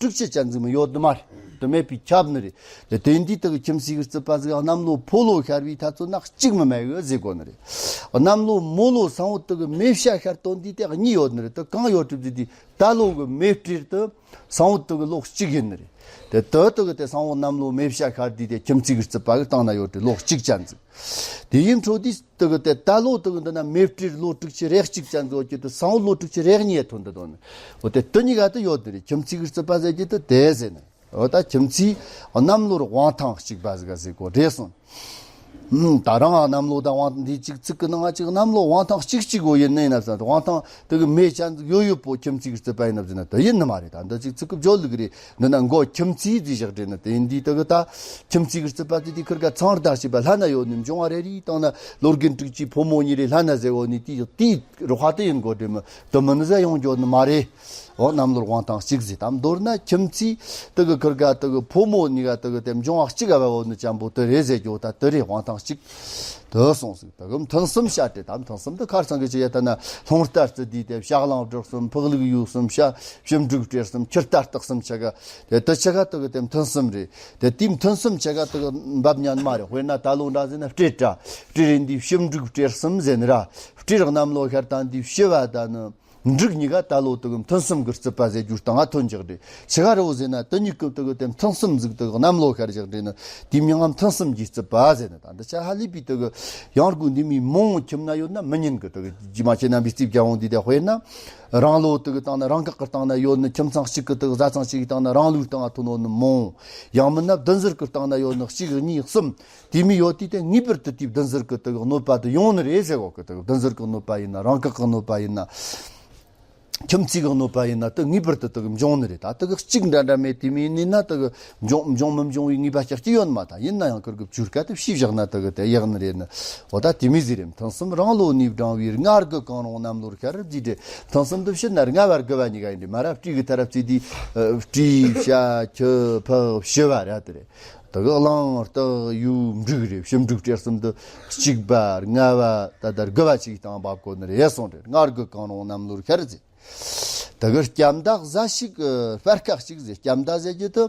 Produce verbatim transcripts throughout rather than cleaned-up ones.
དྲུག་ཅུ་ཅན་ཟིག་མི་ཡོད་ནི་མ་རེད། དེ་མེད་པའི་ཁྱབ་ནི་རེད། དེ་དེ་འདི་དག་གི་ཁྱིམ་མཚེས་ཀྱི་རྩིད་པ་ཟིག་གནམ་ལོ་ཕོ་ལོ་ཤར་བའི་ཐ་ཚོད་ན་གཅིག་མི་མེད་གི་ཟེར་གོ་ནི་རེད། གནམ་ལོ་མོ་ལོ་སང་བོ་དག་གི་མེ་བྱ་ཤར་དོན་འདི་དེ་གཉིས་ཡོད་ནི་རེད། དེ་གང་ཡོད་གྲུབ་ཟིག་དེ་ད་ལོ་གི་མེ་སྤྲེལ་དུ་སང་བོ་དག་གི་ལོ་གཅིག་ཡིན་ནི་རེད། དེ་དེ་དག་གི་དེ་སང་བོ་གནམ་ལོ་མེ་བྱ་ཤར་དུས་དེ་ཁྱིམ་མཚེས་ཀྱི་རྩིད་པ་གི་སྟེང་ན་ཡོད་དེ་ལོ་གཅིག་ཅན་ཟིག་དེ་ཡིན་འཕྲོ་དུས་དེ་གི་དེ་ད་ལོ་དེ་གི་འདི་ན་མེ་སྤྲེལ་ལོ་དྲུག་ཅུ་རེ་གཅིག་ཅན་ཟིག་ཡོད་ཀྱི་དེ་སང་བོ་ལོ་དྲུག་ཅུ་རེ་གཉིས་ཐོན་འདི་དོན་ནི། འོ་དེ་དེ་གཉིས་ཀ་དེ་ཡོད་དེ་རེད། ཁྱིམ་མཚེས་ཀྱི་རྩིད་པ་ཟེར་གྱི་དེ་དེ་ཟེར་ནི། འོ་ད་ཁྱིམ་མཚེས་གནམ་ལོར་དབང་ཐང་གཅིག་པ་ཟིག་ག་ཟེར་གོ་རེད་སོང་། ད་རང་གནམ་ལོ་དང་དབང་འདི་གཅིག་ཚིག་གི་ནང་གཅིག་གནམ་ལོ་དབང་ཐང་གཅིག་གཅིག་གོ་ཡིན་ནི་ཡིན་ན་ས་དབང་ཐང་དེ་གི་མེ་ཅན་ཟིག་ཡོད་ཡོད་པོ་ཁྱིམ་མཚེས་ཀྱི་རྩིད་པ་ཡིན་ནམ་ཟེར་ན་དེ་ཡིན་ནི་མ་རེད། ད་འདི་གཅིག་ཚིག་གི་བརྗོད་ལུགས་རེད། འདི་ན་མགོ་ཁྱིམ་མཚེས་ཟིག་བཞག་རེད་ནི། དེ་ཡིན་དུས་དེ་གི་ད་ཁྱིམ་མཚེས་ཀྱི་རྩིད་པ་དེ་དེ་ཁིར་ག་ཚང་ར་ད་བྱས་པ་ལྷ་ན་ཡོད་ནི་འབྱུང་བ་རེ་རེའི་སྟེང་ན་ལོ་རྒན་དྲུག་ཅུའི་ཕོ་མོ་གཉིས་རེ་ལྷ་ན་ཟེར་བོ་ནི་དེ་དེའི་རོགས་ཧ་དེ་ཡིན་དགོས་རེད་མི་དེ་མིན་ཟེར་ཡོང་འགྱོ་ནི་མ་རེད། འོ་གནམ་ལོར་དབང་ཐང་གཅིག་ཟེར། དམ་མདོར་ན་ཁྱིམ་མཚེས་དེ་གི་ཁིར་ག་དེ་གི་ཕོ་མོ་གཉིས་ཀ་དེ་གི་དེ་འབྱུང་བ་གཅིག་ག་བ་བོ་ནི་ཅན་པོ་དེ་རེད་ཟེར་རྒྱུ་ད་དེ་རེད། དབང་ཐང་གཅིག་དེ་སོང་ཟིག་དེ་གི་མཐུན་གསུམ་བཤད་དེ་ད་མཐུན་གསུམ་དེ་ཁར་ཚང་གི་ཅི་ཡ་ད་ན་ལྷུང་རྟ་རྩི་དུས་དེ་བྱ་གླང་སྦྲུལ་གསུམ་ཕག་ལུག་ཡུག་གསུམ་བྱ་ཞིབ་འབྲུག་སྤྲེལ་གསུམ་ཁྱི་རྟ་སྟག་གསུམ་ཆ་ག་དེ་དེ་ཆ་ག་དེ་གི་དེ་མཐུན་གསུམ་རེད། དེ་དེའི་མཐུན་གསུམ་ཆ་ག་དེ་གི་འབབ་ཉན་མ་རེད། དཔེར་ན་ད་ལོ་འདྲ་ཟེར་ན་སྤྲེལ་ར་སྤྲེལ་རེད་འདི་ཞིབ་འབྲུག་སྤྲེལ་གསུམ་ཟེར་ནི་ར་སྤྲེལ་གནམ་ལོ་ཤར་དང་འདི་བྱི་བ་ད་ནི། འབྲུག་གཉིས་ཀ་ད་ལོ་དུ་གི་མཐུན་གསུམ་གྱི་རྩིད་པ་ཟེར་རྒྱུ་སྟེང་ང་ཐོན་འཇགས་རེད། ཆི་ག་རེ་བོ་ཟེར་ན་དུ་གཉིས་ཀྱི་དུ་གི་དེ་མཐུན་གསུམ་ཟིག་དུ་གི་གནམ་ལོ་ཤར་འཇགས་རེད་ནི་དེ་མྱིང་ང་མཐུན་གསུམ་གྱི་རྩིད་པ་ཟེར་ནི། ད་འདི་ཆ་ཧ་ལས་པའི་དུ་གི་ཡང་སྒོས་འདི་མིའི་མོང་ཁྱིམ་ན་ཡོད་ན་མི་ཉན་གི་དུ་གི་རྗེས་མ་ཁྱེད་རྣམ་པའི་རྩིས་རྒྱག་འོང་འདི་དེ་དཔེར་ན་རང་ལོ་དུ་གི་སྟེང་ན་རང་འགག་གི་སྟེང་ན་ཡོད་ནི་ཁྱིམ་ཚང་གཅིག་གི་དུ་གི་བཟའ་ཚང་གཅིག་གི་སྟེང་ན་རང་ལོའི་སྟེང་ང་ཐོན་ནོ་ནི་མོང་། ཡང་མིན་ན་བདུན་ཟུར་གི་སྟེང་ན་ཡོད་ནི་གཅིག་གཉིས་གསུམ། དེ་མི་ཡོད་དུས་དེ་ངེས་པར་དུ་དེའི་བདུན་ཟུར་གི་དེ་གི་གནོད་པ་དེ་ཡོང་ནི་རེད་ཟེར་གོ་གི། དེ་གི་བདུན་ཟུར་གི་གནོད་པ་ཡིན་ན་རང་བཀག་གི་གནོད་པ་ཡིན་ན། ཁྱིམ་མཚེས་གི་གནོད་པ་ཡིན་ན་དེ་ངེས་པར་དུ་དེ་གི་འབྱུང་ནི་རེད། ད་དེ་གི་གཅིག་འདྲ་འདྲ་མེད་དེ་མི་ཡིན་ན་དེ་གི་འབྱུང་འབྱུང་མི་འབྱུང་བའི་ངེས་པ་ཅིག་ཅི་ཡོད་མ། ད་ཡིན་ན་ཡང་ཁུར་གི་བཅུར་ཀ་དེ་ཕྱིས་བཞག་ན་དེ་གི་དེ་ཡག་ནི་རེད་ནི། འོ་ད་དེ་མི་ཟེར་རེད། མཐུན་གསུམ་རང་ལོ་ནས་བགྲང་བའི་སྔར་གི་གང་རུང་གནམ་ལོར་ཤར་རབ་རྫིས་ཏེ། མཐུན་གསུམ་དུ་ཕྱིར་ན་ལྔ་བར་དགུ་བ་གཉིས་ཀ་ཡིན་དེ་མ་ར་སྤྲེའུ་གི་ཐ་རབ་རྩིས་དུས་སྤྲེའུ་བྱ་ཁྱི་ཕག་བྱི་བ་ར་དེ་རེད། དེ་གི་གླང་སྟག་ཡུག་འབྲུག་རེད། ཞིབ་འབྲུག་སྤྲེལ་གསུམ་དུ་གཅིག་པ་ལྔ་བ་ད་ལྟ་དགུ་བ་ཅིག་དང་འབབ་གོ་ནི་རེད་གསུངས་རེད། སྔར་གི་གང་རུང་གནམ་ལོར་ཤར་ཟེར། དེ་གི་སྐྱ་མདའ་གཟའ་ཞིག་སྤར་ཁ་ཞིག་ཟེར། སྐྱ་མདའ་ཟེར་རྒྱུ་དེ་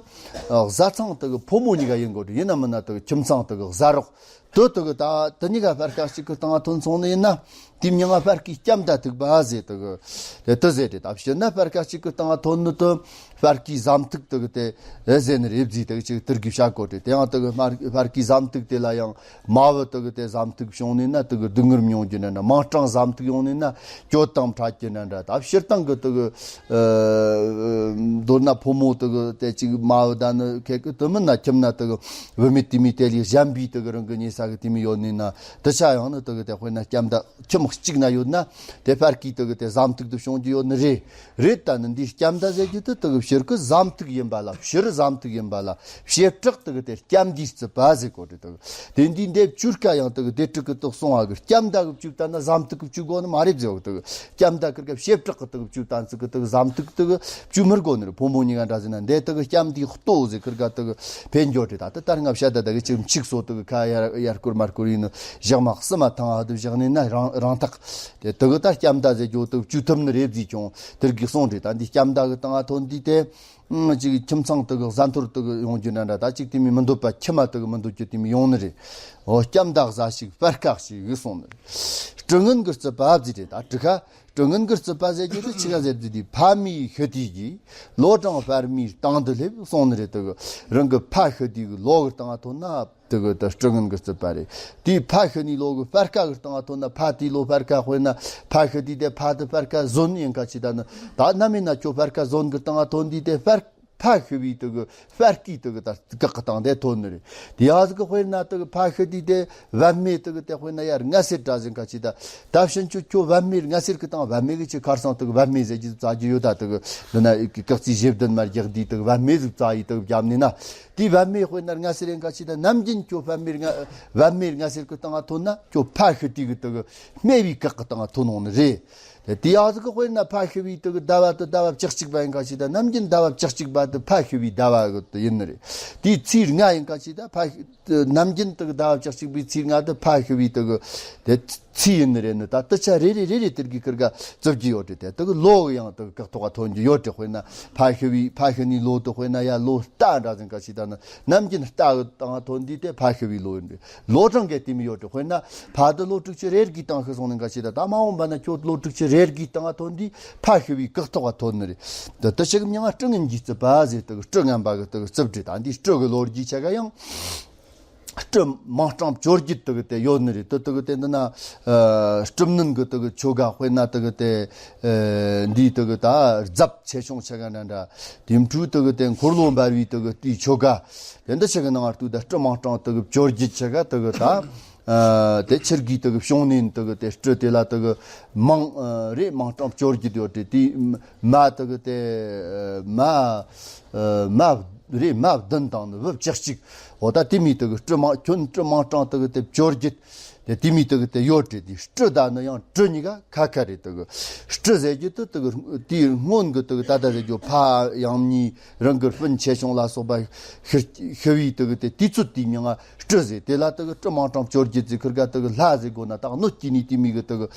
བཟའ་ཚང་དེ་གི་ཕོ་མོ་གཉིས་ཀ་ཡིན་དགོས་རེད། ཡིན་ན་མིན་ན་དེ་གི་ཁྱིམ་ཚང་དེ་གི་བཟའ་རོགས་དེ་དེ་གི་ད་དེ་གཉིས་ཀ་སྤར་ཁ་ཞིག་གི་སྟེང་ང་ཐོན་སོང་ནི་ཡིན་ན། དེའི་མྱིང་ང་སྤར་ཁའི་སྐྱ་མདའ་ཐུག་པ་ཟེར་དེ་གི་དེ་དེ་ཟེར་རེད། ད་ཕྱིར་ན་སྤར་ཁ་གཅིག་གི་སྟེང་ང་ཐོན་ནི་དེ་སྤར་ཁའི་ཟམ་ཐུག་དེ་གི་དེ་ཟེར་ནི་རེད་ཟེར། དེ་གི་ཅིག་དེར་གི་བྱ་གོ་རེད། དེ་ཡང་དེ་གི་སྤར་སྤར་ཁའི་ཟམ་ཐུག་དེ་ལ་ཡང་མ་བུ་དེ་གི་དེ་ཟམ་ཐུག་བྱུང་ནི་ན་དེ་གི་སྡུག་བསྔལ་མྱོང་རྒྱུ་ན་འདྲ། མིང་སྲིང་ཟམ་ཐུག་ཡོང་ནི་ན་གྱོད་དང་འཕྲད་རྒྱུ་ན་འདྲ། ད་སྤྱིར་བཏང་གི་དེ་གི་མདོར་ན་ཕོ་མོ་དེ་གི་དེ་ཅིག་མ་བུ་ད་ནི་ཁེ་གི་དེ་མིན་ན་ཁྱིམ་ན་དེ་གི་བུད་མེད་དེ་མི་དེ་ལས་གཞན་པའི་དེ་གི་རང་གི་ཉེ་ས་གི་དེ་མི་ཡོད་ནི་ན་དེ་ཆ་ཡང་ནི་དེ་གི་དེ་དཔེར་ན་སྐྱ་མདའ། ཁྱིམ་གཅིག་ན་ཡོད་ན་དེ་སྤར་ཁའི་དེ་གི་དེ་ཟམ་ཐུག་དེ་བྱུང་རྒྱུ་ཡོད་ནི་རེད། རེད། ད་ནི་འདིའི་སྐྱ་མདའ་ཟེར་རྒྱུ་དེ་དེ་གི་ཕྱིར་གི་ཟམ་ཐུག་ཡིན་པ་ལ། ཕྱིར་ཟམ་ཐུག་ཡིན་པ་ལ་བྱེ་བྲག་དེ་གི་དེ་སྐྱ་མདའི་རྩིད་པ་ཟེར་གོ་རེད། དེ་གི་དེ་འདིའི་འདེབས་བཅུར་ཀ་ཡང་དེ་གི་དེ་དྲུག་གི་དེ་གསུང་བ་གི་སྐྱ་མདའ་གི་བཅུག་ད་ན་ཟམ་ཐུག་གི་བཅུག་དགོས་ནི་མ་རེད་ཟེར་བ། དེ་གི་སྐྱ་མདའ་ཁིར་ག་བྱེ་བྲག་གི་དེ་གི་བཅུག་ད་ཚིག་གི་དེ་གི་ཟམ་ཐུག་དེ་གི་བཅུག་མི་དགོས་ནི་རེད། ཕོ་མོ་གཉིས་ཀ་འདྲ་ཟེར་ན་འདི་དེ་གི་སྐྱ་མདའི་ལྟོ་ཟེར་ཁིར་ག་དེ་གི་ཕན་འགྱོ་རེད། ད་དེ་ལྟར་ང་བཤད་ད་དེ་གི་ཅིག་འཆིག་སོ་དེ་གི་ཁ་ཡར་ཡར་སྐོར་མར་སྐོར་ཡིན་ནི་བཞག་མ་གསུམ་མ་ཐང་ཨ་དེ་བཞག་ནི་ན་རང་རང་ཐག་དེ་དེ་གི་ད་སྐྱ་མདའ་ཟེར་རྒྱུ་དེ་བཅུག་ཐུབ་ནི་རེད་ཟེར་ཀྱང་དེར་གི་གསུངས་རེད། ད་འདི་སྐྱ་མདའ་གི་སྟེང་ང་ཐོན་དུས་དེ་ཅིག་ཁྱིམ་ཚང་དེ་གི་བཟའ་འཐོར་དེ་གི་ཡོང་རྒྱུ་འདྲ་འདྲ། ད་ཅིག་དེ་མི་མི་འདོད་པ་ཁྱིམ་མ་དེ་གི་མི་འདོད་རྒྱུ་དེ་མི་ཡོང་ནི་རེད། འོ་སྐྱ་མདའ་གཟའ་ཞིག་སྤར་ཁ་ཞིག་གི་གསུངས་ནི་རེད། སྤྲི་ངན་གི་རྩིད་པ་ཟེར་རེད། ད་དྲི་ཁ་སྤྲི་ངན་གི་རྩིད་པ་ཟེར་རྒྱུ་དེ་ཆི་ག་ཟེར་རྒྱུ་དེ་ཕ་མེས་ཤི་དུས་ཀྱི་ལོ་གྲངས་སྤར་མའི་སྟེང་དུ་སླེབས་གསུངས་ནི་རེད། དེ་གི་རང་གི་ཕ་ཤི་དུས་ཀྱི་ལོ་གི་སྟེང་ང་ཐོན་ན། དེ་གི་ད་སྤྲི་ངན་གི་རྩིད་པ་རེད། དེའི་ཕ་ཤི་ནི་ལོ་གི་སྤར་ཁ་གི་སྟེང་ང་ཐོན་ན། ཕ་དེའི་ལོ་སྤར་ཁ་དཔེར་ན་ཕ་ཤི་དུས་དེ་ཕ་དེ་སྤར་ཁ་བཟོན་ཡིན་ཁ་ཅིག་ད་ནི་ད་ནམ་ཡིན་ན་ཁྱོད་སྤར་ཁ་བཟོན་གི་སྟེང་ང་ཐོན་དུས་དེ་སྤར་ཕ་ཤི་བའི་དེ་གི་སྤར་ཁའི་དེ་གི་ད་སྐག་གི་སྟེང་དེ་ཐོན་ནི་རེད། དེ་ཡང་ཟིག་གི་དཔེར་ན་དེ་གི་ཕ་ཤི་དུས་དེ་བབ་མེ་དེ་གི་དེ་དཔེར་ན་ཡར་ལྔ་སེར་འདྲ་ཟིན་ཁ་ཅིག་ད་ད་ཕྱིན་ཆད་ཁྱོད་བབ་མེ་ལྔ་སེར་གི་སྟེང་། བབ་མེ་གི་ཅིག་ཁར་སང་དེ་གི་བབ་མེ་ཟེར་གྱི་རྩ་རྒྱུ་ཡོད། ད་དེ་གི་འདི་ན་སྐག་རྩིས་བཞི་བདུན་མར་རྒྱག་དུས་དེ་གི་བབ་མེ་ཟིག་རྩ་ཡི་དེ་གི་བརྒྱབ་ནི་ན། དེའི་བབ་མེ་དཔེར་ན་ལྔ་སེར་ཡིན་ཁ་ཅིག་ད་ནམ་རྒྱུན་ཁྱོད་བབ་མེ་ལྔ་བབ་མེ་ལྔ་སེར་གི་སྟེང་ང་ཐོན་ན་ཁྱོད་ཕ་ཤི་དུས་གི་དེ་གི་སྨེ་བའི་སྐག་གི་སྟེང་ང་ཐོན་འོང་ནི་རེད། དེ་དེ་ཡང་ཟིག་གི་དཔེར་ན་ཕ་ཤི་བའི་དེ་གི་ཟླ་བ་དེ་ཟླ་བ་བཅུ་གཅིག་པ་ཡིན་ཁ་ཅིག་ད་ནམ་རྒྱུན་ཟླ་བ་བཅུ་གཅིག་པ་དེ་ཕ་ཤི་བའི་ཟླ་བ་གི་དེ་ཡིན་ནི་རེད། དེའི་ཚེས་ལྔ་ཡིན་ཁ་ཅིག་ད་ཕ་ཤི་ནམ་རྒྱུན་དེ་གི་ཟླ་བ་བཅུ་གཅིག་པའི་ཚེས་ལྔ་དེ་ཕ་ཤི་བའི་དེ་གི་དེ། ཚིག་ཡིན་ནི་རེད་ནི། ད་དུ་ཆ་རེ་རེ་རེ་རེ་དེར་གི་ཁིར་ག་བཙུབ་ཀྱི་ཡོད་རེད། དེ་དུ་གི་ལོ་གི་ཡང་དུ་གི་ཐོག་ག་ཐོན་གྱི་ཡོད་རེད། དཔེར་ན་ཕ་ཤི་བའི་ཕ་ཤི་ནི་ལོ་དུ་དཔེར་ན་ཡ་ལོ་རྟ་འདྲ་ཟིན་ག་ཞིག་ད་ནི་ནམ་རྒྱུན་རྟ་གི་སྟེང་ཐོན་དུས་དེ་ཕ་ཤི་བའི་ལོ་ཡིན་རེད། ལོ་གྲངས་གས་དེ་མི་ཡོད་རེད། དཔེར་ན་ཕ་དུ་ལོ་དྲུག་ཅུ་རེ་དགུའི་སྟེང་ཤི་སོང་ནི་ག་ཞིག་ད་ད་མ་འོངས་པ་ན་ཁྱོད་ལོ་དྲུག་ཅུ་རེ་དགུའི་སྟེང་ཐོན་དུས་ཕ་ཤི་བའི་གི་ཐོག་ག་ཐོན་ནི་རེད། དུ་དུ་ཆ་གི་མྱིང་ང་སྤྲི་ངན་གྱི་རྩིབ་པ་ཟེར། དུ་གི་སྤྲི་ངན་པ་གི་དུ་གི་རྩིབ་རེད། ད་འདི་སྤྲི་གི་ལོ་རྒྱུས་ཆ་ག་ཡང་སྤྲི་མང་སྤྲང་བཅོ་བརྒྱད་དུ་གི་དེ་ཡོད་ནི་རེད། དུ་དུ་གི་དེ་འདི་ན། ཨ། སྤྲི་མནན་གི་དུ་གི་ཆོ་ག་དཔེར་ན་དུ་གི་དེ། ཨ། འདི་དུ་གི་ད་རྫབ་ཆེ་ཆུང་ཆ་ག་འདྲ་འདྲ། དེ་འཕྲུལ་དུ་གི་དེ་འཁོར་ལོ་འབར་བའི་དུ་གི་དེའི་ཆོ་ག་དེ་འདི་ཆ་གི་ནང་ང་ལྟོས་ད་སྤྲི་མང་སྤྲང་དུ་གི་བཅོ་བརྒྱད་ཆ་ག་དུ་གི་ད། ཨ། དེ་ཕྱིར་གི་དུ་གི་བྱུང་ནས་དུ་གི་དེ་སྤྲི་དེ་ལ་དུ་གི་མང་། ཨ། རེ་མང་སྤྲང་བཅོ་བརྒྱད་ཡོད་དེ། དེའི་མ་དུ་གི་དེ། ཨ། མ། ཨ། མ་རེ་མ་བདུན་དང་ནི་བུ་བཅུ་གཅིག་འོ་ད་དེ་མི་དུ་གི་སྤྲི་མང་ཁྱོན་སྤྲི་མང་སྤྲང་དུ་གི་དེ་བཅོ་བརྒྱད། དེ་དེ་མི་དུ་གི་དེ་ཡོད་རེད། དེ་སྤྲི་ད་ནི་ཡང་སྤྲི་གཉིས་ཀ་ཁ་ཁ་རེད། དུ་གི་སྤྲི་ཟེར་རྒྱུ་དུ་དུ་གི་དེའི་སྔོན་གི་དུ་གི་ད་ད་ཟེར་རྒྱུ་ཕ་ཡང་གཉིས་རང་གི་སྤུན་ཆེ་ཆུང་ལ་སོགས་པ་ཤི་ཤི་བའི་དུ་གི་དེ་དུས་ཚོད་དེའི་མྱིང་ང་སྤྲི་ཟེར། དེ་ལ་དུ་གི་སྤྲི་མང་སྤྲང་བཅོ་བརྒྱད་ཟེར། ཁིར་ག་དུ་གི་ལྷ་ཟེར་དགོས་ན་ད་གནོད་སྐྱེལ་ནི་དེ་མི་གི་དུ་གི་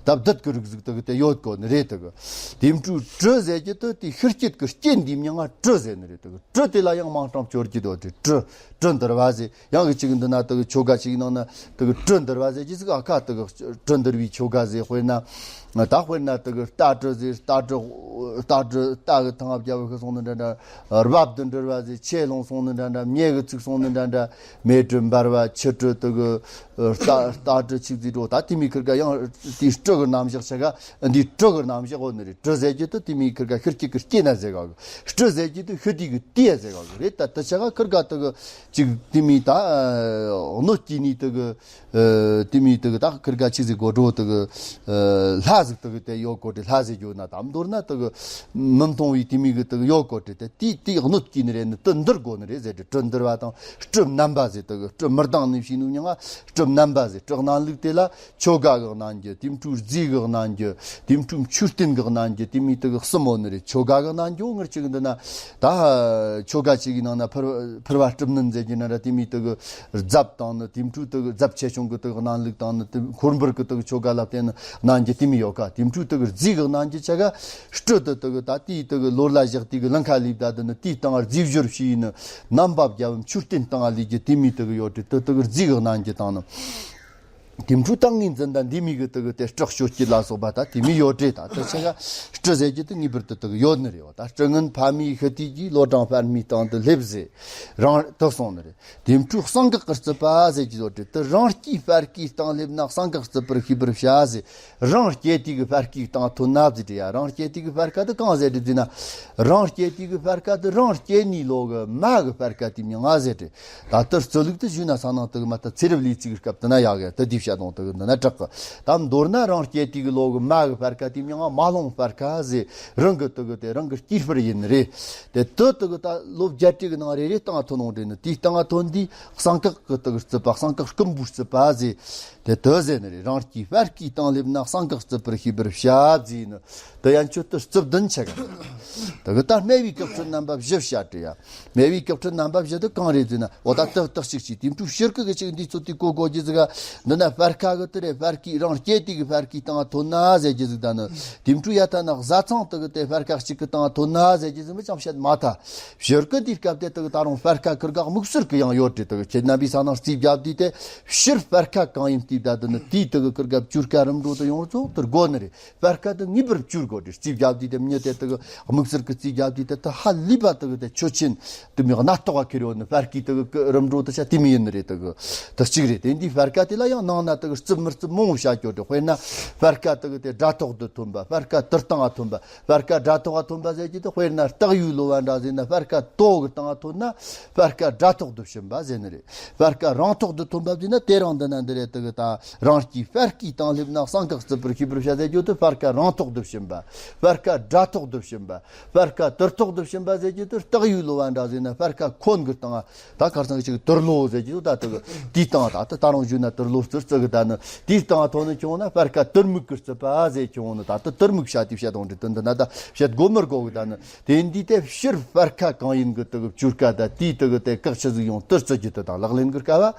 སྟབས་བདུད་གི་རིགས་ཟིག་དུ་གི་དེ་ཡོད་དགོས་ནི་རེད། དུ་གི་དེ་འཕྲུལ་སྤྲི་ཟེར་རྒྱུ་དུ་དེ་ཤི་སྐྱིད་གི་སྐྱིད་འདིའི་མྱིང་ང་སྤྲི་ཟེར་ནི་རེད། དུ་གི་སྤྲི་དེ་ལ་ཡང་མང་སྤྲང་བཅོ་བརྒྱད་ཡོད་དེ། སྤྲི་སྤྲི་འདུལ་བ་ཟེར། ཡང་གི་ཅིག་འདི་ན་དུ་གི་ཆོ་ག་ཅིག་ནང་ན་དུ་གི་སྤྲི་འདུལ་བ་ཟེར་གྱི་ཟིག་ཨ་ཁ་དུ་གི་སྤྲི་འདུལ་བའི་ཆོ་ག་ཟེར། དཔེར་ན་ད་དཔེར་ན་དུ་གི་རྟ་སྤྲི་ཟེར། རྟ་སྤྲི་རྟ་སྤྲི་རྟ་གི་ཐང་ང་བརྒྱབ་གི་སོང་ནི་འདྲ་འདྲ། རྦབ་ཏུ་འདྲིལ་བ་ཟེར། ཆེ་ལོང་སོང་ནི་འདྲ་འདྲ། མྱེ་གི་ཚིག་སོང་ནི་འདྲ་འདྲ། མེ་སྤྲི་འབར་བ་ཆུ་སྤྲི་དུ་གི་རྟ་རྟ་སྤྲི་ཆིག་ཟིག་འགྲོ། ད་དེ་མི་ཁིར་ག་ཡང་དེའི་སྤྲི་གི་རྣམ་གཞག་ཆ་ག་འདིའི་སྤྲི་གི་རྣམ་གཞག་འོ་ནི་རེད། སྤྲི་ཟེར་རྒྱུ་དུ་དེ་མི་ཁིར་ག་ཤི་སྐྱིད་གི་སྐྱིད་ན་ཟེར་ག་གི། སྤྲི་ཟེར་རྒྱུ་དུ་ཤི་དུས་གི་དུས་ཟེར་ག་གི་རེད། ད་དུ་ཆ་ག་ཁིར་ག་དུ་གི་ཅིག་དེ་མི་ད་གནོད་སྐྱེལ་ནི་དུ་གི་ཨ། དེ་མི་དུ་གི་ད་ཁིར་ག་ཆི་ཟིག་གོ་འགྲོ་དུ་གི་ཨ། ལྷ་ཟིག་དུ་གི་དེ་ཡོད་གོ་དེ། ལྷ་ཟེར་རྒྱུ་ན་དམ་མདོར་ན་དུ་གི་མི་མཐོང་བའི་དེ་མི་གི་དུ་གི་ཡོད་གོ་དེ། དེ་དེ་དེ་གནོད་སྐྱེལ་ནི་རེད་ནི། དུ་འདུལ་དགོས་ནི་རེད་ཟེར་ཏེ། སྤྲི་འདུལ་བ་དང་སྤྲི་མནན་པ་ཟེར། དུ་གི་སྤྲི་མི་ལྡང་ནི་བྱས་ནི་མྱིང་ང་སྤྲི་མནན་པ་ཟེར། སྤྲི་གནང་ལུགས་དེ་ལ་ཆོ་ག་གི་གནང་རྒྱུ། དེ་འཕྲུལ་རྫས་གི་གནང་རྒྱུ། དེ་འཕྲུལ་མཆོད་རྟེན་གི་གནང་རྒྱུ། དེ་མི་དུ་གི་གསུམ་ཡོད་ནི་རེད། ཆོ་ག་གི་གནང་རྒྱུ་ངར་ཅིག་འདི་ན་ད་ཆོ་ག་ཅིག་གི་ནང་ན་ཕུར་ཕུར་བ་སྤྲི་མནན་ཟེར་རྒྱུ་ན་ར། དེ་མི་དུ་གི་རྫབ་དང་ནི་དེ་འཕྲུལ་དུ་གི་རྫབ་ཆེ་ཆུང་གི་དུ་གི་གནང་ལུགས་དང་ནི་དེ་འཁོར་འབུར་གི་དུ་གི་ཆོ་ག་ལ་བརྟེན་ནི་གནང་རྒྱུ་དེ་མི་ཡོད་ཀ། དེ་འཕྲུལ་དུ་གི་རྫས་གི་གནང་རྒྱུ་ཆ་ག་སྤྲི་དུ་དུ་གི་ད་དེའི་དུ་གི་ལོར་ལ་བཞག་དུས་གི་ལང་ཁ་ལུས་ད་དུ་ནི་དེའི་སྟེང་རྫས་སྦྱོར་བྱས་ནི་རྣམ་པ་བརྒྱ་བའི་མཆོད་རྟེན་སྟེང་ལུས་རྒྱུ་དེ་མི་དུ་གི་ཡོད་དེ། དུ་དུ་གི་རྫས་གི་གནང་རྒྱུ་དང་ནི། དེ་འཕྲུལ་ཏང་ངེས་འཛིན་དང་འདི་མི་གི་དུ་གི་དེ་སྲོག་ཤོར་སྐྱིད་ལ་སོགས་པ་ད་དེ་མི་ཡོད་དྲེ། ད་དུ་ཆ་ག་སྤྲི་ཟེར་རྒྱུ་དུ་ངེས་པར་དུ་དུ་གི་ཡོད་ནི་རེད་བ། ད་སྤྲི་ངན་ཕ་མའི་ཤི་དུས་ཀྱི་ལོ་གྲངས་སྤར་མའི་སྟེང་དུ་སླེབས་ཟེར་རང་དུ་སོང་ནི་རེད། དེ་འཕྲུལ་གསང་སྔགས་ཀྱི་རྩིབ་པ་ཟེར་གྱི་ཡོད་དྲེ། དུ་རང་སྐྱེས་སྤར་ཁའི་སྟེང་སླེབས་ན་གསང་སྔགས་རྩིབ་པར་ཤེས་པར་བྱ་ཟེར། རང་སྐྱེས་དུས་ཀྱི་སྤར་ཁའི་སྟེང་ཐོན་ན་ཟེར་དྲེ་ཡ། རང་སྐྱེས་དུས་ཀྱི་སྤར་ཁ་དུ་གང་ཟེར་དྲེ་ཟེར་ན། རང་སྐྱེས་དུས་ཀྱི་སྤར་ཁ་དུ་རང་སྐྱེས་ནི་ལོ་གི་མ་གི་སྤར་ཁ་དེ་མྱིང་ང་ཟེར་དྲེ། ད་ལྟར་རྩོད་ལུགས་དུ་ཞུས་ན་ས་ནང་དུ་མ་ད་ཚེ་རབས་ལས་ཚིག་སྐབས་དུ་ན་ཡག་གི་དུ་དེ་བཤད་དང་དུ་གི་འདི་ན་དྲག་གི། དམ་མདོར་ན་རང་སྐྱེ་དུས་ཀྱི་ལོ་གི་མ་གི་སྤར་ཁ་དེ་མྱིང་ང་མ་ལོང་སྤར་ཁ་ཟེར། རང་གི་དུ་གི་དེ་རང་གི་སྐྱེས་སྤར་ཡིན་ནི་རེད། དེ་དུ་དུ་གི་ད་ལོ་བརྒྱད་ཁྲི་གི་ནང་རེ་རེ་སྟེང་ཐོན་ནོ་འདྲེ་ནི། དེའི་སྟེང་ཐོན་དུས་གསང་སྔགས་གི་དུ་གི་རྩིབ་པ། གསང་སྔགས་རྐུན་པོའི་རྩིབ་པ་ཟེར། དེ་དུ་ཟེར་ནི་རེད། རང་སྐྱེས་སྤར་ཁའི་སྟེང་སླེབས་ན་གསང་སྔགས་རྩིབ་པར་ཤེས་པར་བྱ་ཟེར་ནི། དུ་ཡན་ཆོད་དུ་རྩིབ་བདུན་ཆ་ག། དུ་གི་ད་སྨེ་བའི་སྐུ་ཕྲེང་རྣམ་པ་བཞི་བཤད་དྲི་ཡ། སྨེ་བའི་སྐུ་ཕྲེང་རྣམ་པ་བཞི་དུ་གང་རེད་ཟེར་ན། འོ་ད་དག་དག་ཅིག་ཅིག་དེ་འཕྲུལ་ཕྱིར་ཀུ་གི་ཅིག་འདི་ཚོ་དེ་གོ་གོ་རྒྱུ་ཟིག་ག། འདི་ན་སྤར་ཁ་གི་དུ་རེད། སྤར་ཁའི་རང་སྐྱེ་དུས་ཀྱི་སྤར་ཁའི་སྟེང་ཐོན་ན་ཟེར་རྒྱུ་ཟིག་ད་ནི། དེ་འཕྲུལ་ཡ་ཐ་ན་བཟའ་ཚང་དུ་གི་དེ་སྤར་ཁ་གཅིག་གི་སྟེང་ཐོན་ན་ཟེར་རྒྱུ་ཟིག་མི་ཅང་བཤད་མ་ཐལ། ཕྱིར་ཀུ་འདིའི་སྐབས་དེ་དུ་གི་ད་རུང་སྤར་ཁ་ཁིར་ག་དམིགས་བསལ་གི་ཡང་ཡོད་དྲི། དུ་གི་ཁྱེད་རྣམ་པའི་ས་ནང་རྩིས་བརྒྱབ་དུས་དེ་ཕྱིར་སྤར་ཁ་གང་ཡིན་དུས་ད་དུ་ནི་དེའི་དུ་གི་ཁིར་ག་བཅུར་ཀ་རིམ་གྲོ་དུ་ཡོང་ཚོགས་དུ་དགོ་ནི་རེད། སྤར་ཁ་དུ་ངེས་པར་བཅུར་དགོས་ཏེ། རྩིས་བརྒྱབ་དུས་དེ་མྱི་དེ་དུ་གི་དམིགས་བསལ་གི་རྩིས་བརྒྱབ་དུས་དེ་དུ་ཧ་ལས་པ་དུ་གི་དེ་ཆོས་ཅན་དུ་མི་སྣ་ཐོག་ག་ཁྱེར་ཡོད་ནི། སྤར་ཁའི་དུ་གི་རིམ་གྲོ་དུ་བྱ་དེ་མི་ཡིན་ནི་རེད། དུ་གི་དུ་གཅིག་རེད། དེ་འདིའི་སྤར་ཁ་དེ་ལ་ཡང་ནང་ན་དུ་གི་རྩིབ་མི་རྩིབ་མང་བོ་བྱ་སྐྱོ་དེ། དཔེར་ན་སྤར་ཁ་དུ་གི་དེ་དགྲ་ཐོག་ཏུ་ཐོན་པ། སྤར་ཁ་དུར་སྟེང་ང་ཐོན་པ། སྤར་ཁ་དགྲ་ཐོག་ག་ཐོན་པ་ཟེར་གྱི་དུ། དཔེར་ན་སྟག་ཡོས་ལོ་བ་འདྲ་ཟེར་ན་སྤར་ཁ་དོ་གི་སྟེང་ང་ཐོན་ན་སྤར་ཁ་དགྲ་ཐོག་ཏུ་ཕྱིན་པ་ཟེར་ནི་རེད། སྤར་ཁ་རང་ཐོག་ཏུ་ཐོན་པ་ཟེར་ན་དེ་རང་འདི་ན་འདི་རེད། དུ་གི་ད་རང་སྐྱེས་སྤར་ཁའི་སྟེང་སླེབས་ན་གསང་སྔགས་རྩིབ་པར་ཤེས་པར་བྱ་ཟེར་རྒྱུ་དུ། སྤར་ཁ་རང་ཐོག་ཏུ་ཕྱིན་པ། སྤར་ཁ་དགྲ་ཐོག་ཏུ་ཕྱིན་པ། སྤར་ཁ་དུར་ཐོག་ཏུ་ཕྱིན་པ་ཟེར་རྒྱུ་དུ། སྟག་ཡོས་ལོ་བ་འདྲ་ཟེར་ན་སྤར་ཁ་ཁོན་གི་སྟེང་ད་ཁར་སང་གི་ཅིག་དུར་ལོ་ཟེར་རྒྱུ་དུ། ད་དུ་གི་དེའི་སྟེང་ད་དུ་ད་རུང་བཞུགས་ན་དུར་ལོ་རྩིར་རྩིར། གི་ད་ནི་དེའི་སྟེང་ཐོན་ནི་ཁྱོང་ན་སྤར་ཁ་དུར་སྨུག་གི་རྩིབ་པ་ཟེར་ཁྱོང་ནི། ད་ལྟ་དུར་སྨུག་བྱ་དེ་བྱ་དང་འདྲི་དོན་འདི་ན་ད་བྱ་དགོ་མི་དགོ་གི། ད་ནི་དེ་འདི་དེ་ཕྱིར་སྤར་ཁ་གང་ཡིན་གི་དུ་གི་བཅུར་ཀ་ད་དེའི་དུ་གི་དེ་བཀག་ཆ་ཟིག་ཡོང་དུར་རྩི་རྒྱུ་དུ་དང་ལག་ལེན་གི་དཀའ་བ།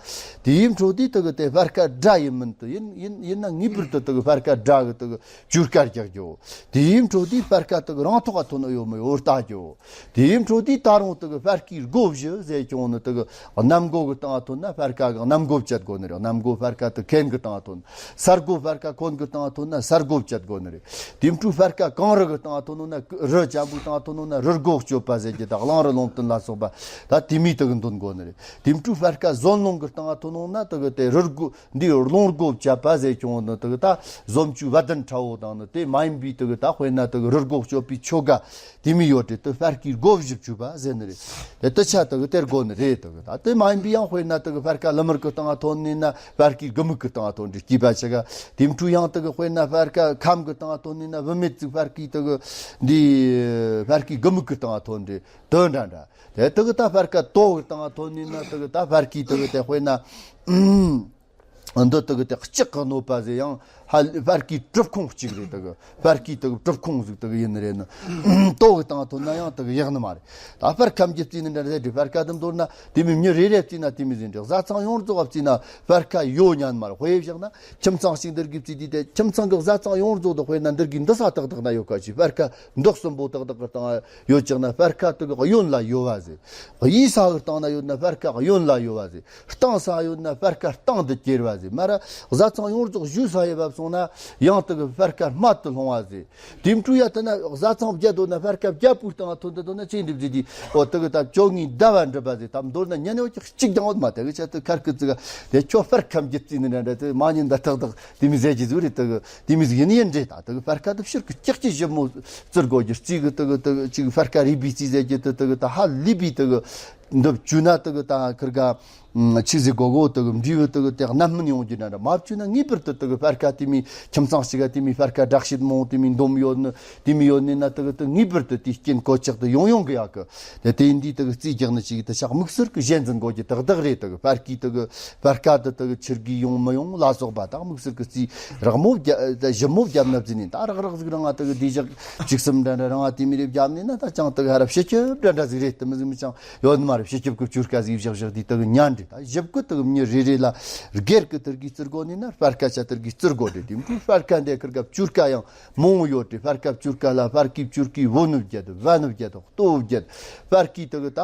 དེའི་འཕྲོ་དེའི་དུ་གི་དེ་སྤར་ཁ་དགྲ་ཡིན་མིན་དུ་ཡིན་ཡིན་ཡིན་ན་ངེས་པར་དུ་དུ་གི་སྤར་ཁ་དགྲ་གི་དུ་གི་བཅུར་ཀ་རྒྱག་རྒྱོ། དེའི་འཕྲོ་དེའི་སྤར་ཁ་དུ་གི་རང་ཐོག་ག་ཐོན་ཡོད་མི་ཡོད་ལྟ་རྒྱོ། དེའི་འཕྲོ་དེའི་ད་རུང་དུ་གི་སྤར་ཁའི་སྒོ་བཞི་ཟེར་ཁྱོང་ནི་དུ་གི་གནམ་སྒོ་གི་སྟེང་ཐོན་ན་སྤར་ཁ་གི་གནམ་སྒོ་བཅད་དགོ་ནི་རེད། གནམ་སྒོ་སྤར་ཁ་དུ་ཁེན་གི་སྟེང་ཐོན། ས་སྒོ་སྤར་ཁ་ཁོན་གི་སྟེང་ཐོན་ན་ས་སྒོ་བཅད་དགོ་ནི་རེད། དེའི་འཕྲོ་སྤར་ཁ་གངས་རི་གི་སྟེང་ཐོན་ནོ་ན་རི་ཅན་པོའི་སྟེང་ཐོན་ནོ་ན་རི་སྒོ་གཅོད་པ་ཟེར་གྱི་དང་གླང་རི་ལུང་བསྟན་ལ་སོགས་པ་ད་དེ་མི་དུ་གི་འདོན་དགོ་ནི་རེད། དེའི་འཕྲོ་སྤར་ཁ་ཟོན་ལུང་གི་སྟེང་ཐོན་ནོ་ན་དུ་གི་དེ་རི་སྒོ་འདི་རླུང་སྒོ་བཅད་པ་ཟེར་ཁྱོང་ནི་དུ་གི་ད་ཟོམ་ཆུ་བ་དན་ཁྲ་བོ་དང་ནི་དེ་མ་ཡིན་པའི་དུ་གི་ད་དཔེར་ན་དུ་གི་རི་སྒོ་གཅོད་པའི་ཆོ་ག་དེ་མི་ཡོད་དེ་དུ་སྤར་ཁའི་སྒོ་བཞི་བཅུ་པ་ཟེར་ནི་རེད། དེ་དུ་ཆ་དུ་གི་དེར་དགོ་ནི་རེད། དུ་གི་ད་དེ་མ་ཡིན་པའི་ཡང་དཔེར་ན་དུ་གི་སྤར་ཁ་ལི་མར་གི་སྟེང་ཐོན་ནི་ན་སྤར་ཁའི་དགུ་མིག་གི་སྟེང་ཐོན་དེ་སྐྱིད་པ་ཆེ་ག། དེའི་འཕྲོ་ཡང་དུ་གི་དཔེར་ན་སྤར་ཁ་ཁམ་གི་སྟེང་ཐོན་ནི་ན་བུད་མེད་ཅིག་སྤར་ཁའི་དུ་གི་འདི་སྤར་ཁའི་དགུ་མིག་གི་སྟེང་ཐོན་དེ་དོན་འདྲ་འདྲ། དེ་དུ་གི་ད་སྤར་ཁ་ཏོ་གི་སྟེང་ཐོན་ནི་ན་དུ་གི་ད་སྤར་ཁའི་དུ་གི་དེ་དཔེར་ན། འདི་དུ་གི་དེ་ལྕགས་གི་གནོད་པ་ཟེར་ཡང་ཧ་སྤར་ཁའི་གྲུབ་ཁུང་གཅིག་རེད། དུ་གི་སྤར་ཁའི་དུ་གི་གྲུབ་ཁུང་ཟིག་དུ་གི་ཡིན་ནི་རེད་ནི། ཏོ་གི་སྟེང་ཐོན་ན་ཡང་དུ་གི་ཡག་ནི་མ་རེད། ད་སྤར་ཁ་མཇུག་རྩིས་ནི་འདྲ་རེད། སྤར་ཁ་དུ་མདོར་ན་དེ་མི་མྱི་རེ་རེ་རྩིས་ན་དེ་མི་ཟིན་འདྲ། བཟའ་ཚང་ཡོངས་རྫོགས་རྩིས་ན་སྤར་ཁ་ཡོ་ཉན་མ་རེད། དཔེ་བཞག་ན་ཁྱིམ་ཚང་ཞིག་འདིར་གི་རྩིས་དུས་དེ་ཁྱིམ་ཚང་གི་བཟའ་ཚང་ཡོངས་རྫོགས་དུ་དཔེར་ན་འདིར་གི་འདི་ས་ཏག་ཏག་ན་ཡོད་ཁ་ཅིག་སྤར་ཁ་མདོག་གསུམ་པོ་ཏག་ཏག་གི་སྟེང་ཡོད་ཅག་ན་སྤར་ཁ་དུ་གི་གཡོན་ལ་ཡོ་བ་ཟེར། གཡས་ས་གི་སྟེང་ན་ཡོད་ན་སྤར་ཁ་གཡོན་ལ་ཡོ་བ་ཟེར། སྟེང་ས་ཡོད་ན་སྤར་ཁ་སྟེང་དུ་གྱེར་བ་ཟེར། མ་ར་བཟའ་ཚང་ཡོངས་རྫོགས་བཞུགས་ས་ཡོད་བབ་སོང་ན་ཡང་དུ་གི་སྤར་ཁ་སྨད་དུ་ལྷུང་བ་ཟེར། དེ་འཕྲོ་ཡ་དུ་ན་བཟའ་ཚང་བརྒྱད་དོ་ན་སྤར་ཁ་བརྒྱད་པོའི་སྟེང་ཐོན་དུ་དོ་ན་ཅི་འདྲི་བཟི་དི་ཨོ་དུ་གི་ད་ཅོ་ངའི་ཟླ་བ་འགྲུབ་པ་ཟེར། ད་མདོར་ན་ཉན་ཡོད་ཀྱི་གཅིག་ཀྱང་ཡོད་མ་དེ་གི་ཆེད་དུ་ཁར་ཁི་ཙི་ག་དེ་ཁྱོད་སྤར་ཁ་མཇུག་རྩིས་ནི་འདྲ་འདྲ་དེ་མ་ཉིན་ད་ཏག་ཏག་དེ་མི་ཟེར་གྱི་ཟིག་རེད། དུ་གི་དེ་མི་ཟིག་ཡིན་ཡིན་འདྲེ། ད་དུ་གི་སྤར་ཁ་དུ་ཕྱིར་གི་ཀྱག་ཀྱི་ཞིབ་མོ་བཙིར་དགོས་ཀྱི་རྩིས་གི་དུ་གི་དུ་གི་ཅིག་སྤར་ཁ་རིག་པའི་རྩིས་ཟེར་གྱི་དུ་དུ་གི་ད་ཧ་ལི་པའི་དུ་གི་འདི་བཅུ་ན་དུ་གི་ད་ཁིར་ག་ཆི་ཟིག་གོ་གོ་དུ་གི་འབྲས་བུ་དུ་གི་དེ་རྣམ་སྨིན་ཡོང་རྒྱུ་འདྲ་འདྲ། མ་བཅུ་ན་ངེས་པར་དུ་དུ་གི་སྤར་ཁ་དེ་མི་ཁྱིམ་ཚང་ཞིག་ག་དེ་མི་སྤར་ཁ་དྲག་ཤེད་མོ་དེ་མི་འདོམ་ཡོད་ནི་དེ་མི་ཡོད་ནི་ན་དུ་གི་དུ་ངེས་པར་དུ་དེ་རྐྱེན་གོ་ཆག་དུ་ཡོང་ཡོང་གི་ཡག་གི། དེ་དེ་འདི་དུ་གི་རྩིས་རྒྱག་ནི་ཞིག་དུ་ཆག་དམིགས་བསལ་གི་གཞན་འཛིན་དགོས་ཀྱི་དག་དག་རེད། དུ་གི་སྤར་ཁའི་དུ་གི་སྤར་ཁ་དུ་དུ་གི་ཆིར་གི་ཡོང་མི་ཡོང་ལ་སོགས་པ་དང་དམིགས་བསལ་གི་རྩིས་རག་མོ་བརྒྱ་ད་ཞིབ་མོ་བརྒྱབ་ན་བརྩིས་ནས་ད་རག་རག་ཟིག་རང་ང་དུ་གི་དེ་ཞག་ཅིག་གསུམ་འདྲ་འདྲ་རང་ང་དེ་མི་རེ་བརྒྱབ་ནས་ན་ད་ཅང་དུ་གི་ཧ་ར་ཕྱི་ཁྱབ་འདྲ་འདྲ་ཟིག་རེད། དུ་མི་ཟིག་མི་ཅང་ཡོད་ནི་མ་རེད། ཕྱི་ཁྱབ་གི་བཅུར་ཀ་ཟིག་བཞག་བཞག་དེ་དུ་གི་ཉན་རེད། ད་ཞིབ་གི་དུ་གི་མྱི་རེ་རེ་ལ་སྒེར་གི་དུར་གི་བཙིར་དགོས་ནས་ན་སྤར་ཁ་ཆ་དུར་གི་བཙིར་དགོས་རེད། དེ་མི་སྤར་ཁ་འདི་ཁིར་ག་བཅུར་ཀ་ཡང་མང་བོ་ཡོད་དེ། སྤར་ཁ་བཅུར་ཀ་ལ་སྤར་ཁའི་བཅུར་ཀའི་བོ་ནུབ་བརྒྱད་བ་ནུབ་བརྒྱད་ལྟོ་བརྒྱད། སྤར་ཁའི་དུ་གི་ད་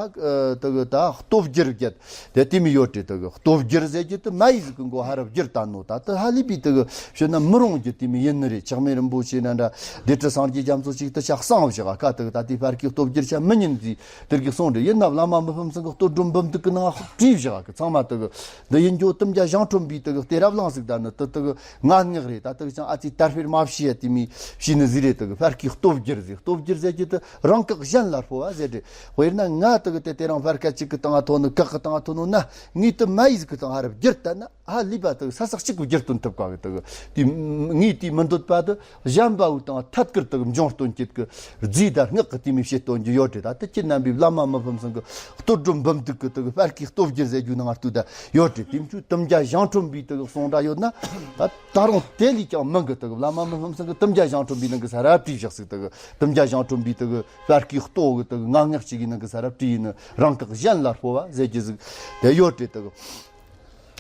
དུ་གི་ད་ལྟོ་བརྒྱད་བརྒྱད། དེ་དེ་མི་ཡོད་དེ་དུ་གི་ལྟོ་བརྒྱད་ཟེར་གྱི་དུ་མ་ཡི་ཟིག་གི་མགོ་ཧ་ར་བརྒྱད་ད་ནོ། ད་དུ་ཧ་ལི་པའི་དུ་གི་ཤོད་ན་མི་རུང་རྒྱུ་དེ་མི་ཡིན་ནི་རེད། ཆགས་མེད་རིན་པོ་ཆེ་ན་འདྲ་སྡེ་ཁྲི་སངས་རྒྱས་རྒྱ་མཚོ་ཅིག་དུ་ཆགས་སང་བཞག་ཁ་དུ་གི་ད་དེ་སྤར་ཁའི་ལྟོ་བརྒྱད་ཆ་མི་ཉན་ཟིག་དུར་གི་སོང་རེད། ཡིན་ན་བླ་མ་མི་ཕམ་ཚང་གི་ལྟོ་སྒྲུབ་འབུམ་དུ་གི་ནང་བྲིས་བཞག་གི་ཚང་མ་དུ་གི་འདི་ཡིན་རྒྱུ་དུམ་བརྒྱ་ཞང་ཁྲོམ་པའི་དུ་གི་ལྟེ་རབ་ལངས་ཟིག་ད་ནི་དུ་དུ་གི་ངན་སྔགས་རེད། ད་དུ་གི་ཅང་ཨ་ཙི་དར་སྤེལ་མ་བྱས་ཡ་དེ་མི་བྱས་ནི་ཟིག་རེད། དུ་གི་སྤར་ཁའི་ལྟོ་བརྒྱད་ཟིག་ལྟོ་བརྒྱད་ཟེར་གྱི་དུ་རང་བཀག་གཞན་ལ་སྤོ་བ་ཟེར་རེད། དཔེར་ན་ང་དུ་གི་དེ་དེ་རང་སྤར་ཁ་གཅིག་གི་སྟེང་ཐོན་ནི་བཀག་གི་སྟེང་ཐོན་ནོ་ན་ངས་དུ་མ་ཡིས་གི་སྟེང་ཧ་ར་བསྒྱུར་ལྟ་ན་ཧ་ལས་པ་དུ་ས་ས་གཅིག་གི་བསྒྱུར་སྟོན་ཐུབ་ག་གི་དུ་གི་དེ་ངས་དེ་མི་འདོད་པ་དུ་གཞན་པ་བོ་དང་ཐད་ཀར་དུ་གི་འབྱུང་སྟོན་གྱི་གི་རྫས་དང་སྔགས་གི་དེ་མི་བྱེད་སྟོན་རྒྱུ་ཡོད་རེད། ད་དུ་ཁྱེད་རྣམ་པའི་བླ་མ་མི་ཕམ་ཚང་གི་ལྟོ་སྒྲུབ་འབུམ་དུ་གི་དུ་གི་སྤར་ཁའི་ལྟོ་བརྒྱད་ཟེར་རྒྱུ་ནང་ལྟོས་ད་ཡོད་རེད། དེ་ཚོས་དུམ་བརྒྱ་ཞང་ཁྲོམ་པའི་དུ་གི་གསུང་སྒྲ་ཡོད་ན་ད་ད་རུང་དེ་ལས་ཀྱང་མང་གི་དུ་གི་བླ་མ་མི་ཕམ་ཚང་གི་དུམ་བརྒྱ་ཞང་ཁྲོམ་པའི་ནང་གི་ས་ར་བྲིས་བཞག་ཟིག་དུ་གི་དུམ་བརྒྱ་ཞང་ཁྲོམ་པའི་དུ་གི་སྤར་ཁའི་ལྟོ་གི་དུ་གི་ངན་སྔགས་གཅིག་གི་ནང་གི་ས་ར་བྲིས་ཡིན་ནི་རང་བཀག་གཞན་ལ་སྤོ་བ་ཟེར་རྒྱུ་ཟིག་དེ་ཡོད་རེད། དུ་གི་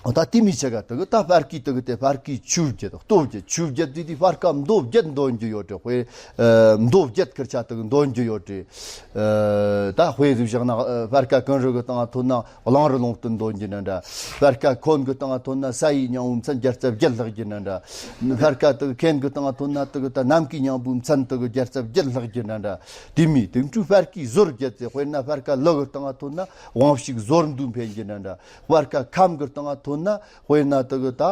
ད་དེ་མི་ཆེ་ག་དུ་གི་ད་སྤར་ཁའི་དུ་གི་དེ་སྤར་ཁའི་ཆུ་བརྒྱད་ལྟོ་བརྒྱད་ཆུ་བརྒྱད་དེ་དེ་སྤར་ཁ་མདོ་བརྒྱད་འདོན་རྒྱུ་ཡོད་རེད། དཔེ་མདོ་བརྒྱད་ཁིར་ཆ་དུ་གི་འདོན་རྒྱུ་ཡོད་རེད། ད་དཔེ་ཟིག་བཞག་ན་སྤར་ཁ་ཀུན་རི་གི་སྟེང་ཐོན་ན་གླང་རི་ལུང་བསྟན་འདོན་རྒྱུ་ན་འདྲ། སྤར་ཁ་ཁོན་གི་སྟེང་ཐོན་ན་ས་ཡི་སྙིང་པོའི་མཚན་བརྒྱ་རྩ་བརྒྱད་ལྷག་རྒྱུ་ན་འདྲ། སྤར་ཁ་དུ་གི་ཁེན་གི་སྟེང་ཐོན་ན་དུ་གི་ད་ནམ་མཁའི་སྙིང་པོའི་མཚན་དུ་གི་བརྒྱ་རྩ་བརྒྱད་ལྷག་རྒྱུ་ན་འདྲ། དེ་མི་དུ་འཕྲུ་སྤར་ཁའི་ཟོར་བརྒྱད་ཚེ་དཔེར་ན་སྤར་ཁ་ལུ་གི་སྟེང་ཐོན་ན་དབང་ཕྱུག་ཟོར་འདུ་འཕེན་རྒྱུ་ན་འདྲ། སྤར་ཁ་ཁམ་གི་སྟེང་ཐོན་ན་དཔེར་ན་དུ་གི་ད་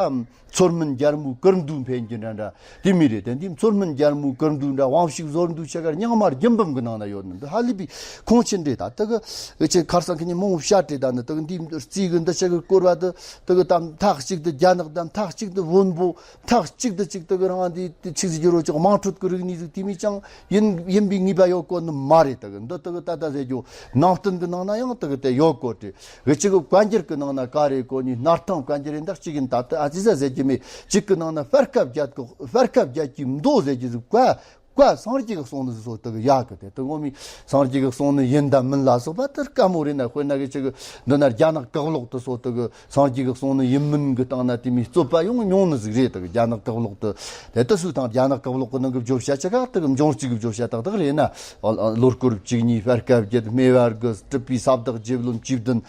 མཚོ་སྨན་རྒྱལ་མོའི་ཀིར་འདུ་འཕེན་རྒྱུ་འདྲ་འདྲ་དེ་མི་རེད། དེ་འདི་མཚོ་སྨན་རྒྱལ་མོའི་ཀིར་འདུ་འདྲ་དབང་ཕྱུག་ཟོར་འདུ་ཆ་གར་རྙིང་མ་རྒྱུན་འབུམ་གི་ནང་ན་ཡོད་ནི་འདི་ཧ་ལས་པའི་ཁུངས་ཆེན་རེད། ད་དུ་གི་ཨེ་ཆེ་ཁར་སང་ཁི་ཉིན་མོ་བཤད་རེད། ད་ནི་དུ་གི་འདི་རྩིས་གི་འདི་ཆ་གི་སྐོར་བ་དུ་དུ་གི་ད་མཐའ་གཅིག་ཏུ་རྒྱ་ནག་དང་མཐའ་གཅིག་ཏུ་བོན་པོ་མཐའ་གཅིག་ཏུ་གཅིག་དུ་གི་རང་འདི་ཆིག་ཟིག་རོ་ཅོག་དམངས་ཁྲོད་གི་རིག་གནས་ཟིག་དེ་མི་ཅང་ཡིན་ཡིན་པའི་ངེས་པ་ཡོད་གོ་ནི་མ་རེད། དུ་གི་འདི་དུ་གི་ད་ད་ཟེར་རྒྱུ་ནང་བསྟན་གི་ནང་ན་ཡང་དུ་གི་དེ་ཡོད་གོ་དེ་གི་ཆི་གི་བཀའ་འགྱུར་གི་ནང་ན་ག་རེ་གོ་ནི་སྣར་ཐང་ རང་བཀའ་འགྱུར་རེད། འདི་གཅིག་ཡིན། ད་ལྟ་ཨ་ཙི་ཟ་ཟེར་གྱི་མེད། གཅིག་གི་ནང་ན་སྤར་ཁ་བརྒྱད་གི་སྤར་ཁ་བརྒྱད་ཀྱི་མདོ་ཟེར་གྱི་ཟིག་བཀའ་བཀའ་སངས་རྒྱས་ཀྱིས་གསུངས་ནི་ཟིག་སོ་དེ་གི་ཡག་གི། དེ་དེ་ངོ་མའི་སངས་རྒྱས་ཀྱིས་གསུངས་ནི་ཡིན་དང་མིན་ལ་སོགས་པ་དེ་དཀའ་མོ་རེད་ན། དཔེར་ན་གི་ཅིག་འདི་ན་རྒྱ་ནག་གག་ལོག་དེ་སོ་དེ་གི་སངས་རྒྱས་ཀྱིས་གསུངས་ནི་ཡིན་མིན་གི་སྟེང་ན་དེ་མོའི་རྩོད་པ་ཡོང་མྱོང་ནི་ཟིག་རེད། དེ་གི་རྒྱ་ནག་གག་ལོག་དེ་དེ་དེ་སུའི་ཐང་། རྒྱ་ནག་གག་ལོག་གི་ནང་གི་བརྗོད་བྱ་ཆ་ག་དེ་གི་འབྱུང་རྩིས་གི་བརྗོད་བྱ་ཏག་ཏག་རེད་ན། ཨ་ཨ་ལོ་སྐོར་བཅུ་གཉིས། སྤར་ཁ་བརྒྱད། སྨེ་བ་དགུ། སྲིད་པའི་ས་བདག་བརྒྱད། བློན་བཅུ་བདུན།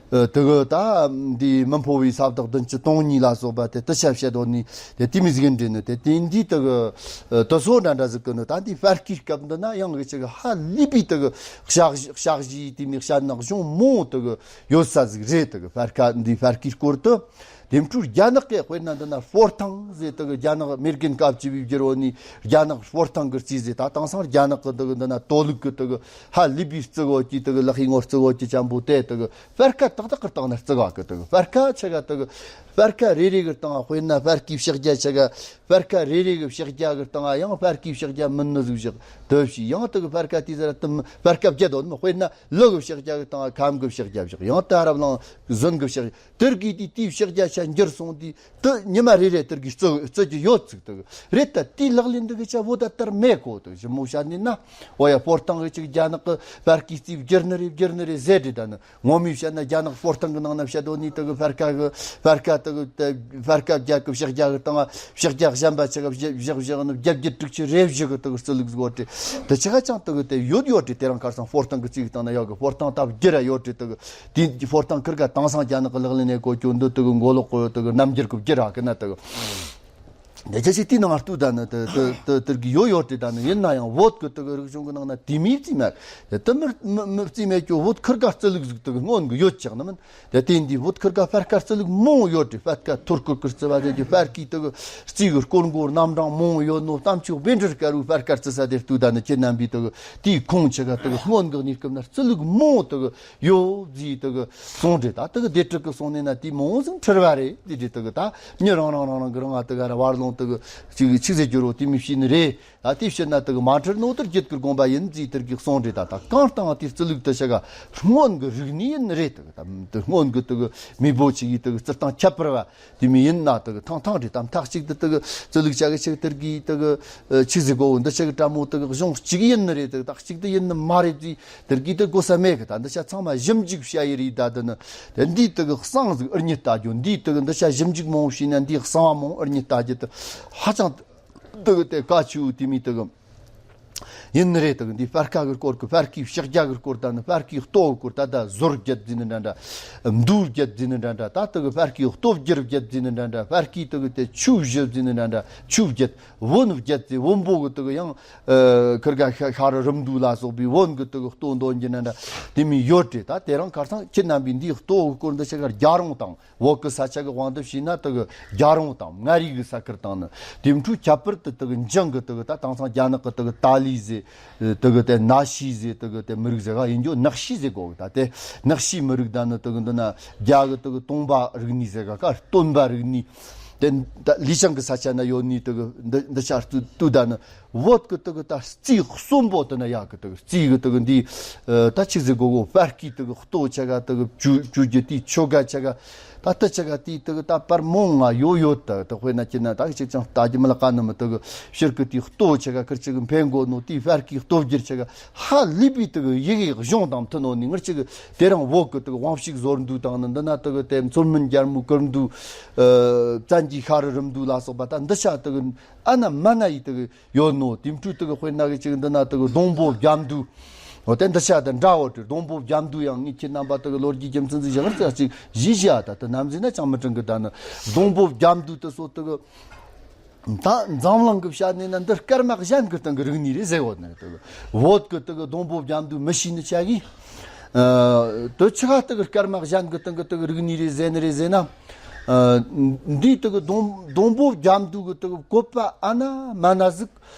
ཨ་དེ་གི་ད་འདི་མི་འཕོ་བའི་ས་བདག་བདུན་ཅུ་དོན་གཉིས་ལ་སོགས་པ་དེ་དེ་ཆ་བཤད་དོ་ནི་དེ་དེ་མི་ཟིག་འདྲེ་ནི་དེ་དེ་འདི་དེ་གི་ཨ་དེ་སོ་འདྲ་འདྲ་ཟིག་གི་ནི། ད་འདི་སྤར་ཁའི་སྐབས་འདི་ན་ཡང་གི་ཅིག་ཧ་ལས་པའི་དེ་གི་ཞག་ཞག་བཞི་དེ་མི་བཤད་ན་གཞུང་མོ་དེ་གི་ཡོད་ས་ཟིག་རེད། དེ་གི་སྤར་ཁ་འདི་སྤར་ཁའི་སྐོར་དུ། དེ་འཕྲོས་རྒྱ་ནག་གི་དཔེར་ན་འདི་ན་སྤོར་ཐང་ཟེར། དེ་གི་རྒྱ་ནག་མེར་གན་སྐབས་ཀྱི་བི་བསྒྱུར་བོ་ནི་རྒྱ་ནག་སྤོར་ཐང་གི་རྩིས་ཟེར། ད་དེང་སང་རྒྱ་ནག་གི་དེ་གི་འདི་ན་དོ་ལུགས་གི་དེ་གི་ཧ་ལས་པའི་རྩི་གོ་གི་དེ་གི་ལག་ཧི་ངོ་རྩི་གོ་གི་ཅན་པོ་དེ་དེ་གི་སྤར་ཁ་ཏག་ཏག་གི་སྟེང་ན་རྩི་ག་གི། དེ་གི་སྤར་ཁ་ཆ་ག་དེ་གི་སྤར་ཁ་རེ་རེ་གི་སྟེང་དཔེར་ན་སྤར་ཁའི་ཕྱག་རྒྱ་ཆ་ག་སྤར་ཁ་རེ་རེ་གི་ཕྱག་རྒྱ་གི་སྟེང་ཡང་སྤར་ཁའི་ཕྱག་རྒྱ་མིན་ནི་ཟིག་བཞག་དེ་བྱས། ཡང་དེ་གི་སྤར་ཁ་དེ་ཟེར་དེ་སྤར་ཁ་བརྒྱད་དོ་ནི། དཔེར་ན་ལུ་གི་ཕྱག་རྒྱ་གི་སྟེང་ཁམ་གི་ཕྱག་རྒྱ་བཞག། ཡང་ད་རབ་ལང་ཟོན་གི་ཕྱག་དེར་གི་དེ་དེའི་ཕྱག་རྒྱ་ཆ་འགྱུར་སོང་དུས་དེ་ཉི་མ་རེ་རེ་དེར་གི་རྩི་རྩི་རྒྱུ་ཡོད་ཚིག་དེ་གི་རེད། ད་དེའི་ལག་ལེན་འདི་གི་ཆ་བོ་ད་དར་མེད་གོ། དེ་གི་ཞིབ་མོ་བཤད་ནི་ན། འོ་ཡ། སྤོར་ཐང་གི་ཅིག་རྒྱ་ནག་གི་སྤར་ཁའི་རྩིས་བསྒྱུར་ནི་རེད་བསྒྱུར་ནི་རེད་ཟེར་དེ། ད་ནི་ངོ་མས་བཤད་ན་རྒྱ་ནག་སྤོར་ཐང་གི་ནང་ན་བཤད་དོ་ནི་དེ་གི་སྤར་ཁ་གི་སྤར་ཁ་དེ་གི་དེ་སྤར་ཁ་བརྒྱད་གི་ཕྱག་རྒྱ་གི་སྟེང་ཕྱག་རྒྱ་གཞན་པ་ཆ་ག་བཞག་བཞག་བཞག་ནི་བརྒྱད་བརྒྱད་དྲུག་ཅུ་རེ་བཞི་གི་དེ་གི་རྩི་ལུགས་ཟིག་ཡོད་དེ། དེ་ཆ་ག་ཅང་དེ་གི་དེ་ཡོད་ཡོད་དེ། དེ་རིང་ཁ་སང་སྤོར་ཐང་གི་རྩིས་གི་སྟེང་ན་ཡོད་གི། སྤོར་ཐང་ད་བསྒྱུར་ར་ཡོད་དེ། དེ་གི་དེ་སྤོར་ཐང་ཁིར་ག་དེང་སང་རྒྱ་ནག་གི་ལག་ལེན་ནས་གོ་རྒྱུ་འདི་དེ་གི་མགོ་ལོག་གི་དེ་གི་རྣམ་འགྱུར་གི་བསྒྱུར་ར་གི་ན་དེ་གི་དེ་ཆ་ཞིག་དེའི་ནང་ལྟོས་ད་ནི་དེ་དེ་དེ་དེར་གི་ཡོད་ཡོད་དེ། ད་ནི་ཡིན་ན་ཡང་བོད་གི་དེ་གི་རིག་གཞུང་གི་ནང་ན་དེ་མི་རྩིས་མེད། དེ་དེ་མི་མི་མི་རྩིས་མེད་ཀྱི་བོད་ཁིར་ག་རྩི་ལུགས་ཟིག་དེ་གི་སྔོན་གི་ཡོད་ཅག་ནི་མིན། དེ་དེ་འདི་བོད་ཁིར་ག་སྤར་ཁ་རྩི་ལུགས་མང་ཡོད་དེ། སྤར་ཁ་ཐོར་ཁུར་གི་རྩི་བ་དེ་གི་སྤར་ཁའི་དེ་གི་རྩིས་གི་སྐོར་མགོ་རྣམ་གྲངས་མང་ཡོད་ནོ། གཏམ་ཆོག་བཻ་ཌཱུརྱ་དཀར་བོའི་སྤར་ཁ་རྩི་ས་དེར་ལྟོས་ད་ནི་ཁྱེད་རྣམ་པས་དེ་གི་དེའི་ཁུངས་ཆ་ག་དེ་གི་སྔོན་གི་གནས་སྐབས་ན་རྩི་ལུགས་མང་དེ་གི་ཡོད་ཟེར་དེ་གི་གསུངས་རེད། ད་དེ་གི་སྡེ་ཕྲུག་གི་གསུང་ནས་ན་དེ་མོ་ཟིག་འཁྲུལ་བ་རེད་དེ་རེད། དེ་གི་ད་མྱི་རང་རང་རང་རང་གི་རང་ང་དེ་ག་ར་བར་ལོང་དེ་གི་ཅིག་ཆི་ཟེར་རྒྱུ་རོ་དེ་མི་ཤེས་ནི་རེད། ད་དེ་བཤད་ན་དེ་གི་མ་འཁྲུལ་ནོ་དེར་རྒྱུད་ཀྱི་དགོངས་པ་ཡིན་ཟེར་དེར་གི་གསུང་རེད། ད་ད་གང་ལྟར་དེ་རྩི་ལུགས་དེ་ཆ་ག་སྔོན་གི་རིག་གནས་ཡིན་ནི་རེད། དེ་གི་ད་དེ་སྔོན་གི་དེ་གི་མེས་པོ་ཆེ་གི་དེ་གི་རྩི་སྟངས་ཁྱད་པར་བ། དེ་མི་ཡིན་ན་དེ་གི་ཐང་ཐང་རེད། དམ་ཐག་གཅིག་ཏུ་དེ་གི་རྩི་ལུགས་ཆ་གི་ཆེ་གི་དེར་གི་དེ་གི་ཆི་ཟིག་གོ་འདི་ཆ་གི་བཀྲ་མོ་དེ་གི་གཞུང་གཅིག་ཡིན་ནི་རེད། དེ་གི་ཐག་གཅིག་ཏུ་ཡིན་ནི་མ་རེད་ཟེར་དེར་གི་དེ་གོ་ས་མེད་གི། ད་འདི་ཆ་ཚང་མ་ཞིབ་འཇུག་བྱ་ཡི་རེད། ད་དེ་ནི་དེ་འདི་དེ་གི་གསང་ཟིག་ཨུར་ཉི་ལྟ་རྒྱུ། འདི་དེ་གི་འདི་ཆ་ཞིབ་འཇུག་མང་བོ་བྱས་ན་འདི་གསང་བ་མང་ཨུར་ཉི་ལྟ་རྒྱུ་དེ་ཧ་ཅང་དེ་གི་དེ་གལ་ཆེ་བོ་དེ་མི་དེ་གི་ཡིན་ནི་རེད། དེ་གི་འདི་སྤར་ཁ་གི་སྐོར་གི་སྤར་ཁའི་ཕྱག་རྒྱ་གི་སྐོར། ད་ནི་སྤར་ཁའི་ལྟོ་གི་སྐོར། ད་ད་ཟོར་བརྒྱད་ཟེར་ནི་འདྲ་འདྲ། མདོ་བརྒྱད་ཟེར་ནི་འདྲ་འདྲ། ད་དེ་གི་སྤར་ཁའི་ལྟོ་བསྒྱུར་བརྒྱད་ཟེར་ནི་འདྲ་འདྲ། སྤར་ཁའི་དེ་གི་དེ་ཆུ་བཞི་ཟེར་ནི་འདྲ་འདྲ། ཆུ་བརྒྱད། བོན་བརྒྱད་ཟེར། བོན་པོ་གི་དེ་གི་ཡང་ཨ་ཁིར་ག་ཤ་ཤ་རུ་རིམ་འདུ་ལ་སོགས་པའི་བོན་གི་དེ་གི་ལྟོ་འདོན་རྒྱུ་འདྲ་འདྲ་དེ་མི་ཡོད་རེད། ད་དེ་རིང་ཁ་སང་ཁྱེད་རྣམ་པས་འདིའི་ལྟོ་གི་སྐོར་འདི་ཆ་ག་རྒྱ་རོང་དང་། བོད་ཀྱི་ས་ཆ་གི་དབང་དུ་བྱས་ན་དེ་གི་རྒྱ་རོང་དང་མངའ་རིས་ཀྱི་ས་ཁུལ་དང་ནི། དེ་འཕྲོས་ཁྱད་པར་དུ་དེ་གི་འཇང་གི་དེ་གི་ད་དེང་སང་རྒྱ་ནག་གི་དེ་གི་ཏཱ་ལི་ཟེར། དེ་གི་དེ་ནག་ཤི་ཟེར། དེ་གི་དེ་མི་རིགས་ཟེར་ག་ཡིན་རྒྱུ། ནག་ཤི་ཟེར་གོ་གི། ད་དེ་ནག་ཤི་མི་རིགས་ད་ནི་དེ་གི་འདི་ན་རྒྱ་གི་དེ་གི་ཏུང་པ་རིག་གནས་ཟེར་ག་ག་སྟོན་པ་རིག་གནས། དེ་ད་ལི་ཅང་གི་ས་ཆ་ན་ཡོད་ནི་དེ་གི་འདི་འདི་ཆ་ཏུ་ཏུ་ད་ནི། བོད་ཀྱི་དེ་གི་ད་རྩིས་གསོན་པོ་དེ་ན་ཡག་གི། དེ་གི་རྩིས་གི་དེ་གི་འདི་ཨ་ད་ཆི་ཟིག་གོ་གོ་སྤར་ཁའི་དེ་གི་ལྟོ་ཆ་ག་དེ་གི་བཅུ་བཅུ་རྒྱུ་དེའི་ཆོ་ག་ཆ་ག་ད་ལྟ་ཆ་ག་དེའི་དེ་གི་ད་པར་མོང་ང་ཡོད་ཡོད། ད་དེ་དཔེར་ན་ཁྱེད་ན་ད་གི་ཅིག་ཅང་ལྟ་རྒྱུ་མི་ལ་ཀ་ནི་མི། དེ་གི་ཕྱིར་གི་དེའི་ལྟོ་ཆ་ག་ཁིར་ཅིག་འཕེན་གོ་ནོ། དེའི་སྤར་ཁའི་ལྟོ་བསྒྱུར་ཆ་ག་ཧ་ལས་པའི་དེ་གི་ཡི་གེ་གཞུང་དང་མཐུན་ནོ་ནི། ངར་ཅིག་དེ་རིང་བོད་གི་དེ་གི་དབང་ཕྱུག་ཟོར་འདུ་དང་ནི་འདི་ན་དེ་གི་དེ་མཚོ་སྨན་རྒྱལ་མོའི་ཀིར་འདུ། ཨ་བཙན་གྱི་ཤ་རུ་རིམ་འདུ་ལ་སོགས་པ་ད་འདི་ཆ་དེ་གི་ཨ་ན་མ་ན་ཡི་དེ་གི་ཡོད་ནོ། དེ་འཕྲོས་དེ་གི་དཔེར་ན་གི་ཅིག་འདི་ན་དེ་གི་སྡོང་པོ་རྒྱ་མདུད། འོ་དེ་འདི་ཆ་དེ་འདྲ་བོ་དེ། སྡོང་པོ་རྒྱ་མདུད་ཡང་ངས་ཁྱེད་རྣམ་པ་དེ་གི་ལོ་རྒྱུས་ཀྱི་མཚན་ཚིག་བཞག་ཙག་ཅིག་བཞི་བཞི་ཨ་ད་དེ་ནམ་ཟིན་ན་ཅང་མི་དྲན་གི། ད་ནི་སྡོང་པོ་རྒྱ་མདུད་དེ་སོ་དེ་གི་ད་འཛམ་གླིང་གི་བཤད་ནས་ན་འདི་སྐར་མ་གཞན་གི་སྟེང་གི་རིག་གནས་རེད་ཟེར་བོ་ནི་དེ་གི། བོད་གི་དེ་གི་སྡོང་པོ་རྒྱ་མདུད་མི་ཤེས་ནི་ཆ་གི། ཨ་དེ་ཆི་ག་དེ་གི་སྐར་མ་གཞན་གི་སྟེང་གི་དེ་གི་རིག་གནས་རེད་ཟེར་ནི་རེད་ཟེར་ན། ཨ་འདིའི་དེ་གི་སྡོང་སྡོང་པོ་རྒྱ་མདུད་གི་དེ་གི་བཀོད་པ་ཨ་ན་མ་ན་ཟིག།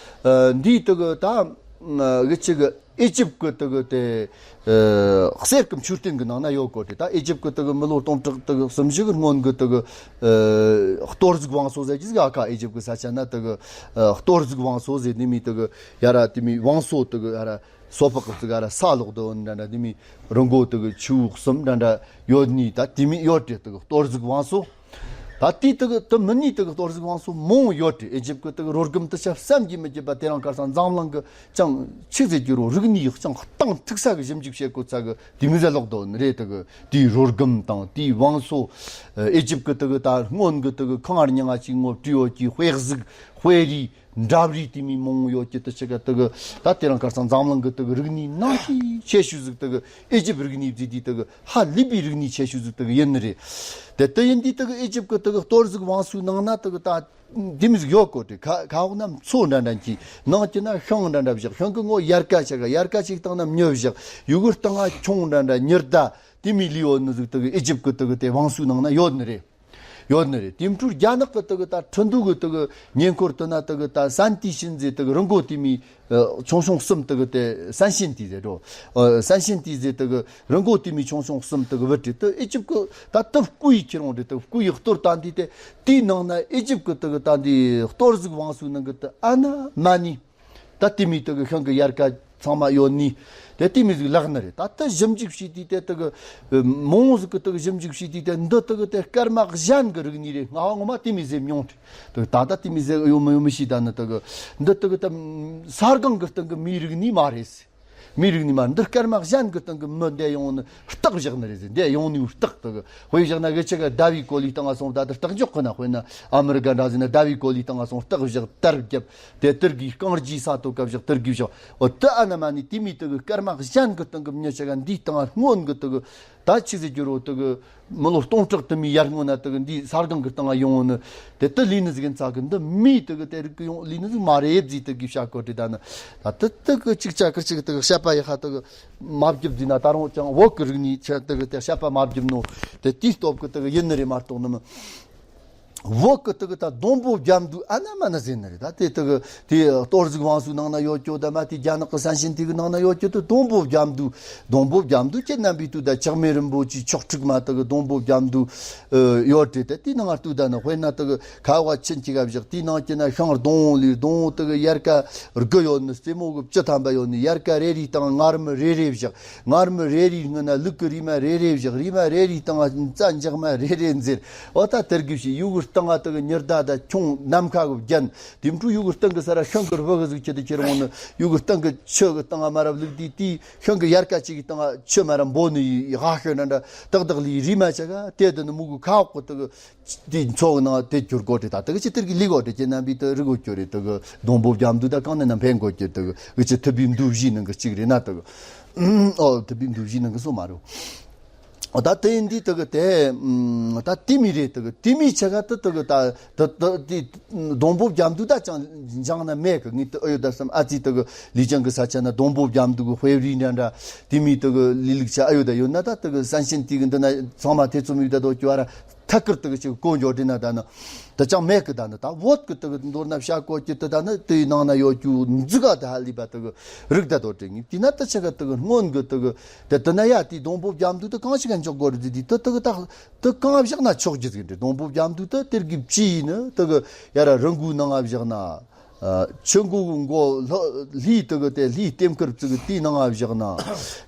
ཨ་འདིའི་དེ་གི་ད་གི་ཅི་གི་ཨི་ཇིབ་གི་དེ་གི་དེ་ཨ་གསེར་གི་མཆོད་རྟེན་གི་ནང་ན་ཡོད་གོ་དེ། ད་ཨི་ཇིབ་གི་དེ་གི་མི་ལོ་སྟོང་ཕྲག་དེ་གི་གསུམ་བཞི་གི་སྔོན་གི་དེ་གི་ཨ་གཏོར་གཟིགས་བང་སོ་ཟེར་གྱི་ཟིག། ཨ་ཁ་ཨི་ཇིབ་གི་ས་ཆ་ན་དེ་གི་ཨ་གཏོར་གཟིགས་བང་སོ་ཟེར་ནི་མི་དེ་གི་ཡ་ར་དེ་མི་བང་སོ་དེ་གི་ཡ་ར། སོ་ཕག་གི་ཙི་ག་ར་ས་ལོག་དོ་འདྲ་འདྲ་དེ་མི་རི་མགོ་དེ་གི་ཆུ་བོ་གསུམ་འདྲ་འདྲ་ཡོད་ནི་ད་དེ་མི་ཡོད་དེ་དེ་གི་གཏོར་གཟིག་བང་སོ། ད་དེ་དེ་གི་དེ་མི་ནི་དེ་གི་གཏོར་གཟིག་བང་སོ་མང་ཡོད་དེ། ཨེ་ཇིབ་གི་དེ་གི་རོ་སྒམ་དེ་ཆ་བསམ་གྱིས་མི་ཁྱབ་པ། དེ་རིང་ཁ་སང་འཛམ་གླིང་གི་ཅང་ཆི་ཟེར་རྒྱུ་རོ་རིག་གནས་ཡག་ཅང་གཏིང་ཐུག་ས་གི་ཞིབ་འཇུག་བྱེད་གོ་ཚ་གི་དེ་མི་ཟེར་ལོག་དོ་ནི་རེད། དེ་གི་དེའི་རོ་སྒམ་དང་དེའི་བང་སོ། ཨེ་ཇིབ་གི་དེ་གི་ད་སྔོན་གི་དེ་གི་ཁང་ཨར་ཉི་ང་ཅིག་ངོ་བྲིས་ཡོད་ཀྱི་དཔེ་གཟིག་དཔེ་རིས། འདྲ་རིས་དེ་མི་མང་ཡོད་ཀྱི་དེ་ཆ་ག་དེ་གི་ད་དེ་རིང་ཁ་སང་འཛམ་གླིང་གི་དེ་གི་རིག་གནས་ནང་གི་ཆེ་ཤོས་ཟིག་དེ་གི་ཨེ་ཇིབ་རིག་གནས་ཟིག་དེ་དེ་གི་ཧ་ལས་པའི་རིག་གནས་ཆེ་ཤོས་ཟིག་དེ་གི་ཡིན་ནི་རེད། དེ་དེ་ཡིན་དུས་དེ་གི་ཨེ་ཇིབ་གི་དེ་གི་གཏོར་གཟིག་བང་སོའི་ནང་ན་དེ་གི་ད་དེ་མི་ཟིག་ཡོད་གོ་དེ། ཁ་ཁ་འོག་ན་མཚོ་འདྲ་འདྲ་གྱི་ནང་གི་ན་ཤིང་འདྲ་འདྲ་བཞག་ཤིང་གི་ངོ་ཡར་ཀ་ཆ་ག་ཡར་ཀ་ཅིག་བཏང་ན་མྱི་བཞག་ཡུ་གུར་བཏང་ང་ཁྱུང་འདྲ་འདྲ་ཉི་ཟླ་དེ་མི་ལུས་ཡོད་ནི་ཟིག་དེ་གི་ཨེ་ཇིབ་གི་དེ་གི་དེ་བང་སོའི་ནང་ན་ཡོད་ནི་རེད། ཡོད་ནི་རེད། དེ་འཕྲུལ་རྒྱ་ནག་གི་དེ་གི་ད་ཁྲིན་ཏུའུ་གི་དེ་གི་ཉེ་འཁོར་དུ་ན་དེ་གི་ད་སན་ཏི་ཤིན་ཟེར་དེ་གི་རི་མགོ་དེ་མི་ཆུང་ཆུང་གསུམ་དེ་གི་དེ་སན་ཤིན་ཏི་ཟེར་རོ། སན་ཤིན་ཏི་ཟེར་དེ་གི་རི་མགོ་དེ་མི་ཆུང་ཆུང་གསུམ་དེ་གི་བུད་དེ་དེ་ཨེ་ཇིབ་གི་ད་དེ་སྐུ་ཡི་ཁྱེར་འོང་དེ་དེ་སྐུ་ཡི་གཏོར་ད་འདི་དེ་དེའི་ནང་ན་ཨེ་ཇིབ་གི་དེ་གི་ད་འདི་གཏོར་གཟིག་བང་སོའི་ནང་གི་དེ་ཨ་ན་མ་ནི། ད་དེ་མི་དེ་གི་ཤིང་གི་ཡར་ཀ་ཚང་མ་ཡོད་ནི། དེ་དེ་མི་ཟིག་ལག་ནི་རེད། ད་དེ་ཞིབ་འཇུག་བྱས་དུས་དེ་དེ་གི་མང་ཟིག་གི་དེ་གི་ཞིབ་འཇུག་བྱས་དུས་དེ་འདི་དེ་གི་དེ་སྐར་མ་གཞན་གི་རིག་གནས་རེད། ང་ཧ་ངོ་མ་དེ་མི་ཟེར་མྱོང་དེ། དེ་ད་ད་དེ་མི་ཟེར་ཡོད་མི་ཡོད་མི་ཤེས། ད་ནི་དེ་གི་འདི་དེ་གི་ད་ས་སྒང་གི་སྟེང་གི་མིའི་རིག་གནས་མ་རེད་ཟེར། མིའི་རིག་གནས་མ་འདི་སྐར་མ་གཞན་གི་སྟེང་གི་མི་འདི་ཡོང་ནི་རྟགས་བཞག་ནི་རེད་ཟེར། འདི་ཡོང་ནི་རྟགས་དེ་གི་དཔེ་བཞག་ན་གི་ཆ་ག་ཟླ་བའི་གོ་ལའི་སྟེང་ང་སོང་ད་དེ་རྟགས་འཇོག་གི་ན། དཔེར་ན་ཨ་མི་རི་ཀ་འདྲ་ཟེར་ན་ཟླ་བའི་གོ་ལའི་སྟེང་ང་སོང་རྟགས་བཞག་དར་རྒྱབ། དེ་དེར་གི་རྐང་རྗེས་ས་ཐོ་སྐབས་བཞག་དེར་གི་བཞག་འོ་དེ་ཨ་ན་མ་ནི་དེ་མི་དེ་གི་སྐར་མ་གཞན་གི་སྟེང་གི་མྱི་ཆ་ག་འདིའི་སྟེང་སྔོན་གི་དེ་གི་ད་ཆི་ཟེར་རྒྱུ་རོ། དེ་གི་མི་ལོ་སྟོང་ཕྲག་དུ་མའི་ཡར་སྔོན་ན་དེ་གི་འདིའི་ས་སྒང་གི་སྟེང་ཡོང་ནི་དེ་དེ་ལས་ནི་ཟིག་ཡིན་ཚ་གི། འདི་མི་དེ་གི་དེ་རིག་གི་ཡོང་ལས་ནི་ཟིག་མ་རེད་ཟིག་དེ་གི་བྱ་གོ་དེ། ད་ནི་ད་དེ་དེ་གི་ཅིག་ཅ་གི་ཅིག་དེ་གི་བཤད་པ་ཡི་ཧ་དེ་གི་མ་བརྒྱབ་ཟིན་ན་ད་རུང་ཅང་བོད་གི་རིག་གནས་ཆ་དེ་གི་དེ་བཤད་པ་མ་བརྒྱབ་ནོ། དེ་དེའི་སྟོབས་གི་དེ་གི་ཡིན་ནི་རེད་མ་གཏོགས་ནི་མི། བོད་ཀྱི་དེ་གི་ད་སྡོང་པོ་རྒྱ་མདུད་ཨ་ན་མ་ན་ཟེར་ནི་རེད། ད་དེ་དེ་གི་དེ་གཏོར་གཟིག་བང་སོའི་ནང་ན་ཡོད་ཀྱོ། ད་མ་དེ་རྒྱ་ནག་གི་སན་ཤིན་ཏི་གི་ནང་ན་ཡོད་ཀྱོ། དེ་སྡོང་པོ་རྒྱ་མདུད། སྡོང་པོ་རྒྱ་མདུད་ཁྱེད་རྣམ་པའི་དུས་ད་ཆགས་མེད་རིན་པོ་ཆེའི་ཆོག་ཁྲིགས་མ་དེ་གི་སྡོང་པོ་རྒྱ་མདུད་ཡོད་དེ། ད་དེའི་ནང་ང་ལྟོས། ད་ནི་དཔེར་ན་དེ་གི་ཁ་བ་ཆིན་གྱི་ག་བཞག་དེའི་ནང་གི་ན་ཤིང་སྡོང་བོ་ལས། སྡོང་བོ་དེ་གི་ཡར་ཀ་དགུ་ཡོད་ནི། རྩེ་མོ་གི་བཅུ་ཐམ་པ་ཡོད་ནི། ཡར་ཀ་རེ་རེའི་སྟེང་ང་རྨི་རེ་རེ་བཞག་ང་རྨི་རེ་རེའི་སྔོན་ན་ལུག་གི་རེ་མ་རེ་རེ་བཞག་རེ་མ་རེ་རེའི་སྟེང་ང་རྩྭ་འཇག་མ་རེ་རེ་འཛེར། འོ་ད་དེར་གི་ཞིག་ཡུ་གུར་སྟེང་ང་དེ་གི་ཉི་ཟླ་དང་ཁྱུང་ནམ་མཁའ་གི་རྒྱན། དེ་འཕྲུལ་ཡུ་གུར་སྟེང་གི་ས་ར་ཤིང་གི་རྦུ་གི་ཟིག་ཁྱེར་དེ་ཁྱེར་འོང་ནི། ཡུ་གུར་སྟེང་གི་ཆུ་གི་སྟེང་ང་མ་རབས་ལུག་དེ་དེའི་ཤིང་གི་ཡར་ཀ་ཅིག་གི་སྟེང་ང་ཆུ་མ་རབས་འབོ་ནི་ཡི་ཧ་ཤོད་འདྲ་འདྲ་ཏག་ཏག་ལི་རེ་མ་ཆ་ག་དེ་དེ་ནི་མུ་གུ་ཁ་འོག་གི་དེ་གི་དེ་མཚོ་གི་ནང་དེ་གྱུར་གོ་དེ། ད་དེ་གི་ཅི་དེར་གི་ལི་གོ་དེ་ཁྱེད་རྣམ་པའི་དེ་རི་གོ་གྱུར་རེད། དེ་གི་སྡོང་པོ་རྒྱ་མདུད་ད་གང་ནས་ན་འཕེན་གོ་གྱུར། དེ་གི་གི་ཅི་ཐུབ་པའི་མདུད་བཞི་ནང་གི་གཅིག་རེད་ན་དེ་གི། ཨོ་དེ་བི་འདུ་བཞི་ནང་གི་སོ་མ་རུ། ཨོ་ད་དེ་ཡིན་དུས་དེ་གི་དེ་ད་དེ་མི་རེད། དེ་གི་དེ་མི་ཆ་ག་དེ་དེ་གི་ད་དེ་དེ་དེ་སྡོང་པོ་རྒྱ་མདུད་ད་ཅང་འཇང་ན་མེད་གི། ངས་དེ་ཨ་ཡོད་ད་བསམ། ཨ་ཙི་དེ་གི་ལི་ཅང་གི་ས་ཆ་ན་སྡོང་པོ་རྒྱ་མདུད་གི་དཔེ་རིས་འདྲ་འདྲ་དེ་མི་དེ་གི་ལི་ལུག་ཆ་ཨ་ཡོད་ད་ཡོད་ན། ད་དེ་གི་སན་ཤིན་ཏི་གི་འདི་ན་ཚང་མ་དེ་ཚོ་མི་ད་དོ་ཅོ་ཨ་ར། ཐད་ཀར་དེ་གི་ཅིག་གོ་འཇོག་དྲི་ན་ད་ནི་དེ་ཅང་མེད་གི། ད་ནི་ད་བོད་གི་དེ་གི་མདོར་ན་བྱ་གོ་ཀྱི་དེ་ད་ནི་དེའི་ནང་ན་ཡོད་རྒྱུ་འཛི་ག་དེ་ཧ་ལས་པ་དེ་གི་རིག་ད་དོ་དྲི་ངེས། དེ་ན་དེ་ཆ་ག་དེ་གི་སྔོན་གི་དེ་གི་དེ་དེ་ན་ཡ་དེའི་སྡོང་པོ་རྒྱ་མདུད་དེ་གང་ཞིག་ག་འཇོག་དགོས་རེད་ཟེར་དུས་དེ་དེ་གི་ད་དེ་གང་བཞག་ན་ཆོག་རྒྱུ་ཟིག་རེད། སྡོང་པོ་རྒྱ་མདུད་དེ་དེར་གི་བཅུ་ཡིན་ནི་དེ་གི་ཡ་ར་རི་མགོའི་ནང་ང་བཞག་ན། ཆུ་མགོ་གི་མགོ་ལྷོ་ལྷོའི་དེ་གི་དེ་ལྷོའི་ལྟེམ་ཁར་བཙུགས་གི་དེའི་ནང་ང་བཞག་ན།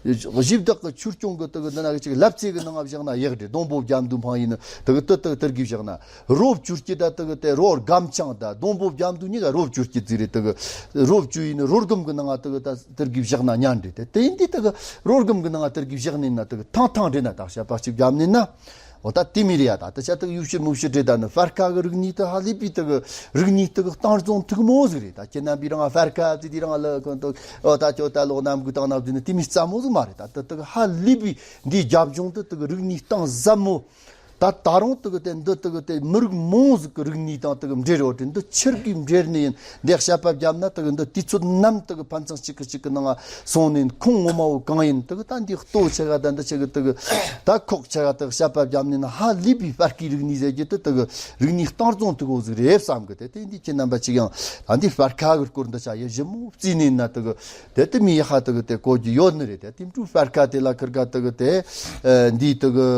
གཞི་བདག་གི་ཆུ་སྐྱོང་གི་དེ་གི་འདི་ན་གི་ཅིག་ལབ་ཙེ་གི་ནང་ང་བཞག་ན་ཡག་རེད། སྡོང་པོ་རྒྱ་མདུད་འཕང་ཡིན་ནི་དེ་གི་དེ་དེ་གི་དེར་གི་བཞག་ན། རོ་བཅུ་སྐྱེ་ད་དེ་གི་དེ་རོ་སྒམ་ཆང་ད་སྡོང་པོ་རྒྱ་མདུད་གཉིས་ཀ་རོ་བཅུ་སྐྱེ་ཙི་རེད། དེ་གི་རོ་བཅུ་ཡིན་ནི་རོ་སྒམ་གི་ནང་ང་དེ་གི་ད་དེར་གི་བཞག་ན་ཉན་རེད། དེ་དེ་ཡིན་དུས་དེ་གི་རོ་སྒམ་གི་ནང་ང་དེར་གི་བཞག་ནི་ན་དེ་གི་ཐང་ཐང་རེད་ན། ད་བཤད་པ་གཅིག་བརྒྱབ་ནི་ན། འོ་ད་དེ་མི་རེད་ཡ། ད་དེ་ཆ་དེ་གི་ཡུ་ཤི་མུ་ཤི་རེད། ད་ནི་ཧྥར་ཁ་གི་རིག་གནས་དེ་ཧ་ལས་པའི་དེ་གི་རིག་གནས་དེ་གི་སྟངས་རྫོང་མཐུག་མོ་ཟིག་རེད། ད་ཁྱེད་རྣམ་པས་རང་ཧྥར་ཁ་ཙི་དེ་རང་ལ་གོན་ཏོ། འོ་ད་ཁྱོད་ད་ལོག་ནམ་གུ་བཏང་ན་བཟོས་ནི་དེ་མི་རྩ་མོ་ཟིག་མ་རེད། ད་དེ་དེ་གི་ཧ་ལས་པའི་འདིའི་རྒྱབ་ལྗོངས་དེ་དེ་གི་རིག་གནས་སྟངས་ཟབ་མོ། ད་ད་རུང་དེ་གི་དེ་འདི་དེ་གི་དེ་མི་རིགས་མང་ཟིག་གི་རིག་གནས་དང་དེ་གི་འབྲེལ་ཡོད་དེ། འདི་ཆི་གི་འབྲེལ་ནི་ཡིན། འདི་བཤད་པ་བརྒྱབ་ན་དེ་གི་འདི་དུས་ཚོད་ནམ་དེ་གི་ཕན་ཚུན་གཅིག་གི་གཅིག་གི་ནང་ང་སོང་ནས་ཁོང་ངོ་མ་བོ་གང་ཡིན། དེ་གི་ད་འདི་ལྟོ་ཆེ་ག་ད་འདི་ཆེ་གི་དེ་གི་ད་ཁོག་ཆེ་ག་དེ་གི་བཤད་པ་བརྒྱབ་ནས་ན་ཧ་ལས་པའི་ཧྥར་ཁའི་རིག་གནས་ཟེར་རྒྱུ་དེ་དེ་གི་རིག་གནས་སྟངས་རྫོང་མཐུག་པོ་ཟིག་རེད་བསམ་གི། དེ་དེ་འདི་ཁྱེད་རྣམ་པ་གཅིག་ཡང་ད་འདི་ཧྥར་ཁ་གི་སྐོར་འདི་ཆ་ཡེ་ཞིབ་མོ་བརྩིས་ནས་ན་དེ་གི་དེ་དེ་མི་ཡེ་ཧ་དེ་གི་དེ་གོ་རྒྱུ་ཡོད་ནི་རེད། དེ་དེ་འཕྲུལ་ཧྥར་ཁ་དེ་ལ་ཁིར་ག་དེ་གི་དེ་འདི་དེ་གི་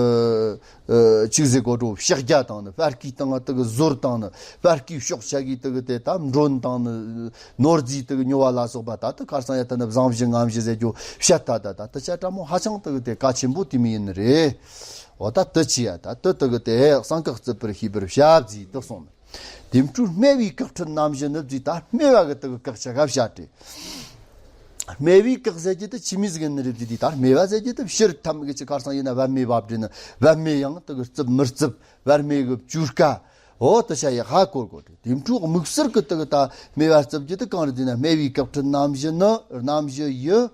ཨ། ཆི་ཟེར་གོ་འགྲོ་ཕྱག་རྒྱ་དང་ནི། དཔལ་ལྐུགས་དང་དུ་གི་ཟོར་དང་ནི། དཔལ་ལྐུགས་ཕྱོགས་ཆ་གི་དུ་གི་དེ་ད་མགྲོན་དང་ནི། ནོར་རྫས་དུ་གི་ཉོ་བ་ལ་སོགས་པ། ད་དུ་ཁར་སང་ཡ་ད་ནི་བཟང་བཞི་ངན་བཞི་ཟེར་རྒྱུ་བཤད། ད་ད་ད་དུ་ཆ་ཕྲ་མོ་ཧ་ཅང་དུ་གི་དེ་གལ་ཆེན་པོ་དེ་མི་ཡིན་ནི་རེད། འོ་ད་དུ་ཆི་ཡ་ད་དུ་དུ་གི་དེ་གསང་བཀའ་བརྩི་བར་ཤེས་པར་བྱ་བརྩིས་དུ་གསུངས་ནི། དེ་འཕྲོས་སྨེ་བའི་བཀའ་ཁྲིད་རྣམ་བཞི་ནི་བརྩིས། ད་སྨེ་བ་གི་དུ་གི་བཀའ་ཆ་ག་བཤད་དེ། སྨེ་བའི་བཀའ་ཟེར་རྒྱུ་དེ་ཆི་མི་ཟིག་ཡིན་ནི་རེད་བརྩིས་དུས། ད་སྨེ་བ་ཟེར་རྒྱུ་དེ་ཕྱིར་ཐམ་གི་ཆི་ཁར་སང་ཡིན་ན་པད་མའི་བབ་བྲིས་ནི། པད་མའི་ཡང་དུ་གི་རྩིབས་མི་རྩིབས། པད་མའི་གི་བཅུ་སྐ། འོ་དུ་ཆ་ཡི་ཧ་གོ་གོ་དེ། དེ་འཕྲོས་དམིགས་བསལ་གི་དུ་གི་ད་སྨེ་བ་བརྩི་རྒྱུ་དེ་གང་རེད་བརྩིས་ན། སྨེ་བའི་བཀའ་ཁྲིད་རྣམ་བཞི་ནི། རྣམ་བཞི་ཡི།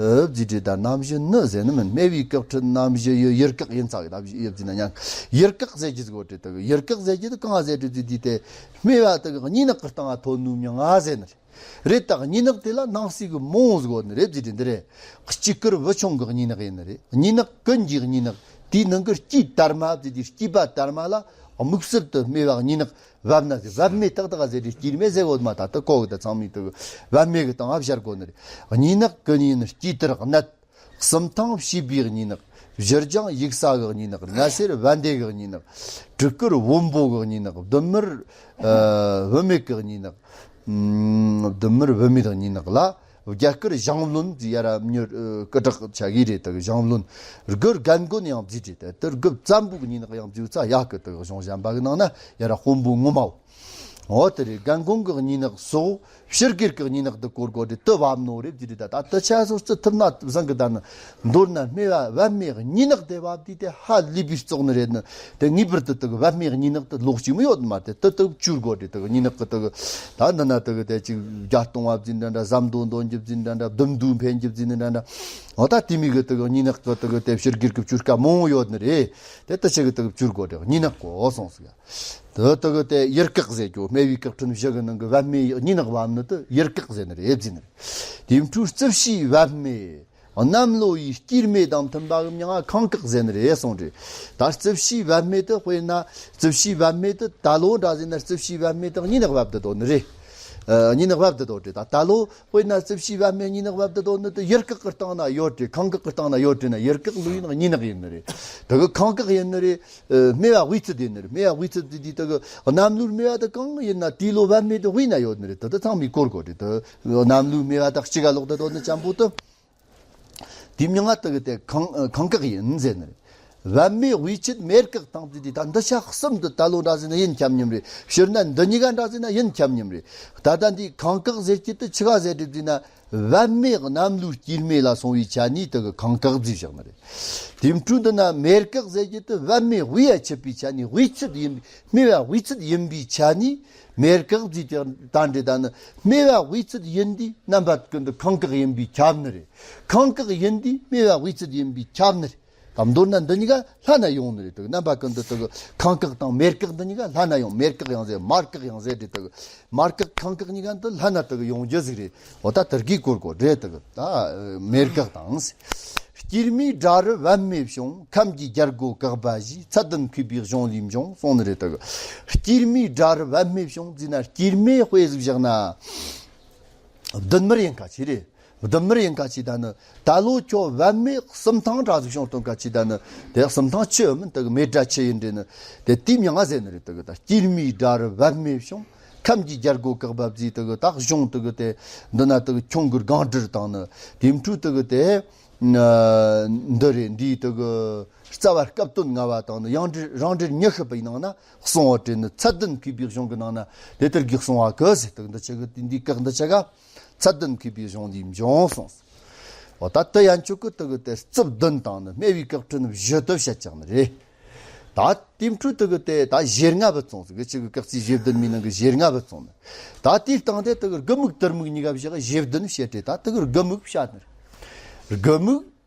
ཨུ་བརྩིས་དུས་ད་རྣམ་བཞི་ནི་ཟེར་ནི་མིན། སྨེ་བའི་བཀའ་ཁྲིད་རྣམ་བཞི་ཡི་ཡུལ་བཀག་ཡིན་ཚ་གི། ད་ཡི་བརྩིས་ན་ཡང་ཡུལ་བཀག་ཟེར་རྒྱུ་ཟིག་གོ་དེ། དུ་གི་ཡུལ་བཀག་ཟེར་རྒྱུ་དེ་གང་ཟེར་རྒྱུ་བརྩིས་དུས་དེ། སྨེ་བ་དུ་གི་གཉིས་ནག་གི་སྟེང་ང་ཐོན་ནུས་མྱང་ང་ཟེར་ནི་རེད། རེད། ད་གཉིས་ནག་དེ་ལ་ནང་གསེས་གི་མང་བོ་ཟིག་ཡོད་ནི་རེད་བརྩིས་དུས་འདི་རེད། དཀྱིལ་འཁོར་བུ་ཆུང་གི་གཉིས་ནག་ཡིན་ནི་རེད། གཉིས་ནག་ཀུན་གྱི་གཉིས་ནག། དེའི་ནང་གི་དཀྱིལ་དར་མ་བརྩིས་དུས། དཀྱིལ་པ་དར་མ་ལ་དམིགས་བསལ་དུ་སྨེ་བ་གཉིས་ནག་བབ་ན་ཟེར། བབ་སྨེ་ཏག་ཏག་ཟེར་དུས་དཀྱིལ་སྨེ་ཟེར་གོ་མ། ད་ད་གོ་གི། ད་ཚང་མས་དུ་བབ་སྨེ་གི་སྟེང་ང་བཞག་གོ་ནི་རེད། གཉིས་ནག་ཀུན་ཡིན་དཀྱིལ་དར་གནད། གསུམ་ཐང་བྱིས་པའི་གཉིས་ནག། བཞི་ལྗང་ཡུག་ས་གི་གཉིས་ནག། ནད་སེལ་བན་དེ་གི་གཉིས་ནག། དྲུག་དཀར་བོན་པོ་གི་གཉིས་ནག། བདུན་དམར་ཨ་བུད་མེད་གི་གཉིས་ནག། ཨུམ། བདུན་དམར་བུད་མེད་གི་གཉིས་ནག་ལ། བརྒྱད་དཀར་ཞང་བློན་ཟེར་ཡ་ར་མྱུར་ཨ་སྐུ་དྲག་ཆ་གི་རེད། དེ་གི་ཞང་བློན། དགུ་རྒན་རྒོན་ཡང་བརྩིས་ཏེ། དེ་དེ་དགུ་བཙན་པོ་གི་གཉིས་ནག་ཡང་བརྩིས་ཚ་ཡག་གི། དེ་གི་གཞུང་གཞན་པ་གི་ནང་ན་ཡ་ར་དཔོན་པོ་ངོ་མ་བོ། འོ་དེ་རེད། རྒན་རྒོན་གི་གཉིས་ནག་སོགས་ཕྱི་རྒྱལ་གི་གཉིས་ནག་དུ་སྐོར་དགོས་ཏེ་དུ་བབ་ནོ་རེད་བརྩིས་ཏེ། ད་ད་དུ་ཆ་སོགས་བརྩི་ཐུབ་ན་བཟང་གི། ད་ནི་མདོར་ན་སྨེ་བ་བབ་སྨེ་གཉིས་ནག་དེ་བབ་དུས་དེ་ཧ་ལས་པའི་བཙོག་ནི་རེད་ནི། དེ་ངེས་པར་དུ་དུ་གི་བབ་སྨེ་གཉིས་ནག་དུ་ལོག་ཅིག་མི་ཡོད་མ། དེ་དུ་དུ་བཅུར་དགོས་ཏེ། དུ་གི་གཉིས་ནག་གི་དུ་གི་ད་འདི་ན་དུ་གི་དེ་གཅིག་བརྒྱད་སྟོང་བ་བརྩིས་འདྲ་འདྲ། ཟམ་དོ་འདོན་རྒྱུ་བརྩིས་འདྲ་འདྲ། བདུན་བདུན་འཕེན་རྒྱུ་བརྩིས་འདྲ་འདྲ། འོ་ད་དེ་མི་གི་དུ་གི་གཉིས་ནག་གི་དུ་གི་དེ་ཕྱི་རྒྱལ་གི་བཅུ་སྐ་མང་བོ་ཡོད་ནི་རེད། དེ་དུ་ཆ་གི་དུ་གི་བཅུར་དགོས་ཏེ་གཉིས་ནག་གོ་སོང་ཟིག། དེ་དེ་གི་དེ་ཡུལ་བཀག་ཟེར་རྒྱུ། སྨེ་བའི་བཀའ་ཁྲིད་བཞི་གི་ནང་གི་བབ་སྨེ་གཉིས་ནག་བབ་ནི་དེ་ཡུལ་བཀག་ཟེར་ནི་རེད་བརྩིས་ནི་རེད། དེའི་འཕྲོས་རྩིབས་བྱིའུ་བབ་སྨེ། གནམ་ལོ་ཡི་སྐྱེས་སྨེ་དང་མཐུན་པ་གི་མྱིང་ང་ཁང་བཀག་ཟེར་ནི་རེད་གསུངས་རེད། ད་རྩིབས་བྱིའུ་བབ་སྨེ་དེ་དཔེར་ན་རྩིབས་བྱིའུ་བབ་སྨེ་དེ་ད་ལོ་འདྲ་ཟེར་ན་རྩིབས་བྱིའུ་བབ་སྨེ་དེ་གཉིས་ནག་བབ་བསྡད་དོ་ནི་རེད། ཨ་གཉིས་ནག་བབ་བསྡད་དོ་རེད། ད་ད་ལོ་དཔེར་ན་རྩིབས་བྱིའུ་བབ་སྨེ་གཉིས་ནག་བབ་བསྡད་དོ་ནི་དེ་ཡུལ་བཀག་གི་སྟེང་ན་ཡོད་རེད། ཁང་བཀག་གི་སྟེང་ན་ཡོད་རེད་ན། ཡུལ་བཀག་ལོ་ཡིན་ན་གཉིས་ནག་ཡིན་ནི་རེད། དེ་གི་ཁང་བཀག་ཡིན་ནི་རེད། ཨ་སྨེ་བ་དབུས་ཚུད་ཡིན་ནི་རེད། སྨེ་བ་དབུས་ཚུད་དེ་དེ་དེ་གི་གནམ་ལོའི་སྨེ་བ་དེ་གང་ཡིན་ན་དེའི་ལོ་བབ་སྨེ་དེ་དབུས་ན་ཡོད་ནི་རེད། དེ་དེ་ཚང་མས་གོ་དགོས་རེད། དེ་གནམ་ལོའི་སྨེ་བ་དེ་གཅིག་ག་ལོག་བསྡད་དོ་ནི་ཅན་པོ་དེ། དེའི་མྱིང་ང་དེ་གི་དེ་ཁང་ཁང་བཀག་ཡིན་ཟེར་ནི་རེད། བབ་སྨེ་དབུས་ཚུད་མེ་བཀག་དང་བརྩིས་ཏེ། ད་འདི་ཆ་གསུམ་དེ་ད་ལོ་འདྲ་ཟེར་ན་ཡིན་ཁྱབ་མཉམ་རེད། སྤྱིར་ན་འདི་གཉིས་ཀ་འདྲ་ཟེར་ན་ཡིན་ཁྱབ་མཉམ་རེད། ད་ལྟ་འདི་ཁང་བཀག་ཟེར་རྒྱུ་དེ་ཆི་ག་ཟེར་རེད་བརྩིས་ན། བབ་སྨེ་གནམ་ལོའི་སྐྱེས་སྨེ་ལ་སོང་བའི་ཆ་ནས་དེ་གི་ཁང་བཀག་བརྩིས་བཞག་ནི་རེད། དེའི་འཕྲོས་འདི་ན་མེ་བཀག་ཟེར་རྒྱུ་དེ་བབ་སྨེ་དབུས་ཡ་ཆུད་པའི་ཆ་ནས། དབུས་ཚུད་ཡིན། སྨེ་བ་དབུས་ཚུད་ཡིན་པའི་ཆ་ནས་མེ་བཀག་བརྩིས་ཏེ། ད་འདི་ད་ནི་སྨེ་བ་དབུས་ཚུད་ཡིན་དུས་རྣམ་པ་ཀུན་ཏུ་ཁང་བཀག་ཡིན་པས་ཁྱབ་ནི་རེད། ཁང་བཀག་ཡིན་དུས་སྨེ་བ་དབུས་ཚུད་ཡིན་པས་ཁྱབ་ནི་རེད། ད་མདོར་ན་འདི་གཉིས་ཀ་ལྷན་ན་ཡོང་ནི་རེད། དེ་གི་རྣམ་པ་ཀུན་ཏུ་དེ་གི་ཁང་བཀག་དང་མེ་བཀག་འདི་གཉིས་ཀ་ལྷན་ན་ཡོང་། མེ་བཀག་ཡང་ཟེར། མར་བཀག་ཡང་ཟེར་རེད། དེ་གི་མར་བཀག་ཁང་བཀག་གཉིས་ཀ་འདི་ལྷན་ན་དེ་གི་ཡོང་རྒྱུ་ཟིག་རེད། འོ་ད་དེ་གི་སྐོར་གོ་རེད། དེ་གི་ད་མེ་བཀག་དང་། སྐྱེས་སྨེ་དགྲ་རུ་བབ་སྨེ་བྱུང་། ཁམས་ཀྱི་རྒྱལ་སྒོ་བཀག་པ་བཞིན། ཚད་ལྡན་མཁས་པའི་གཞུང་ལས་འབྱུང་གསུངས་ནི་རེད། དེ་གི་སྐྱེས་སྨེ་དགྲ་རུ་བབ་སྨེ་བྱུང་བརྩིས་ན། སྐྱེས་སྨེ་དཔེ་ཟིག་བཞག་ན། བདུན་དམར་ཡིན་ཁ་ཆེ་རེད། བདུན་དམར་ཡིན་ཁ་ཆེ། ད་ནི་ད་ལོ་ཁྱོད་བབ་སྨེ་གསུམ་ཐང་འདྲ་ཟིག་བྱུང་སྟོན་ཁ་ཆེ། ད་ནི་དེ་གསུམ་ཐང་ཆི་ཡོད་མིན། དེ་གི་མེ་དགྲ་ཆི་ཡིན་རེད་ནི། དེ་དེའི་མྱིང་ང་ཟེར་ནི་རེད། དེ་གི་ད་སྐྱེས་སྨེ་དགྲ་རུ་བབ་སྨེ་བྱུང་། ཁམས་ཀྱི་རྒྱལ་སྒོ་བཀག་པ་བརྩིས། དེ་གི་ད་གཞུང་དེ་གི་དེ་འདི་ན་དེ་གི་ཁྱུང་གི་སྒང་དྲུག་དང་ནི། དེའི་འཕྲོས་དེ་གི་དེ་འདི་རེད། འདིའི་དེ་གི་རྩ་བ་སྐབས་དོན་ལྔ་བ་དང་ནི། ཡང་འགྲེལ་རང་འགྲེལ་ཉི་ཤུ་པའི་ནང་ན་གསུང་བ་དྲན་ནི། ཚད་ལྡན་མཁས་པའི་གཞུང་གི་ནང་ན་དེ་ལྟར་གྱིས་གསུང་བ་གི་ཟེར། དེ་འདི་ཆ་གི་དེ་འདི་བཀག་འདི་ཆ་ག་ཚད་ལྡན་མཁས་པའི་གཞུང་ལས་འབྱུང་གསུངས། འོ་ད་དེ་ཡན་ཆོད་གི་དེ་གི་དེ་རྩིབས་བདུན་དང་ནི་སྨེ་བའི་བཀའ་ཁྲིད་བཞི་དུ་བཤད་ཀྱང་ནི་རེད། ད་དེའི་འཕྲོས་དེ་གི་དེ་ད་བཞེར་ལྔ་བུད་སོང་ཟིག་གི། ཆི་གི་བཀག་རྩིས་བཞི་བདུན་མའི་ནང་གི་བཞེར་ལྔ་བུད་སོང་ནི། ད་དེའི་སྟེང་དེ་དེ་གི་དགུ་མིག་དུར་མིག་གཉིས་ཀ་བཞག་བཞི་བདུན་བཤད་དེ། ད་དེ་གི་དགུ་མིག་བཤད་ནི་རེད། དགུ་མིག་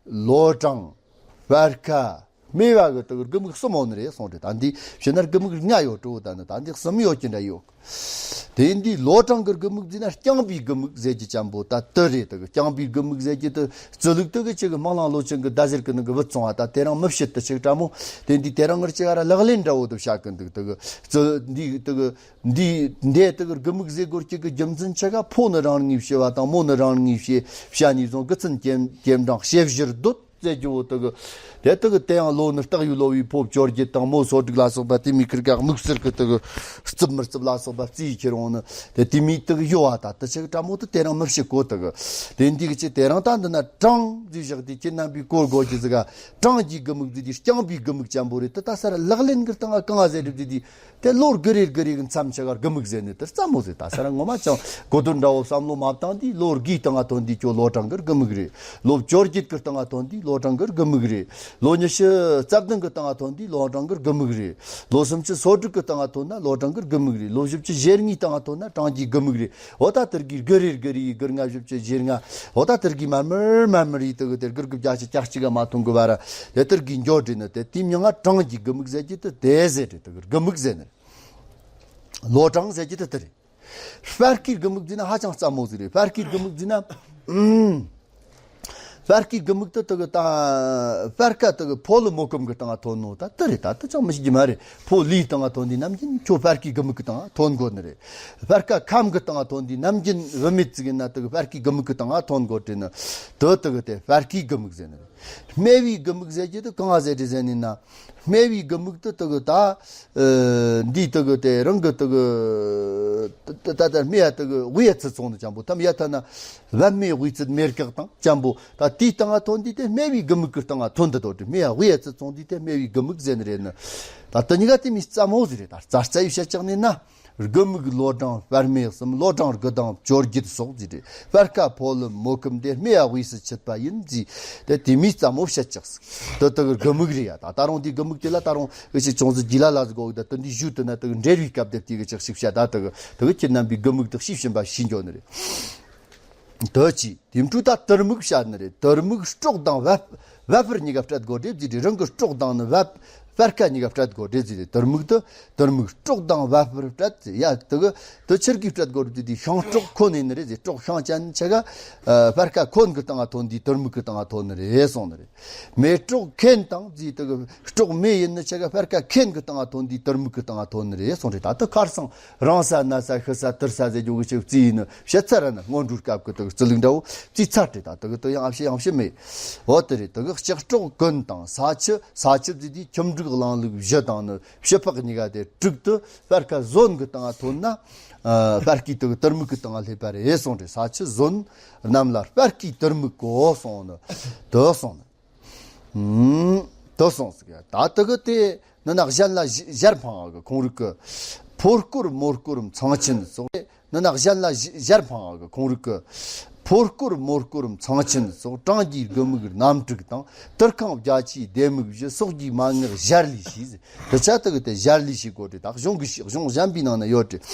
ལོ་གྲངས། བར་ཁ། སྨེ་བ་གི་དེ་གི་དགུ་མིག་གསུམ་ཡོད་ནི་རེད་གསུངས་ཏེ། ད་འདི་བཤད་ན་དགུ་མིག་ལྔ་ཡོད་འགྲོ། ད་ནི་ད་འདི་གསུམ་ཡོད་ཀྱི་འདྲ་ཡོད། དེ་འདི་ལོ་གྲངས་གི་དགུ་མིག་ཟེར་ན་རྐྱང་པའི་དགུ་མིག་ཟེར་གྱི་ཅན་པོ་ད་དེ་རེད། དེ་གི་རྐྱང་པའི་དགུ་མིག་ཟེར་གྱི་དེ་རྩོད་ལུགས་དེ་གི་ཆི་གི་སྨོན་ལམ་ལོ་ཆེན་གི་ཟླ་ཟེར་གི་ནང་གི་བུད་སོང་བ། ད་དེ་རང་མི་བཤད། དེ་ཆི་གི་ཕྲ་མོ་དེ་འདི་དེ་རང་ངར་ཆི་ག་ར་ལག་ལེན་འདྲ་བོ་དེ་བྱ་གི་འདུག་དེ་གི་རྩོད་འདི་དེ་གི་འདི་འདི་དེ་གི་དགུ་མིག་ཟེར་དགོས་ཀྱི་གི་རྒྱུ་མཚན་ཆི་ག་ཕོ་ནི་རང་ངོས་བྱེ་བ་དང་མོ་ནི་རང་ངོས་བྱེ་བྱ་ནས་བཟུང་དགུ་ཚན་ཀྱེ་ཀྱེ་འབྲང་ཞེས་བཞིར་འདོད། ཟེར་རྒྱུ་བོ་དེ་གི། དེ་དེ་གི་དེ་ཡང་ལོ་ནི་སྟག་ཡོས་ལོ་བའི་ཕོ་བཅོ་བརྒྱད་དང་མོ་སོ་དྲུག་ལ་སོགས་པ་དེ་མིའི་ཁིར་ག་དམིགས་བསལ་གི་དེ་གི་རྩུབ་མི་རྩུབ་ལ་སོགས་པ་རྩིས་ཁྱེར་འོང་ནི་དེ་དེ་མིའི་དེ་གི་ཡོ་བ་ད་དེ་ཆེ་གི་ཀྲ་མོ་དེ་དེ་རང་མི་བྱེད་གོ་དེ་གི། དེ་འདི་གི་ཅི་དེ་རང་ད་འདི་ན་གྲངས་ཟིག་བཞག་དེ་ཁྱེད་རྣམ་པའི་གོ་དགོས་ཀྱི་ཟིག་ག་གྲངས་ཀྱི་དགུ་དམིགས་ཟིག་དེ་རྐྱང་པའི་དགུ་དམིགས་ཅན་པོ་རེད། དེ་ད་ས་ར་ལག་ལེན་གི་སྟེང་ང་གང་ང་ཟེར་རེད་ཟིག་དེ། དེ་ལོ་དགུ་རེ་དགུ་རེ་གི་མཚམས་ཆ་གར་དགུ་དམིགས་ཟེར་ནས་དེར་རྩ་མོ་ཟེར། ད་ས་ར་ངོ་མ་ཅང་གོ་དོན་འདྲ་བོ་བསམ་བློ་མ་བཏང་དུས་ལོ་དགུའི་སྟེང་ང་ཐོན་དུས་ཁྱོད་ལོ་གྲངས་གིར་དགུ་དམིགས་རེད། ལོ་བཅོ་བརྒྱད་གི་སྟེང་ང་ཐོན་དུས་ལོ་གྲངས་གིར་དགུ་དམིགས་རེད། ལོ་ཉི་ཤུ་རྩ་བདུན་གི་སྟེང་ང་ཐོན་དུས་ལོ་གྲངས་གིར་དགུ་དམིགས་རེད། ལོ་སུམ་ཅུ་སོ་དྲུག་གི་སྟེང་ང་ཐོན་ན་ལོ་གྲངས་གིར་དགུ་དམིགས་རེད། ལོ་བཞི་བཅུ་ཞེ་གཉིས་སྟེང་ང་ཐོན་ན་གྲངས་ཀྱི་དགུ་དམིགས་རེད། འོ་ད་དེར་གི་དགུ་རེ་དགུ་རེ་ཡི་དགུ་ལྔ་བཞི་བཅུ་ཞེ་ལྔ། འོ་ད་དེར་གི་མར་མར་མར་མར་ཡི་དེ་གི་དེར་དགུ་དགུ་བརྒྱ་ཅིག་བརྒྱ་གཅིག་ག་མ་ཐོན་གི་བར་དེ་དེར་གི་འགྱོ་དྲི་ནི་དེ་དེའི་མྱིང་ང་གྲངས་ཀྱི་དགུ་དམིགས་ཟེར་གྱི་དེ་དེ་ཟེར་དྲི་དེ་གི་དགུ་དམིགས་ཟེར་ནི་རེད། ལོ་གྲངས་ཟེར་གྱི་དེ་དེ་རེད། སྤར་ཁའི་དགུ་དམིགས་ཟེར་ན་ཧ་ཅང་རྩ་མོ་ཟིག་རེད། སྤར་ཁའི་དགུ་དམིགས་ཟེར་ན། ཨུམ། སྤར་ཁའི་དགུ་དམིགས་དེ་དེ་གི་ད་སྤར་ཁ་དེ་གི་ཕོ་ལི་མོ་ཁུམ་གི་སྟེང་ང་ཐོན་ནོ་ད་དེ་རེད། ད་དེ་ཅང་མི་ཤེས་ཀྱི་མ་རེད། ཕོ་ལིའི་སྟེང་ང་ཐོན་དུས་ནམ་རྒྱུན་ཁྱོད་སྤར་ཁའི་དགུ་དམིགས་གི་སྟེང་ང་ཐོན་དགོ་ནི་རེད། སྤར་ཁ་ཁམ་གི་སྟེང་ང་ཐོན་དུས་ནམ་རྒྱུན་བུད་མེད་ཅིག་ཡིན་ན་དེ་གི་སྤར་ཁའི་དགུ་དམིགས་གི་སྟེང་ང་ཐོན་དགོ་དྲི་ནི་དེ་དེ་གི་དེ་སྤར་ཁའི་དགུ་དམིགས་ཟེར་ནི་རེད། སྨེ་བའི་དགུ་དམིགས་ཟེར་གྱི་དེ་གང་ང་ཟེར་དྲི་ཟེར་ནི་ན། སྨེ་བའི་དགུ་དམིགས་དེ་དེ་གི་ད། ཨ། འདིའི་དེ་གི་དེ་རང་གི་དེ་གི། ད་ད་ད་སྨེ་ཡ་དེ་གི་དབུས་ཡ་ཚུལ་ཚོང་ནི་ཅན་པོ་ཐམ་ཡ་ཐ་ན། བབ་སྨེ་དབུས་ཚུལ་མེར་གག་དང་ཅན་པོ་ད་དེའི་སྟེང་ང་ཐོན་དུས་དེ་སྨེ་བའི་དགུ་དམིགས་ཀྱི་སྟེང་ང་ཐོན་དུ་དོ་དྲི། སྨེ་ཡ་དབུས་ཡ་ཚུལ་ཚོང་དུས་དེ་སྨེ་བའི་དགུ་དམིགས་ཟེར་ནི་རེད་ནི། ད་དེ་གཉིས་ཀ་དེ་མི་རྩ་མོ་ཟིག་རེད། ད་རྩ་རྩ་ཡི་བཤད་ཅག་ནི་ན། དགུ་དམིགས་ལོ་གྲངས་སྤར་སྨེ་གསུམ། ལོ་གྲངས་དགུ་དང་བཅོ་བརྒྱད་སོགས་ཟེར་ཏེ། སྤར་ཁ་ཕོ་ལི་མོ་ཁུམ་དེ་སྨེ་ཡ་དབུས་སུ་ཆུད་པ་ཡིན་ཟེར། དེ་དེ་མིའི་རྩ་མོ་བཤད་ཅག་ཟིག་དེ་དེ་གི་དགུ་དམིགས་རེད་ཡ། ད་ད་རུང་དེའི་དགུ་དམིགས་དེ་ལ་ད་རུང་ཨེ་ཤེ་ཅུང་ཟད་རྒྱུས་ལ་ལ་ཟིག་གོ་གི། ད་དེ་འདི་ཞུ་དུ་ན་དེ་གི་འབྲེལ་བའི་སྐབས་དེ་དེ་གི་ཅག་ཞིག་བཤད། ད་དེ་གི་དེ་གི་ཁྱེད་རྣམ་པའི་དགུ་དམིགས་དེ་ཤེས་བཞིན་པ་ཤེས་འགྱོ་ནི་རེད། དེ་ཅི། དེ་འཕྲོས་ད་དུར་དམིགས་བཤད་ནི་རེད། དུར་དམིགས་སྲོག་དང་བབ་བབ་པར་གཉིས་ཀ་སྤྲད་དགོས་རེད་ཟེར་ཏེ། རང་གི་སྲོག་དང་ནི་བབ་སྤར་ཁ་གཉིས་ཀ་སྤྲད་དགོས་རེད་ཟེར་ཏེ། དུར་དམིགས་དེ་དུར་དམིགས་སྲོག་དང་བབ་པར་སྤྲད་ཟེར་ཡ། དེ་གི་དེ་ཆི་གི་སྤྲད་དགོས་རེད་ཟེར་ཏེ། ཤིང་སྲོག་ཁོན་ཡིན་ནི་རེད་ཟེར། སྲོག་ཤིང་ཅན་ཆ་ག་ཨ་སྤར་ཁ་ཁོན་གི་སྟེང་ང་ཐོན་དུས་དུར་དམིགས་གི་སྟེང་ང་ཐོན་ནི་རེད་གསུངས་ནི་རེད། མེ་སྲོག་ཁེན་དང་ཟེར། དེ་གི་སྲོག་མེ་ཡིན་ནི་ཆ་ག་སྤར་ཁ་ཁེན་གི་སྟེང་ང་ཐོན་དུས་དུར་དམིགས་གི་སྟེང་ང་ཐོན་ནི་རེད་གསུངས་རེད། ད་དེ་ཁར་སང་རང་ས་ན་ས་ཤི་ས་དུར་ས་ཟེར་རྒྱུ་གི་ཅིག་རྩིས་ཡིན་ནི་བཤད་ཚར་ར་ན། སྔོན་འགྲོའི་སྐབས་ཀྱི་དེ་གི་རྩིས་ལུགས་འདྲ་བོ་རྩིས་ཚར་རེད། ད་དེ་གི་དེ་ཡང་ཨ་ཕྱི་ཡང་ཕྱི་མེད། འོ་དེ་རེད། དེ་གི་ལྕགས་སྲོག་ཀུན་དང་ས་ཆུ། ས་ཆུ་ཟེར་དུས་ཁྱིམ་དྲུག་གླིང་ལུགས་བཞི་དང་ནི་བྱི་ཕག་གཉིས་ཀ་དེ་དྲུག་དེ་སྤར་ཁ་ཟོན་གི་སྟེང་ང་ཐོན་ན། ཨ་སྤར་ཁའི་དེ་གི་དུར་དམིགས་གི་སྟེང་ང་སླེབས་པ་རེད་གསུངས་རེད། ས་ཆུ་ཟོན་རྣམས་ལ་སྤར་ཁའི་དུར་དམིགས་གོ་གསུངས་ནི་དེ་གསུངས་ནི། ཨུམ། དེ་གསུངས་ཟིག་ད་དེ་གི་དེ་ནི་ན་གཞན་ལ་ཞི་ཞར་འཕང་བ་གི་ཁོང་རིག་གི། ཕོ་སྐོར་མོ་སྐོར་མཚང་ཆེན་སོགས། ནི་ན་གཞན་ལ་ཞི་ཞར་འཕང་བ་གི་ཁོང་རིག་གི། ཕོ་སྐོར་མོ་སྐོར་མཚང་ཆེན་སོགས། གྲངས་ཀྱི་དགུ་དམིགས་རྣམ་དྲུག་དང་། དུར་ཁང་བརྒྱ་ཆའི་ལྡེ་མིག་བཞི། སོགས་ཀྱི་མན་ངག་ཞར་ལས་ཤེས་ཟེར། དེ་ཆ་དེ་གི་དེ་ཞར་ལས་ཤེས་དགོས་རེད། ད་གཞུང་གི་གཞུང་གཞན་པའི་ནང་ན་ཡོད་རེད།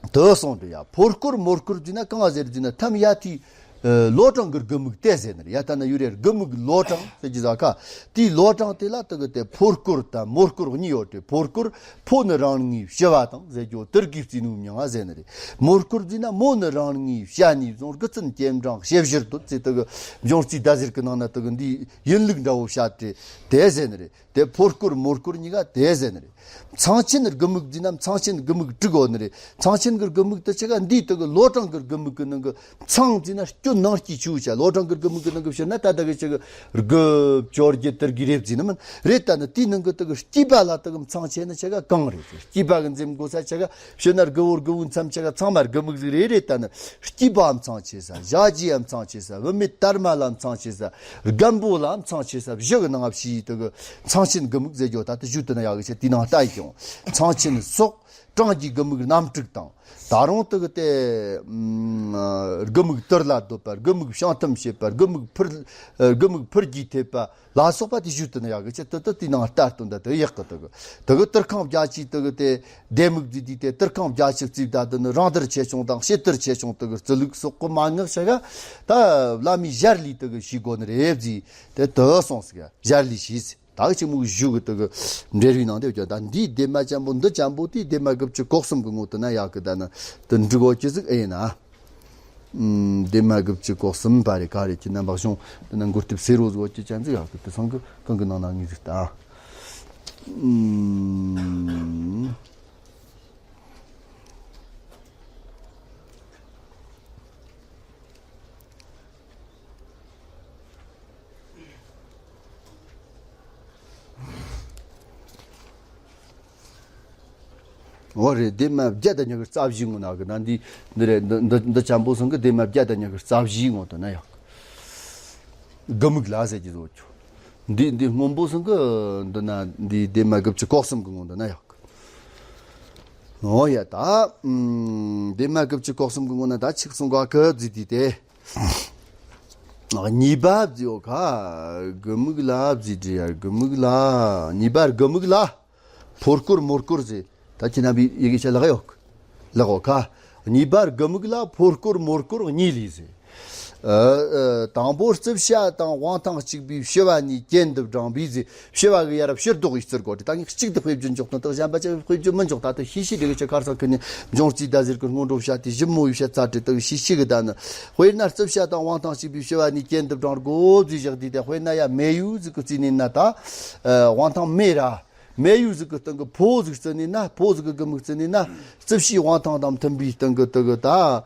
དེ་གསུངས་ཏེ་ཡ། ཕོ་སྐོར་མོ་སྐོར་ཟེར་ན་གང་ཟེར་ཟེར་ན་ཐམ་ཡ་ཐི། ཨ་ལོ་གྲངས་ཀྱི་དགུ་དམིགས་དེ་ཟེར་ནི་རེད། ཡ་ད་ན་ཡུ་རེ་དགུ་དམིགས་ལོ་གྲངས་ཟེར་གྱི་ཟ་ཁ། དེའི་ལོ་གྲངས་དེ་ལ་དེ་གི་དེ་ཕོ་སྐོར་དང་མོ་སྐོར་གཉིས་ཡོད་དེ། ཕོ་སྐོར་ཕོ་ནི་རང་ངི་ཕྱི་བ་དང་ཟེར་རྒྱུ་དེར་གི་རྩིས་ནུ་མྱང་ང་ཟེར་ནི་རེད། མོ་སྐོར་ཟེར་ན་མོ་ནི་རང་ངི་ཕྱི་ནས་བཟུང་དགུ་ཚན་གྱེན་འབྲིང་ཕྱི་བཞིར་དུ་ཟེར། དེ་གི་འབྱུང་རྩིས་ཟླ་ཟེར་གི་ནང་ན་དེ་གི་འདི་ཡིན་ལུགས་འདྲ་བོ་བཤད་དེ་དེ་ཟེར་ནི་རེད། དེ་ཕོ་སྐོར་མོ་སྐོར་གཉིས་ཀ་དེ་ཟེར་ནི་རེད། མཚང་ཆེན་དགུ་དམིགས་ཟེར་ན་མཚང་ཆེན་དགུ་དམིགས་དྲུག་ཡོད་ནི་རེད། མཚང་ཆེན་གྱི་དགུ་དམིགས་དེ་ཆ་ག་འདིའི་དེ་གི་ལོ་གྲངས་ཀྱི་དགུ་དམིགས་ཀྱི་ནང་གི་མཚང་ཟེར་ན་སྐྱོ་ནང་སྐྱེས་ཆུ་བྱ། ལོ་གྲངས་ཀྱི་དགུ་དམིགས་ཀྱི་ནང་གི་ཕྱིར་ན་ད་ལྟ་གི་ཆ་གི་དགུ་བཅོ་བརྒྱད་དེར་གི་རེད་ཟེར་ནི་མིན་རེད། ད་ནི་དེའི་ནང་གི་དེ་གི་སྐྱེས་པ་ལ་དེ་གི་མཚང་ཆེན་ནི་ཆ་ག་གང་རེད་ཟེར། སྐྱེས་པ་གི་འཛེམ་དགོས་ས་ཆ་ག་ཕྱིར་ན་དགུ་བོ་དགུ་བོའི་མཚམས་ཆ་ག་ཚང་མ་དགུ་དམིགས་ཟིག་རེད། རེད། ད་ནི་སྐྱེས་པའམ་མཚང་ཆེ་ས། བཞག་རྒྱུའམ་མཚང་ཆེ་ས། བུད་མེད་དར་མ་ལ་མཚང་ཆེ་ས། རྒན་པོ་ལ་མཚང་ཆེ་ས། བཞི་གི་ནང་ཕྱིའི་དེ་གི་མཚང་ཆེན་དགུ་དམིགས་ཟེར་རྒྱུ་ད་དེ་ཞུ་དུ་ན་ཡག་གི་ཆེད་དེའི་ནང་ལྟ་ཡི་ཀྱང་། མཚང་ཆེན་སོགས་གྲངས་ཀྱི་དགུ་དམིགས་རྣམ་དྲུག་དང་། ད་རུང་དེ་གི་དེ་ཨམ་དགུ་དམིགས་དུར་ལ་སྡོད་པ། དགུ་དམིགས་བྱང་ཐུམ་བྱེད་པ། དགུ་དམིགས་ཕུར་ཨ་དགུ་དམིགས་ཕུར་གྱིས་ཐེབས་པ་ལ་སོགས་པ་དེ་ཞུ་དུ་ན་ཡག་གི་ཆེད་དུ་དེ་དེའི་ནང་ལྟ་སྟོན་ད་དེ་ཡག་གི། དེ་གི་དེ་གི་དུར་ཁང་བརྒྱ་ཆའི་དེ་གི་དེ་ལྡེ་མིག་ཟེར་དུས་དེ་དུར་ཁང་བརྒྱ་ཆའི་རྩིས་ད་དེ་ནི་རང་དར་ཆེ་ཆུང་དང་ཕྱི་དར་ཆེ་ཆུང་དེ་གི་རྩིས་ལུགས་སོགས་གི་མན་ངག་ཆ་ག་ད་བླ་མའི་ཞར་ལས་དེ་གི་ཤེས་དགོས་ནི་རེད་ཟེར། དེ་དེ་གསུངས་ཟིག་ཞར་ལས་ཤེས་ཟེར། ད་གི་ཆི་མོ་གི་ཞུ་གི་དེ་གི་འབྲེལ་བའི་ནང་དེ་བརྒྱ། ད་འདིའི་ལྡེབ་མ་ཅན་པོ་འདི་ཅན་པོ་དེའི་ལྡེབ་མ་དགུ་བཅུ་གོ་གསུམ་གི་ངོ་དེ་ན་ཡག་གི། ད་ནི་དེ་འགྲིག་གོ་ཀྱི་ཟིག་ཨེ་ཡིན་ན། ཨུམ། ལྡེབ་མ་དགུ་བཅུ་གོ་གསུམ་པ་རེད། ག་རེ་ཁྱེད་རྣམ་པ་གཞུང་དེ་ན་མགོ་ལྟེབ་སེར་རོ་ཟིག་གོ་ཀྱི་ཅན་ཟིག་ཡག་གི། དེ་སང་གི་གང་གི་ནང་ན་ངེས་ཟིག་ད། ཨུམ། འོ་རེད། ལྡེབ་མ་བརྒྱ་དང་ཉི་ཤུ་རྩ་བཞིའི་ངོ་ན་གི་ན། འདི་འདི་རེད། འདི་འདི་འདི་འཇམ་པོ་ཚང་གི་ལྡེབ་མ་བརྒྱ་དང་ཉི་ཤུ་རྩ་བཞིའི་ངོ་དུ་ན་ཡག་གི། དགུ་མིག་ལ་ཟེར་གྱི་བཟོ་ཆོག། འདི་འདི་སྔོན་པོ་ཚང་གི་འདི་ན། འདི་ལྡེབ་མ་དགུ་བཅུ་གོ་གསུམ་གི་ངོ་འདི་ན་ཡག་གི། འོ་ཡ་ད། ཨམ། ལྡེབ་མ་དགུ་བཅུ་གོ་གསུམ་གི་ངོ་ན་ད་ཆིག་གསུང་ག་གི་བརྫིས་དུས་དེ། གཉིས་པ་བརྫིས་ཡོད་ཁ། དགུ་མིག་ལ་བརྫིས་དུས་ཡ། དགུ་མིག་ལ། གཉིས་པ་དགུ་མིག་ལ། ཕོ་སྐོར་མོ་སྐོར་ཟེར། ད་ཁྱེད་རྣམ་པས་ཡི་གེ་ཆ་ལག་ཡོད། ལག་འོ་ཁ། གཉིས་པ་དགུ་མིག་ལ། ཕོ་སྐོར་མོ་སྐོར་གཉིས་ལས་ཟེར། ཨ། ཨ། དང་པོ་རྩིབས་བྱ་དང་དབང་ཐང་གཅིག་པའི་བྱེ་བ་གཉིས་གྱེན་དུ་བསྒྲེངས་པའི་ཟེར། བྱེ་བ་གི་ཡ་ར་ཕྱིར་ལྡོག་ཡིག་རྩིར་གོ་དེ། ད་ངས་གཅིག་ཏུ་དཔེ་བརྗོད་འཇོག་དང་དག་གཞན་པ་ཅིག་དཔེ་བརྗོད་མི་འཇོག་ད་ལྟ་ཤེས་ཤེས་དེ་གི་ཆ་ཁར་སང་ཁི་ནས་འབྱུང་རྩིས་ད་ཟེར་གི་སྔོན་འགྲོ་བྱ་དེ་ཞིབ་མོ་ཡོད་བྱ་ཚ་དྲི་དག་ཤེས་ཤེས་གི་ད་ནི། དཔེར་ན་རྩིབས་བྱ་དང་དབང་ཐང་གཅིག་པའི་བྱེ་བ་གཉིས་གྱེན་དུ་བསྒྲེངས་དགོས་བཟོས་བཞག་དུས་དེ། དཔེར་ན་ཡ་མེ་ཡོས་ཟིག་གི་རྩིས་ནས་ན་ད། ཨ། དབང་ཐང་མེ་ར། མེ་ཡོས་ཟིག་གི་སྟེང་གི་ཕོ་ཟིག་བརྩིས་ནས་ན། ཕོ་ཟིག་གི་དགུ་མིག་བརྩིས་ནས་ན། རྩིབས་བྱའི་དབང་ཐང་དང་མཐུན་པའི་སྟེང་གི་དེ་གི་ད། ཨ།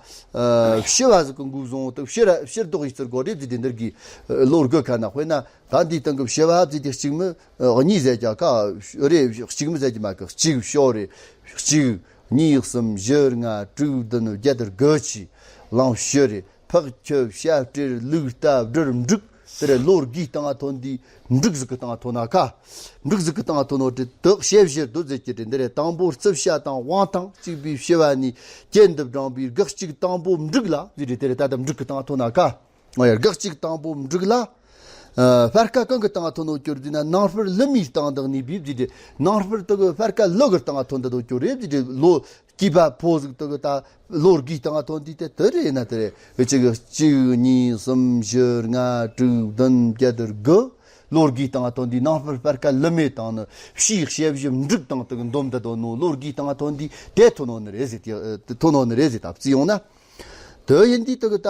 བྱེ་བ་ཟིག་གི་མགོ་བཟུང་དེ་ཕྱིར་ཕྱིར་ལྡོག་ཡིག་རྩིར་གོ་རེད་ཟེར་དེ་འདིར་གི་ལོ་དགུ་ཁ་ན། དཔེར་ན་ད་འདིའི་སྟེང་གི་བྱེ་བ་བརྩིས་དེ་གཅིག་མིན་གཉིས་ཟེར་གྱི་ཁ་རེད། གཅིག་མིན་ཟེར་གྱི་མ་གི། གཅིག་བྱོ་རེད། གཅིག་གཉིས། གསུམ། བཞི། ལྔ། དྲུག། བདུན། བརྒྱད། དགུ་ཆི་ལང་བྱོ་རེད། ཕག་ཁྱི་བྱ་སྤྲེལ་ལུག་རྟ་སྦྲུལ་འབྲུག་དེ་རེད། ལོ་དགུའི་སྟེང་ང་ཐོན་དུས་འབྲུག་ཟིག་གི་སྟེང་ང་ཐོན་ན་ཁ། འབྲུག་ཟིག་གི་སྟེང་ང་ཐོན་ནོ་དེ་དག་བྱེ་བཞི་འདུག་ཟེར་གྱི་དེ་འདི་རེད། དང་པོ་རྩིབས་བྱ་དང་དབང་ཐང་གཅིག་པའི་བྱེ་བ་གཉིས་གྱེན་དུ་བསྒྲེངས་པའི་དགག་གཅིག་དང་པོ་འབྲུག་ལ་ཟེར་རེད། དེ་རེད། ད་ལྟ་འབྲུག་གི་སྟེང་ང་ཐོན་ན་ཁ། ཨོ་ཡ། དགག་གཅིག་དང་པོ་འབྲུག་ལ། ཨ། སྤར་ཁ་གང་གི་སྟེང་ང་ཐོན་ནོ་གྱུར་ཟེར་ན། ནང་སྤར་ལི་མའི་སྟེང་དག་ནས་བིབ་ཟེར་རེད། ནང་སྤར་དེ་གི་སྤར་ཁ་ལི་གི་སྟེང་ང་ཐོན་ད་དོ་གྱུར་རེད་ཟེར་རེད། ལོ་སྐྱེས་པ་ཕོ་ཟིག་དེ་གི་ད་ལོ་དགུའི་སྟེང་ང་ཐོན་དུས་དེ་དེ་རེད་ན་དེ་རེད། གཅིག་གཅིག་གཉིས། གསུམ། བཞི། ལྔ། དྲུག། བདུན། བརྒྱད། དགུ། ལོ་དགུའི་སྟེང་ང་ཐོན་དུས་ནང་སྤར་སྤར་ཁ་ལི་མའི་སྟེང་ནས་བྱའི་བྱེ་བཞི་འབྲུག་སྟེང་དེ་གི་འདོམ་ད་དོ་ནོ། ལོ་དགུའི་སྟེང་ང་ཐོན་དུས་དེ་ཐོན་ནོ་ནི་རེད་ཟེར། དེ་ཐོན་ནོ་ནི་རེད་ཟེར། ད་བརྩིས་ཡོང་ན། དེ་ཡིན་དུས་དེ་གི་ད་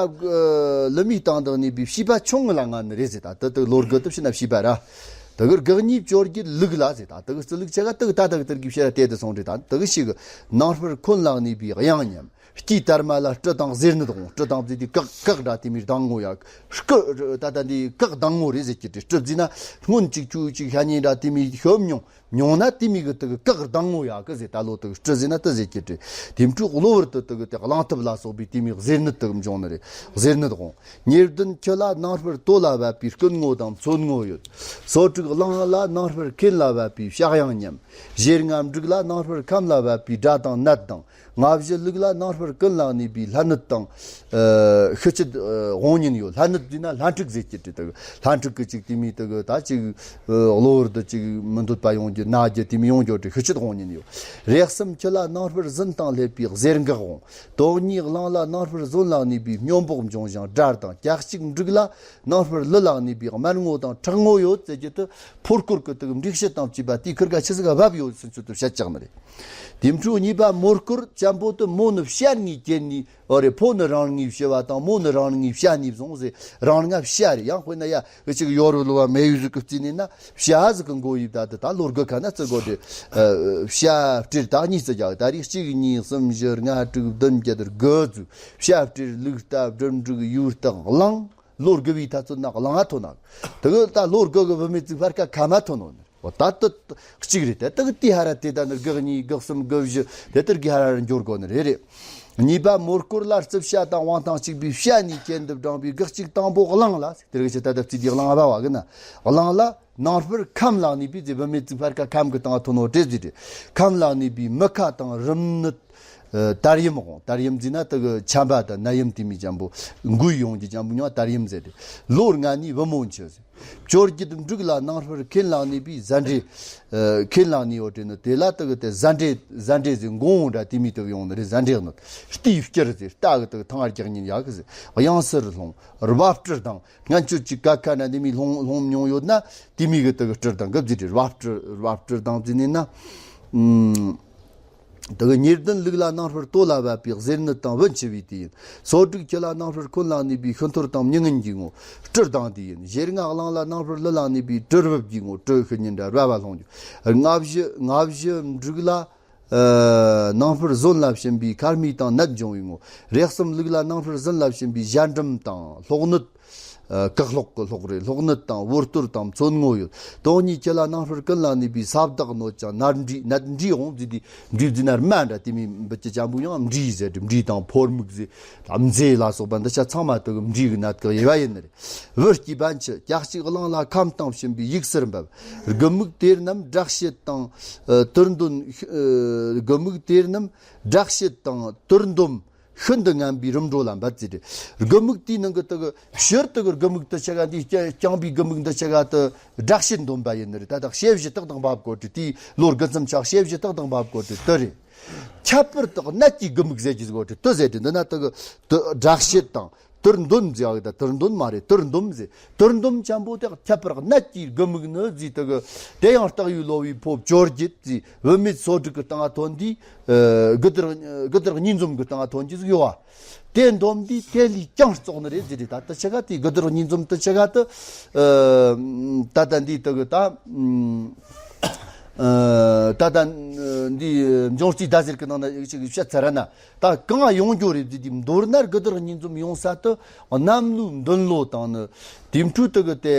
ལི་མའི་སྟེང་དག་ནས་བིབ་བྱིས་པ་ཆུང་ངུ་ལ་ང་ནི་རེད་ཟེར། ད་དེ་དེ་ལོ་དགུ་དེ་བྱས་ན་བྱིས་པ་ར། དེ་གི་དགག་གཉིས་བཅོ་བརྒྱད་ལུག་ལ་ཟེར། ད་དེ་གི་རྩིས་ལུག་ཆེ་ག་དེ་གི་ད་དེ་གི་དེར་གི་བྱེ་བ་དེ་དེ་སོང་རེད། ད་དེ་གི་ཞིག་གི་ནང་སྤར་འཁོན་ལ་གནས་པའི་གཡང་ཉམས། སྐྱེས་དར་མ་ལ་སྤྲི་དང་གཟེར་ནད་འོང་། སྤྲི་དང་བརྩིས་དུས་ཀག་ཀག་འདྲ་དེ་མིའི་གདངས་ངོ་ཡ། སྐུ་ད་ད་འདི་ཀག་གདངས་ངོ་རེད་ཟེར་གྱི་དེ། སྤྲི་བརྩིས་ན་སྔོན་གཅིག་ཆུ་གཅིག་ཤ་ཉེ་འདྲ་དེ་མིའི་ཤོབ་མྱོང་། མྱོང་ན་དེ་མི་གི་དེ་གི་ཀག་གདངས་ངོ་ཡག་གི་ཟེར། ད་ལོ་དེ་གི་སྤྲི་ཟེར་ན་དེ་ཟེར་གྱི་སྤྲི། དེ་འཕྲོ་གློ་བུར་དུ་དེ་གི་དེ་གླང་ཐབས་ལ་སོགས་པའི་དེ་མི་གཟེར་ནད་དེ་གི་འབྱུང་ནི་རེད། གཟེར་ནད་འོང་། ཉེར་བདུན་ཁྱི་ལ་ནང་སྤར་དོ་ལ་བབས་པའི་སྐུ་ངོ་དང་མཚོན་ངོ་ཡོད། སོ་དྲུག་གླང་ལ་ནང་སྤར་ཁེན་ལ་བབས་པའི་བྱ་གཡང་ཉམས། བཞེར་ལྔ་འབྲུག་ལ་ནང་སྤར་ཁམ་ལ་བབས་པའི་དགྲ་དང་ནད་དང་། ལྔ་བཞི་ལུག་ལ་ནང་སྤར་ཀུན་ལ་གནས་པའི་ལྷ་ནད་དང་། ཨ། ཤི་ཆད་དབང་ཉེན་ཡོད། ལྷ་ནད་ཟེར་ན་ལྷ་འཁྲུག་ཟེར་གྱི་དེ་དེ་གི། ལྷ་འཁྲུག་གི་ཅིག་དེ་མི་དེ་གི་ད་ཅིག་ཨ། གློ་བུར་དུ་ཅིག་མི་འདོད་པ་ཡོང་རྒྱུ། ན་རྒྱུ་དེ་མི་ཡོང་རྒྱུ་དེ་ཤི་ཆད་དབང་ཉེན་ཡོད། རེག་གསུམ་ཁྱི་ལ་ནང་སྤར་ཟིན་དང་ལྷེབ་པའི་གཟེར་འགག་འོང་། དོག་གཉིས་གླང་ལ་ནང་སྤར་ཟོན་ལ་གནས་པའི་སྨྱོ་འབོག་འབྱུང་ཞིང་དགྲར་དང་། གྱ་གཅིག་འབྲུག་ལ་ནང་སྤར་ལི་ལ་གནས་པའི་དམར་ངོ་དང་ཁྲག་ངོ་ཡོད་ཟེར་གྱི་དེ། ཕོ་སྐོར་གི་དེ་གི་འབྲུག་ཤི་དང་བཅས་པ་དེའི་ཁུར་ག་ཆི་ཟིག་ག་བབས་ཡོད་ཟེར་ཚུལ་དུ་བཤད་ཀྱག་ནི་རེད། དེ་འཕྲོ་གཉིས་པ་མོ་སྐོར་ཅན་པོ་དེ། མོ་ནི་བྱ་གཉིས་གྱེན་ནས། ཨོ་རེད། ཕོ་ནི་རང་ངོས་བྱེ་བ་དང་མོ་ནི་རང་ངོས་བྱ་ནས་བཟུང་ཟེར། རང་ང་བྱ་རེད། ཡང་དཔེར་ན་ཡ་གི་ཅིག་ཡོ་རུ་ལོ་བ་མེ་ཡོས་ཟིག་གི་བརྩིས་ནས་ན་བྱ་ཟིག་གི་མགོ་ཡིབ། ད་དེ་ད་ལོ་དགུ་ཁ་ན་བརྩི་དགོས་ཏེ། ཨ། བྱ་སྤྲེལ་ད་གཉིས་བརྩི་རྒྱག་ད་རེས་གཅིག་གཉིས་གསུམ་བཞི་ལྔ་དྲུག་བདུན་བརྒྱད་དགུ་བརྩི། བྱ་སྤྲེལ་ལུག་རྟ་སྦྲུལ་འབྲུག་ཡོས་སྟག་གླང་། ལོ་དགུ་བའི་ཐ་ཚོད་ན་གླང་ང་ཐོན་ན། དེ་གི་ད་ལོ་དགུ་གི་བུད་མེད་ཅིག་སྤར་ཁ་ཁ་མ་ཐོན་ནོ་ནི། འོ་ད་དེ་གཅིག་རེད། དེ་དེ་གི་དེ་ཧ་ར་དེ་ད་ནི་དགག་གཉིས་དགག་གསུམ་དགག་བཞི་དེ་ལྟར་གི་ཧ་ར་ར་འགྱུར་དགོས་ནི་རེད་རེད། གཉིས་པ་མོ་སྐོར་ལ་རྩིབས་བྱ་དང་དབང་ཐང་གཅིག་པའི་བྱ་གཉིས་གྱེན་དུ་བསྒྲེངས་པའི་དགག་གཅིག་དང་པོ་གླང་ལ་ཟེར། དེ་རིགས་ཀྱི་ད་ལྟ་བརྩིས་དེ་གླང་ང་བ་གི་ན། གླང་ལ་ནང་སྤར་ཁམ་ལ་གནས་པའི་ཟེར། བུད་མེད་ཅིག་སྤར་ཁ་ཁམ་གི་སྟེང་ཐོན་ནོ་དེ་ཟེར་རེད། ཁམ་ལ་གནས་པའི་མི་ཁ་དང་རིམས་ནད། ཨ། དར་ཡམས་འོང་། དར་ཡམས་ཟེར་ན་དེ་གི་ཆམ་པ་དང་ནད་ཡམས་དེ་མི་ཅན་པོ་འགོས་ཡོང་རྒྱུ་ཅན་པོ་ཉོ་དར་ཡམས་ཟེར་ཏེ། ལོ་ལྔ་ནས་བུ་མོ་འཆི་ཟེར། བཅོ་བརྒྱད་འབྲུག་ལ་ནང་སྤར་ཁེན་ལ་གནས་པའི་ཟ་འདྲེ། ཨ། ཁེན་ལ་གནས་ཡོད་དེ་ནི་དེ་ལ་དེ་གི་དེ་ཟ་འདྲེ་ཟ་འདྲེ་ཟེར་འགོང་འོང་འདྲ་དེ་མི་དེ་གི་ཡོང་ནི་རེད། ཟ་འདྲེ་ནི་རྟའི་སྐྱུར་ཟེར། རྟ་གི་དེ་གི་ཐང་ང་རྒྱག་ཉིན་ཡག་གི་ཟེར། གཡང་སར་སློང་། རྦབ་སྤྲི་དང་། སྔན་ཆད་ཅིག་ཀ་ཁ་ན་དེ་མི་སློང་སློང་མྱོང་ཡོད་ན་དེ་མི་གི་དེ་གི་སྤྲི་དང་གི་བརྩིས་ཏེ། རྦབ་སྤྲི་རྦབ་སྤྲི་དང་བརྩིས་ནས་ན། ཨུམ། དེ་གི་ཉེར་བདུན་ལུག་ལ་ནང་སྤར་དོ་ལ་བབས་པའི་གཟེར་ནད་དང་བུན་ཆུ་བའི་དེ་ཡིན། སོ་དྲུག་ཁྱི་ལ་ནང་སྤར་འཁོན་ལ་གནས་པའི་ཤི་འཐོར་དང་མྱི་ངན་གྱི་ངོ་སྤྲི་དང་དེ་ཡིན། བཞེར་ལྔ་གླང་ལ་ནང་སྤར་ལི་ལ་གནས་པའི་དྲིལ་བུབ་ཀྱི་ངོ་སྤྲི་ཤི་ཉིན་འདྲ་རྦབ་བ་སློང་རྒྱུ། ལྔ་བཞི་ལྔ་བཞི་འབྲུག་ལ། ཨ། ནང་སྤར་ཟོན་ལ་ཕྱིན་པའི་ཁ་རྨིག་དང་ནད་འབྱུང་བའི་ངོ་། རེག་གསུམ་ལུག་ལ་ནང་སྤར་ཟིན་ལ་ཕྱིན་པའི་ཞལ་འབྲུམ་དང་གློག་ནད། ཨ། བཀའ་སློབ་ཀྱི་སློབ་རེད། སློབ་གནད་དང་བོད་སྟོད་དང་མཚོན་ངོ་ཡོད། དོན་གཉིས་ཁྱེད་ལ་ནང་ཧྲུར་ཀུན་ལ་གནས་པའི་ས་བདག་གནོད་ཀྱང་ནད་འདྲེ། ནད་འདྲེ་འོང་ཟེར་དུས་འདྲེ་ཟེར་ན་རྨ་འདྲ། དེ་མིན་འབུ་ཅི་ཅན་པོ་ཡང་འདྲེ་ཟེར་ཏེ། འདྲེ་དང་ཕོར་མིག་ཟེར། མཛེ་ལ་སོགས་པ་འདི་ཆ་ཚང་མ་དེ་གི་འདྲེ་གི་ནད་ཀྱི་དབྱེ་བ་ཡིན་ནི་རེད། བུ་སྐྱེས་པ་འཆི། སྐྱ་གཅིག་གླང་ལ་ཁམས་བཏང་བྱིན་པའི་ཡིག་གསེར་འབབ། དགུ་མིག་དེ་རྣམས་དྲག་བྱེད་དང་། ཨ། དུར་འདོན། ཨ། དགུ་མིག་དེ་རྣམས་དྲག་བྱེད་དང་དུར་འདོམས། ཤིན་ཏུ་ངན་པའི་རིམ་གྲོ་ལ་འབད་ཟེར་ཏེ། དགུ་མིག་དེའི་ནང་གི་དེ་གི་ཕྱིར་དེ་གི་དགུ་མིག་དེ་ཆ་ག་འདི་རྐྱང་པའི་དགུ་མིག་འདི་ཆ་ག་དེ་དྲག་བྱེད་འདོམས་པ་ཡིན་ནི་རེད། ད་དག་ཞེ་བཞི་དག་དང་འབབ་དགོས་ཏེ། དེའི་ལོ་དགུ་མཚམས་ཆག་ཞེ་བཞི་དག་དང་འབབ་དགོས་ཏེ་དེ་རེད། ཁྱད་པར་དུ་གནད་ཀྱི་དགུ་མིག་ཟེར་གྱི་ཟིག་གོ་ཏེ་དེ་ཟེར་ཏེ། འདི་ན་དེ་གི་དེ་དྲག་བྱེད་དང་། དུར་འདོམས་ཟེར་བ་གི། ད་དུར་འདོམས་མ་རེད། དུར་འདོམས་ཟེར། དུར་འདོམས་ཅན་པོ་དེ་ཁྱད་པར་གནད་ཀྱི་དགུ་མིག་ནི་ཟེར། དེ་གི་དེ་ཡང་རྟགས་ཡོད་ལོ་བའི་ཕོ་བཅོ་བརྒྱད་ཟེར། བུད་མེད་སོ་དྲུག་གི་སྟེང་ང་ཐོན་དུས། ཨ། དགུ་དར། དགུ་དར་གཉིས་འཛོམས་གི་སྟེང་ང་ཐོན་གྱི་ཟིག་ཡོད་བ། དེ་འདོམས་དུས་དེ་ལས་ཀྱང་བཙོག་ནི་རེད་ཟེར་ཏེ། ད་དེ་ཆ་ག་དེ་དགུ་དར་གཉིས་འཛོམས་དེ་ཆ་ག་དེ། ཨ། ད་ལྟ་འདི་དེ་གི་ད། ཨ། ད་ལྟ་འདི་འབྱུང་རྩིས་ཟླ་ཟེར་གི་ནང་ན་ཅིག་བཤད་ཚར་ན། ད་གང་ཡོང་རྒྱུ་རེད་ཟེར་དུས། མདོར་ན་དགུ་དར་གཉིས་འཛོམས་ཡོང་ས་དེ་གནམ་ལོའི་འདུན་ལོ་དང་ནི། དེའི་འཕྲོ་དེ་གི་དེ།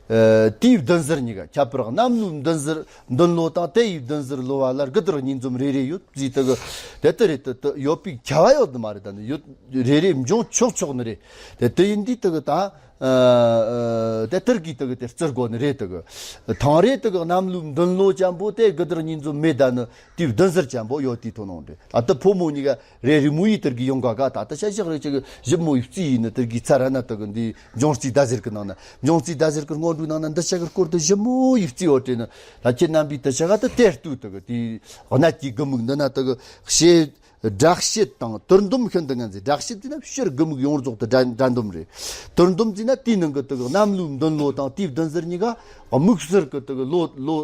ཨ། དུས་བདུན་ཟླ་གཉིས་ཀ། ཁྱད་པར་གནམ་ལོའི་འདུན་ཟླ། འདུན་ལོ་དང་དེ་ཡི་བདུན་ཟླ་ལོ་བ་ལ་དགུ་དར་གཉིས་འཛོམས་རེ་རེ་ཡོད་ཟེར། དེ་གི་དེ་དེ་རེད། དེ་དེ་ཡོད་པའི་ཁྱབ་པ་ཡོད་མ་རེད། ད་ནི་ཡོད། རེ་རེ་འབྱུང་ཆོག་ཆོག་ནི་རེད། དེ་དེ་ཡིན་དུས་དེ་གི་ད། ཨ། ཨ། དེ་དེར་གི་དེ་གི་དེ་བརྩི་དགོས་ནི་རེད། དེ་གི་ཐང་རེད། དེ་གི་གནམ་ལོའི་འདུན་ལོ་ཅན་པོ་དེ་དགུ་དར་གཉིས་འཛོམས་མེད། ད་ནི་དུས་བདུན་ཟླ་ཅན་པོ་ཡོད་དེ་ཐོན་ནོ་རེད། ད་དེ་ཕོ་མོ་གཉིས་ཀ་རེ་རེ་མོ་ཡི་དེར་གི་ཡོང་ག་ག། ད་དེ་ཆ་བཞག་རེ་ཅིག་གི་ཞིབ་མོ་ཡི་རྩིས་ཡིན་ནི། དེར་གི་ཚར་ན་དེ་གི་འདི་འབྱུང་རྩིས་ཟླ་ཟེར་གི་ནང་ན། འབྱུང་རྩིས་ཟླ་ཟེར་གི་སྔོན་འགྲོའི་ནང་ན་འདི་ཆ་གི་སྐོར་དེ་ཞིབ་མོ་ཡི་རྩིས་ཡོད་དེ་ནི། ད་ཁྱེད་རྣམ་པས་དེ་ཆ་ག་དེ་དེར་ལྟོས། དེ་གི་དེ་གནད་ཀྱི་དགུ་མིག་འདི་ན་དེ་གི་ཞེ། དྲག་བྱེད་དང་དུར་འདོམས་ཤིན་ཏུ་ངན་ཟེར། དྲག་བྱེད་ཟེར་ན་ཕྱིར་དགུ་མིག་ཡོངས་རྫོགས་དེ་དགྲ་དགྲ་འདོམས་རེད། དུར་འདོམས་ཟེར་ན་དེའི་ནང་གི་དེ་གི་གནམ་ལོའི་འདུན་ལོ་དང་དེའི་བདུན་ཟླ་གཉིས་ཀ་དམིགས་བསལ་གི་དེ་གི་ལོ། ལོ།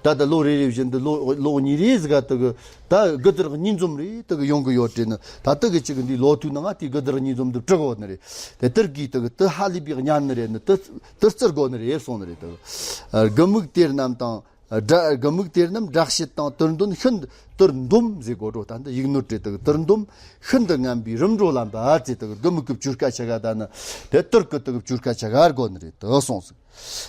ད་ལྟ་ལོ་རེ་རེ་བཞིན་དུ་ལོ། ལོ་གཉིས་རེ་ཟིག་ག་དེ་གི་ད་དགུ་དར་གཉིས་འཛོམས་རེ་དེ་གི་ཡོང་གི་ཡོད་དེ་ནི། ད་དེ་གི་ཅིག་གི་འདི་ལོ་དུས་ནང་ང་དེ་དགུ་དར་གཉིས་འཛོམས་དེ་བྲི་དགོས་ནི་རེད། དེ་དེར་གི་དེ་གི་དེ་ཧ་ལས་པའི་གཉན་ནི་རེད་ནི། དེ་དེ་བརྩི་དགོས་ནི་རེད་གསུངས་ནི་རེད། དེ་གི་དགུ་མིག་དེ་རྣམས་དང་། དགྲ། དགུ་མིག་དེ་རྣམས་དྲག་བྱེད་དང་དུར་འདོམས་ཤིན་ཏུ། དུར་འདོམས་ཟེར་གོ་འགྲོ། ད་འདི་ཡིག་ནོར་བྲིས། དེ་གི་དུར་འདོམས་ཤིན་ཏུ་ངན་པའི་རིམ་གྲོ་ལ་འབད་ཟེར། དེ་གི་དགུ་མིག་གི་བཅུ་སྐད་ཆ་ག་ད་ནི་དེ་དུར་གི་དེ་གི་བཅུ་སྐད་ཆ་ག་དགོས་ནི་རེད་དེ་གསུངས་ཟིག།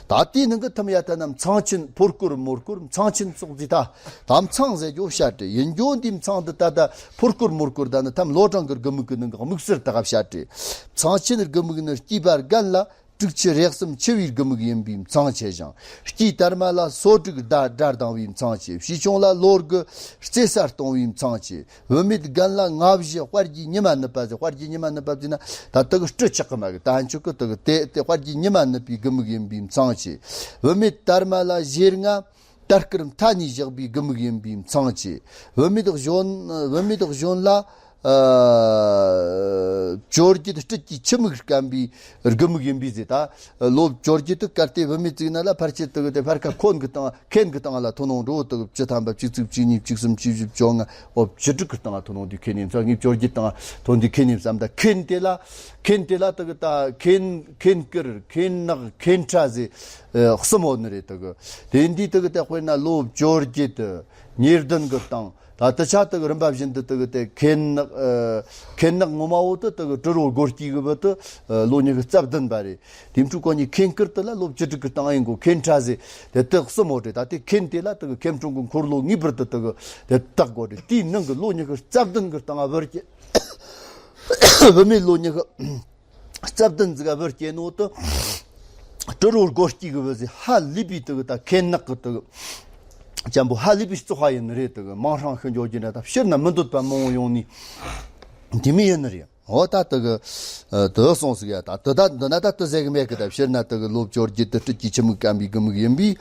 ད་དེའི་ནང་གི་ཐམ་ཡ་ད་ནི་མཚང་ཆེན་ཕོ་སྐོར་མོ་སྐོར། མཚང་ཆེན་སོགས་ཟེར། ད་ད་མཚང་ཟེར་རྒྱུ་བཤད་བྲིས་ཡིན་རྒྱུ། འདི་མཚང་འདི་ད་ད་ཕོ་སྐོར་མོ་སྐོར་ད་ནི་ཐམ་ལོ་གྲངས་གི་དགུ་མིག་གི་ནང་གི་དམིགས་བསལ་དག་བཤད་བྲིས། མཚང་ཆེན་དགུ་མིག་ནི་སྐྱེས་པ་རྒན་ལ། དྲུག་ཅུ་རེ་གསུམ་འཆི་བའི་དགུ་མིག་ཡིན་པའི་མཚང་ཆེ་ཞིང་། སྐྱེས་དར་མ་ལ་སོ་དྲུག་དགྲ་དགྲ་སྡང་བའི་མཚང་ཆེ། བྱིས་ཆུང་ལ་ལོ་དགུ་རྩེ་ས་གཏོང་བའི་མཚང་ཆེ། བུད་མེད་རྒན་ལ་ལྔ་བཞི་དཔལ་གྱི་ཉི་མ་ནུབ་པ་ཟེར། དཔལ་གྱི་ཉི་མ་ནུབ་པ་ཟེར་ན་ད་དེ་གི་སྤྲི་ཆགས་གི་མ་གི། ད་འཆུག་གི་དེ་གི་དེ་དེ་དཔལ་གྱི་ཉི་མ་ནུབ་པའི་དགུ་མིག་ཡིན་པའི་མཚང་ཆེ། བུད་མེད་དར་མ་ལ་བཞེར་ང་། དར་དཀར་མཐའ་གཉིས་བཞག་པའི་དགུ་མིག་ཡིན་པའི་མཚང་ཆེ། བུད་མེད་གཞོན། བུད་མེད་གཞོན་ལ། ཨ། བཅོ་བརྒྱད་སྤྲུལ་གྱི་ཆུ་མིག་སྐམ་པའི་དགུ་མིག་ཡིན་པས་ཟེར། ད་ལོ་བཅོ་བརྒྱད་དུ་སྐར་དེ་བུད་མེད་ཅིག་ན་ལ་ཕལ་ཆེར་དེ་གི་དེ་ཕར་ཁ་འཁོན་གི་སྟེང་། འཁེན་གི་སྟེང་ལ་ཐོན་ནོ་འགྲོ། དེ་གི་བཅུ་ཐམ་པ་བཅུ་གཅིག་བཅུ་གཉིས་བཅུ་གསུམ་བཅུ་བཞི་བཅོ་ལྔ། འོ་བཅུ་དྲུག་གི་སྟེང་ལ་ཐོན་ནོ་འདི་འཁེན་ནས་ས་ངས་བཅོ་བརྒྱད་སྟེང་ཐོན་འདི་འཁེན་ནས་བསམ། ད་འཁེན་དེ་ལ། འཁེན་དེ་ལ་དེ་གི་ད་འཁེན། འཁེན་དཀར། འཁེན་ནག། འཁེན་ཁྲ་ཟེར། ཨ། གསུམ་ཡོད་ནི་རེད། དེ་གི་དེ་འདི་དེ་གི་དེ་དཔེར་ན་ལོ་བཅོ་བརྒྱད་དུ་ཉེར་བདུན་གི་སྟེང་། ད་དེ་ཆ་དེ་གི་རིམ་པ་བཞིན་དུ་དེ་གི་དེ་འཁེན་ནག། ཨ། འཁེན་ནག་ངོ་མ་བོ་དེ་དེ་གི་དྲི་རོ་སྒོ་སྐྱེས་གི་བུ་དེ། ཨ། ལོ་ཉི་ཤུ་རྩ་བདུན་པ་རེད། དེ་འཕྲོ་ཁོ་གཉིས་འཁེན་དཀར་དེ་ལ་ལོ་བཅུ་དྲུག་གི་སྟེང་ཡིན་གོ། འཁེན་ཁྲ་ཟེར། དེ་དེ་གསུམ་ཡོད་རེད། ད་དེ་འཁེན་དེ་ལ་དེ་གི་འཁེན་དྲུང་གི་འཁོར་ལོ་ངེས་པར་དུ་དེ་གི་དེ་བཏགས་དགོས་རེད། དེའི་ནང་གི་ལོ་ཉི་ཤུ་རྩ་བདུན་གི་སྟེང་བུ་སྐྱེས། བུད་མེད་ལོ་ཉི་ཤུ་རྩ་བདུན་ཟིག་ག་བུ་སྐྱེས་ནོ་དེ། དྲི་རོ་སྒོ་སྐྱེས་གི་བུ་ཟེར། ཧ་ལས་པའི་དེ་གི་ད་འཁེན་ནག་གི་དེ་གི་ཅན་པོ་ཧ་ལས་པའི་བཙོག་པ་ཡིན་ནི་རེད། དེ་གི་མིང་ཧྲང་ཤི་འགྱོ་རྒྱུ་འདྲ། ད་ཕྱིར་ན་མི་འདོད་པ་མང་བོ་ཡོང་ནི། དེ་མི་ཡིན་ནི་རེད། འོ་ད་དེ་གི། ཨ། དེ་གསུངས་ཟིག་ཡ། ད་དེ་ད་འདི་ན་ད་དེ་ཟེར་གི་མེད་གི། ད་ཕྱིར་ན་དེ་གི་ལོ་བཅོ་བརྒྱད་དུ་སྤྲུལ་གྱི་ཆུ་མིག་སྐམ་པའི་དགུ་མིག་ཡིན་པས།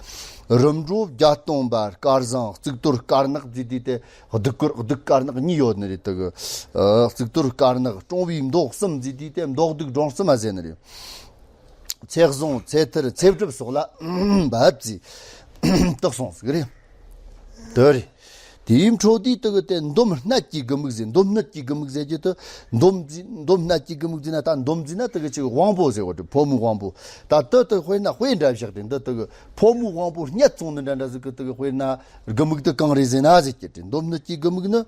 རིམ་གྲོ་བརྒྱད་སྟོང་པ། དཀར་བཟང་། གཙུག་ཏོར་དཀར་ནག་ཟེར་དུས་དེ་གདུགས་དཀར། གདུགས་དཀར་ནག་གཉིས་ཡོད་ནི་རེད། དེ་གི། ཨ། གཙུག་ཏོར་དཀར་ནག། བཀྲོང་བའི་མདོག་གསུམ་ཟེར་དུས་དེ་མདོག་སྡུག་འབྲོང་གསུམ་མ་ཟེར་ནི་རེད། ཚེ་བཟུང་། ཚེ་ཐར། ཚེ་སྒྲུབ་སོགས་ལ་འབབ་ཟེར། དེ་གསུངས་ཟིག་རེད། དེ་རེད། དེའི་འཕྲོ་དེ་དེ་གི་དེ་འདོམས་སྣད་ཀྱི་དགུ་མིག་ཟེར། འདོམས་སྣད་ཀྱི་དགུ་མིག་ཟེར་གྱི་དེ་འདོམས་འདོམས་སྣད་ཀྱི་དགུ་མིག་ཟེར་ན། ད་འདོམས་ཟེར་ན་དེ་གི་ཅིག་དབང་པོ་ཟེར་བ་དེ། ཕོ་མོའི་དབང་པོ། ད་དེ་དེ་དཔེར་ན་དཔེ་འདྲ་བཞག་སྟེ། འདི་དེ་གི་ཕོ་མོའི་དབང་པོ་སྙད་བཙོང་ནི་འདྲ་འདྲ་ཟིག་གི་དེ་གི་དཔེར་ན་དགུ་མིག་དེ་གང་རེད་ཟེར་ན་ཟེར་གྱི་དེ། འདོམས་སྣད་ཀྱི་དགུ་མིག་ནི།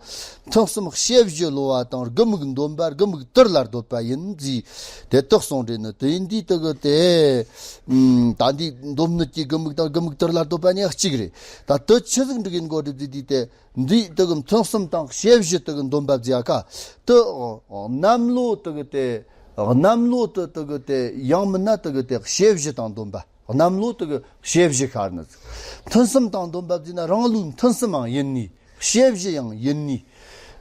ཐུན་གསུམ་ཕྱེད་བཞི་གློ་བ་དང་། དགུ་མིག་འདོམས་པ་དགུ་མིག་དར་ལ་ལྡོད་པ་ཡིན་ཟེར། དེ་དག་གསུངས་རེད་ནི། དེ་ཡིན་དུས་དེ་གི་དེ། ཨུམ། ད་འདི་འདོམས་སྣད་ཀྱི་དགུ་མིག་དང་དགུ་མིག་དར་ལ་ལྡོད་པ་གཉིས་གཅིག་རེད། ད་དེ་ཆི་ཟིག་འགྲིག་ཡིན་གོ་སྒྲུབ་ཟེར་དུས་དེ། འདི་དེ་གི་ཐུན་གསུམ་དང་ཕྱེད་བཞི་དེ་གི་འདོམས་པ་ཟེར་ཡ་ཁ། དེ་གནམ་ལོ་དེ་གི་དེ། གནམ་ལོ་དེ་དེ་གི་དེ་ཡང་མིན་ན་དེ་གི་དེ་ཕྱེད་བཞི་དང་འདོམས་པ། གནམ་ལོ་དེ་གི་ཕྱེད་བཞི་ཤར་ནི་ཟིག། ཐུན་གསུམ་དང་འདོམས་པ་ཟེར་ན་རང་ལོའི་ཐུན་གསུམ་ཡང་ཡིན་ནི། ཕྱེད་བཞི་ཡང་ཡིན་ནི།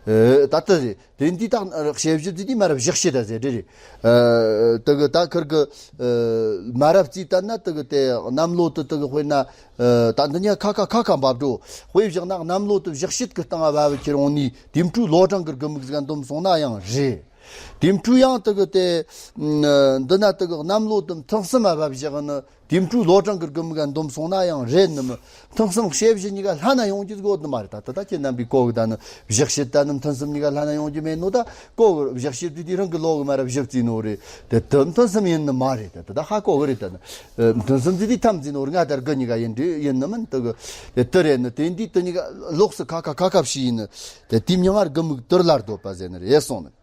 ཨེ། ད་ལྟ་རེད། དེ་འདི་དག་ཕྱེད་བཞི་ཟེར་དུས་མ་རབས་བཞག་བྱེད་ད་ཟེར་དེ་རེད། ཨེ། དེ་གི་ད་ཁིར་གི། ཨེ། མ་རབས་རྩིས་ལྟར་ན་དེ་གི་དེ་གནམ་ལོ་དེ་དེ་གི་དཔེར་ན། ཨེ། ད་འདི་གཉིས་ཁ་ཁ་ཁ་ཁ་འབབ་འགྲོ། དཔེ་བཞག་ན་གནམ་ལོ་དེ་བཞག་བྱེད་གི་སྟེང་ང་བབས་ཁྱེར་འོང་ནི། དེའི་འཕྲོ་ལོ་གྲངས་གི་དགུ་མིག་ཟིག་འདོམས་སོང་ན་ཡང་རེད། དེའི་འཕྲོ་ཡང་དེ་གི་དེ། ཨེ། འདི་ན་དེ་གི་གནམ་ལོ་དེ་ཐུན་གསུམ་མ་བབས་བཞག་ནི། དེའི་འཕྲོ་ལོ་གྲངས་ཀྱི་དགུ་མིག་ག་འདོམས་སོང་ན་ཡང་རེད་ནི་མི། ཐུན་གསུམ་ཕྱེད་བཞི་གཉིས་ཀ་ལྷན་ན་ཡོང་རྒྱུ་དགོས་ནི་མ་རེད། ད་ད་ད་ཁྱེད་རྣམ་པའི་གོ་གི་ད་ནི་བཞག་བྱེད་ད་ནི་ཐུན་གསུམ་གཉིས་ཀ་ལྷན་ན་ཡོང་རྒྱུ་མེད་ནོ། ད་གོ་གི་བཞག་བྱེད་དེ་དེ་རང་གི་ལོ་གི་མ་རབས་བཞི་བརྩིས་ནོ་རེད། དེ་དུ་ཐུན་གསུམ་ཡིན་ནི་མ་རེད། ད་ད་ད་ཧ་གོ་གི་རེད། ད་ནི་ཐུན་གསུམ་བརྩིས་དེ་ཐམ་བརྩིས་ནོ་རེད། ང་ད་དགུ་གཉིས་ཀ་ཡིན་འདྲ་ཡིན་ནི་མིན། དེ་གི་དེ་དེ་རེད་ནི། དེ་འདི་དེ་གཉིས་ཀ་ལོགས་སུ་ཁ་ཁ་ཁ་ཁ་བྱས་ཡིན་ནི། དེ་དེའི་མྱིང་ང་དགུ་མིག་དར་ལ་ལྡོད་པ་ཟེར་ནི་རེད་གསུངས་ནི།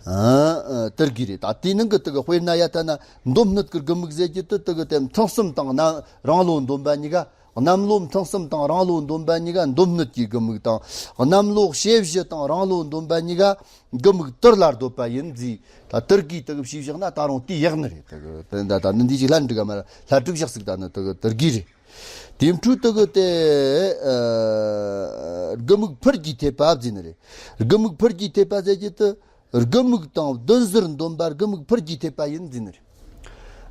ཨ། ཨ། དེར་གི་རེད། ད་དེའི་ནང་གི་དེ་གི་དཔེར་ན་ཡ་ད་ན་འདོམས་སྣད་ཀྱི་དགུ་མིག་ཟེར་གྱི་དེ་དེ་གི་དེ་ཐུན་གསུམ་དང་ན་རང་ལོ་འདོམས་པ་གཉིས་ཀ། གནམ་ལོ་ཐུན་གསུམ་དང་རང་ལོ་འདོམས་པ་གཉིས་ཀ་འདོམས་སྣད་ཀྱི་དགུ་མིག་དང་། གནམ་ལོ་ཕྱེད་བཞི་དང་རང་ལོ་འདོམས་པ་གཉིས་ཀ་དགུ་མིག་དར་ལ་ལྡོད་པ་ཡིན་ཟེར། ད་དེར་གི་དེ་གི་བྱས་བཞག་ན་ད་རུང་དེ་ཡག་ནི་རེད། དེ་གི་དེ་ད་ད་ནི་འདི་ཅིག་ལྷ་འགྲིག་ག་མ་ལྷ་འགྲིག་བཞག་ཟིག་ད་ནི་དེ་གི་དེར་གི་རེད། དེའི་འཕྲོ་དེ་གི་དེ། ཨ། དགུ་མིག་འཕུར་གྱི་འཐེབ་པ་ཟེར་ནི་རེད། དགུ་མིག་འཕུར་གྱི་འཐེབ་པ་ཟེར་གྱི་དེ། དགུ་མིག་དང་བདུན་ཟུར་འདོམས་པ་དགུ་མིག་འཕུར་གྱི་འཐེབ་པ་ཡིན་ཟེར་ནི་རེད།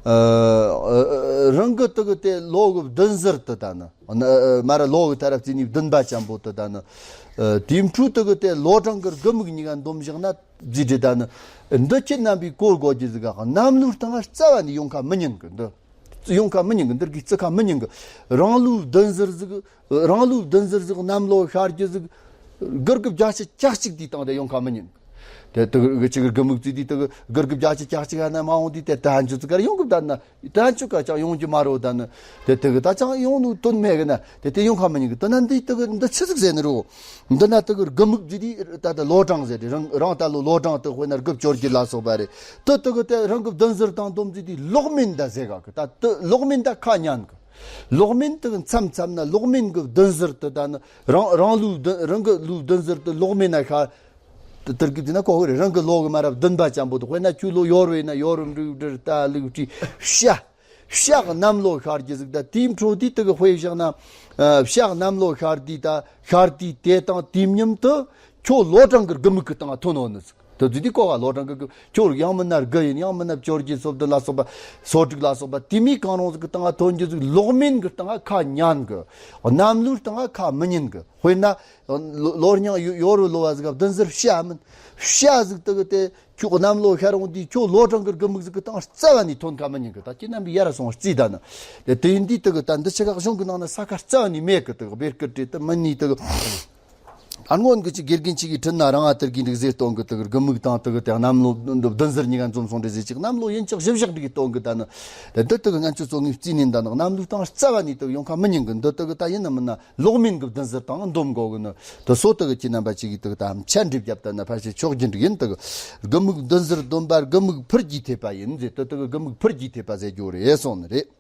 ཨ། ཨ། རང་གི་དེ་གི་དེ་ལོ་གི་བདུན་ཟུར་དེ་ད་ནི། ཨ། མ་ར་ལོ་གི་ད་ར་བརྩིས་ནི་བདུན་པ་ཅན་པོ་དེ་ད་ནི། ཨ། དེའི་འཕྲོ་དེ་གི་དེ་ལོ་གྲངས་གི་དགུ་མིག་གཉིས་ཀ་འདོམས་བཞག་ན་ཟེར་དེ་ད་ནི། འདི་ཁྱེད་རྣམ་པའི་གོ་དགོས་རྒྱུ་ཟིག་ག་གནམ་ལོའི་སྟེང་ང་རྩ་བ་ནས་ཡོང་ཁ་མི་ཉན་གི། འདི་ཡོང་ཁ་མི་ཉན་གི། འདིར་གི་བརྩི་ཁ་མི་ཉན་གི། རང་ལོའི་བདུན་ཟུར་ཟིག། རང་ལོའི་བདུན་ཟུར་ཟིག་གནམ་ལོ་ཤར་རྒྱུ་ཟིག། དགུ་དགུ་བརྒྱད་ཅུ་གྱ་གཅིག་དེའི་སྟེང་དེ་ཡོང་ཁ་མི་ཉན་གི། དེ་དེ་གི་ཅིག་དགུ་མིག་བརྩིས་དུས་དེ་གི་དགུ་དགུ་བརྒྱད་ཅུ་གྱ་གཅིག་ཧ་ན་མ་འོང་དུས་དེ་ད་འཇུ་ཙི་གར་ཡོང་གི། ད་ན་ད་འཇུ་ག་ཅང་ཡོང་རྒྱུ་མ་རེད། ད་ནི་དེ་དེ་གི་ད་ཅང་ཡོང་ནོ་དོན་མེད་གི་ན། དེ་དེ་ཡོང་ཁ་མི་ཉན་གི། དེ་ན་འདི་དེ་གི་འདི་ཆི་ཟིག་ཟེར་ནི་རེད། འདི་ན་དེ་གི་དགུ་མིག་བརྩིས་དུས་ད་ལྟ་ལོ་གྲངས་ཟེར་དེ་རང་རང་ད་ལོ་ལོ་གྲངས་དེ་དཔེར་ན་དགུ་བཅོ་བརྒྱད་ལ་སོགས་པ་རེད། དེ་དེ་གི་དེ་རང་གི་བདུན་ཟུར་དང་འདོམས་བརྩིས་དུས་ལོག་མིན་ད་ཟེར་ག་གི། ད་དེ་ལོག་མིན་ད་ཁ་ཉན་གི། ལོག་མིན་དེ་གི་མཚམས་མཚམས་ན་ལོག་མིན་གི་བདུན་ཟུར་དེ་ད་ནི་རང་རང་ལོའི་བདུན་རང་གི་ལོའི་བདུན་ཟུར་དེ་ལོག་མིན་ན་ཤར། དེ་དེར་གི་དེ་ན་གོ་གི་རེད། རང་གི་ལོ་གི་མ་རབས་བདུན་པ་ཅན་པོ་དེ། དཔེར་ན་ཁྱོད་ལོ་ཡོར་བས་ན་ཡོར་འབྲུག་སྦྲུལ་རྟ་ལུག་སྤྲེལ་བྱ། བྱ་གནམ་ལོ་ཤར་རྒྱུ་ཟིག། ད་དེའི་འཕྲོ་དེ་དེ་གི་དཔེ་བཞག་ན། ཨ། བྱ་གནམ་ལོ་ཤར་དུས་ད་ཤར་དུས་དེ་དང་དེའི་མཉམ་དུ་ཁྱོད་ལོ་གྲངས་གི་དགུ་མིག་གི་སྟེང་ཐོན་འོང་ནི་ཟིག། དེ་དུས་དེ་གོ་བ། ལོ་གྲངས་གི་ཁྱོད་ཡང་མིན་ན་དགུ་ཡིན། ཡང་མིན་ན་བཅོ་བརྒྱད་སོ་བདུན་ལ་སོགས་པ་སོ་དྲུག་ལ་སོགས་པ་དེ་མོ་གང་རུང་ཟིག་གི་སྟེང་ཐོན་རྒྱུ་ཟིག། ལོག་མིན་གི་སྟེང་ཁ་ཉན་གི། གནམ་ལོའི་སྟེང་ཁ་མི་ཉན་གི། དཔེར་ན་ལོ་ལོ་རྙིང་ཡོ་ཡོ་རུ་ལོ་བ་ཟིག་ག་བདུན་ཟུར་བྱ་མིན། བྱ་ཟིག་དེ་གི་དེ་ཁྱོད་གནམ་ལོ་ཤར་འོང་དུས་ཁྱོད་ལོ་གྲངས་གི་དགུ་མིག་ཟིག་གི་སྟེང་རྩ་བ་ནས་ཐོན་ཁ་མི་ཉན་གི། ད་ཁྱེད་རྣམ་པས་ཡར་སོང་རྩིས་ད་ནི། དེ་དེ་ཡིན་དུས་དེ་གི་ད་འདི་ཆ་ག་གཞུང་གི་ནང་ན་ས་ཁ་རྩ་བ་ནས་མེད་གི། དེ་གི་སྦེར་སྐུར་བྲིས་དེ་མི་ནུས། དེ་གི་ཨ། སྔོན་གི་ཅིག་དགེ་རྒན་ཅིག་གིས་ཁྲིད་ན་རང་ང་དེར་གི་འདུག་ཟེར་གཏོང་གི། དེ་གི་དགུ་མིག་དང་དེ་གི་དེ་གནམ་ལོ་བདུན་ཟུར་གཉིས་ཀ་འཛོམས་སོང་འདྲ་ཟེར་ཅིག། གནམ་ལོ་ཡིན་ཅིག་བཞི་བཞག་འདྲ་གི་གཏོང་གི། ད་ནི་དེ་འདི་དེ་གི་ང་ཚོས་ཚོ་ངས་རྩིས་ནས་འདི་ནི་གནམ་ལོའི་སྟེང་རྩ་བ་ནས་དེ་གི་ཡོང་ཁ་མི་ཉན་གི། འདི་དེ་གི་ད་ཡིན་ན་མིན་ན་ལོག་མིན་གི་བདུན་ཟུར་དང་འདོམས་དགོས་གི་ནི། དེ་སོ་དེ་གི་ཁྱེད་རྣམ་པ་ཅིག་གིས་དེ་གི་ད་ཆ་འགྲིག་རྒྱབ་ད་ནི་ཕལ་ཆེར་ཆོག་རྒྱུ་འདྲ་ཡིན། དེ་གི་དགུ་མིག་བདུན་ཟུར་འདོམས་པ་དགུ་མིག་འཕུར་གྱི་འཐེབ་པ་ཡིན་ཟེར། དེ་དེ་གི་དགུ་མིག་འཕུར་གྱི་འཐེབ་པ་ཟེར་རྒྱུ་རེད་གསུངས་ནི་རེད།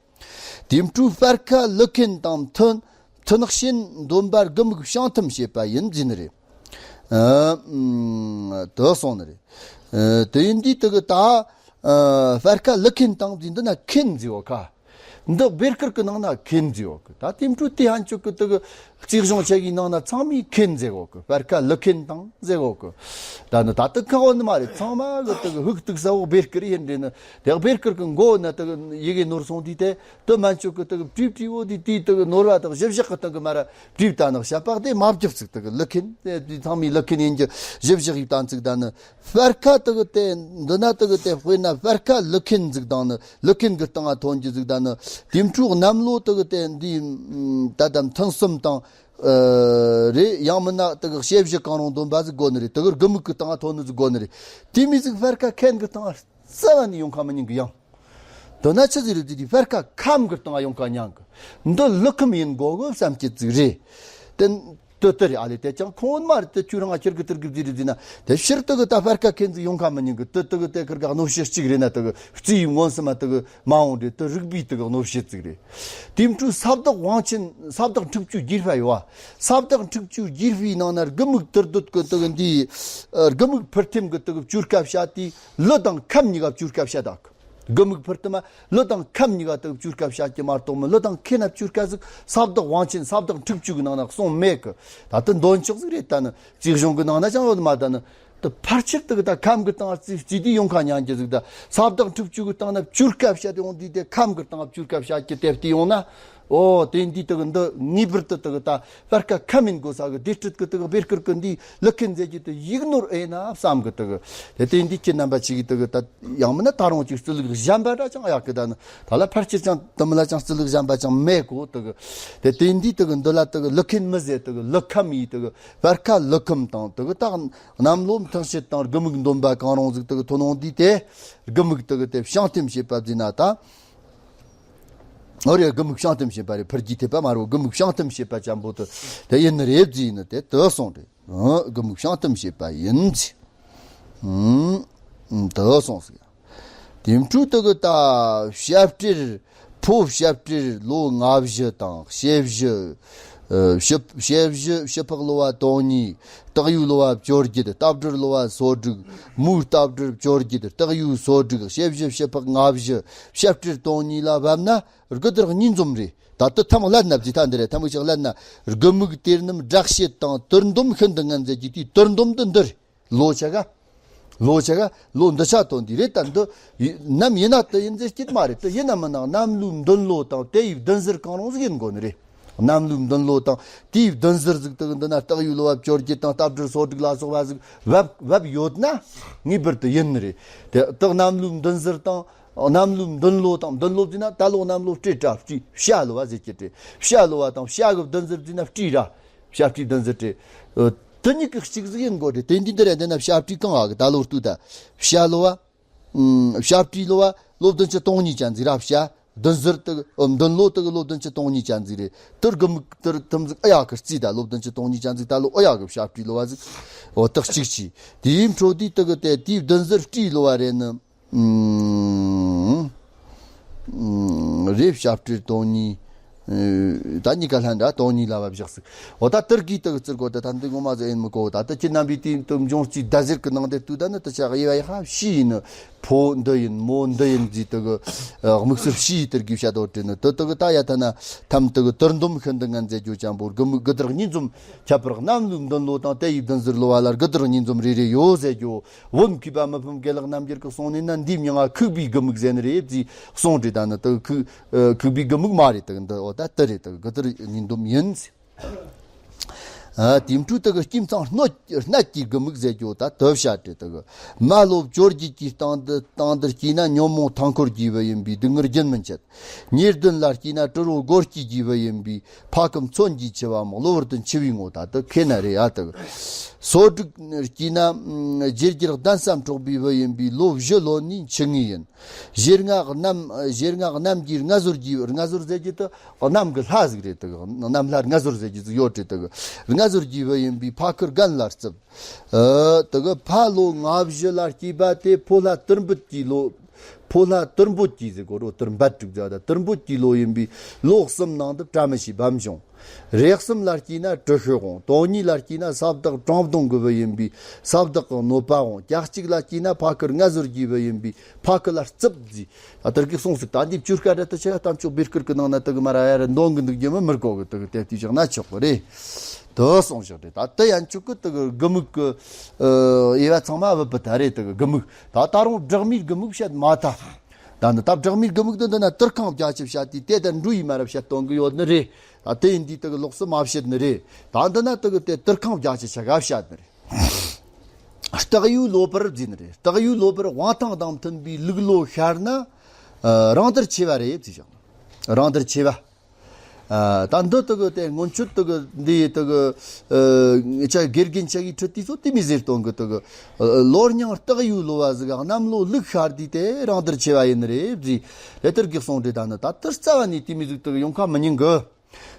དེའི་འཕྲོ་སྤར་ཁ་ལུ་མཁན་དང་ཐུན་ཐུན་ཤིན་འདོམས་པ་དགུ་མིག་བྱང་ཐུན་བྱེད་པ་ཡིན་ཟེར་ནི་རེད། ཨ། ཨམ། དེ་གསུངས་ནི་རེད། ཨ། དེ་ཡིན་དུས་དེ་གི་ད། ཨ། སྤར་ཁ་ལུ་མཁན་དང་ཟེར། འདི་ན་མཁན་ཟེར་བ་ཁ། འདི་སྦེར་སྐུར་གི་ནང་ན་མཁན་ཟེར་བ་གི། ད་དེའི་འཕྲོ་དེ་ཧན་ཆོག་གི། དེ་གི་རྩིས་གཞུང་ཆ་གི་ནང་ན་ཚང་མས་མཁན་ཟེར་བ་གི། སྤར་ཁ་ལུ་མཁན་དང་ཟེར་གོ་གི། ད་ནི་ད་ལྟ་ཁག་པོ་ནི་མ་རེད། ཚང་མ་གི་དེ་གི་ཧུག་ཏུག་ས་འོག་སྦེར་སྐུར་ཡིན་འདྲ་ནི། དེ་སྦེར་སྐུར་གི་མགོ་ན་དེ་གི་ཡི་གེ་ནོར་སོང་དུས་དེ་དེ་མན་ཆོག་གི། དེ་གི་བྲིས་བྲིས་འོ་དེ་དེའི་དེ་གི་ནོར་བ་དང་བཞི་བཞག་གི་སྟེང་གི་མ་ར་བྲིས་བཏང་ནག་བྱ་པག་དེ་མ་བརྒྱབ་ཚིག། དེ་གི་ལུ་མཁན་དེ་དེ་ཚང་མའི་ལུ་མཁན་ཡིན་གྱི་བཞི་བཞག་ཡིབ་བཏང་ཚིག། ད་ནི་སྤར་ཁ་དེ་གི་དེ་འདི་ན་དེ་གི་དེ་དཔེར་ན་སྤར་ཁ་ལུ་མཁན་ཟིག་དང་ནི་ལུ་མཁན་གི་སྟེང་ང་ཐོན་གྱི་ཟིག། ད་ནི་ དེ་འཕྲོ་གནམ་ལོ་དེ་གི་དེ་འདི་ད་ལྟ་ཐུན་གསུམ་དང་། ཨ། རེད། ཡང་མིན་ན་དེ་གི་དཔྱད་བཞི་གང་རུང་འདོན་པ་ཟིག་དགོ་ནི་རེད། དེ་གི་དགུ་མིག་གི་སྟེང་ང་ཐོན་ནི་ཟིག་དགོ་ནི་རེད། དེ་མི་ཟིག་སྤར་ཁ་ཁན་གི་སྟེང་ང་རྩ་བ་ནས་ཡོང་ཁ་མི་ཉན་གི་ཡང་། དོན་ན་ཆི་ཟིག་རེད་ཟེར་དུས་སྤར་ཁ་ཁམ་གི་སྟེང་ང་ཡོང་ཁ་ཉན་གི། འདི་ཀླུ་ཁམས་ཡིན་དགོ་གི་བསམ་སྐྱེ་ཟིག་རེད། དེ། དེ་ལྟར་རེད། ཨ་ལས་དེ་ཅང་ཁོང་མ་རེད། དེ་ཁྱོད་རང་ང་ཁྱེར་གི་ཐུར་གི་ཟིག་རེད་ཟེར་ན། དེ་ཕྱིར་དེ་གི་ད་སྤར་ཁ་ཁན་ཟིག་ཡོང་ཁ་མི་ཉན་གི། དེ་དེ་གི་དེ་ཁིར་ག་གནོད་བྱེད་གཅིག་རེད་ན། དེ་གི་རྩིས་ཡི་མངོན་སུམ་མ་དེ་གི་མ་འོང་རེད། དེ་རིག་པའི་དེ་གི་གནོད་བྱེད་ཟིག་རེད། དེ་འཕྲོ་ས་བདག་དབང་ཆེན། ས་བདག་འཁྲུག་ཆོས་རྒྱུད་པ་ཡོད་བ། ས་བདག་འཁྲུག་ཆོས་རྒྱུད་པའི་ནང་ན་དགུ་མིག་དུར་སྡོད་གི་དེ་གི་འདི། ཨ། དགུ་མིག་ཕུར་ཐེམ་གི་དེ་གི་བཅོས་སྐབས་བྱ་དེ་ཀླུ་དང་ཁམས་གཉིས་ཀ་བཅོས་སྐབས་བྱ་དག་དགུ་མིག་ཕུར་ཐེམ་མ་ཀླུ་དང་ཁམས་གཉིས་ཀ་དེ་བཅོས་སྐབས་བྱ་རྒྱུ་མ་གཏོགས་མི་ཀླུ་དང་ཁེ་ན་བཅོས་སྐབས་ཟིག་ས་བདག་དབང་ཆེན་ས་བདག་འཁྲུག་ཆོས་ཀྱི་ནང་ན་གསུངས་མེད་གི། ད་ལྟ་འདོན་ཆོག་ཟིག་རེད། ད་ནི་རྩིས་གཞུང་གི་ནང་ན་ཅང་ཡོད་མ། ད་ནི་དེ་ཕལ་ཆེར་དེ་གི་ད་ཁམས་གི་སྟེང་རྩིས་རྩིས་དུས་ཡོང་ཁ་ཉན་གྱི་ཟིག་ད་ས་བདག་འཁྲུག་ཆོས་གི་སྟེང་ན་བཅོས་སྐབས་བྱ་དེ་འོང་དུས་དེ་ཁམས་གི་སྟེང་བཅོས་སྐབས་བྱ་རྒྱུ་དེ་བལྟས་ཡོང་ན། ཨོ། དེ་འདི་དེ་གི་འདི་ངེས་པར་དུ་དེ་གི་ད་སྤར་ཁ་ཁམས་ཡིན་དགོ་ས་གི། དེ་སྲིད་གི་དེ་གི་བེར་ཁུར་གི་འདི་ཀླུ་ཁེན་ཟེར་གྱི་དེ་ཡིག་ནོར་ཨེ་ན་བསམ་གི། དེ་གི་དེ་དེ་འདི་ཁྱེད་རྣམ་པ་ཆེ་གི་དེ་གི་ད་ཡང་མིན་ན་ད་རུང་ཅིག་རྩིས་ལུགས་གཞན་པ་འདྲ་ཅང་ཡག་གི། ད་ནི་ད་ལ་ཕལ་ཆེར་ཅང་དེ་མི་ལ་ཅང་རྩིས་ལུགས་གཞན་པ་ཅང་མེད་གོ། དེ་གི་དེ་དེ་འདི་དེ་གི་འདི་ལ་དེ་གི་ཀླུ་ཁེན་མི་ཟེར། དེ་གི་ཀླུ་ཁམས་ཡིན། དེ་གི་སྤར་ཁ་ཀླུ་ཁམས་དང་། དེ་གི་ད་གནམ་ལོ་ཐང་ཤེད་དང་དགུ་མིག་འདོན་པ་གང་རུང་ཟིག་དེ་གི་ཐོན་འོང་དུས་དེ་དགུ་མིག་དེ་གི་དེ་བྱང་ཐེམ་བྱེད་པ་ཟེར་ན་ད། ཨོ་རེད། དགུ་མིག་བྱང་ཐེམ་བྱེད་པ་རེད། ཕུར་གྱི་ཐེབས་པ་མ་རེད། དགུ་མིག་བྱང་ཐེམ་བྱེད་པ་ཅན་པོ་དེ་དེ་ཡིན་ནི་རེད་ཟེར་ནི་དེ་དེ་སོང་རེད། ཨ། དགུ་མིག་བྱང་ཐེམ་བྱེད་པ་ཡིན་ཟེར། ཨུམ། དེ་སོང་ཟེར། དེ་འཕྲོ་དེ་གི་ད་བྱ་སྤྲེལ། ཕོ་བྱ་སྤྲེལ་ལོ་ལྔ་བཞི་དང་། དཔྱད་བཞི། ཨ། བྱི། དཔྱད་བཞི་བྱི་ཕག་ལོ་བ་དོན་གཉིས། སྟག་ཡོས་ལོ་བ་བཅོ་བརྒྱད། རྟ་སྦྲུལ་ལོ་བ་སོ་དྲུག་མོའི་རྟ་སྦྲུལ་བཅོ་བརྒྱད། སྟག་ཡོས་སོ་དྲུག་དཔྱད་བཞི་བྱི་ཕག་ལྔ་བཞི་བྱ་སྤྲེལ་དོན་གཉིས་ལ་བབ་ན་དགུ་དར་གཉིས་འཛོམས་རེད། ད་ལྟ་ཐམ་ཀླད་ན་བརྩིས་ཐ་འདི་རེད། ཐམ་ཀ་ཅག་ཀླད་ན་དགུ་མིག་དེར་ནམ་སྦྲག་ཤེད་དང་དུར་འདོམས་ཤིན་ཏུ་ངན་ཟེར་གྱི་དེའི་དུར་འདོམས་འདི་འདི་རེད། ལོ་ཆ་ག་ལོ་ཆ་ག་ལོ་འདི་ཆ་ཐོན་འདི་རེད། ད་འདི་ནམ་ཡིན་ན་དེ་ཡིན་ཟེར་སྐྱིད་མ་རེད། དེ་ཡིན་ན་མིན་ན་གནམ་ལོའི་འདུན་ལོ་དང་དེ་ཡི་བདུན་ཟུར་གང་རུང་ཟིག་ཡིན་དགོ་ནི་རེད། གནམ་ལོའི་འདུན་ལོ་དང་དེའི་བདུན་ཟུར་ཟིག་དེ་གི་འདི་ན་སྟག་ཡོས་ལོ་བ་བཅོ་བརྒྱད་དང་རྟ་སྦྲུལ་སོ་དྲུག་ལ་སོགས་པ་ཟིག་བབ་བབ་ཡོད་ན་ངེས་པར་དུ་ཡིན་ནི་རེད། དེ་དག་གནམ་ལོའི་འདུན་ཟུར་དང་། གནམ་ལོའི་འདུན་ལོ་དང་། འདུན་ལོ་བརྩིས་ན་ད་ལོ་གནམ་ལོ་སྤྲེལ་ར་སྤྲེལ། བྱ་ལོ་བ་ཟེར་གྱི་སྤྲེལ། བྱ་ལོ་བ་དང་བྱ་གི་བདུན་ཟུར་བརྩིས་ན་སྤྲེལ་ར། བྱ་སྤྲེལ་བདུན་ཟུར་སྤྲེལ། ཨ། དེ་གཉིས་ཀྱི་གཅིག་ཟིག་ཡིན་དགོ་རེད། དེ་འདི་འདི་རེད། འདི་ན་བྱ་སྤྲེལ་གང་ཨ་གི་ད་ལོ་སྟོད་ད། བྱ་ལོ་བ། ཨུམ། བྱ་སྤྲེལ་ལོ་བ་ལོ་བདུན་ཅུ་དོན་གཉིས་ཅན་ཟིག་ར། བྱ་བདུན་ཟུར་དེ་གི། ཨ། འདུན་ལོ་དེ་གི་ལོ་བདུན་ཅུ་དོན་གཉིས་ཅན་ཟིག་རེད། དེར་དགུ་མིག་དེར་ཐེམ་ཟིག་ཨ་ཡག་གི་རྩིས་ད་ལོ་བདུན་ཅུ་དོན་གཉིས་ཅན་ཟིག་ད་ལོ་ཨ་ཡག་གི་བྱ་སྤྲེལ་ལོ་བ་ཟིག་འོ་དེ་གཅིག་བྱས། དེའི་འཕྲོ་དེ་དེ་གི་དེ་དེའི་བདུན་ཟུར་སྤྲེལ་ལོ་བ་རེད་ནི། ཨུམ། ཨུམ། རེད། བྱ་སྤྲེལ་དོན་གཉིས། ཨ། ད་གཉིས་ཀ་ལྷན་འདྲ་དོན་གཉིས་ལ་བབ་བཞག་ཟིག་འོ་ད་དེར་གི་དེ་གི་རྩིས་དགོ། ད་ད་འདི་ངོ་མ་ཟིག་ཡིན་མི་གོ། ད་ད་ཁྱེད་རྣམ་པས་དེ་དེ་འབྱུང་རྩིས་ཟླ་ཟེར་གི་ནང་དེ་དུས་ད་ནི་དེ་ཆ་དབྱེ་བ་ཡག་ཤི་ཡིན་ནི། ཕོ་འདི་ཡིན་མོ་འདི་ཡིན་ཟེར་དེ་གི། ཨ། དམིགས་བསལ་ཤི་ཡི་དེར་གི་བྱ་དོ་དྲན་ནི་དེ་དེ་གི་ད་ཡ་ཐ་ན་ཐམ་དེ་གི་དུར་འདོམས་ཤིན་ཏུ་ངན་ཟེར་རྒྱུ་ཅན་པོ་དགུ་མིག་དགུ་དར་གཉིས་འཛོམས། ཁྱད་པར་གནམ་ལོའི་འདུན་ལོ་དང་དེ་ཡི་བདུན་ཟུར་ལོ་བ་ལ་དགུ་དར་གཉིས་འཛོམས་རེ་རེ་ཡོད་ཟེར་རྒྱུ། བོད་མཁས་པ་མི་ཕམ་དགེ་ལེགས་རྣམ་རྒྱལ་གྱི་གསུང་ནས་ན་འདིའི་མྱིང་ང་ཁུག་པའི་དགུ་མིག་ཟེར་ནི་རེད་ཟེར་གསུངས་རེད། ད་ནི་དེ་ཁུག་ཨ། ཁུག་པའི་དགུ་མིག་མ་རེད། དེ་འདི་འོ་ད་དེ་རེད། དེ་དགུ་དར་གཉིས་འཛོམས་ཡིན་ཟེར། ཨ། དེའི་འཕྲོ་དེ་གི་སྐྱིན་ཚང་སྣོད་སྣོད་ཀྱི་དགུ་མིག་ཟེར་རྒྱུ་ད་དེ་བྱ་སྤྲེལ་དེ་གི། མ་ལོ་བཅོ་བརྒྱད་ཀྱི་སྟེང་དུ་སྟེང་དུ་སྐྱེས་ན་ཉོན་མོངས་མཐའ་འཁོར་གྱི་བུ་ཡིན་པས་སྡུག་བསྔལ་རྒྱུན་མི་འཆད། ཉེར་བདུན་ལ་སྐྱེས་ན་དྲི་རོ་སྒོ་སྐྱེས་ཀྱི་བུ་ཡིན་པས་ཕ་ཁུ་མཚོན་གྱིས་འཆི་བའམ་གློ་བུར་དུ་འཆི་བའི་ངོ་ད་དེ་ཁེ་ན་རེད། ཨ། དེ་གི། སོ་དྲུག་སྐྱེས་ན་ཨུམ། བརྗེ་བརྒྱད་གདན་སར་འཕྲོག་པའི་བུ་ཡིན་པས་ལོ་བཞི་ལོན་ནས་འཆི་ངེས་ཡིན། བཞེར་སྔ་གནམ། བཞེར་སྔ་གནམ་གྱི་སྔ་ཟོར་གྱི། སྔ་ཟོར་ཟེར་གྱི་དེ་གནམ་གྱི་ལྷ་ཟིག་རེད། དེ་གནམ་ལྷ་སྔ་ཟོར་ཟེར་གྱི་ཟིག་ཡོད་རེད། དེ་སྔ་ཟོར་གྱི་བུ་ཡིན་པས་ཕ་ཁུ་རྒན་ལ་རྩིབས། ཨ། དེ་གི་ཕ་ལོ་ལྔ་བཞི་ལ་སྐྱེས་པ་དེ་ཕོ་ལྷ་དུར་འབུད་ཀྱི་ལོ། ཕོ་ལྷ་དུར་འབུད་ཀྱི་ཟེར་གོ་རོ། དུར་འབུད་དྲུག་ཟེར་བ་ད་དུར་འབུད་ཀྱི་ལོ་ཡིན་པས་ལོ་གསུམ་ནང་དུ་བཀྲ་མི་ཤིས་པའམ་བྱུང་། རེག་གསུམ་ལ་སྐྱེས་ན་དྲི་ཤོད་འོང་། དོན་གཉིས་ལ་སྐྱེས་ན་ས་བདག་བྲང་གདོང་གི་བུ་ཡིན་པས་ས་བདག་གི་གནོད་པ་འོང་། གྱ་གཅིག་ལ་སྐྱེས་ན་ཕ་ཁུ་རྒན་ཟོར་གྱི་བུ་ཡིན་པས་ཕ་ཁུ་ལ་རྩིབས་ཟེར། ད་དེར་གི་གསུངས་ཟིག་ད་འདི་བཅུ་སྐད་ར་ད་ཆ་གཏམ་ཆོག་བེར་ཁུར་གི་ནང་ན་དེ་གི་མ་ར་ཡ་ར་འདོན་གི་འདུག་རྒྱུ་མི་མི་གོ་གི། དེ་གི་དེབ་དེ་བཞག་ན་ཆོག་གི་རེད། དེ་གསུངས་བཞག་རེད། ད་དེ་ཡན་ཆོག་གི་དེ་གི་དགུ་མིག་གི། ཨ། དབྱེ་བ་ཚང་མ་བུད་པ་ད་རེད། དེ་གི་དགུ་མིག་ད་ད་རུང་སྦྲགས་མའི་དགུ་མིག་བཤད་མ་ད། ད་འདི་ད་སྦྲགས་མའི་དགུ་མིག་འདི་འདི་ན་དུར་ཁང་བརྒྱ་ཆ་བཤད་དེ་དེ་ད་འགྲོ་ཡི་མ་ར་བཤད་གཏོང་གི་ཡོད་ནི་རེད། ད་དེ་ཡིན་དུས་དེ་གི་ལོགས་སུ་མ་བཤད་ནི་རེད། ད་འདི་ན་དེ་གི་དེ་དུར་ཁང་བརྒྱ་ཆ་ཆ་ག་བཤད་ནི་རེད། སྟག་ཡོས་ལོ་པར་བརྩིས་ནི་རེད། སྟག་ཡོས་ལོ་པར་དབང་ཐང་དང་མཐུན་པའི་ལུག་ལོ་ཤར་ན། ཨ། རང་དར་ཆེ་བ་རེད་བརྩིས་བཞག་རང་དར་ཆེ་བ། ཨ། ད་འདི་དག་གི་དེ་སྔོན་ཆད་དག་གི་འདི་དག་གི་ཨ་ཆ་དགེ་རྒན་ཆ་གི་ཁྲི་དེ་ཚོ་དེ་མི་ཟེར་སྟོན་གི་དག་གི། ཨ། ལོ་རྙིང་སྟག་ཡོས་ལོ་བ་ཟིག་གནམ་ལོ་ལུག་ཤར་དུས་དེ་རང་དར་ཆེ་བ་ཡིན་ནི་རེད་ཟེར། དེ་ལྟར་གི་གསུངས་ཏེ། ད་ནི་ད་དར་རྩ་བ་ནས་དེ་མི་ཟིག་དག་གི་ཡོང་ཁ་མི་ཉན་གི།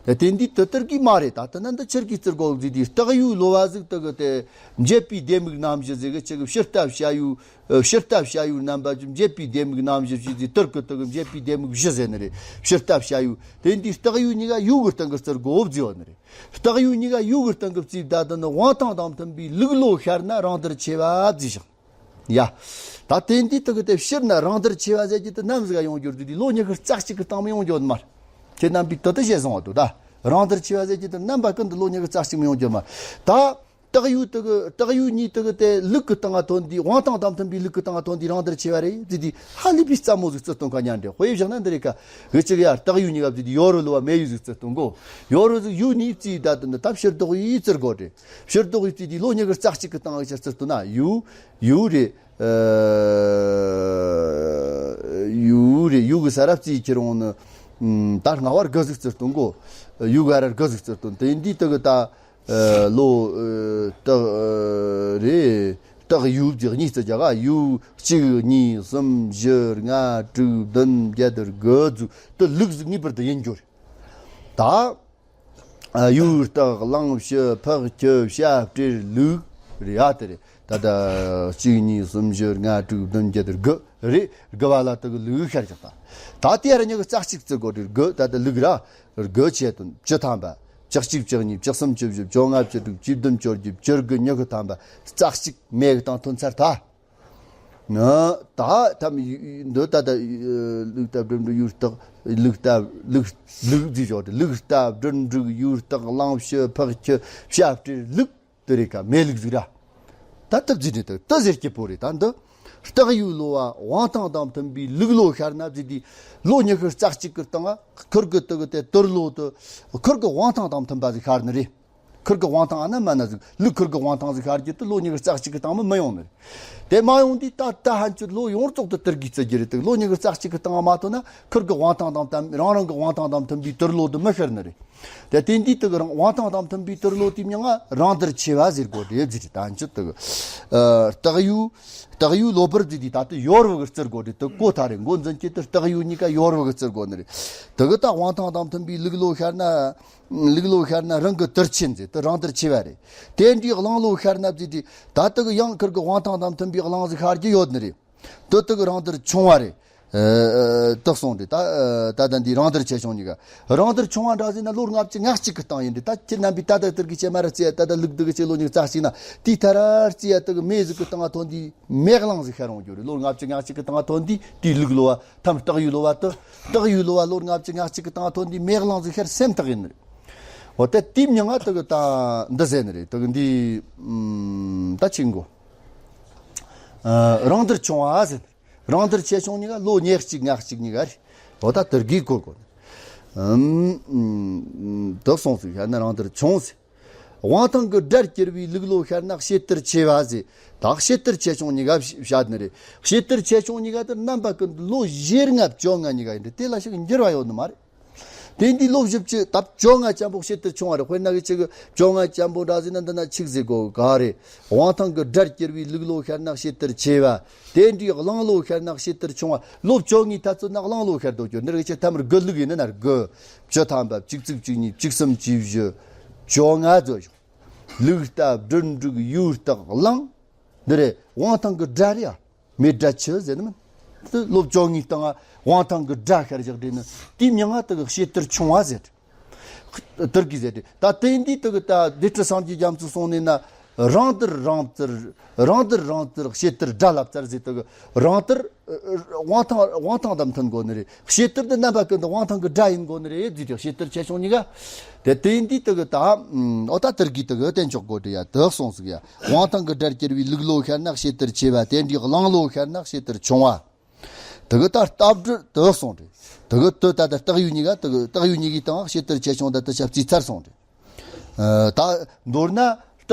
དེ་དེ་འདི་དེ་ལྟར་གི་མ་རེད། ད་དེ་ན་འདི་ཆར་གི་བཙིར་གོ་ཟིག་དེ་སྟག་ཡོས་ལོ་བ་ཟིག་དག་གི་དེ་འབྱེད་པའི་ལྡེ་མིག་རྣམ་བཞི་ཟེར་གི་ཆ་གི་ཕྱི་ལྟ་ཕྱི་ཡོས། ཨ། ཕྱི་ལྟ་ཕྱི་ཡོས་རྣམ་པ་བཞི། འབྱེད་པའི་ལྡེ་མིག་རྣམ་བཞི་བཞི་ཟེར། དར་གི་དག་གི་འབྱེད་པའི་ལྡེ་མིག་བཞི་ཟེར་ནི་རེད། ཕྱི་ལྟ་ཕྱི་ཡོས། དེ་འདི་སྟག་ཡོས་གཉིས་ཀ་ཡོས་གི་སྟེང་གི་བཙིར་གོ་བརྫིས་པ་ནི་རེད། སྟག་ཡོས་གཉིས་ཀ་ཡོས་གི་སྟེང་གི་བརྫིས། ད་དེ་ནི་དབང་ཐང་དང་མཐུན་པའི་ལུག་ལོ་ཤར་ན་རང་དར་ཆེ་བ་བརྫིས་བཞག། ཡ། ད་དེ་འདི་དག་གི་དེ་ཕྱིར་ན་རང་དར་ཆེ་བ་ཟེར་གྱི་དེ་ནམ་ཟིག་ག་ཡོང་རྒྱུ་རེད་དེ། ལོ་ཉི་ཤུ་རྩ་གཅིག་གི་སྟེང་མི་ཡོང་རྒྱུ་མ་རེད། ཁྱེད་རྣམ་པས་དེ་ལྟ་བཤད་སོང་བ་དུ་ད། རང་དར་ཆེ་བ་ཟེར་གྱི་དེ་རྣམ་པ་ཀུན་ཏུ་ལོ་ཉི་ཤུ་རྩ་གཅིག་མི་ཡོང་རྒྱུ་མ་རེད། ད། སྟག་ཡོས་དག་གི་སྟག་ཡོས་གཉིས་དག་གི་དེ་ལུག་གི་སྟེང་ང་ཐོན་དུས། དབང་ཐང་དང་མཐུན་པའི་ལུག་གི་སྟེང་ང་ཐོན་དུས་རང་དར་ཆེ་བ་རེད་ཟེར་དུས། ཧ་ལས་པའི་རྩ་མོ་ཟིག་བརྫིས་སྟོན་ཁ་ཉན་རེད། དཔེ་བཞག་ན་འདི་རེད་ཀ། གི་ཅིག་ཡ། སྟག་ཡོས་གཉིས་ཀ་བརྫིས་དུས་ཡོས་རུ་ལོ་བ་མེ་ཡོས་ཟིག་བརྫིས་སྟོན་གོ། ཡོས་རུ་ཟིག་ཡོས་གཉིས་བརྫིས། ད་དེ་ནི་ད་ཕྱིར་ལྡོག་ཡོས་བརྫིར་གོ་རེད། ཕྱིར་ལྡོག་ཡོས་བརྫིས་དུས་ལོ་ཉི་ཤུ་རྩ་གཅིག་གི་སྟེང་ང་ཕྱིར་བརྫིས་སྟོན་ན་ཡོས། ཡོས་རེད། ཨ། ཡོས་རེད། ཡོས་གི་ས་ར་བརྫིས་ཁྱེར་འོང་ནི། ཨམ། ད་སྔ་བར་གི་ཟིག་བརྫིས་སྟོན་གོ། ཡོས་ག་ར་གི་ཟིག་བརྫིས་སྟོན། དེ་འདི་དག་གི་ད། ཨ། ལོ། ཨ། སྟག་ཨ། རེད། སྟག་ཡོས་བརྫིས་གཉིས་བརྫིས་རྒྱག་ག། ཡོས་གཅིག་གཉིས་གསུམ་བཞི་ལྔ་དྲུག་བདུན་བརྒྱད་དར་དགུ་བརྫིས། དེ་ལུག་ཟིག་ངེས་པར་དུ་ཡིན་རྒྱུ་རེད། ད། ཨ། ཡོས་སྟག་གླང་བྱི་ཕག་ཁྱི་བྱ་སྤྲེལ་ལུག་རེད། ཨ། དེ་རེད། ད་ད་གཅིག་གཉིས་གསུམ་བཞི་ལྔ་དྲུག་བདུན་བརྒྱད་དར་དགུ་རེད། དགུ་བ་ལ་དག་གི་ལུག་ཤར་བཞག་ད། ད་དེ་ར་ཉི་ཤུ་རྩ་གཅིག་བརྫིས་གོ་དེ་དགུ། ད་ད་ལུག་ར་དགུ་ཆེ་དོན། བཅུ་ཐམ་པ། བཅུ་གཅིག་བཅུ་གཉིས་བཅུ་གསུམ་བཅུ་བཞི་བཅོ་ལྔ་བཅུ་དྲུག་བཅུ་བདུན་བཅོ་བརྒྱད་བཅུ་དགུ་ཉི་ཤུ་ཐམ་པ། རྩ་གཅིག་མེ་གི་སྟེང་ཐོན་ཚར་ད། ན་ད་ཐམ་འདི་ད་ད་ལུག་རྟ་སྦྲུམ་འབྲུག་ཡོས་སྟག། ལུག་རྟ་ལུག་ལུག་བརྫིས་ཆོག་དེ། ལུག་རྟ་སྦྲུམ་འབྲུག་ཡོས་སྟག་གླང་བྱི་ཕག་ཁྱི་བྱ་སྤྲེལ་ལུག་དེ་རེད་ཀ། མེ་ལུག་ཟིག་ར། ད་ལྟ་བརྫིས་ནས་ད་ལྟ་ཟེར་སྐྱིད་པོ་རེད། ད་འདི་སྟག་ཡོས་ལོ་བ་དབང་ཐང་དང་མཐུན་པའི་ལུག་ལོ་ཤར་ན་བརྫིས་དུས། ལོ་ཉི་ཤུ་རྩ་གཅིག་གི་སྟེང་ང་ཁུར་གི་དག་གི་དེ་དར་ལོ་དེ་ཁུར་གི་དབང་ཐང་དང་མཐུན་པ་ཟིག་ཤར་ནི་རེད། ཁུར་གི་དབང་ཐང་ན་མ་ན་ཟིག། ལུག་ཁུར་གི་དབང་ཐང་ཟིག་ཤར་རྒྱུ་དེ་ལོ་ཉི་ཤུ་རྩ་གཅིག་གི་སྟེང་མི་མི་ཡོང་ནི་རེད། དེ་མ་ཡོང་དུས་ད་ལྟ་ཕན་ཆད་ལོ་ཡོངས་རྫོགས་དེ་དར་གི་བརྫི་རྒྱུ་རེད། དེ་ལོ་ཉི་ཤུ་རྩ་གཅིག་གི་སྟེང་ང་མ་ཐོན་ན་ཁུར་གི་དབང་ཐང་དང་མཐུན། རང་རང་གི་དབང་ཐང་དང་མཐུན་པའི་དར་ལོ་དེ་མི་ཤར་ནི་རེད། དེ་དེ་འདི་དག་རང་དབང་ཐང་དང་མཐུན་པའི་དར་ལོ་དེའི་མིང་ང་རང་དར་ཆེ་བ་ཟེར་གོ་དེ་བརྫིས་རེད། ད་ཕན་ཆད་དག་ཨ། སྟག་ཡོས། སྟག་ཡོས་ལོ་བར་བརྫིས་དུས་ད་ལྟ་ཡོས་རུ་གི་བརྫིར་གོ་དེ་དེ་གོ་ཐ་རེད། མགོ་འཛིན་གྱི་དེ་སྟག་ཡོས་གཉིས་ཀ་ཡོས་རུ་གི་བརྫིར་གོ་ནི་རེད། དེ་གི་ད་དབང་ཐང་དང་མཐུན་པའི་ལུག་ལོ་ཤར་ན། ལུག་ལོ་ཤར་ན་རང་གི་དར་ཆེན་ཟེར་དེ་རང་དར་ཆེ་བ་རེད། དེ་འདྲའི་གླང་ལོ་ཤར་ན་བརྫིས་དུས་ད་ལྟ་གི་ཡང་ཁུར་གི་དབང་ཐང་དང་མཐུན་པའི་གླང་ཟིག་ཤར་རྒྱུ་ཡོད་ནི་རེད། དེ་དག་རང་དར་ཆུང་བ་རེད། ཨ། དག་སོང་རེད། ད་ཨ། ད་ད་འདི་རང་དར་ཆེ་ཆུང་གཉིས་ཀ། རང་དར་ཆུང་བ་འདྲ་ཟེར་ན་ལོ་ལྔ་བཅུ་ང་གཅིག་གི་སྟེང་ཡིན་རེད། ད་ཁྱེད་རྣམ་པས་ད་ད་དར་གི་ཆེ་མ་ར་བརྫིས་ཡ། ད་ད་ལུག་དག་གི་ཆེ་ལོ་ཉི་ཤུ་རྩ་གཅིག་ན་དེའི་ཐ་ར་བརྫིས་ཡ་དག་མེ་ཟིག་གི་སྟེང་ང་ཐོན་དུས་མེ་གླང་ཟིག་ཤར་འོང་རྒྱུ་རེད། ལོ་ལྔ་བཅུ་ང་གཅིག་གི་སྟེང་ང་ཐོན་དུས་དེའི་ལུག་ལོ་བ། ཐམ་སྟག་ཡོས་ལོ་བ་དེ། སྟག་ཡོས་ལོ་བ་ལོ་ལྔ་བཅུ་ང་གཅིག་གི་སྟེང་ཐོན་དུས་མེ་གླང་ཟིག་ཤར་སེམས་ཐག་ཡིན་ནི་རེད། འོ་དེ་དེའི་མིང་ང་དག་གི་ད་འདི་ཟེར་ནི་རེད། དག་གི་འདི་ཨམ། ད་ཆི་གོ། ཨ། རང་དར་ཆུང་བ་ཟེར་ནི་རེད། རང་དར་ཆེ་ཆུང་གཉིས་ཀ་ལོ་ཉི་གཅིག་ང་གཅིག་གཉིས་ཀ་རེད། འོ་ད་དར་གི་གོ་གོ་ནི། ཨམ། ཨམ། དག་སོང་ཟིག་ཤར་ན་རང་དར་ཆུང་ཟེར། དབང་ཐང་གི་དགྲར་གྱུར་པའི་ལུག་ལོ་ཤར་ན་བྱེད་དར་ཆེ་བ་ཟེར། ད་བྱེད་དར་ཆེ་ཆུང་གཉིས་ཀ་བཤད་ནི་རེད། བྱེད་དར་ཆེ་ཆུང་གཉིས་ཀ་དེ་རྣམ་པ་ཀུན་ཏུ་ལོ་བཞི་ལྔ་བཅོ་ལྔ་གཉིས་ཀ་ཡིན་རེད། དེ་ལ་ཞིག་འགྱུར་བ་ཡོད་ནི་མ་རེད། དེ་འདི་ལོ་བཞི་བཅུ་ད་བཅོ་ལྔ་ཅན་པོ་བྱེད་དར་ཆུང་བ་རེད། དཔེར་ན་གི་ཅིག་བཅོ་ལྔ་ཅན་པོ་འདྲ་ཟེར་ན་འདི་ན་ཆི་ཟེར་གོ་ག་རེད། དབང་ཐང་གི་དགྲར་གྱུར་པའི་ལུག་ལོ་ཤར་ན་བྱེད་དར་ཆེ་བ། དེ་འདྲའི་གླང་ལོ་ཤར་ན་བྱེད་དར་ཆུང་བ། ལོ་བཅོ་ལྔའི་ཐ་ཚོད་ན་གླང་ལོ་ཤར་དོ་ཅོ་འདིར་གི་ཆེ་ཐམ་དགུ་ལུག་ཡིན་ན་ན་དགུ། བཅུ་ཐམ་པ། བཅུ་གཅིག་བཅུ་གཉིས་བཅུ་གསུམ་བཅུ་བཞི། བཅོ་ལྔ་ཚོ་བྱུང་། ལུག་རྟ་སྦྲུལ་འབྲུག་ཡོས་སྟག་གླང་། འདི་རེད། དབང་ཐང་གི་དགྲ་རེད་ཡ། མེ་དགྲ་ཆུ་ཟེར་ནི་མིན། དེ་ལོ་བཅོ་ལྔའི་སྟེང་ང་དབང་ཐང་གི་དགྲ་ཤར་བཞག་དེ་ནི་དེའི་མིང་ང་དེ་གི་བྱེད་དར་ཆུང་བ་ཟེར། དར་གི་ཟེར་དེ་ད་དེ་འདི་དེ་གི་ད་སྡེ་སྲིད་སངས་རྒྱས་རྒྱ་མཚོ་གསུངས་ནས་ན། རང་དར་རང་བཙིར། རང་དར་རང་བཙིར། བྱེད་དར་དགྲ་ལ་བཙིར་ཟེར། དེ་གི་རང་དར་དབང་ཐང་དབང་ཐང་དང་མཐུན་དགོས་ནི་རེད། བྱེད་དར་དེ་རྣམ་པ་ཀུན་ཏུ་དབང་ཐང་གི་དགྲ་ཡིན་དགོས་ནི་རེད་ཟེར་དེ་བྱེད་དར་ཆེ་ཆུང་གཉིས་ཀ། དེ་དེ་འདི་དེ་གི་ད་ཨོ་ད་དར་གི་དེ་གི་བསྟན་ཆོག་གོ་དེ་ཡ་དེ་གསུངས་ཟིག་ཡ། དབང་ཐང་གི་དགྲར་གྱུར་པའི་ལུག་ལོ་ཤར་ན་བྱེད་དར་ཆེ་བ། དེ་འདྲའི་གླང་ལོ་ཤར་ན་བྱེད་དར་ཆུང་བ། དེ་གི་ད་རྟ་སྦྲུལ་དེ་གསུངས་རེད། དེ་གི་དེ་ད་ད་སྟག་ཡོས་གཉིས་ཀ་དེ་གི་སྟག་ཡོས་གཉིས་ཀའི་སྟེང་བྱེད་དར་ཆེ་ཆུང་ད་དེ་ཆ་བརྩིས་ཚར་སོང་རེད། ཨ། ད་མདོར་ན།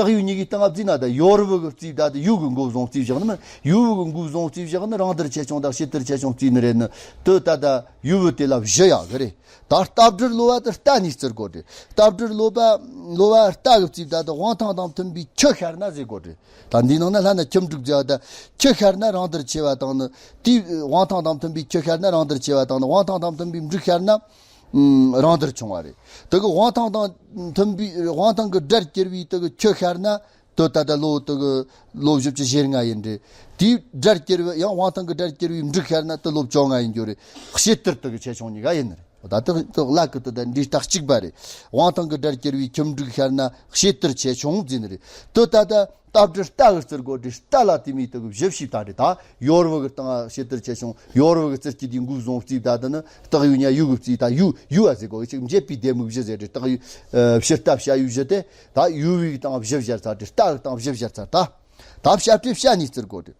སྟག་ཡོས་གཉིས་ཀྱི་སྟེང་ང་བརྩིས་ན་ད་ཡོར་བུ་གི་རྩིས་ད་ད་ཡོས་གི་མགོ་བཟུང་རྩིས་བཞག་ནི་མིན། ཡོས་བུ་གི་མགོ་བཟུང་རྩིས་བཞག་ནི་རང་དར་ཆེ་ཆུང་དང་ཕྱི་དར་ཆེ་ཆུང་རྩིས་ནི་རེད་ནི། དེ་ད་ད་ཡོས་བུ་དེ་ལ་བཞི་ཡོད་གི་རེད། ད་རྟ་སྦྲུལ་ལོ་བ་དེ་རྟ་ནས་བརྩི་དགོས་རེད། རྟ་སྦྲུལ་ལོ་བ་ལོ་བ་རྟ་གི་རྩིས་ད་ད་དབང་ཐང་དང་མཐུན་པའི་ཁྱི་ཤར་ན་ཟེར་དགོས་རེད། ད་འདིའི་ནང་ན་ལྷ་ན་ཁྱི་འབྲུག་བརྩི་བ་ད་ཁྱི་ཤར་ན་རང་དར་ཆེ་བ་དང་ནི། དེའི་དབང་ཐང་དང་མཐུན་པའི་ཁྱི་ཤར་ན་རང་དར་ཆེ་བ་དང་ནི། དབང་ཐང་དང་མཐུན་པའི་འབྲུག་ཤར་ན་ཨུམ། རང་དར་ཆུང་བ་རེད། དེ་གི་དབང་ཐང་དང་མཐུན་པའི་དབང་ཐང་གི་དགྲར་གྱུར་པའི་དེ་གི་ཁྱི་ཤར་ན་དེ་ད་ལྟ་ལོ་དེ་གི་ལོ་བཞི་བཅུ་ཞེ་ལྔ་ཡིན་རེད། དེའི་དགྲར་གྱུར་པའི་ཡང་དབང་ཐང་གི་དགྲར་གྱུར་པའི་འབྲུག་ཤར་ན་དེ་ལོ་བཅོ་ལྔ་ཡིན་རྒྱུ་རེད། ཕྱི་དར་དེ་གི་ཆེ་ཆུང་གཉིས་ཀ་ཡིན་རེད། ད་དེ་དེ་ལ་གི་དེ་ད་འདི་རྟགས་གཅིག་པ་རེད། དབང་ཐང་གི་དགྲར་གྱུར་པའི་ཁྱི་འབྲུག་ཤར་ན་ཕྱི་དར་ཆེ་ཆུང་བརྩི་ནི་རེད། དེ་ད་ལྟ་རྟ་སྦྲུལ་རྟ་གི་རྩིས་དགོས་རེད། རྟ་ལ་དེ་མོ་དེ་གི་བཞི་བྱས་བཏང་རེད། ད་ཡོར་བུ་གི་སྟེང་ཕྱི་དར་ཆེ་ཆུང་། ཡོར་བུ་གི་རྩིས་ཀྱི་དེའི་མགོ་བཟུང་རྩིས་ད་དེ་ནི་སྟག་ཡོས་གཉིས་ཡོས་གི་རྩིས་ད་ཡོས་ཡོས་ཟེར་དགོས་གི། ཅིག་འབྱེད་པའི་ལྡེ་མིག་བཞི་ཟེར་རེད། སྟག་ཡོས་ཕྱི་རྟ་ཕྱི་ཡོས་བཞི་དེ་ད་ཡོས་བུའི་སྟེང་བཞི་བཞག་ཚར་རེད། རྟ་གི་སྟེང་བཞི་བཞག་ཚར། ད་ད་ཕྱི་སྦྲུལ་ཕྱི་ནས་བརྩི་དགོས་རེད།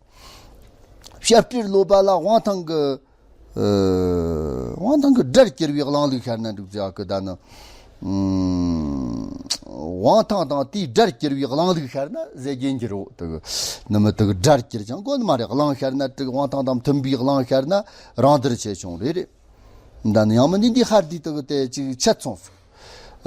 ཕྱི་སྦྲུལ་ལོ་པ་ལ་དབང་ཐང་གི་ཨ། དབང་ཐང་གི་དགྲར་གྱུར་པའི་གླང་ལུག་ཤར་ན་འབྲུག་བརྩི་གི། ད་ནི་ཨུམ། དབང་ཐང་དང་དེའི་དགྲར་གྱུར་པའི་གླང་ལུག་ཤར་ན་ཟེར་རྒྱུ་ཡིན་གྱི་རེད། དེ་གི་ནི་མི་དེ་གི་དགྲར་གྱུར་ཀྱང་དགོས་ནི་མ་རེད། གླང་ཤར་ན་དྲུག་དབང་ཐང་དང་མཐུན་པའི་གླང་ཤར་ན་རང་དར་ཆེ་ཆུང་རེད་རེད། ད་ནི་ཡང་མིན་འདི་འདི་ཧར་འདི་དེ་གི་དེ་ཅིག་ཆད་སོང་ཟིག་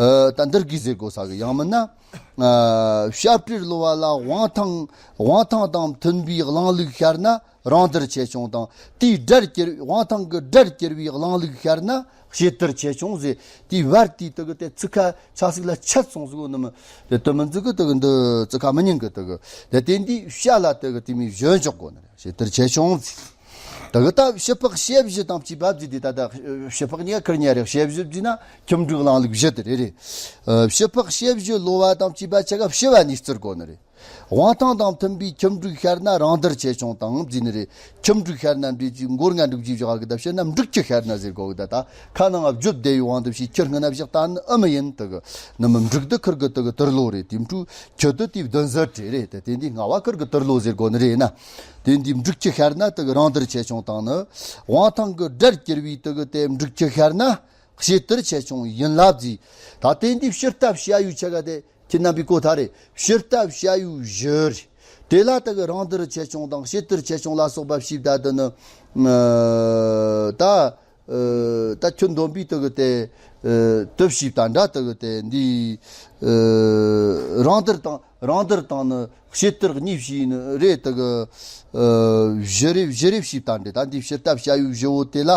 ཨ། ད་འདིར་གི་ཟེར་དགོས་ས་གི། ཡང་མིན་ན་ཨ། ཕྱི་སྦྲུལ་ལོ་པ་ལ་དབང་ཐང་དབང་ཐང་དང་མཐུན་པའི་གླང་ལུག་ཤར་ན་རང་དར་ཆེ་ཆུང་དང་། དེའི་དགྲར་གྱུར་དབང་ཐང་གི་དགྲར་གྱུར་པའི་གླང་ལུག་ཤར་ན་ཕྱི་དར་ཆེ་ཆུང་ཟེར། དེའི་བར་དེའི་དེ་གི་དེ་ཚིག་ཁ་ཆ་ཟིག་ལ་ཆད་སོང་ཟིག་འོ་ནི་མི་དེ་དེ་མིན་ཟིག་གི། དེ་གི་འདི་ཚིག་ཁ་མི་ཉན་གི། དེ་གི་དེ་དེ་འདི་ཕྱི་ལ་དེ་གི་དེ་མོ་བཞི་འཇོག་དགོས་ནི་རེད། ཕྱི་དར་ཆེ་ཆུང་ཟེར། དེ་གི་ད་ཕྱི་ཕག་ཕྱི་བཞི་དང་བཅས་པ་བརྩིས་ཏེ། ད་ད་ཕྱི་ཕག་གཉིས་ཀ་ཁེར་གཉིས་རེད། ཕྱི་བཞི་བརྩིས་ན་ཁྱི་འབྲུག་གླང་ལུག་བཞི་དེ་རེད་རེད། ཨ། ཕྱི་ཕག་ཕྱི་བཞི་ལོ་པ་དང་བཅས་པ་ཆ་ག་ཕྱི་པ་ནས་བརྩི་དགོས་ནི་རེད། དབང་ཐང་དང་མཐུན་པའི་ཁྱི་འབྲུག་ཤར་ན་རང་དར་ཆེ་ཆུང་དང་བརྩིས་ནི་རེད། ཁྱི་འབྲུག་ཤར་ན་འབྲུག་གི་མགོ་ལྔ་འབྲུག་གི་བཞག་གི། ད་ཕྱིར་ན་འབྲུག་ཁྱི་ཤར་ན་ཟེར་དགོས་གི། ད་ད་ཁ་ནང་བརྗོད་བདེ་བའི་དབང་དུ་བྱས་ཁྱི་སྔ་ན་བཞག་ད་ནི་ཨེ་མི་ཡིན། དེ་གི་ནི་མི་འབྲུག་དེ་ཁེར་གི་དེ་གི་དུར་ལོ་རེད། དེ་འབྲུག་ཁྱི་དེ་དེའི་བདུན་ཟུར་དེ་རེད། དེ་དེ་འདི་ལྔ་པ་ཁེར་གི་དུར་ལོ་ཟེར་དགོས་ནི་རེད་ན། དེ་འདི་འབྲུག་ཁྱི་ཤར་ན་དེ་གི་རང་དར་ཆེ་ཆུང་དང་ནི། དབང་ཐང་གི་དགྲར་གྱུར་པའི་དེ་གི་དེ་འབྲུག་ཁྱི་ཤར་ན་ཕྱི་དར་ཆེ་ཆུང་ཡིན་ལབ་ཟིག་ད་དེ་འདི་ཕྱི་རྟ་ཕྱི་ཡོས་ཆ་ག་དེ་ཁྱེད་རྣམ་པས་གོ་ཐལ་རེད། ཕྱི་རྟ་ཕྱི་ཡོས་བཞི་རེད། དེ་ལ་དེ་གི་རང་དར་ཆེ་ཆུང་དང་ཕྱི་དར་ཆེ་ཆུང་ལ་སོགས་པ་བྱས་ད་དེ་ནི། ཨ། ད། ཨ། ད་ཁྱི་འདོམ་པའི་དེ་གི་དེ། ཨ། དེ་བྱས་ད་འདྲ་དེ་གི་དེ་འདི། ཨ། རང་དར་དང་རང་དར་དང་ནི་ཕྱི་དར་གཉིས་བྱས་ནི་རེད། དེ་གི། ཨ། བཞི་རེ་བཞི་རེ་བྱས་ད་འདྲ། ད་འདི་ཕྱི་རྟ་ཕྱི་ཡོས་བཞི་བོ་དེ་ལ།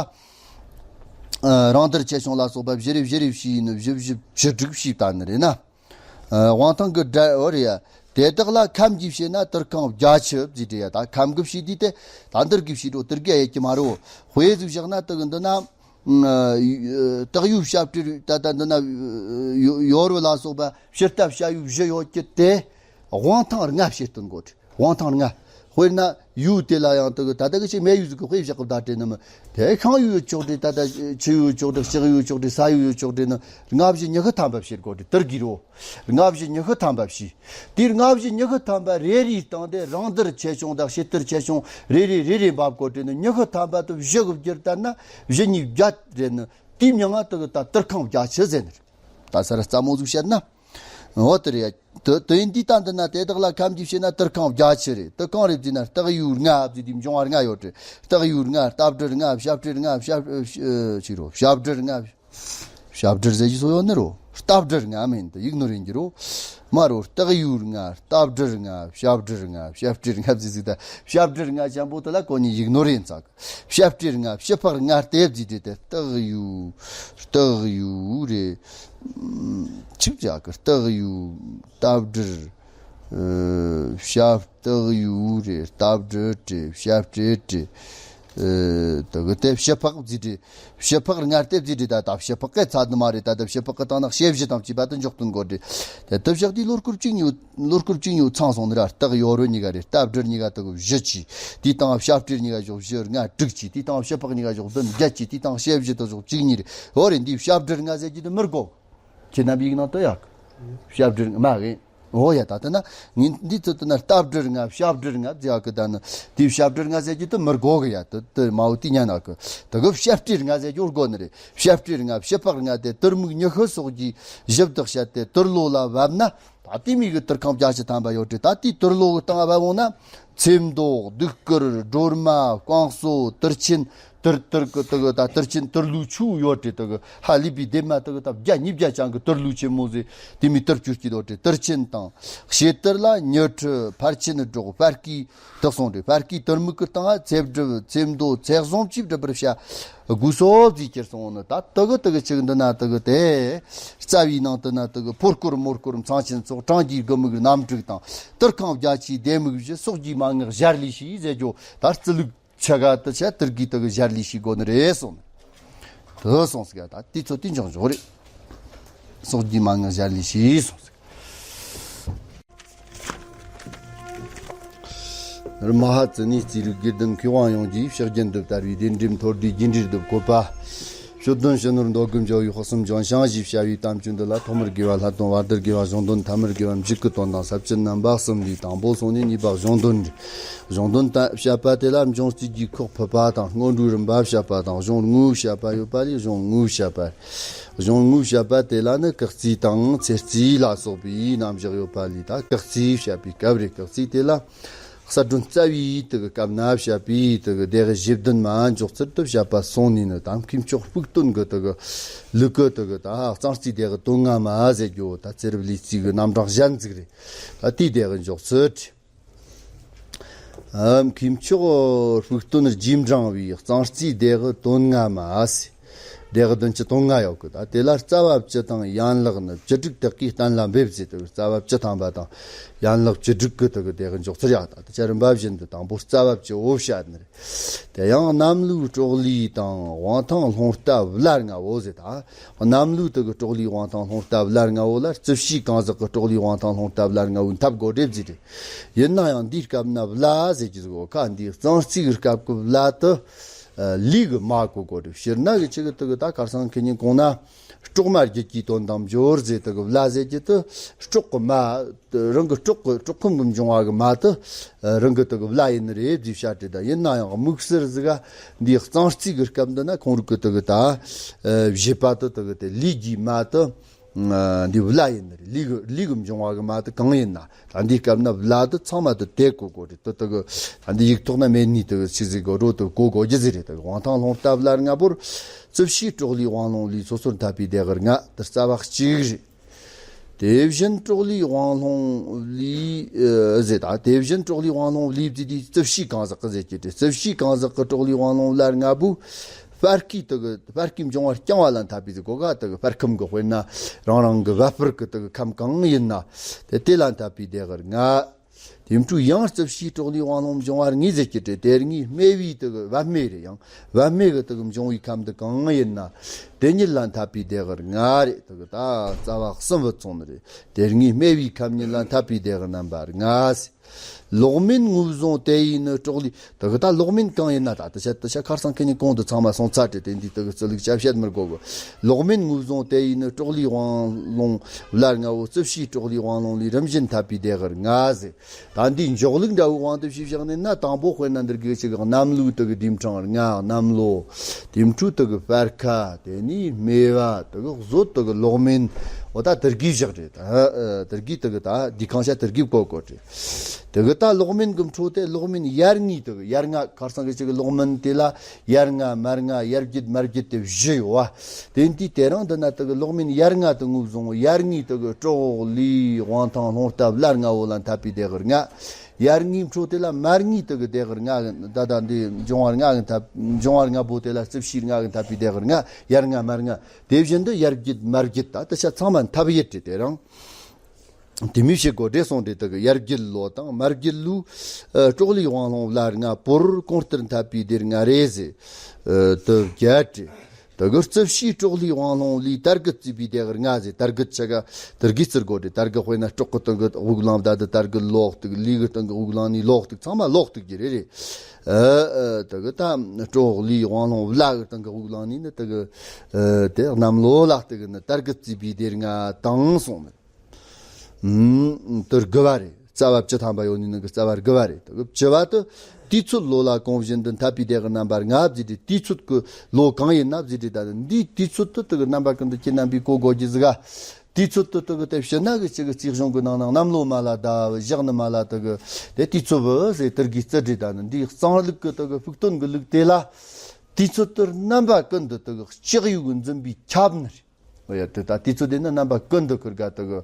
ཨ། རང་དར་ཆེ་ཆུང་ལ་སོགས་པ་བཞི་རེ་བཞི་རེ་བྱས་ནི་བཞི་བཞི་བཅུ་དྲུག་བྱས་ད་ནི་རེད་ན། ཨ། དབང་ཐང་གི་དགྲ་འོ་རེད་ཡ། དེ་དག་ལ་ཁམས་ཀྱིས་བྱས་ན་དར་ཁང་བརྒྱད་ཅུ་བརྩིས་ཏེ་ཡ། ད་ཁམས་ཀྱིས་བྱས་དུས་དེ་ད་འདིར་གི་བྱས་འགྲོ་དེར་གི་ཡོད་ཀྱི་མ་རེད། དཔེ་ཟིག་བཞག་ན་དེ་གི་འདི་ན། ཨ། སྟག་ཡོས་ཕྱི་སྦྲུལ་ད་ལྟ་འདི་ན་ཡོ་ཡོར་བུ་ལ་སོགས་པ་ཕྱི་རྟ་ཕྱི་ཡོས་བཞི་ཡོད་ཀྱི་དེ། དབང་ཐང་ལྔ་བྱས་སྟོན་དགོས་རེད། དབང་ཐང་ལྔ། དཔེར་ན་ཡོས་དེ་ལ་ཡང་དེ་གི་ད་ལྟ་གི་ཅིག་མེ་ཡོས་ཟིག་གི་དཔེ་བཞག་གི་བསྡད་དེ་ནི་མི། དེ་ཤིང་ཡོས་ཡོད་ཆོག་དེ། ད་ལྟ་ཆུ་ཡོས་ཡོད་ཆོག་དེ། ལྕགས་ཡོས་ཡོད་ཆོག་དེ། ས་ཡོས་ཡོད་ཆོག་དེ་ནི་ལྔ་བཞི་ཉི་ཤུ་ཐམ་པ་བྱས་དགོས་རེད། དེར་གི་རོ། ལྔ་བཞི་ཉི་ཤུ་ཐམ་པ་བྱས། དེར་ལྔ་བཞི་ཉི་ཤུ་ཐམ་པ་རེ་རེའི་སྟེང་དེ་རང་དར་ཆེ་ཆུང་དང་ཕྱི་དར་ཆེ་ཆུང་རེ་རེ་རེ་རེ་འབབ་དགོས་དེ་ནི། ཉི་ཤུ་ཐམ་པ་དེ་བཞི་གི་བསྒྱུར་བཏང་ན་བཞི་གཉིས་བརྒྱད་རེད་ནི། དེའི་མྱིང་ང་དེ་གི་ད་དར་ཁང་བརྒྱད་ཅུ་ཟེར་ནི་རེད། ད་ས་ར་རྩ་མོ་ཟིག་བཤད་ན། འོ་དེ་རེད་ཡ། དེ་དེ་ཡིན་དུས་ད་འདི་ན་དེ་དག་ལ་ཁམས་ཀྱིས་བྱས་ན་དར་ཁང་བརྒྱད་ཅུ་རེད། དེ་གང་རེད་བརྩིས་ན་སྟག་ཡོས་ལྔ་བརྩིས་དུས་འབྱུང་བ་ལྔ་ཡོད་རེད། སྟག་ཡོས་ལྔ། རྟ་སྦྲུལ་ལྔ། ཕྱི་སྦྲུལ་ལྔ། ཕྱི་ཨ། ཕྱི་རོ། ཕྱི་སྦྲུལ་ལྔ། ཕྱི་སྦྲུལ་ཟེར་རྒྱུ་སོ་ཡོད་ནི་རོ། རྟ་སྦྲུལ་ལྔ་མིན་དེ་ཡིག་ནོར་ཡིན་གྱི་རོ། མ་རོ། སྟག་ཡོས་ལྔ། རྟ་སྦྲུལ་ལྔ། ཕྱི་སྦྲུལ་ལྔ། ཕྱི་སྦྲུལ་ལྔ་བརྩིས་ཟིག་ད་ཕྱི་སྦྲུལ་ལྔ་ཆེན་པོ་དེ་ལ་གོ་ནི་ཡིག་ནོར་ཡིན་ཙག་ཕྱི་སྦྲུལ་ལྔ། ཕྱི་ཕག་ལྔ་སྟེ་བརྩིས་ཏེ་དེ་སྟག་ཡོས། སྟག་ཡོས་རེད། ཆིབས་ཅག་གི་སྟག་ཡོས། རྟ་སྦྲུལ། ཨ། ཕྱི་སྟག་ཡོས་རེད། རྟ་སྦྲུལ་རེད། ཕྱི་སྦྲུལ་རེད། ཨ། དེ་གི་དེ་ཕྱི་ཕག་བརྩིས་ཏེ། ཕྱི་ཕག་ལྔ་སྟེ་བརྩིས་ཏེ། ད་ད་ཕྱི་ཕག་གི་ཚད་ནི་མ་རེད། ད་ད་ཕྱི་ཕག་གི་སྟེང་ན་ཕྱི་བཞི་དང་བཅས་པ་དེ་འཇོག་སྟོན་དགོས་རེད། དེ་དེ་བཞག་དུས་ལོ་སྐོར་བཅུ་གཉིས། ལོ་སྐོར་བཅུ་གཉིས་ཚང་སོང་ནི་ར། སྟག་ཡོར་བུ་གཉིས་ཀ་རེད། རྟ་སྦྲུལ་གཉིས་ཀ་དེ་གི་བཞི་བྱས། དེའི་སྟེང་ཕྱི་སྦྲུལ་གཉིས་ཀ་ཞོག་བཞི་ལྔ་དྲུག་བྱས། དེའི་སྟེང་ཕྱི་ཕག་གཉིས་ཀ་ཞོག་བདུན་བརྒྱད་བྱས། དེའི་སྟེང་ཕྱི་བཞི་དེ་ཞོག་བཅུ་གཉིས་རེད། འོ་རེད། འདིའི་ཕྱི་སྦྲུལ་ལྔ་ཟེར་རྒྱུ་དེ་མི་དགོས། ཁྱེད་རྣམ་པའི་ཡིག་ནང་དུ་ཡག་གི། ཕྱི་སྦྲུལ་མ་གི། འོ་ཡ། ད་ལྟ་ན་ངས་འདི་ཚོ་ལྟ་ན་རྟ་སྦྲུལ་ལྔ། ཕྱི་སྦྲུལ་ལྔ་བརྩི་ཡག་གི། ད་ནི་དེའི་ཕྱི་སྦྲུལ་ལྔ་ཟེར་རྒྱུ་དེ་མི་དགོས་གི་ཡ། དེ་དེ་མ་འོ་དེ་ཉན་ན་གི། དེ་གི་ཕྱི་སྦྲུལ་ལྔ་ཟེར་རྒྱུ་དགོས་ནི་རེད། ཕྱི་སྦྲུལ་ལྔ། ཕྱི་ཕག་ལྔ་དེ་དར་མིག་ཉི་ཤུ་སོགས་ཀྱིས་ཞིབ་ཏུ་བཤད་དེ་དར་ལོ་ལ་བབ་ན། ད་ལྟའི་མི་གི་དུར་ཁང་བརྒྱད་ཅུ་ཐམ་པ་ཡོད་དེ། ད་ལྟའི་དུར་ལོ་གི་སྟེང་བ་འོང་ན། ཚེམ་མདོག་གདུགས་དཀར་སྒྲོལ་མ་བསྐང་གསོ་དུར་ཆེན། དུར་དུར་གི་དུ་གི་ད་དུར་ཆེན་དུར་ལུགས་ཆུ་ཡོད་དེ། དུ་གི་ཧ་ལས་པའི་ལྡེབ་མ་དུ་གི་ད་བརྒྱ་ཉིས་བརྒྱ་ཅན་གི་དུར་ལུགས་ཆེན་མོ་ཟེ། དེ་མི་དུར་ཆུ་སྐྱིད་ཡོད་དེ། དུར་ཆེན་དང་ཕྱེད་དུར་ལ་ཉི་ཁྲི་ཕར་ཆེན་སྒྲོག་ཕར་སྐྱིད་དུ་སོང་དེ། ཕར་སྐྱིད་དུར་མིག་གི་སྟེང་ཚེ་སྒྲུབ་ཚེམ་མདོ་ཚེ་བཟང་བཅས་སྒྲུབ་པར་བྱ། དགུ་སོ་བརྩིས་ཁྱེར་སོང་ནི། ད་དུ་གི་དུ་གི་ཅིག་འདི་ན་དུ་གི་དེ། རྩ་བའི་ནང་དུ་ན་དུ་གི་ཕོ་སྐོར་མོ་སྐོར་མཚང་ཆེན་ཚོགས། གྲངས་ཀྱི་དགུ་མིག་རྣམ་དྲུག་དང་། དུར་ཁང་བརྒྱད་ཅུའི་ལྡེ་མིག་བཞི། སོགས་ཀྱི་མན་ངག་ཞལ་ལས་ཤེས་ཟེར་རྒྱུ། ད་རྩི་ལུགས་ཆ་ག་དུ་ཆ་དུར་གི་དུ་གི་ཞལ་ལས་ཤེས་དགོ་ནི་རེད་སོང་ནི། དུ་སོང་ཟིག་ད་དུས་ཚོད་དུས་འཇོག་འཇོག་རེད། སོགས་ཀྱི་མན་ངག་ཞལ་ལས་ཤེས་སོང་ཟིག་རྨ་ཧ་ཙི་ནས་རྩིས་རིག་དགེ་ལྡན་མཁས་དབང་ཡོངས་ཀྱིས། ཕྱག་རྒྱན་དུ་དར་བའི་བདེན་སྒྲིབ་མཐོར་འདོན་རྒྱས་འབྲིང་བསྡུས་བཀོད་པ། ཞོ་སྟོན་ཕྱི་ནོར་མདོ་དགུ་འཇོ་བའི་དཔག་བསམ་ལྗོན་ཤིང་ཞེས་བྱ་བའི་གཏམ་རྒྱུད་འདི་ལ། ཐོག་མར་དགེ་བ་ལྷ་ལྡན། བར་དུ་དགེ་བ་གཞུང་དོན། ཐ་མར་དགེ་བ་མཇུག་གི་དོན་དང་ས་བཅད་རྣམ་པ་གསུམ་ལས། དང་པོ་སོང་ནས་གཉིས་པ་གཞུང་དོན་རེད། གཞུང་དོན་ད་བཤད་པ་དེ་ལ་འབྱུང་རྩིས་ཀྱི་ཁོག་ཕུད་པ་དང་། སྔོན་འགྲོའི་རིམ་པ་བཤད་པ་དང་། གཞུང་དངོས་བཤད་པ་ཡོད་པ་ལས་གཞུང་དངོས་བཤད་པ། གཞུང་དངོས་བཤད་པ་དེ་ལ་ནི་སྐག་རྩིས་དང་ཚེས་རྩིས་ལ་སོགས་པའི་རྣམ་གཞག་ཡོད་པ་ལས། ད་སྐག་རྩིས་བཤད་པའི་སྐབས་རེད། སྐག་རྩིས་དེ་ལ་གསལ་སྒྲོན་རྩ་བའི་དུ་གི་སྐབས་ན་བཤད་པའི་དུ་གི་སྡེ་བཞི་བདུན་མ་འཇོག་ཚུལ་དུ་བཤད་པ་སོང་ནས་ནི། ད་མཁས་མཆོག་དཔུག་སྟོན་གི་དུ་གི་ལུགས་གི་དུ་གི་ད་གཙང་རྩིས་སྡེ་གི་དོན་ལྔ་མ་ཟེར་རྒྱུ། ད་ཚེ་རབས་ལས་རྩིས་གི་རྣམ་གྲངས་གཞན་ཟིག་རེད། ད་དེའི་སྡེ་གི་འཇོག་ཚུལ། ཨ། མཁས་མཆོག་དཔུག་སྟོན་རྗེས་འབྲང་བའི་གཙང་རྩིས་སྡེ་གི་དོན་ལྔ་མ་ཟེར། སྡེ་གི་དོན་སྤྱི་དོན་ལྔ་ཡོད་གི། ད་དེ་ལ་རྩ་བ་བཅུ་དང་ཡན་ལག་ནི་བཅུ་དྲུག་དག་གིས་གཏན་ལ་འབེབས་ཟེར། དེ་རྩ་བ་བཅུ་ཐམ་པ་དང་ཡན་ལག་བཅུ་དྲུག་གི་དེ་གི་སྡེ་གི་འཇོག་ཚུལ་ཡག་ད་དེ་ཆ་རིམ་པ་བཞིན་དུ། དང་པོ་རྩ་བ་བཅུ་བོ་བཤད་ནི་རེད། དེ་ཡང་གནམ་ལོའི་སྲོག་ལུས་དང་དབང་ཐང་ལྷུང་ལྟ་བླ་ལྔ་བོ་ཟེར། ད་གནམ་ལོའི་དེ་གི་སྲོག་ལུས་དབང་ཐང་ལྷུང་ལྟ་བླ་ལྔ་བོ་ལ། རྩིབས་བྱའི་གང་ཟག་གི་སྲོག་ལུས་དབང་ཐང་ལྷུང་ལྟ་བླ་ལྔ་བོའི་འཐབ་དགོས་རེད་ཟེར་རེད། ཡིན་ན་ཡང་འདིའི་སྐབས་ན་བླ་ཟེར་གྱི་ཟིག་གོ་ཁ། འདིའི་གཙང་རྩིས་ཀྱི་སྐབས་ཀྱི་བླ་དེ་ལུས་ཀྱི་མ་གོ་དགོས་རེད། སྤྱིར་ན་གི་ཆི་གི་དེ་གི་ད་ཁར་སང་ཁེ་ཉིན་གོང་ན་སྲོག་མ་རྒྱུད་ཀྱི་དོན་དང་འབྱོར་ཟེར། དེ་གི་བླ་ཟེར་གྱི་དེ་སྲོག་གི་མ། རང་གི་སྲོག་གི་སྲོག་ཁམས་ཀྱི་འབྱུང་བ་གི་མ་དེ་རང་གི་དེ་གི་བླ་ཡིན་ནི་རེད་ཟེར་བཤད་དེ། ད་ཡིན་ན་ཡང་དམིགས་བསལ་ཟིག་ག་འདིའི་གཙང་རྩིས་ཀྱི་སྐབས་འདི་ན་ཁོང་རིག་གི་དེ་གི་ད་བཞེད་པ་དེ་དེ་གི་དེ་ལུས་ཀྱི་མ་དེ། ཨ། འདི་བླ་ཡིན་ནི་རེད། ལུས་ཀྱི་ལུས་ཀྱི་འབྱུང་བ་གི་མ་དེ་གང་ཡིན་ན། ད་འདིའི་སྐབས་ན་བླ་དེ་ཚང་མ་དེ་དེ་གོ་དགོས་རེད། དེ་དེ་གི་ད་འདི་ཡིག་ཐོག་ན་མེད་ནི་དེ་གི་ཆི་ཟིག་གོ་རོ་དེ་གོ་དགོས་རྒྱུ་ཟིག་རེད། དེ་གི་དབང་ཐང་ལྷུང་ལྟ་བླ་ལྔ་བོར་རྩིབས་བྱའི་སྲོག་ལུས་དབང་ལྷུང་ལུས་སོ་སོར་འཐབ་པའི་སྡེ་གི་ལྔ་དེ་རྩ་བ་གཅིག་རེད། དེ་བཞིན་སྲོག་ལུས་དབང་ལྷུང་ལུས་ཨ་ཟེར། ད་དེ་བཞིན་སྲོག་ལུས་དབང་ལྷུང་ལུས་བརྩིས་དུས་རྩིབས་བྱའི་གང་ཟག་གི་ཟེར་གྱི་རེད། རྩིབས་བྱའི་གང་ཟག་གི་སྲོག་ལུས་དབང་ལྷུང་བླ་ལྔ་བོ་བར་སྐྱིད་དེ་གི་བར་སྐྱིད་འབྱུང་བ་རྐྱང་བ་ལ་འཐབ་པའི་གོ་ག་དེ་གི་བར་ཁམས་གི་དཔེར་ན་རང་རང་གི་བ་སྤུར་གི་དེ་གི་ཁམས་གང་ཡིན་ན། དེ་དེ་ལ་འཐབ་པའི་སྡེ་གི་ལྔ། དེ་འཕྲོ་ཡང་རྩིབས་བྱའི་སྲོག་ལུས་དབང་ལྷུང་འབྱུང་བ་ལྔའི་ཟེར་གྱི་རེད། དེ་ལྔའི་སྨེ་བའི་དེ་གི་བ་སྨེ་རེད། ཡང་བ་སྨེ་གི་དེ་གི་འབྱུང་བའི་ཁམས་དེ་གང་ཡིན་ན། དེ་ཉིད་ལ་འཐབ་པའི་སྡེ་གི་ལྔ་རེད། དེ་གི་ད་རྩ་བ་གསུམ་བུད་སོང་ནི་རེད། དེ་ལྔའི་སྨེ་བའི་ཁམས་ཉིད་ལ་འཐབ་པའི་སྡེ་གི་རྣམ་པ་ལྔ་ཟེར། ལོག་མིན་ངོས་བཟུང་དེ་ཡིས་ནི་སྲོག་ལུས། དེ་གི་ད་ལོག་མིན་གང་ཡིན་ན། ད་དེ་ཤ་དེ་ཤ་ཁར་སང་ཁེ་ཉིན་གོང་དུ་ཚང་མ་སོང་ཚར་ཏེ། དེ་འདི་དེ་གི་རྩིས་ལུགས་ཆ་བཤད་མི་དགོས་གི། ལོག་མིན་ངོས་བཟུང་དེ་ཡིས་ནི་སྲོག་ལུས་དབང་ལྷུང་བླ་ལྔ་བོ། རྩིབས་བྱའི་སྲོག་ལུས་དབང་ལྷུང་ལུས་རིམ་བཞིན་འཐབ་པའི་སྡེ་གི་ལྔ་ཟེར། ད་འདིའི་འཇོག་ལུགས་འདྲ་བོའི་དབང་དུ་བྱས་བཞག་ནས་ན། དང་པོ་དཔེར་ན་འདིར་གི་ཅིག་གནམ་ལོའི་དེ་གི་ལྡེམ་གྲངས་ལྔ། གནམ་ལོ། དེ་འཕྲོ་དེ་གི་སྤར་ཁ། དེ་ནས་སྨེ་བ། དེ་གི་གཟོད་དེ་གི་ལོག་མིན། འོ་ད་དེར་གི་བཞག་རེད། ད་དེར་གི་དེ་གི་ད་འདི་གང་བྱ་དེར་གི་བཀོད་བཀོད་རེད། དེ་གི་ད་ལོག་མིན་གི་འཕྲོ་དེ་ལོག་མིན་ཡར་ངོས་དེ་གི་ཡར་ལྔ། ཁར་སང་གི་ཅིག་གི་ལོག་མིན་དེ་ལ་ཡར་ལྔ་མར་ལྔ་ཡར་རྒྱུད་མར་རྒྱུད་དེ་བཞི་ཡོད་བ། དེ་འདི་དེ་རིང་འདི་ན་དེ་གི་ལོག་མིན་ཡར་ལྔ་དེ་ངོས་བཟུང་། ཡར་ངོས་དེ་གི་སྲོག་ལུས་དབང་ཐང་ལྷུང་ལྟ་བླ་ལྔ་བོ་ལ་འཐབ་པའི་སྡེ་གི་ལྔ། ཡར་ངོས་འཕྲོ་དེ་ལ་མར་ངོས་དེ་གི་སྡེ་གི་ལྔ་གི། ད་ད་འདི་འབྱུང་བ་ལྔ་གི་འཐབ། འབྱུང་བ་ལྔ་པོ་དེ་ལ་རྩིབས་བྱའི་ལྔ་གི་འཐབ་པའི་སྡེ་གི་ལྔ། ཡར་ལྔ་མར་ལྔ། དེ་བཞིན་དུ་ཡར་རྒྱུད་མར་རྒྱུད། ད་དེ་ཤ་ཚང་མ་འཐབ་ཡེ་རེད། དེ་རིང་དེ་མི་བྱེད་དགོས་རེད་སོང་རེད། དེ་གི་ཡར་རྒྱུད་ལོ་དང་མར་རྒྱུད་ལོའི་ཨ་སྲོག་ལུས་དབང་ལྷུང་བླ་ལྔ་བོར་གོང་ལྟར་འཐབ་པའི་སྡེ་ལྔ་རེད་ཟེར། ཨ་དེ་བརྒྱད་རེད། དེ་གི་རྩིབས་བྱའི་སྲོག་ལུས་དབང་ལྷུང་ལུས་དར་གི་བརྩིས་པའི་སྡེ་གི་ལྔ་ཟེར། དར་གི་ཆ་ག་དར་གི་བརྩི་དགོས་རེད། དར་གི་དཔེར་ན་སྲོག་གི་སྟེང་གི་དབུགས་ལངས། ད་དེ་དར་གི་ལོག་ཏུ། ལུས་གི་སྟེང་གི་དབུགས་ལངས་ནས་ལོག་ཏུ། ཚང་མ་ལོག་ཏུ་གི་རེད་རེད། ཨ་ཨ་དེ་གི་ད་སྲོག་ལུས་དབང་ལྷུང་བླ་གི་སྟེང་གི་དབུགས་ལངས་ནས་ནི་དེ་གི་ཨ་དེ་གནམ་ལོ་ལ་དེ་གི་ནི་དར་གི་བརྩིས་པའི་སྡེ་ལྔ་དང་སོང་ནི། ཨུམ། དེ་དགུ་བ་རེད། རྩ་བ་བཅུ་ཐམ་པ་ཡོད་ནི་ནང་གི་རྩ་བ་དགུ་བ་རེད། དེ་གི་བཅུ་བ་དེ་དུས་ཚོད་ལོ་ལ་གོང་བཞིན་དུ་འཐབ་པའི་སྡེ་གི་རྣམ་པ་ལྔ་བརྩིས་ཏེ། དུས་ཚོད་ཀྱི་ལོ་གང་ཡིན་ན་བརྩིས་ཏེ། ད་ནི་འདིའི་དུས་ཚོད་དེ་དེ་གི་རྣམ་པ་ཀུན་ཏུ་ཁྱེད་རྣམ་པས་གོ་དགོས་རྒྱུ་ཟིག་ག། དུས་ཚོད་དུ་དུ་གི་དེ་ཕྱི་ན་གི་ཅི་གི་རྩིས་གཞུང་གི་ནང་ན་གནམ་ལོ་མ་ལ་ཟླ་བ་བཞག་ནི་མ་ལ་དུ་གི་དེ་དུས་ཚོད་བུ་ཟེར་དུར་གི་རྩི་འདྲི་ད་ནི་འདིའི་གཙང་ལུགས་གི་དུ་གི་ཕུགས་དོན་གི་ལུགས་དེ་ལ་དུས་ཚོད་དུ་རྣམ་པ་ཀུན་ཏུ་དུ་གི་ལྕགས་ཡོས་གི་འཛིན་པའི་ཁྱབ་ནི་རེད། ཨོ་ཡ། དེ་ད་དུས་ཚོད་དེ་ནི་རྣམ་པ་ཀུན་ཏུ་ཁུར་ག་དུ་གི་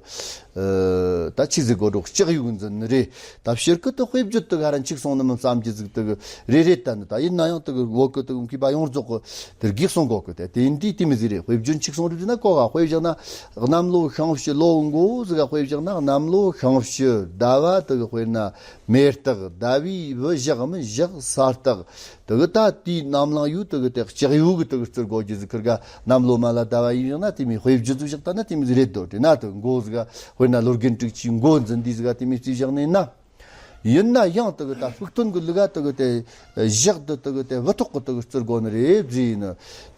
ཨ་ད་ཆི་ཟིག་གོ་སྒྲོག་ལྕགས་ཡོས་གི་འཛིན་ནི་རེད། ད་ཕྱིར་ཁུ་དུ་དཔེ་བརྗོད་དུ་ག་ར་འཆུག་སོང་ནི་མིན་བསམ་གྱི་ཟིག་དུ་གི་རེད་རེད། ད་ནི་ད་ཡིན་ན་ཡང་དུ་གི་བོད་གི་དུ་གི་མཁས་པ་ཡོངས་རྫོགས་གི་དེར་གིག་སོང་གོ་གི་དེ་དེ་ཡིན་དུས་དེ་མི་ཟིག་རེད། དཔེ་བརྗོད་འཆུག་སོང་རེད་ཟེར་ན་གོ་ག་དཔེ་བཞག་ན་གནམ་ལོ་ཤིང་བྱི་ལོ་མགོ་ཟིག་ག་དཔེ་བཞག་ན་གནམ་ལོ་ཤིང་བྱི་ཟླ་བ་དུ་གི་དཔེར་ན་མེ་སྟག་ཟླ་བའི་བུ་ཞག་མི་ཞག་ས་སྟག་དུ་གི་ད་དེའི་གནམ་གླིང་ཡུལ་དུ་གི་དེ་ལྕགས་ཡོས་གི་དུ་གི་རྩི་གོ་རྒྱུ་ཟིག་ཁུར་ག་གནམ་ལོ་མ་ལ་ཟླ་བ་ཡིན་བཞག་ན་དེ་མི་དཔེ་བརྗོད་ཟིག་བཞག་ད་ན་དེ་མི་ཟིག་རེད་དོ། དེ་ན་དུ་མགོ་ཟིག་ག་དཔེར་ན་ལོ་རྒན་དྲུག་ཅུའི་མགོ་འཛིན་དུས་ཟིག་ག་དེ་མི་རྩིས་བཞག་ནས་ན། ཡིན་ན་ཡང་དུ་གི་ད་ཕུགས་དོན་གི་ལུགས་ག་དུ་གི་དེ་ཞག་དུ་དུ་གི་དེ་བུ་ཐོག་གི་དུ་གི་རྩི་གོ་ནི་རེད་ཟེར་ནི་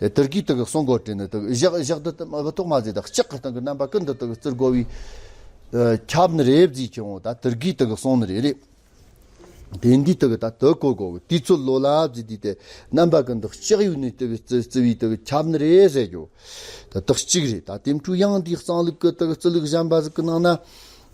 དེ་དུར་གིས་དུ་གི་གསུང་གོ་དྲན་ནི་དུ་གི་ཞག་ཞག་དུ་དུ་བུ་ཐོག་མ་ཟེར་ད་ལྕགས་གི་སྟེང་གི་རྣམ་པ་ཀུན་ཏུ་དུ་གི་རྩི་གོ་བའི་ཁྱབ་ནི་རེད་ཟེར་ཁྱེར་འོང་ད་དུར་གིས་དུ་གི་གསུང་ནི་རེད་རེད། དེ་འདི་དག་ད་དུ་གོ་གོ་དུས་ཚོད་ལོ་ལ་བརྩིས་དུས་དེ་རྣམ་པ་ཀུན་ཏུ་ལྕགས་ཡོས་ནས་དུ་རྩི་རྩི་བའི་དུ་ཁྱབ་ནི་རེད་ཟེར་རྒྱུ། ད་དག་གཅིག་རེད། ད་དེ་འཕྲུ་ཡང་འདིའི་གཙང་ལུགས་ཀྱི་དུ་རྩི་ལུགས་གཞན་པ་ཟིག་གི་ནང་ན་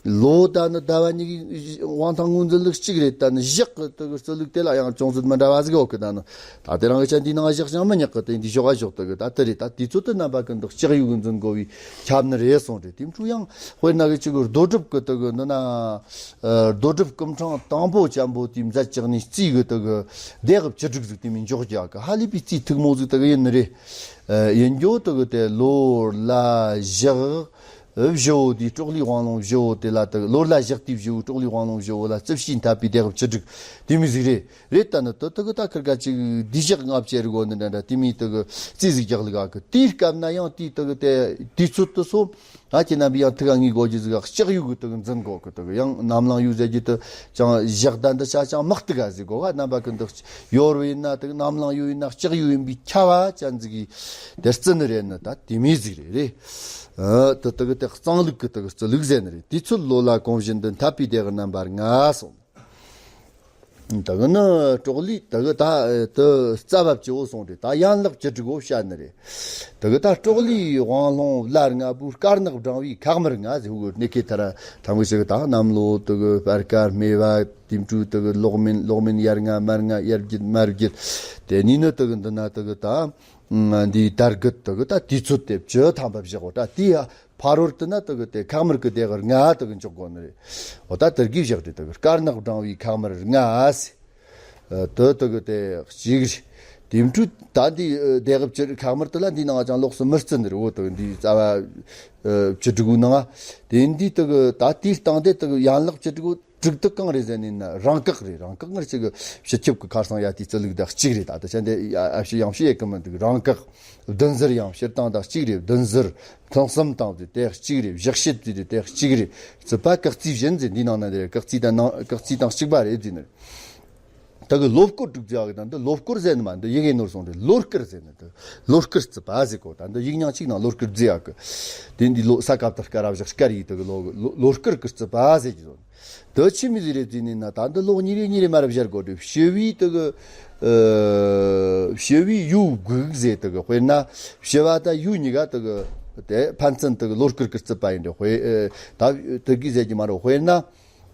ལོ་ད་ནི་ཟླ་བ་གཉིས་ཀྱི་དབང་ཐང་ངོས་འཛིན་ལུགས་གཅིག་རེད། ད་ནི་ཞག་གི་དུ་རྩི་ལུགས་དེ་ལ་ཡང་ཅུང་ཟད་མི་འདྲ་བ་ཟིག་ཡོད་གི། ད་ནི་ད་དེ་རང་གི་ཆ་འདིའི་ནང་ཞག་ཅང་མི་ཉག་གི་དེ་འདི་ཞོག་ག་ཞོག་དུ་གི་ད་དེ་རེད། ད་དུས་ཚོད་དུ་རྣམ་པ་ཀུན་ཏུ་ལྕགས་ཡོས་གི་འཛིན་དགོས་པའི་ཁྱབ་ནི་རེད་གསུངས་རེད། དེ་འཕྲུ་ཡང་དཔེར་ན་གི་ཅིག་རྡོ་གྲུབ་ཀྱི་དུ་གི་འདི་ན། རྡོ་གྲུབ་སྐུ་ཕྲེང་དང་པོ་ཅན་པོ་དེའི་མཛད་ཅིག་ནས་རྩིས་གི་དུ་གི་སྡེ་དགུ་བཅུ་དྲུག་ཟིག་དེ་མིན་འཇོག་རྒྱུ་གི་ཧ་ལས་པའི་རྩིས་ཐུག་མོ་ཟིག་དུ་གི་ཡིན་ནི་རེད། ཡིན་རྒྱུ་དུ་གི་དེ་ལོ་ལ་ཞག་བཞི་བོ་དེའི་སྲོག་ལུས་དབང་ལུང་བཞི་བོ་དེ་ལ་དུ་གི་ལོ་ལ་ཞག་དེའི་བཞི་བོ་སྲོག་ལུས་དབང་ལུང་བཞི་བོ་ལ་རྩིབས་ཕྱིས་འཐབ་པའི་སྡེ་དགུ་བཅུ་དྲུག་དེ་མི་ཟིག་རེད། རེད། ད་ནི་དུ་དུ་གི་ད་ཁིར་ག་ཅིག་བདེ་ཞག་ལྔ་བཅུ་རི་གོ་ནི་འདྲ་འདྲ་དེ་མིན་དུ་གི་རྩིས་ཟིག་རྒྱག་ལུགས་ག་གི་དེའི་སྐབས་ན་ཡང་དེའི་དུ་གི་དེ་དུས་ཚོད་དུ་སོ། ང་ཁྱེད་རྣམ་པས་ཡང་ཐུགས་ངེས་དགོས་རྒྱུ་ཟིག་ལྕགས་ཡོས་གི་དུ་འཛིན་དགོས་གི་དུ་ཡང་གནམ་གླིང་ཡོས་ཟེར་རྒྱུ་དུ་ཅང་ཞག་ད་འདི་ཆ་ཅང་མི་གཏུག་ག་ཟིག་གོ་ག་རྣམ་པ་ཀུན་ཏུ་ཡོར་བ་ཡིན་ན་དུ་གནམ་གླིང་ཡོས་ཡིན་ན་ལྕགས་ཡོས་ཡིན་པའི་ཁྱབ་བ་ཅན་ཟིག་གི་དེ་རྩི་ནི་རེད། ནི་ད་དེ་མོ་ཟིག་རེད་རེད། ཨ་དུ་དུ་གི་དེ་གཙང་ལུགས་གི་དུ་རྩི་ལུགས་ཟེར་ནི་རེད། དུས་ཚོད་ལོ་ལ་གོང་བཞིན་དུ་འཐབ་པའི་སྡེ་གི་རྣམ་པ་ལྔ་སོང་། དེ་གི་ནི་སྲོག་ལུས་དེ་གི་ད་དུ་རྩ་བ་བཅུ་བོ་སོང་རེད། ད་ཡན་ལག་བཅུ་དྲུག་བོ་བཤད་ནི་རེད། དེ་གི་ད་སྲོག་ལུས་དབང་ལུང་བླ་ལྔ་པོའི་དཀར་ནག་བགྲང་བའི་ཁག་དམར་ལྔ་ཟེར་བོ་གི་གནས་ཁེ་ཐ་ར་ཐམ་གི་ཞིག་ད་གནམ་ལོ་དེ་གི་སྤར་ཁ་སྨེ་བ་དེ་འཕྲུ་དེ་གི་ལོག་མིན་ལོག་མིན་ཡར་ལྔ་མར་ལྔ་ཡར་བརྒྱད་མར་བརྒྱད་དེ་ནི་ནི་དེ་གི་འདི་ན་དེ་གི་ད། འདིའི་དར་གི་དུ་གི་ད་དུས་ཚོད་དེ་བཅུ་ཐམ་པ་བཞག་གོ་ད་དེའི་ཕ་རོལ་དུ་ན་དུ་གི་དེ་ཁག་དམར་གི་སྡེ་གི་ལྔ་དུ་གི་འཇོག་དགོས་ནི་རེད། འོ་ད་དར་གི་བཞག་དེ་དུ་གི་དཀར་ནག་བགྲང་བའི་ཁག་དམར་ལྔ་ཟེར། དུ་དུ་གི་དེ་གཅིག་རེད། དེ་འཕྲུ་ད་འདི་སྡེ་གི་བཅུ་ཁག་དམར་དུ་ལ་འདི་ནང་ཅང་ལོགས་སུ་མི་བརྩི་ནི་རེད། འོ་དུ་འདི་རྩ་བ་བཅུ་དྲུག་གི་ནང་དེ་འདི་དུ་གི་ད་དེའི་སྟེང་དེ་དུ་གི་ཡན་ལག་བཅུ་དྲུག་དྲུག་ཏུ་གང་རེད་ཟེར་ནས་ན་རང་བཀག་རེད། རང་བཀག་ངར་ཅིག་གི་སྤྱི་ཁྱབ་ཀྱི་ཁར་སང་ཡ་དེའི་རྩི་ལུགས་དང་གཅིག་རེད། ད་ལྟ་ཆ་འདི་ཨ་ཕྱི་ཡང་ཕྱི་ཡེ་གི་མི་འདུག་རང་བཀག་བདུན་ཟུར་ཡང་སྤྱིར་བཏང་དང་གཅིག་རེད། བདུན་ཟུར་ཐེངས་གསུམ་བཏང་དུས་དེ་གཅིག་རེད། བཞག་བྱེད་དུས་དེ་གཅིག་རེད། རྩིས་པ་བཀག་རྩིས་གཞན་ཟེར་འདིའི་ནང་ན་དེ་རེད། བཀག་རྩིས་དང་ནང་བཀག་རྩིས་དང་གཅིག་པ་རེད་ཟེར་ནི་རེད། ད་གི་ལོ་སྐོར་དྲུག་ཟེར་ཡག་གི་ད་འདི་ལོ་སྐོར་ཟེར་ནི་མ་འདི་ཡི་གེ་ནོར་སོང་རེད། ལོ་སྐོར་ཟེར་ནི་འདི་ལོ་སྐོར་རྩིས་པ་ཟེར་གོ་ད་འདི་ཡིག་རྙིང་གཅིག་ནང་ལོ་སྐོར་ཟེར་ཡག་གི་དེ་འདི་ལོ་ས་སྐབས་དང་སྐར་བ་བཞག་སྐར་ཡིག་དེ་གི་ལོ་ལོ་ལོ་སྐོར་གི་རྩིས་པ་ཟེར་གི་སོང་། དེ་ཆི་མི་ཟིག་རེད་ཟེར་ནི་ན་ད་འདི་ལོ་གཉིས་རེ་གཉིས་རེ་མ་རབས་བཞར་དགོས་རེད། བྱི་བའི་དེ་གི་ཨ་བྱི་བའི་ཡོས་དགུ་ཟེར་དེ་གི་དཔེར་ན་བྱི་བ་ད་ཡོས་གཉིས་ཀ་དེ་གི་དེ་ཕན་ཚུན་དེ་གི་ལོ་སྐོར་གི་རྩིས་པ་ཡིན་འདྲ། དཔེ་ཨ་ད་དེ་གི་ཟེར་གི་མ་རེད། དཔེར་ན།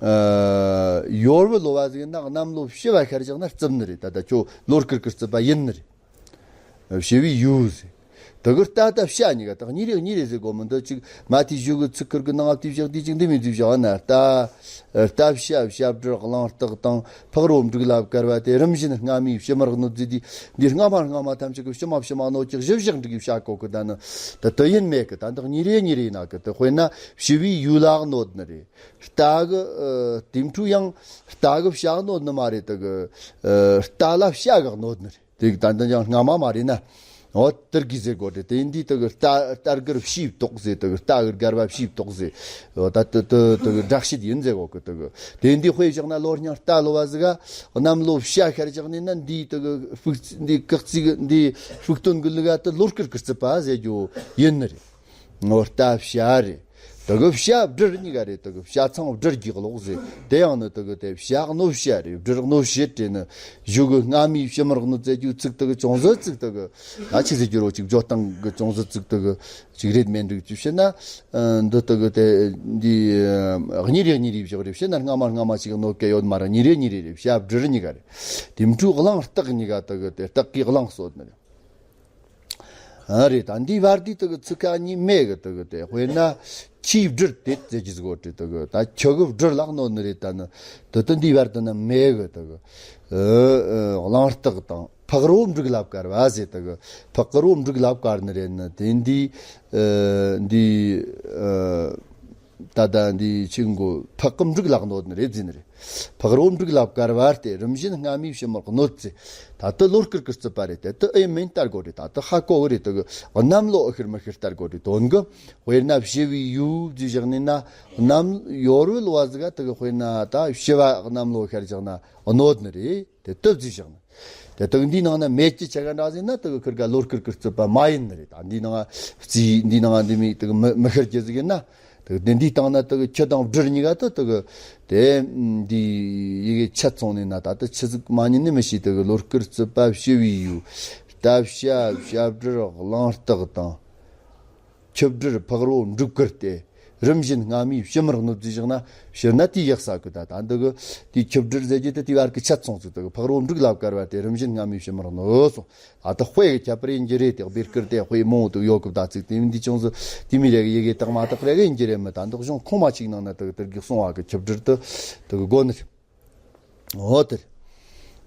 ཨ་ཡོར་བུ་ལོ་བ་ཟིག་ན་གནམ་ལོ་བྱི་བ་ཤར་བཞག་ན་རྩིབ་ནི་རེད། ད་ལྟ་ཁྱོད་ལོ་སྐོར་གི་རྩིས་པ་ཡིན་ནི་རེད། བྱི་བའི་ཡོས་ཟེར། དེ་གི་རྟ་ད་བྱ་གཉིས་ཀ་དག་གཉིས་རེ་གཉིས་རེ་ཟེར་དགོས་མི་འདུག་ཅིག་མ་ཐི་གཞུག་གི་ཚིག་ཁུར་གི་ནང་དེ་བཞག་དེ་ཅིག་འདི་མི་འདི་བཞག་ན་རྟ་རྟ་བྱ་བྱ་བྲག་གླང་སྟག་དང་ཕག་རོ་འབྲུག་ལ་བཀར་བ་དེ་རིམ་བཞིན་སྔ་མའི་བྱི་དམར་གནོད་རྫས་དེ་འདི་སྔ་མ་སྔ་མ་ཐམས་ཅད་ཀྱི་བྱི་མ་བྱི་མ་གནོད་ཀྱི་བཞི་བཞག་འབྲུག་གི་བྱ་གོ་གི་ད་ནི་ད་དུ་ཡིན་མེད་གི་ད་འདི་གཉིས་རེ་གཉིས་རེ་ན་གི་དེ་དཔེར་ན་བྱི་བའི་ཡོས་ལ་གནོད་ནི་རེད། རྟ་གི་ཨ་དེ་འཕྲུ་ཡང་རྟ་གི་བྱ་གནོད་ནི་མ་རེད། དེ་གི་ཨ་རྟ་ལ་བྱ་གི་གནོད་ནི་རེད། དེ་གི་ད་འདི་ཡང་སྔ་མ་མ་རེད་ན། འོ་དེར་གི་ཟེར་དགོས་རེད། དེ་འདི་དེ་གི་རྟ་རྟ་གིར་བྱིའུ་བཏོག་ཟེར། དེ་གི་རྟ་གིར་སྒལ་པ་བྱིའུ་བཏོག་ཟེར། འོ་ད་དེ་དེ་དེ་གི་སྒྲ་བཤད་ཡིན་ཟེར་གོ་གི་དེ་གི་དེ་འདི་དཔེ་བཞག་ན་ལོ་སྙིང་རྟ་ལོ་བ་ཟིག་ག་གནམ་ལོ་བྱ་ཤར་བཞག་ནས་ན་འདི་དེ་གི་ཕུག་འདི་བཀག་རྩིས་གི་འདི་ཕུགས་དོན་གི་ལུགས་ག་དེ་ལོ་སྐོར་གི་རྩིས་པ་ཟེར་རྒྱུ་ཡིན་ནི་རེད། འོ་རྟ་བྱ་རེད། དེ་གི་བྱ་སྦྲུལ་གཉིས་ཀ་རེད། དེ་གི་བྱ་ཚང་སྦྲུལ་གྱི་ཀློག་ཟེར། དེ་ཡང་ནི་དེ་གི་དེ་བྱ་གནོད་བྱེད་རེད། སྦྲུལ་གནོད་བྱེད་རེད། ནི་གཞུག་གི་སྔ་མའི་ཕྱི་མར་གནོད་ཟེར་རྒྱུ་ཚིག་དེ་གི་ཅུང་ཟད་ཚིག་དེ་གི་ད་ཆི་ཟེར་རྒྱུ་རོ། ཅིག་བརྗོད་སྟངས་གི་ཅུང་ཟད་ཚིག་དེ་གི་ཅིག་རེད་མིན་འགྲིག་ཅིག་བཤད་ན། ཨ། འདི་དེ་གི་དེ་འདི་ཨ་གཉིས་རེ་གཉིས་རེ་བཞག་རེད། བཤད་ན་སྔ་མ་སྔ་མ་ཅིག་གནོད་གི་ཡོད་མ་རེད། གཉིས་རེ་གཉིས་རེ་རེད། བྱ་སྦྲུལ་གཉིས་ཀ་རེད། དེ་འཕྲུལ་གླང་སྟག་གཉིས་ཀ་དེ་གི་དེ་སྟག་གི་གླང་གསོད་ནི་རེད། ཨ་རེད། ད་འདི་བར་དུ་དེ་གི་ཚིག་ཁ་གཉིས་མེད་གི། དེ་གི་དེ་དཔེར་ན་ཁྱིའི་སྦྲུལ་དེ་ཟེར་གྱི་ཟིག་གོ་དེ། དེ་གི་ད་ཁྱི་གི་སྦྲུལ་ལ་གནོད་ནི་རེད། ད་ནི་དེ་དེ་འདི་བར་དུ་ན་མེད་གི། དེ་གི་ཨ་ཨ་གླང་སྟག་དང་ཕག་རོ་འབྲུག་ལ་བཀར་བ་ཟེར། དེ་གི་ཕག་རོ་འབྲུག་ལ་བཀར་ནི་རེད། ནི་དེ་འདི་ཨ་འདི་ཨ། ད་ལྟ་འདི་ཆིག་མགོ་ཕག་གི་འབྲུག་ལ་གནོད་ནི་རེད་ཟེར་ནི་རེད། ཕག་རོ་འབྲུག་ལ་བཀར་བ་སྟེ། རིམ་བཞིན་སྔ་མའི་ཕྱི་མར་གནོད་ཚེ། ད་ལྟ་ལོ་སྐུར་གི་རྩིས་པ་རེད། དེ་ལྟ་ཨེ་མིན་ལྟར་དགོས་རེད། ད་ལྟ་ཧ་གོ་གི་རེད། དེ་གི་གནམ་ལོ་ཨེ་ཤར་མི་ཤར་ལྟར་དགོས་རེད། དོན་གི་དཔེར་ན་བྱི་བའི་ཡུལ་ཟེར་བཞག་ནི་ན། གནམ་ཡོ་རོལ་བ་ཟིག་ག་དེ་གི་དཔེར་ན་ད་བྱི་བ་གནམ་ལོ་ཤར་བཞག་ན་གནོད་ནི་རེད། དེ་ལྟ་ཟེར་བཞག་ན། དེ་དག་འདིའི་ནང་ན་མེད་ཀྱི་ཆ་ག་འདྲ་ཟེར་ན། དེ་གི་ཁིར་ག་ལོ་སྐུར་གི་རྩིས་པ་མ་ཡིན་ནི་རེད། ད་འདིའི་ནང་རྩིས་འདིའི་ནང་འདི་མི་དེ་གི་མི་མི་ཤར་གྱི་ཟིག་ཡིན་ན། དེ་གི་དེ་འདིའི་སྟེང་ན་དེ་གི་ཁྱི་དང་སྦྲུལ་གཉིས་ཀ་དེ་དེ་གི་དེ་འདི་ཡི་གེ་ཆད་སོང་ནས་ན། ད་དེ་ཆི་ཟིག་མ་ཉན་ནི་མི་ཤེས། དེ་གི་ལོ་སྐུར་རྩིས་པ་བྱི་བའི་ཡུལ། རྟ་བྱ་བྱ་སྦྲུལ་གླང་སྟག་དང་། ཁྱི་སྦྲུལ་ཕག་རོ་འབྲུག་གི་སྟེ། རིམ་བཞིན་སྔ་མའི་ཕྱི་མར་གནོད་ཟེར་བཞག་ན་ཕྱིར་ན་དེའི་ཡག་ས་གི། ད་ད་འདི་གི་དེའི་ཁྱི་སྦྲུལ་ཟེར་རྒྱུ་དེ་དེའི་བར་གི་ཆད་སོང་ཟིག། དེ་གི་ཕག་རོ་འབྲུག་ལ་བཀར་བ་སྟེ། རིམ་བཞིན་སྔ་མའི་ཕྱི་མར་གནོད་སོང་། ད་དེ་དཔེ་གི་ཁྱད་པར་ཡིན་གྱི་རེད། དེ་སྦེར་སྐུར་དེ་དཔེ་མང་དུ་ཡོད་གི། ད་ཚིག་དེ་འདི་ཅུང་ཟད་དེ་མི་རེ་གི་ཡི་གེ་དག་མ་དག་རེ་གི་ཡིན་གྱི་རེད། མི་ད་འདི་གཞུང་ཁོང་མ་ཅིག་ནང་ན་དེ་གི་དེར་གི་གསུང་བ་གི་ཁྱི་སྦྲུལ་དེ་དེ་གི་དགོས་ནི་རེད། འོ་དེ་རེད།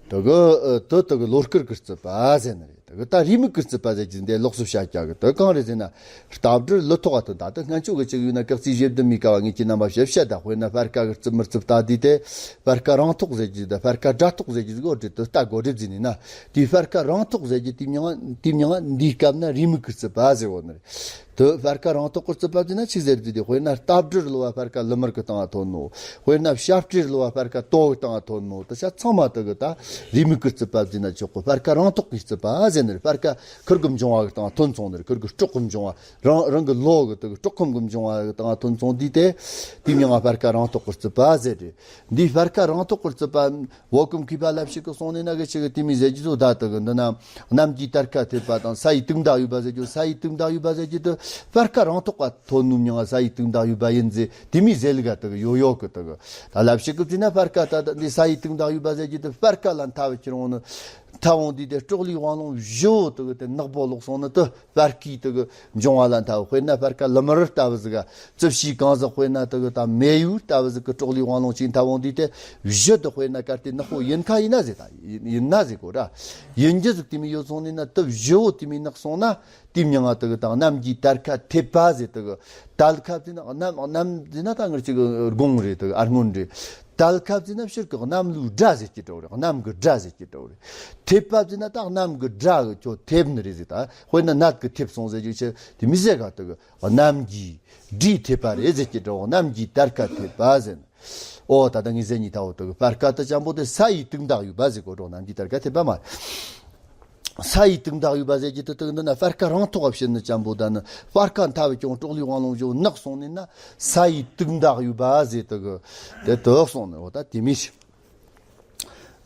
དེ་གི་ཨ་དེ་དེ་གི་ལོ་སྐུར་གི་རྩིས་པ་ཟེར་ནི་རེད། དེ་གི་ད་རེའུ་མིག་གི་རྩིས་པ་ཟེར་གྱི་འདི་ལོགས་སུ་བཤད་རྒྱུ་གི། དེ་གང་རེད་ཟེར་ན། རྟ་སྦྲུལ་ལུ་ཐོགས་པ་དེ། ད་དེ་སྔ་ཆོ་གི་ཅིག་ཡོད་ན་སྐག་རྩིས་བཞི་བདུན་མི་ཀ་བ་ངེད་ཀྱི་རྣམ་པ་བཤད་བཤད། ད་དཔེར་ན་སྤར་ཁ་གི་རྩིས་མི་རྩིས་ལྟ་དུས་དེ་སྤར་ཁ་རང་ཐོགས་ཟེར་གྱི། ད་སྤར་ཁ་དགྲ་ཐོགས་ཟེར་གྱི་ཟིག་གོ་དེ་དེ་ལྟ་དགོས་རེད་ཟེར་ནི་ན། དེའི་སྤར་ཁ་རང་ཐོགས་ཟེར་གྱི་དེའི་མྱིང་ང་དེའི་མྱིང་ང་འདིའི་སྐབས་ན་རེའུ་མིག་གི་རྩིས་པ་ཟེར་གོ་ནི་རེད། དེ་སྤར་ཁ་རང་ཐོགས་གི་རྩིས་པ་ཟེར་ན་ཆི་ཟེར་རྒྱུ་དེ། དཔེར་ན་རྟ་སྦྲུལ་ལུ་བ་སྤར་ཁ་ལི་དམར་གི་སྟེང་ང་ཐོན་ནོ། དཔེར་ན་བྱ་སྤྲེལ་ལུ་བ་སྤར་ཁ་དོ་གི་སྟེང་ང་ཐོན་ནོ། དེ་ཆ་ཚང་མ་དེ་གི་ད་རེའུ་མིག་གི་རྩིས་པ་ཟེར་ན་ཆོག་གི། སྤར་ཁ་རང་ཐོགས་གི་རྩིས་པ་ཟེར་ནི་རེད། སྤར་ཁ་ཁིར་གི་འབྱུང་བ་གི་སྟེང་ང་ཐོན་སོང་ནི་རེད། ཁིར་གི་སྲོག་གི་འབྱུང་བ། རང་རང་གི་ལོ་གི་དེ་གི་སྲོག་ཁམས་གི་འབྱུང་བ་གི་སྟེང་ང་ཐོན་སོང་དུས་དེ་དེའི་མྱིང་ང་སྤར་ཁ་རང་ཐོགས་གི་རྩིས་པ་ཟེར་རེད། འདིའི་སྤར་ཁ་རང་ཐོགས་གི་རྩིས་པ། བོད་ཀྱི་མཁས་པ་ལབ་ཞིག་གིས་གསུངས་ནས་ན་གི་ཅིག་གི་དེ་མོ་ཟེར་རྒྱུ་ཚོ། ད་དེ་གི་འདི་ན་གནམ་གྱི་དར་ཁ་ཐེབས་པ་དང་ས་ཡི་དུག་མདའ་གཡུག་པ་ཟེར་རྒྱུ། ས་ཡི་དུག་མདའ་གཡུག་པ་ཟེར་རྒྱུ་དེ་སྤར་ཁ་རང་ཐོགས་པ་ཐོན་ནོ་མྱིང་ང་ས་ཡི་དུག་མདའ་གཡུག་པ་ཡིན་ཟེར། དེ་མོ་ཟེར་ལི་ག་དེ་གི་ཡོད་ཡོད་གི། དེ་གི་ད་ལབ་ཞིག་གིས་བརྩིས་ན་སྤར་ཁ་ད་ད་འདི་ས་ཡི་དུག་མདའ་གཡུག་པ་ཟེར་རྒྱུ་དེ་སྤར་ཁ་ལ་མཐའ་བུ་ཁྱེར་འོང་ནི། མཐའ་འོང་དུས་དེ་སྲོག་ལུས་དབང་ལུང་བཞི་བོ་དེ་གི་དེ་ནག་པོ་ལོག་སོང་ནི་དེ། སྤར་ཁའི་དེ་གི་འབྱུང་བ་ལ་མཐའ་བུ། དཔེར་ན་སྤར་ཁ་ལི་དམར་ལྟ་བུ་ཟིག་ག་རྩིབས་བྱིའུ་གང་ཟག་དཔེར་ན་དེ་གི་ད་མེ་ཡུལ་ལྟ་བུ་ཟིག་གི་སྲོག་ལུས་དབང་ལུང་ཅིག་མཐའ་འོང་དུས་དེ་བཞི་དེ་དཔེར་ན་གལ་ཏེ་ནག་པོ་ཡིན་ཁ་ཡིན་ན་ཟེར། ད་ཡིན་ཡིན་ན་ཟེར་གོ་ར། ཡིན་རྒྱུ་ཟིག་དེ་མོ་ཡོད་སོང་ནས་ན་དེ་བཞི་བོ་དེ་མོ་ནག་སོང་ན་དེའི་མྱིང་ང་དེ་གི་ད་གནམ་གྱི་དར་ཁ་ཐེབས་པ་ཟེར། དེ་གི་དལ་ཁ་བརྩིས་ན་གནམ་གནམ་བརྩིས་ན་ད་ངར་ཅིག་གི་དགུང་རེད། དེ་གི་ཨར་སྔོན་རེད། དལ་ཁ་བརྩིས་ན་ཕྱིར་གི་གནམ་ལུས་དགྲ་ཟེར་གྱི་འདྲ་བོ་རེད། གནམ་གི་དགྲ་ཟེར་གྱི་འདྲ་བོ་རེད། ཐེབས་པ་བརྩིས་ན་ད་གནམ་གི་དགྲ་གི་ཁྱོད་ཐེབས་ནི་རེད་ཟེར། ད་དཔེར་ན་ནད་གི་ཐེབས་སོང་ཟེར་རྒྱུ་ཆེ་དེ་མོ་ཟེར་ག་དེ་གི་གནམ་གྱི་དགྲས་ཐེབས་པ་རེད་ཟེར་གྱི་འདྲ་བོ། གནམ་གྱི་དར་ཁ་ཐེབས་པ་ཟེར་ནི། ཨོ་ད་ལྟ་ངས་ཟེར་ནི་ད་འོ་དེ་གི་སྤར་ཁ་དེ་ཅན་པོ་དེ་ས་ཡི་དུག་མདའ་གཡུག་པ་ཟེར་གོ་འགྲོ། གནམ་གྱི་དར་ཁ་ཐེབས་པ་མ་རེད། ས་ཡི་དུག་མདའ་གཡུག་པ་ཟེར་རྒྱུ་དེ་དེ་གི་འདི་ན་སྤར་ཁ་རང་ཐོགས་པ་བྱེད་ནི་ཅན་པོ། ད་ནི་སྤར་ཁ་མཐའ་བུ་ཀྱང་སྲོག་ལུས་དབང་ལུང་བཞི་བོ་ནག་སོང་ནས་ན་ས་ཡི་དུག་མདའ་གཡུག་པ་ཟེར་དེ་གི་དེ་དེ་སོང་ནི། འོ་ད་དེ་མོ་ཞིག་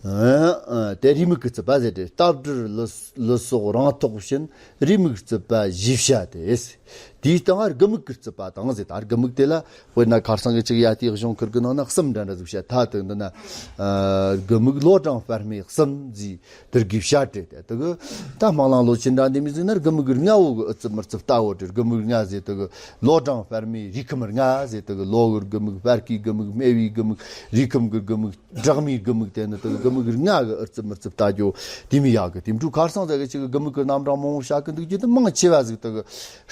ཨ་ཨ་དེ་རེའུ་མིག་གི་རྩིས་པ་ཟེར་ཏེ། རྟ་སྦྲུལ་ལུ་ལུ་སོགས་རང་ཐོགས་བཞིན། རེའུ་མིག་རྩིས་པ་བཞི་བྱ་སྟེ། དེའི་སྟེང་དགུ་མིག་གི་རྩིས་པ་དང་ཟེར། ད་དགུ་མིག་དེ་ལ་དཔེར་ན་ཁ་སང་གི་ཅིག་ཡ་དེའི་གཞུང་ཁུར་གི་ནང་ན་གསུམ་འདྲ་འདྲ་ཟིག་བཤད། ད་དེ་འདི་ན་ཨ་དགུ་མིག་ལོ་གྲངས་སྤར་སྨེ་གསུམ་ཟེར། དེར་གི་བྱ་སྤྲེལ་ཏེ། དེ་གི་ད་སྨོན་ལམ་ལོ་ཆེན་འདྲ་འདི་མོ་ཟིག་ན་དགུ་མིག་ལྔ་བོ་གི་ཨུ་ཙི་མུར་ཙི་ལྟ་བོ་དེ། དགུ་མིག་ལྔ་ཟེར་དེ་གི་ལོ་གྲངས་སྤར་སྨེ་རིགས་ཁམས་ལྔ་ཟེར། དེ་གི་ལོ་གི་དགུ་མིག། སྤར་ཁའི་དགུ་མིག། སྨེ་བའི་དགུ་མིག། རིགས་ཁམས་གི་དགུ་མིག། སྦྲགས་མའི་དགུ་མིག། དེ་ནི་དེ་གི་དགུ་མིག་ལྔ་གི་ཨུ་ཙི་མུར་ཙི་ལྟ་རྒྱུ་དེ་མོ་ཡག་གི། དེ་འཕྲོ་ཁ་སང་ཟེར་གི་ཅིག་གི་དགུ་མིག་གི་རྣམ་གྲངས་མང་བོ་བཤད་གི་འདུག་རྒྱུ་དེ་མང་ཆེ་བ་ཟིག་དེ་གི་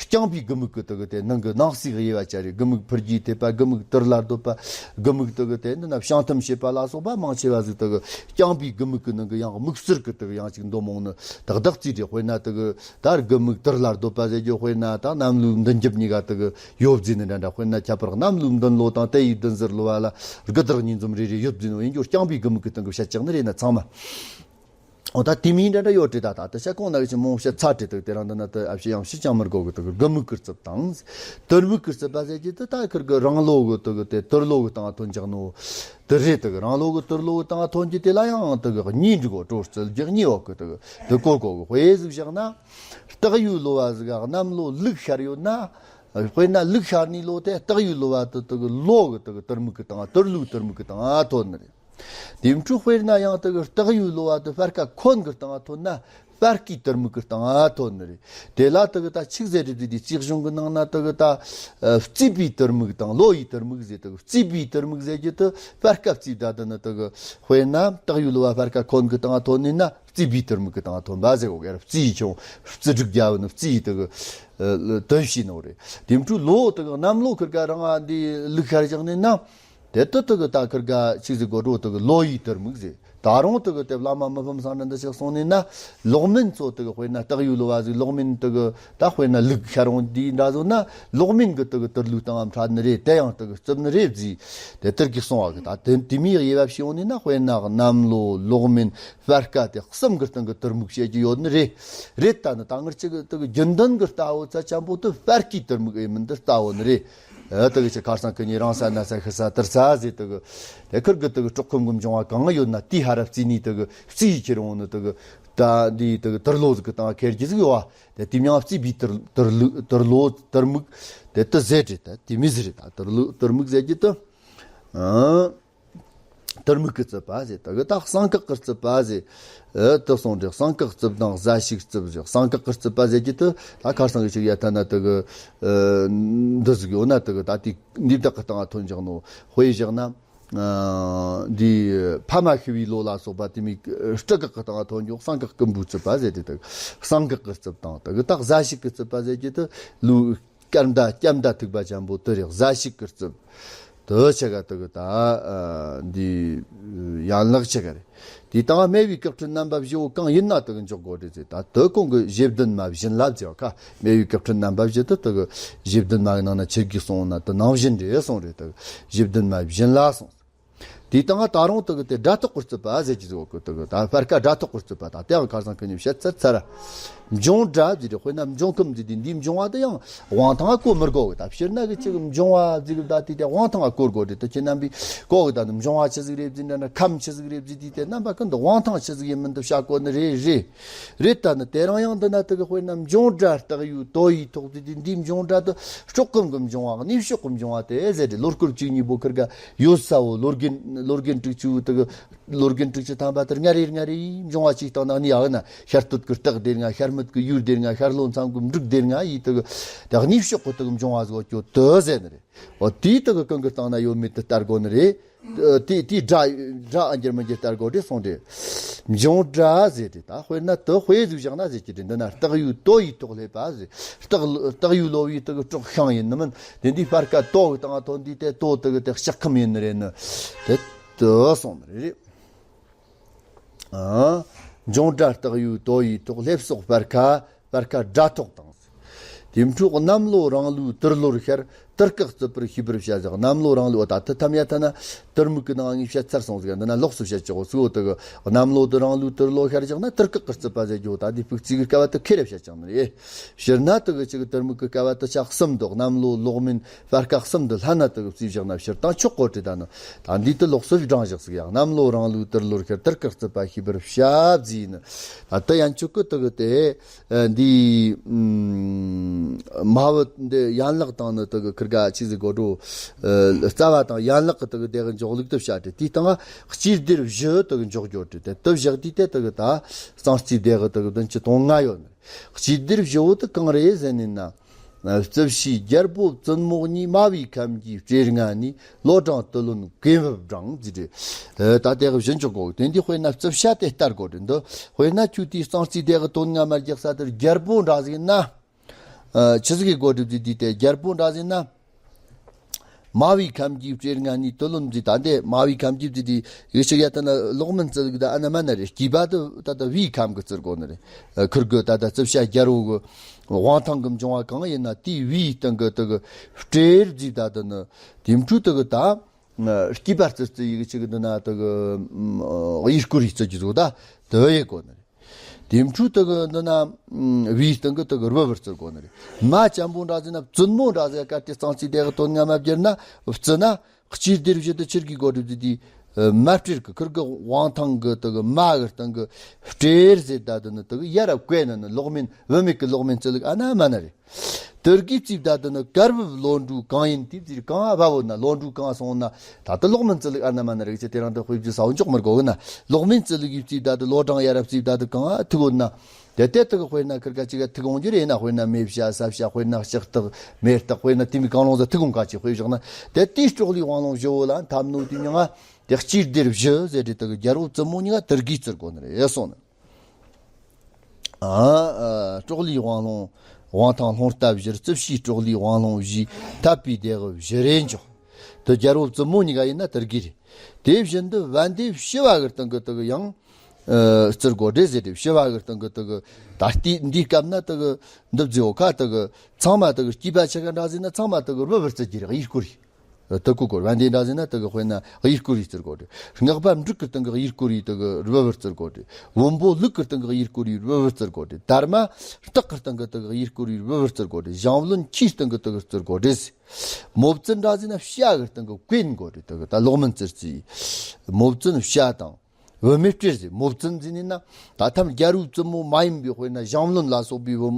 རྐྱང་པའི་དགུ་མིག་གི་དེ་གི་དེ་ནང་གི་ནང་གསེས་དབྱེ་བ་ཅན་རེད། དགུ་མིག་ཕུར་གྱི་ཐེབས་པ། དགུ་མིག་དུར་ལ་སྡོད་པ། དགུ་མིག་དེ་གི་དེ་འདི་ན་བྱང་ཐུམ་བྱེད་པ་ལ་སོགས་པ་མང་ཆེ་བ་ཟིག་དེ་གི་རྐྱང་པའི་དགུ་མིག་གི་ནང་གི་ཡང་དམིགས་བསལ་གི་དེ་གི་ཡང་ཅིག་མདོ་མང་ནི་དག་དག་རྩིས་རེད། དཔེར་ན་དེ་གི་ད་དགུ་མིག་དུར་ལ་སྡོད་པ་ཟེར་རྒྱུ། དཔེར་ན་ད་གནམ་ལོའི་མདུན་རྒྱབ་གཉིས་ཀ་དེ་གི་ཡོད་བརྩིས་ནི་འདྲ་འདྲ། དཔེར་ན་ཁྱད་པར་གནམ་ལོའི་མདུན་ལོ་དང་དེ་ཡི་བདུན་ཟུར་ལོ་བ་ལ་དགུ་དག་གཉིས་འཛོམས་རེ་རེ་ཡོད་བརྩིས་ནོ་ཡིན་རྒྱུ། རྐྱང་པའི་དགུ་མིག་གི་སྟེང་གི་བཤད་ཀྱང་ནི་རེད་ན་ཚང་མ། འོ་ད་དེ་མིན་འདྲ་འདྲ་ཡོད་དྲི་ད་ད་ད་ཤ་གོང་ན་གི་ཆི་མོ་བཤད་ཚ་དྲི་དུ་དེ་རང་འདི་ན་དུ་ཨ་ཕྱི་ཡང་ཕྱི་ཅང་མི་དགོ་གི་དུ་གི་དགུ་མིག་གི་རྩིབ་དང་། དུར་མིག་གི་རྩིབ་པ་ཟེར་གྱི་དུ་ད་ཁིར་གི་རང་ལོ་གི་དུ་གི་དེ་དུར་ལོ་གི་སྟེང་ཐོན་ཀྱག་ནོ། དུ་རེད་དུ་གི་རང་ལོ་གི་དུར་ལོ་གི་སྟེང་ཐོན་གྱི་དེ་ལ་ཡང་དུ་གི་གཉིས་འགྲིག་གོ་དྲོ་རྩིབ་རྒྱག་གཉིས་འོག་གི་དུ་གི་དུ་གོ་གོ་གི་དཔེ་ཟིག་བཞག་ན། སྟག་ཡོས་ལོ་བ་ཟིག་ག་གནམ་ལོ་ལུག་ཤར་ཡོད་ན། དཔེར་ན་ལུག་ཤར་ནི་ལོ་དེ་སྟག་ཡོས་ལོ་བ་དུ་དུ་གི་ལོ་གི་དུ་གི་དུར་མིག་གི་སྟེང་དུར་ལུག་དུར་མིག་གི་སྟེང་ཐོན་ནི་རེད། དེ་འཕྲོ་དཔེར་ན་ཡང་དུ་གི་སྟག་ཡོས་ལོ་བ་དུ་སྤར་ཁ་ཁོན་གི་སྟེང་ཐོན་ན་སྤར་ཁའི་དུར་མིག་གི་སྟེང་ཐོན་ནི་རེད། དེ་ལ་དུ་གི་ད་ཆིག་ཟེར་རེད་དུ་དེ་རྩིས་གཞུང་གི་ནང་ན་དུ་གི་ད་ཨ་རྩིས་པའི་དུར་མིག་དང་ལོ་ཡི་དུར་མིག་ཟེར་དུ་གི་རྩིས་པའི་དུར་མིག་ཟེར་གྱི་དུ་སྤར་ཁ་རྩིས་ད་དུ་ནི་དུ་གི་དཔེར་ན་སྟག་ཡོས་ལོ་བ་སྤར་ཁ་ཁོན་གི་སྟེང་ཐོན་ནི་ན་རྩིས་པའི་དུར་མིག་གི་སྟེང་ཐོན་པ་ཟེར་གོ་གི་ར་རྩིས་ཆུང་རྩིས་དྲུག་རྒྱ་བོ་ནི་རྩིས་དུ་གི་ཨ་དོན་བྱས་ནོ་རེད། དེ་འཕྲོ་ལོ་དུ་གི་གནམ་ལོ་ཁིར་ག་རང་ཨ་འདི་ལུག་ཤར་བཞག་ནི་ན། དེ་ལྟར་དུ་གི་ད་ཁིར་ག་ཆིག་ཟིག་གོ་འགྲོ་དུ་གི་ལོ་ཡི་དུར་མིག་ཟེར། ད་རུང་དུ་གི་དེ་བླ་མ་མི་ཕམ་སང་ན་འདི་ཞིག་སོང་ནས་ན། ལོག་མིན་ཚོ་དུ་གི་དཔེར་ན་སྟག་ཡོས་ལོ་བ་ཟིག་ལོག་མིན་དུ་གི་ད་དཔེར་ན་ལུག་ཤར་འོང་དུས་འདྲ་བཟོ་ན་ལོག་མིན་གི་དུ་གི་དུར་ལུག་སྟེང་ང་འཕྲད་ནི་རེད། དེ་ཡང་དུ་གི་རྩིབ་ནི་རེད་བཟི། དེ་དུར་གི་གསུང་བ་གི་ད་དེ་དེ་མིའི་དབྱེ་བ་ཕྱེ་འོང་ནས་ན་དཔེར་ན་གནམ་ལོ་ལོག་མིན་སྤར་ཁ་དེ་གསུམ་གི་སྟེང་གི་དུར་མིག་བཤད་ཀྱི་ཡོད་ནི་རེད། རེད་ད་ནི་ད་ངར་ཅིག་གི་དུ་གི་རྒྱུན་ལྡན་གི་ལྟ་བོ་ཚ་ཆམ་པོ་དུ་སྤར་ཁའི་དུར་མིག་ཨེ་མིན་དུ་ལྟ་བོ་ནི་རེད། ཨ་དུ་གི་ཆི་ཁར་སང་ཁི་ཉི་རང་ས་ན་ས་ཤི་ས་དུར་ས་ཟེར་དུ་གི། དེ་ཁིར་གི་དུ་གི་གྲོགས་ཁོམ་གི་འབྱུང་བ་གང་ཡོད་ན་དེའི་ཧ་ར་བརྩིས་ནས་དུ་གི་བརྩིས་ཁྱེར་འོང་ནི་དུ་གི། ད་འདི་དུ་གི་དུར་ལོ་ཟིག་གི་སྟེང་ཁེར་གྱི་ཟིག་ཡོད་བ། དེ་དེ་མྱང་བརྩིས་པའི་དུར་དུར་ལུ་དུར་ལོ་དུར་མིག་དེ་དུ་ཟེར་རེད། ད་དེ་མི་ཟེར་རེད། ད་དུར་ལོ་དུར་མིག་ཟེར་གྱི་དུ། ཨ་དུར་མིག་གི་རྩིབ་པ་ཟེར། དུ་གི་ད་གསང་སྐག་གི་རྩིབ་པ་ཟེར། ཨ་དུ་སོང་རེད། གསང་སྐག་རྩིབ་དང་གཟའ་ཞིག་རྩིབ་ཟེར། གསང་སྐག་གི་རྩིབ་པ་ཟེར་གྱི་དུ་ད་ཁར་སང་གི་ཅིག་ཡ་ཐ་ན་དུ་གི་ཨ་འདི་ཟིག་ཡོད་ན་དུ་གི་ད་དེ་འདི་བདག་གི་སྟེང་ང་ཐོན་བཞག་ནོ། དཔེ་བཞག་ན། ཨ་འདི་ཕ་མ་ཤི་བའི་ལོ་ལ་སོགས་པ་དེ་མིག་སྤྲུལ་སྐག་གི་སྟེང་ང་ཐོན་འཇོག་གསང་སྐག་སྐུ་འབུའི་རྩིབ་པ་ཟེར་དེ་དུ་གསང་སྐག་གི་རྩིབ་དང་དུ་གི་ད་གཟའ་ཞིག་གི་རྩིབ་པ་ཟེར་གྱི་དུ་ལུས། སྐར་མདའ་སྐར་མདའ་ཐུག་པ་ཅན་པོ་དུ་རེད། གཟའ་ཞིག་གི་རྩིབ། དུ་ཆ་ག་དུ་གི་ད་ཨ་འདི་ཡན་ལག་ཆ་ག་རེད། དེ་དང་སྨེ་བའི་སྐག་ཕྲེང་རྣམ་པ་བཞི་བོ་གང་ཡིན་ན་དུ་གི་འཇོག་དགོས་རེད་ཟེར། ད་དུ་གོང་གི་བཞི་བདུན་མ་བཞིན་ལ་ཟེར་བ་ཁ་སྨེ་བའི་སྐག་ཕྲེང་རྣམ་པ་བཞི་དུ་དུ་གི་བཞི་བདུན་མ་གི་ནང་ན་ཆེར་གི་སོང་ན་དུ་ནང་བཞིན་རེད་སོང་རེད། དུ་བཞི་བདུན་མ་བཞིན་ལ་སོང་། དེ་དང་ད་རུང་དུ་གི་དེ་སྒྲ་ཐོག་གི་རྩིབ་པ་ཟེར་གྱི་ཟིག་གི་དུ་གི་ད་སྤར་ཁ་སྒྲ་ཐོག་གི་རྩིབ་པ་ད་དེའང་ཁར་སང་ཁི་ཉི་བཤད་ཚར་ཚར། འབྱུང་སྒྲ་ཟེར་དེ་དཔེར་ན་འབྱུང་ཁམས་ཟེར་དེ་འདིའི་འབྱུང་བ་དེ་ཡང་དབང་ཐང་ང་གོ་མི་དགོ་གི། ད་ཕྱིར་ན་གི་ཅིག་འབྱུང་བ་ཟེར་གི་ད་དེ་དེ་དབང་ཐང་ང་གོ་དགོ་དེ་དུ་ཁྱེད་རྣམ་པས་གོ་གི། ད་ནི་འབྱུང་བ་ཆི་ཟིག་རེད་ཟེར་འདྲ་ན་ཁམས་ཆི་ཟིག་རེད་ཟེར་དེ་དེ་རྣམ་པ་ཀུན་ཏུ་དབང་ཐང་ཆི་ཟིག་ཡིན་མིན་དུ་བཤད་གོ་ནི་རེད་རེད། རེད་ད་ནི་དེ་རང་ཡང་འདི་ན་དུ་གི་དཔེར་ན་འབྱུང་སྒྲ་རྟགས་ཡོད་དོ་ཡི་ཐོག་ཟེར་དེ་འདིའི་འབྱུང་སྒྲ་དུ་གྲོགས་ཁམས་གི་འབྱུང་བ་གནས་ཕྱོགས་གི་འབྱུང་བ་དེ་ཟེར་དེ་ལོ་སྐོར་བཅུ་གཉིས་པོ་ཁིར་ག་ཡོད་ས་བོ་ལོ་རྒན་ལོ་རྒན་དྲུག་ཅུ་དུ་གི་ལོ་རྒན་དྲུག་ཅུ་ཐམ་པ་དེར་ལྔ་རེ་ལྔ་རེ་ཡིས་འབྱུང་བ་གཅིག་སྟེང་ན་ནི་ཡག་ན་ཤར་སྟོད་ཀྱི་སྟག་སྡེ་ལྔ། ཤར་སྨད་ཀྱི་ཡུལ་སྡེ་ལྔ། ཤར་ལྷོ་མཚམས་ཀྱི་འབྲུག་སྡེ་ལྔ་ཡིས་དུ་གི་དེ་གནས་ཕྱོགས་གི་དུ་གི་འབྱུང་བ་བཟོ་རྒྱུ་དུ་ཟེར་ནི་རེད། འོ་དེའི་དུ་གི་ཀུན་གི་སྟེང་ན་ཡོད་མེད་དུ་ལྟར་དགོ་ནི་རེད། དེ་དེའི་སྒྲ་སྒྲ་ཨ་འགྱུར་མི་འགྱུར་ལྟར་དགོ་དེ་སོང་དེ། འབྱུང་སྒྲ་ཟེར་དེ་ད་དཔེར་ན་དུ་དཔེ་ཟིག་བཞག་ན་ཟེར་གྱི་དེ་འདི་ན་རྟགས་ཡོད་དོ་ཡི་ཐོག་སླེབས་པ་ཟེར། རྟགས་རྟགས་ཡོད་ལོ་བའི་དུ་གི་གྲོགས་ཤིང་ཡིན་ནི་མིན། དེ་འདི་སྤར་ཁ་དོ་གི་སྟེང་ཐོན་དུས་དེ་དོ་དུ་གི་དེ་ལྕགས་ཁམས་ཡིན་ནི་རེད་ནི། དེ་དུ་སོང་ནི་རེད། ཨ་འབྱུང་སྒྲ་རྟགས་ཡོད་དོ་ཡི་ཐོག་སླེབས་སོགས་སྤར་ཁ་སྤར་ཁ་སྒྲ་ཐོག་དང་། དེ་འཕྲོ་གནམ་ལོ་རང་ལོའི་དུར་ལོར་ཤར་དུར་སྐག་རྩིབ་པར་ཤེས་པར་བྱ་ཟེར། གནམ་ལོ་རང་ལོ་ད་དུ་ཐམ་ཡ་ཐ་ན་དུར་མིག་གི་ནང་ངས་བཤད་ཚར་སོང་ཟིག་འདི་ན་ལོགས་སུ་བཤད་ཆོག་གོ་ཚུལ་དུ་གི་གནམ་ལོ་དུ་རང་ལོའི་དུར་ལོ་ཤར་བཞག་ན་དུར་སྐག་གི་རྩིབ་པ་ཟེར་རྒྱུ་ད་འདི་ཕུག་རྩིས་གི་སྐབས་དུ་ཁེར་བཤད་ཀྱང་ནི་རེད། ཕྱིར་ན་དུ་གི་ཅིག་དུར་མིག་གི་སྐབས་དུ་ཆ་གསུམ་དུ་གནམ་ལོ་ལོག་མིན་སྤར་ཁ་གསུམ་དུ་ལྷན་ན་དུ་གི་རྩིས་བཞག་ན་ཕྱིར་བཏང་ཆོག་གོ་དྲི་ད་ནི། ད་འདི་དུ་ལོགས་སུ་བགྲང་བཞག་ཟིག་ཡང་གནམ་ལོ་རང་ལོའི་དུར་ལོར་ཤར་དུར་སྐག་རྩིབ་པ་ཤེས་པར་བྱ་ཟེར་ནི། ད་དུ་ཡན་ཆོད་གི་དུ་གི་དེ། ཨ་འདི་ཨ་མ་བུ་འདི་ཡན་ལག་དང་ནི་དུ་གི་ཁིར་ག་ཆི་ཟིག་གོ་འགྲོ། ཨ་རྩ་བ་དང་ཡན་ལག་གི་དུ་གི་དེ་གི་འཇོག་ལུགས་དུ་བྱ་དྲི་དེའི་སྟེང་ང་སྤྱི་སྡེ་བཞི་དུ་གི་འཇོག་རྒྱུ་དྲི་དེ་དུ་བཞག་དུས་དེ་དུ་གི་ད་གཙང་སྤྱི་སྡེ་གི་དུ་གི་བདུན་ཅུ་དོན་ལྔ་ཡོད་ནི། སྤྱི་སྡེ་བཞི་བོ་དུ་གང་རེད་ཟེར་ནི་ན། ཨ་རྩིབས་ཕྱིའི་རྒྱལ་པོ་བཙུན་མོ་གཉིས། མ་བུའི་ཁམས་ཀྱི་སྤྲེལ་ལྔ་ནི། ལོ་གྲངས་དུ་ལོན་གོས་བབ་བགྲང་ཟེར་དྲི། ཨ་ད་དེ་གི་བཞི་འཇོག་གོ་དེ་འདི་དཔེར་ན་རྩིབས་ཤ་དེ་ལྟར་གོ་དྲི་འདི་དཔེར་ན་ཁྱོད་དེའི་གཙང་སྤྱི་སྡེ་གི་དོན་ལྔ་མ་རྒྱག་ས་དེར་རྒྱལ་པོ་འདྲ་ཟིག་ན། ཨ་ཆི་ཟིག་གི་གོ་སྒྲུབ་ཀྱི་དུས་དེ་རྒྱལ་པོ་འདྲ་ཟིག་ན། མ་བུའི་ཁམས་ཀྱི་སྤྲེལ་ལྔ་ནི་དུ་ལོན་ཟིག་ད་འདི་མ་བུའི་ཁམས་ཀྱི་དུས་དེ་ཡི་ཆི་ཡ་ད་ན་ལོག་མིན་རྩི་གི་ད་ཨ་ན་མ་ན་རེ་སྐྱིད་པ་དུ་ད་ད་བུའི་ཁམས་གི་རྩིར་གོ་ནི་རེ། ཨ་ཁིར་གི་ད་ད་རྩིབས་ཤ་རྒྱལ་པོ་གི་དབང་ཐང་གི་འབྱུང་བ་གང་ཡིན་ན་དེའི་བུའི་སྟེང་གི་དུ་གི་སྤྲེལ་ཟིག་ད་ད་ནི་དེ་འཕྲུལ་དུ་གི་ད། སྐྱིད་པ་རྩི་རྩི་ཡི་གི་ཆི་གི་འདི་ན་དུ་གི་ཡི་སྐོར་ཡི་རྩི་གི་ཟིག་ད་དུ་ཡི་གོ་ནི་རེ། དེ་འཕྲོས་དེ་གི་འདི་ན་བའི་སྟེང་གི་དེ་གི་རྦུ་བུར་བརྩི་དགོས་ནི་རེད། མ་ཅན་པོ་འདྲ་ཟེར་ན་བཙུན་མོ་འདྲ་ཟེར། གལ་ཏེ་གཙང་ཚིག་དེ་གི་དོན་ལྔ་མ་བསྒྱུར་ན་བརྩི་ན། སྤྱིར་སྡེ་བཞི་དེ་ཆི་གི་གོ་སྒྲུབ་ཟེར་དུས། མ་སྤྲེལ་གི་ཁུར་གི་དབང་ཐང་གི་དེ་གི་མ་གི་སྟེང་གི་སྤྲེལ་ཟེར་ད་དེ་ནི་དེ་གི་ཡར་ར་བཀོད་ན་ནི་ལོག་མིན་བུད་མེད་ཀྱི་ལོག་མིན་བརྩི་ལུགས་ཨ་ན་མ་ན་རེད། དེ་གི་བརྩིས་ད་དེ་ནི་གར་བུ་བློ་གྲོས་གང་ཡིན་དེ་བརྩིས། གང་ཨ་བ་བོ་ན་ལོ་འགྲོས་གང་སོང་ན་ད་དེ་ལོག་མིན་བརྩི་ལུགས་ཨ་ན་མ་ན་རེད། ཅེས་དེ་རང་དེ་དཔེ་བརྗོད་ས་བོ་འཇོག་མི་དགོས་གི་ན། ལོག་མིན་བརྩི་ལུགས་ཀྱི་བརྩིས་ད་དེ་ལོ་གྲངས་ཡར་ར་བརྩིས་ད་དེ་གང་ཨ་ཐུག་འོང་ན། དེ་དེ་དེ་གི་དཔེར་ན་ཁིར་ཀ་ཅིག་ག་ཐུག་འོང་རྒྱུ་རེད་ན། དཔེར་ན་མེ་བྱ་ས་བྱ། དཔེར་ན་ལྕགས་ཐག་མེ་སྟག། དཔེར་ན་དེ་མི་གང་རུང་ཟ་ཐུག་འོང་ག་ཅིག་དཔེ་བཞག་ན། དེ་དེའི་སྲོག་ལུས་དབང་ལུང་བཞི་བོ་ལ་འཐབ་ནོ་དེ་མྱང་ང་། དེ་སྤྱིར་སྡེ་བཞི་ཟེར་དེ་དེ་གི་རྒྱལ་པོ་བཙུན་མོ་གཉིས་ཀ་དེ་གི་བརྩི་དགོས་ནི་རེད་གསུངས་ནི། ཨ་ཨ། སྲོག་ལུས་དབང་ལུང་དབང་ཐང་སློང་རྟ་བཞིར། རྩིབས་བྱའི་སྲོག་ལུས་དབང་ལུང་བཞིས། འཐབ་པའི་སྡེ་དབུ་བཞི་རེ་འཇོག་དེ་རྒྱལ་པོ་བཙུན་མོ་གཉིས་ཀ་ཡིན་ན་དེ་གི་རེད། དེ་བཞིན་དུ་བན་དེ་བྱི་བ་གི་སྟེང་གི་དེ་གི་ཡང་། ཨ། བརྩི་དགོས་རེད་ཟེར་ཏེ། བྱི་བ་གི་སྟེང་གི་དེ་གི་ད་ལྟའི་འདིའི་སྐབས་ན་དེ་གི་འདི་བརྩི་འོ་ཁ་དེ་གི་ཚང་མ་དེ་གི་སྐྱེས་པ་ཆ་ག་འདྲ་ཟེར་ན་ཚང་མ་དེ་གི་རྦུ་བུར་བརྩི་རྒྱུ་རེད། དབུས་བསྐོར་ཡིག་དེ་གི་སྐོར་བན་དེ་འདྲ་ཟེར་ན་དེ་གི་དཔེར་ན་དབུས་བསྐོར་ཡིག་བརྩི་དགོས་རེད། སྔགས་པ་འབྲུག་གི་སྟེང་གི་དབུས་བསྐོར་ཡིག་དེ་གི་རྦུ་བུར་བརྩི་དགོས་རེད། བོན་པོ་ལུག་གི་སྟེང་གི་དབུས་བསྐོར་ཡིག་རྦུ་བུར་བརྩི་དགོས་རེད། དར་མ་སྟག་གི་སྟེང་གི་དེ་གི་དབུས་བསྐོར་ཡིག་རྦུ་བུར་བརྩི་དགོས་རེད། ཞང་བློན་ཁྱིའི་སྟེང་གི་དེ་གི་བརྩི་དགོས་རེད། མོ་བཙུན་འདྲ་ཟེར་ན་བྱ་གི་སྟེང་གི་བཀོན་དགོས་རེད། དེ་གི་ད་ལོག་མིན་བརྩི་རྩིས། མོ་བཙུན་བྱ་དང་། བུད་མེད་སྤྲེལ་ཟེར། མོ་བཙུན་ཟེར་ནི་ན་ད་ཐམ་རྒྱལ་པོའི་བཙུན་མོ་མ་ཡིན་པའི་དཔེར་ན་ཞང་བློན་ལ་སོགས་པའི་བུ་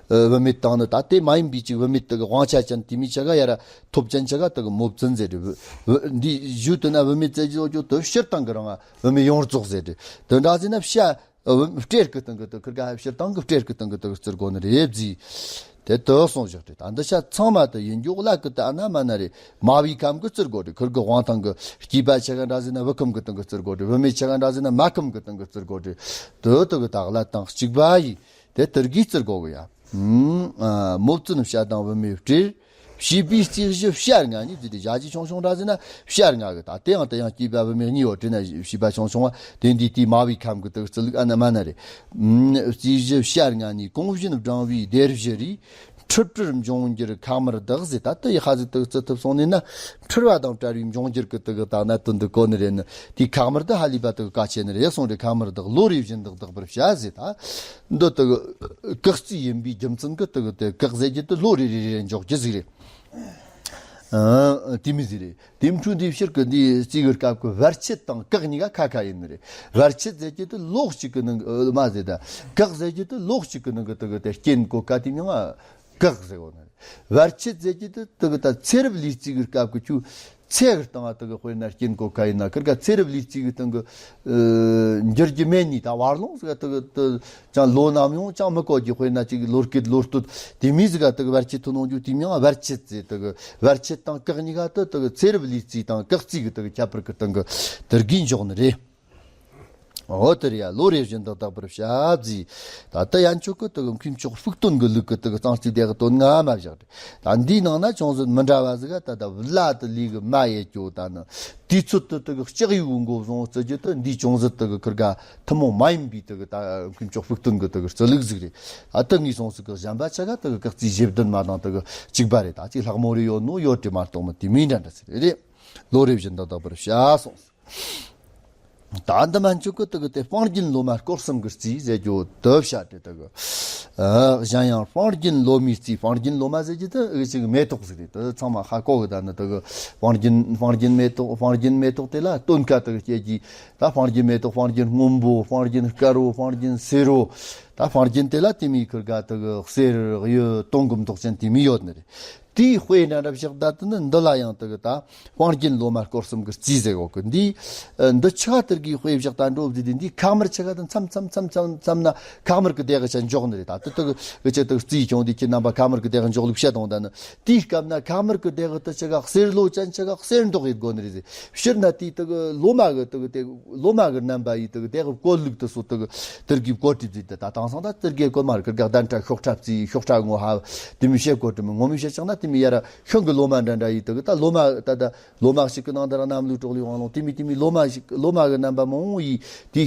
བུད་མེད་དང་ནི། ད་དེ་མ་ཡིན་པའི་ཅིག་བུད་མེད་དེ་གི་དབང་ཆ་ཅན་དེ་མི་ཆ་ག་ཡར་ཐོབ་ཅན་ཆ་ག་དེ་གི་མོ་བཙུན་ཟེར་རེད། བུ་བུ་འདི་ཞུ་དུ་ན་བུད་མེད་བཙལ་རྒྱུ་ཡོད་རྒྱུ་དེ་སྤྱིར་བཏང་གི་རང་བུད་མེད་ཡོངས་རྫོགས་ཟེར་རེད། དེ་འདྲ་ཟེར་ན་བྱ། ཨ། སྤྲེལ་གི་སྟེང་གི་དེ་ཁིར་ག་ཧ་སྤྱིར་བཏང་གི་སྤྲེལ་གི་སྟེང་གི་དེ་བརྩི་དགོས་ནི་རེད་བརྩིས། དེ་དེ་གསུངས་བཞག་རེད། ད་འདི་ཆ་ཚང་མ་དེ་ཡིན་རྒྱུ་ལ་གི་དེ་ཨ་ན་མ་ན་རེད། མ་བའི་ཁམས་གི་བརྩི་དགོས་རེད། ཁིར་གི་དབང་ཐང་གི་སྐྱེས་པ་ཆ་ག་འདྲ་ཟེར་ན་བུ་ཁམས་གི་སྟེང་གི་བརྩི་དགོས་རེད། བུད་མེད་ཆ་ག་འདྲ་ཟེར་ན་མ་ཁམས་གི་སྟེང་གི་བརྩི་དགོས་རེད། དེ་དེ་གི་དག་ལ་དང་གཅིག་པ་ཡིས་དེ་དེ་གི་བརྩི་དགོས་གི་ཡ། ཨ། མོ་བཙུན་བྱ་དང་བུད་མེད་སྤྲེལ། བྱིས་པའི་རྩིས་གཞི་བྱ་ལྔ་ནི་ཟེར་ཏེ་བྱ་གཞི་ཆུང་ཆུང་འདྲ་ཟེར་ན་བྱ་ལྔ་གི། ད་དེ་ཡང་དེ་ཡང་སྐྱེས་པ་བུད་མེད་གཉིས་ཡོད་དྲན་ན་བྱིས་པ་ཆུང་ཆུང་བ་དེ་འདི་དེའི་མ་བའི་ཁམས་གི་དེ་བརྩི་ལུགས་ཨ་ན་མ་ན་རེད། ཨ། རྩིས་གཞི་བྱ་ལྔ་ནི་གོང་བཞིན་བགྲང་བའི་སྡེ་བཞི་རེད། འཁྲུལ་པར་འབྱུང་འགྱུར་ཁ་དམར་དག་ཟེར། ད་དེ་ཡི་ཧ་ཟེར་དེ་བརྩི་ཐུབ་སོང་ནས་ན་འཁྲུལ་བ་དང་བྲལ་བའི་འབྱུང་འགྱུར་གི་དེ་གི་ད་གནད་དོན་འདི་གོ་ནི་རེད་ནི། དེའི་ཁ་དམར་དེ་ཧ་ལས་པ་དེ་གི་གལ་ཆེ་ནི་རེད་གསུངས་རེད། ཁ་དམར་དག་ལོ་རེ་བཞིན་དག་དག་པར་བྱ་ཟེར། ད་འདི་དེ་གི་བཀག་རྩིས་ཡིན་པའི་རྒྱུ་མཚན་གི་དེ་གི་དེ་བཀག་ཟེར་རྒྱུ་དེ་ལོ་རེ་རེ་རེ་འཇོག་རྒྱུ་ཟིག་རེད། ཨ། དེ་མི་ཟིག་རེད། དེ་འཕྲོས་འདི་ཕྱིར་གི་འདི་རྩིས་གི་སྐབས་ཀྱི་བར་ཆད་དང་བཀག་གཉིས་ཀ་ཁ་ཁ་ཡིན་ནི་རེད། བར་ཆད་ཟེར་རྒྱུ་དེ་ལོ་གཅིག་གི་ནང་གི་མ་ཟེར། ད་བཀག་ཟེར་རྒྱུ་དེ་ལོ་གཅིག་གི་ནང་གི་དེ་གི་དེ་རྐྱེན་གོ་ཁ་དེ་མྱང་ང་བཀག་ཟེར་གོ་ནི་རེད། བར་ཆད་ཟེར་རྒྱུ་དེ་དེ་གི་ད་ཚེ་རབས་ལུས་རྩིས་གི་སྐབས་ཀྱི་ཁྱོད་ཚེ་གི་སྟེང་ང་དེ་གི་དཔེར་ན་རྐྱེན་གོ་ཁ་ཡིན་ན། ཁིར་ག་ཚེ་རབས་ལུས་རྩིས་གི་སྟེང་གི་འགྱུར་རྒྱུ་མེད་ནི། ད་བར་ལོང་ཟེར་ག་དེ་གི་དེ་ཅང་ལོ་ནམ་ཡོང་ཅང་མི་གོ་རྒྱུ། དཔེར་ན་ཅིག་ལོ་སྐེད་ལོ་སྟོད་དེ་མི་ཟིག་ག་དེ་གི་བར་ཆད་ཐུག་ནོ་རྒྱུ་དེ་མྱང་བར་ཆད་ཟེར། དེ་གི་བར་ཆད་དང་བཀག་གཉིས་ཀ་དེ་དེ་གི་ཚེ་རབས་ལུས་རྩིས་དང་བཀག་རྩིས་གི་དེ་གི་ཁྱད་པར་གི་སྟེང་གི་དེ་གི་འཇོག་ནི་རེད། འོ་དེ་རེད་ཡ། ལོ་རེ་བཞིན་དུ་དག་པར་བྱ་བརྩིས། ད་ལྟ་ཡན་ཆོད་གི་དེ་གི་མཁས་མཆོག་ཕུགས་བཏོན་གི་ལུགས་གི་དེ་གི་གཙང་རྩིས་སྡེ་གི་དོན་ལྔ་མ་བཞག་རེད། ད་འདིའི་ནང་ན་ཅུང་ཟད་མི་འདྲ་བ་ཟིག་ག་ད་ད་བླ་དེ་ལས་གི་མ་ཡེ་སྐྱོ་ད་ནི། དུས་ཚོད་དུ་དེ་གི་ལྕགས་ཡོས་མགོ་བཟུང་བརྩི་རྒྱུ་དེ་འདིའི་ཅུང་ཟད་དེ་གི་ཁིར་ག་ཐུན་མོང་མ་ཡིན་པའི་དེ་གི་ད་མཁས་མཆོག་ཕུགས་བཏོན་གི་དེ་གི་རྩི་ལུགས་ཟིག་རེད། ཨ། དེ་ངས་སོང་ཟིག་གི་གཞན་པ་ཆ་ག་དེ་གི་བཀག་རྩིས་བཞི་བདུན་མ་དང་དེ་གི་གཅིག་པ་རེད། ད་ཅིག་ལྷག་མོ་རེ་ཡོད་ནོ་ཡོད་དྲི་མ་གཏོགས་མི་དེ་མིན་འདྲ་འདྲ་ཟིག་རེད། ལོ་རེ་བཞིན་དུ་དག་པར་བྱ་གསུངས། ད་འདི་མན་ཆོད་གི་དེ་གི་དེ་སྤང་རྒྱན་ལོ་མ་སྐོར་གསུམ་གི་རྩིས་ཟེར་རྒྱུ་དེ་བཤད་དེ་དེ་གི། ཨ། གཞན་ཡང་སྤང་རྒྱན་ལོ་མའི་རྩིས། སྤང་རྒྱན་ལོ་མ་ཟེར་རྒྱུ་དེ་འུ་ཅག་གི་མེ་ཏོག་ཟིག་རེད། དེ་ཚང་མ་ཧ་གོ་གི། ད་ནི་དེ་གི་སྤང་རྒྱན་སྤང་རྒྱན་མེ་ཏོག་སྤང་རྒྱན་མེ་ཏོག་དེ་ལ་སྟོན་ཁ་དེ་གི་སྐྱེ་རྒྱུ། ད་སྤང་རྒྱན་མེ་ཏོག་སྤང་རྒྱན་སྔོན་པོ། སྤང་རྒྱན་དཀར་བོ། སྤང་རྒྱན་སེར་བོ། ད་སྤང་རྒྱན་དེ་ལ་དེ་མོའི་ཁིར་ག་དེ་གི་གསེར་གཡུ་དུང་གི་མདོག་ཅན་དེ་མོ་ཡོད་ནི་རེད། དེའི་དཔེ་འདྲ་འདྲ་བཞག་ད་དེ་ནི་འདི་ལ་ཡང་དེ་གི་ད་སྤང་རྒྱན་ལོ་མ་སྐོར་གསུམ་གི་རྩིས་ཟེར་གོ་གི། འདི་ཨ་འདི་ཆ་ག་དེ་གི་དཔེ་བཞག་ད་འགྲོ་བཟི་དེ་འདི་ཁ་དམར་ཆ་ག་དེ་མཚམས་མཚམས་མཚམས་མཚམས་མཚམས་ན་ཁ་དམར་གི་སྡེ་གི་ཆ་འཇོག་ནི་རེད། ད་དེ་དེ་གི་འུ་ཅག་དེ་གི་རྩིས་སྐྱོང་དེ་ཁྱེད་རྣམ་པ་ཁ་དམར་གི་སྡེ་གི་འཇོག་ལུགས་བཤད་དང་། ད་ནི་དེའི་སྐབས་ན་ཁ་དམར་གི་སྡེ་གི་དེ་ཆ་ག་གསེར་ལོ་ཅན་ཆ་ག་གསེར་མདོག་ཡིན་དགོས་ནི་རེད་ཟེར། སྤྱིར་ན་དེའི་དེ་གི་ལོ་མ་གི་དེ་གི་དེ་ལོ་མ་གི་རྣམ་པ་ཡིས་དེ་གི་དེ་གི་བཀོད་ལུགས་དེ་སོ་དེ་གི་དེར་གི་བཀོད་དེ་དེ་ད་དེང་སང་ད་དེར་གི་བཀོད་མ་རེད། ཁིར་ག་གདན་ཁྲ་ཤོག་ཁྲ་རྩིས། ཤོག་ཁྲ་ངོ་ཧ་དེ་མི་བཤད་གོ་དྲི་མི་ངོ་མི་བཤད་ཅང་ན་ དེ་མི་ཡར་ཤིང་གི་ལོ་མ་འདྲ་འདྲ་ཡིས་དེ་གི་ད་ལོ་མ་ད་ད་ལོ་མ་ཞིག་གི་ནང་དུ་ར་གནམ་ལོའི་གྲོགས་ལས་དབང་ལུང་དེ་མི་དེ་མི་ལོ་མ་ཞིག་ལོ་མ་གི་རྣམ་པ་མང་བོ་ཡིས་དེ་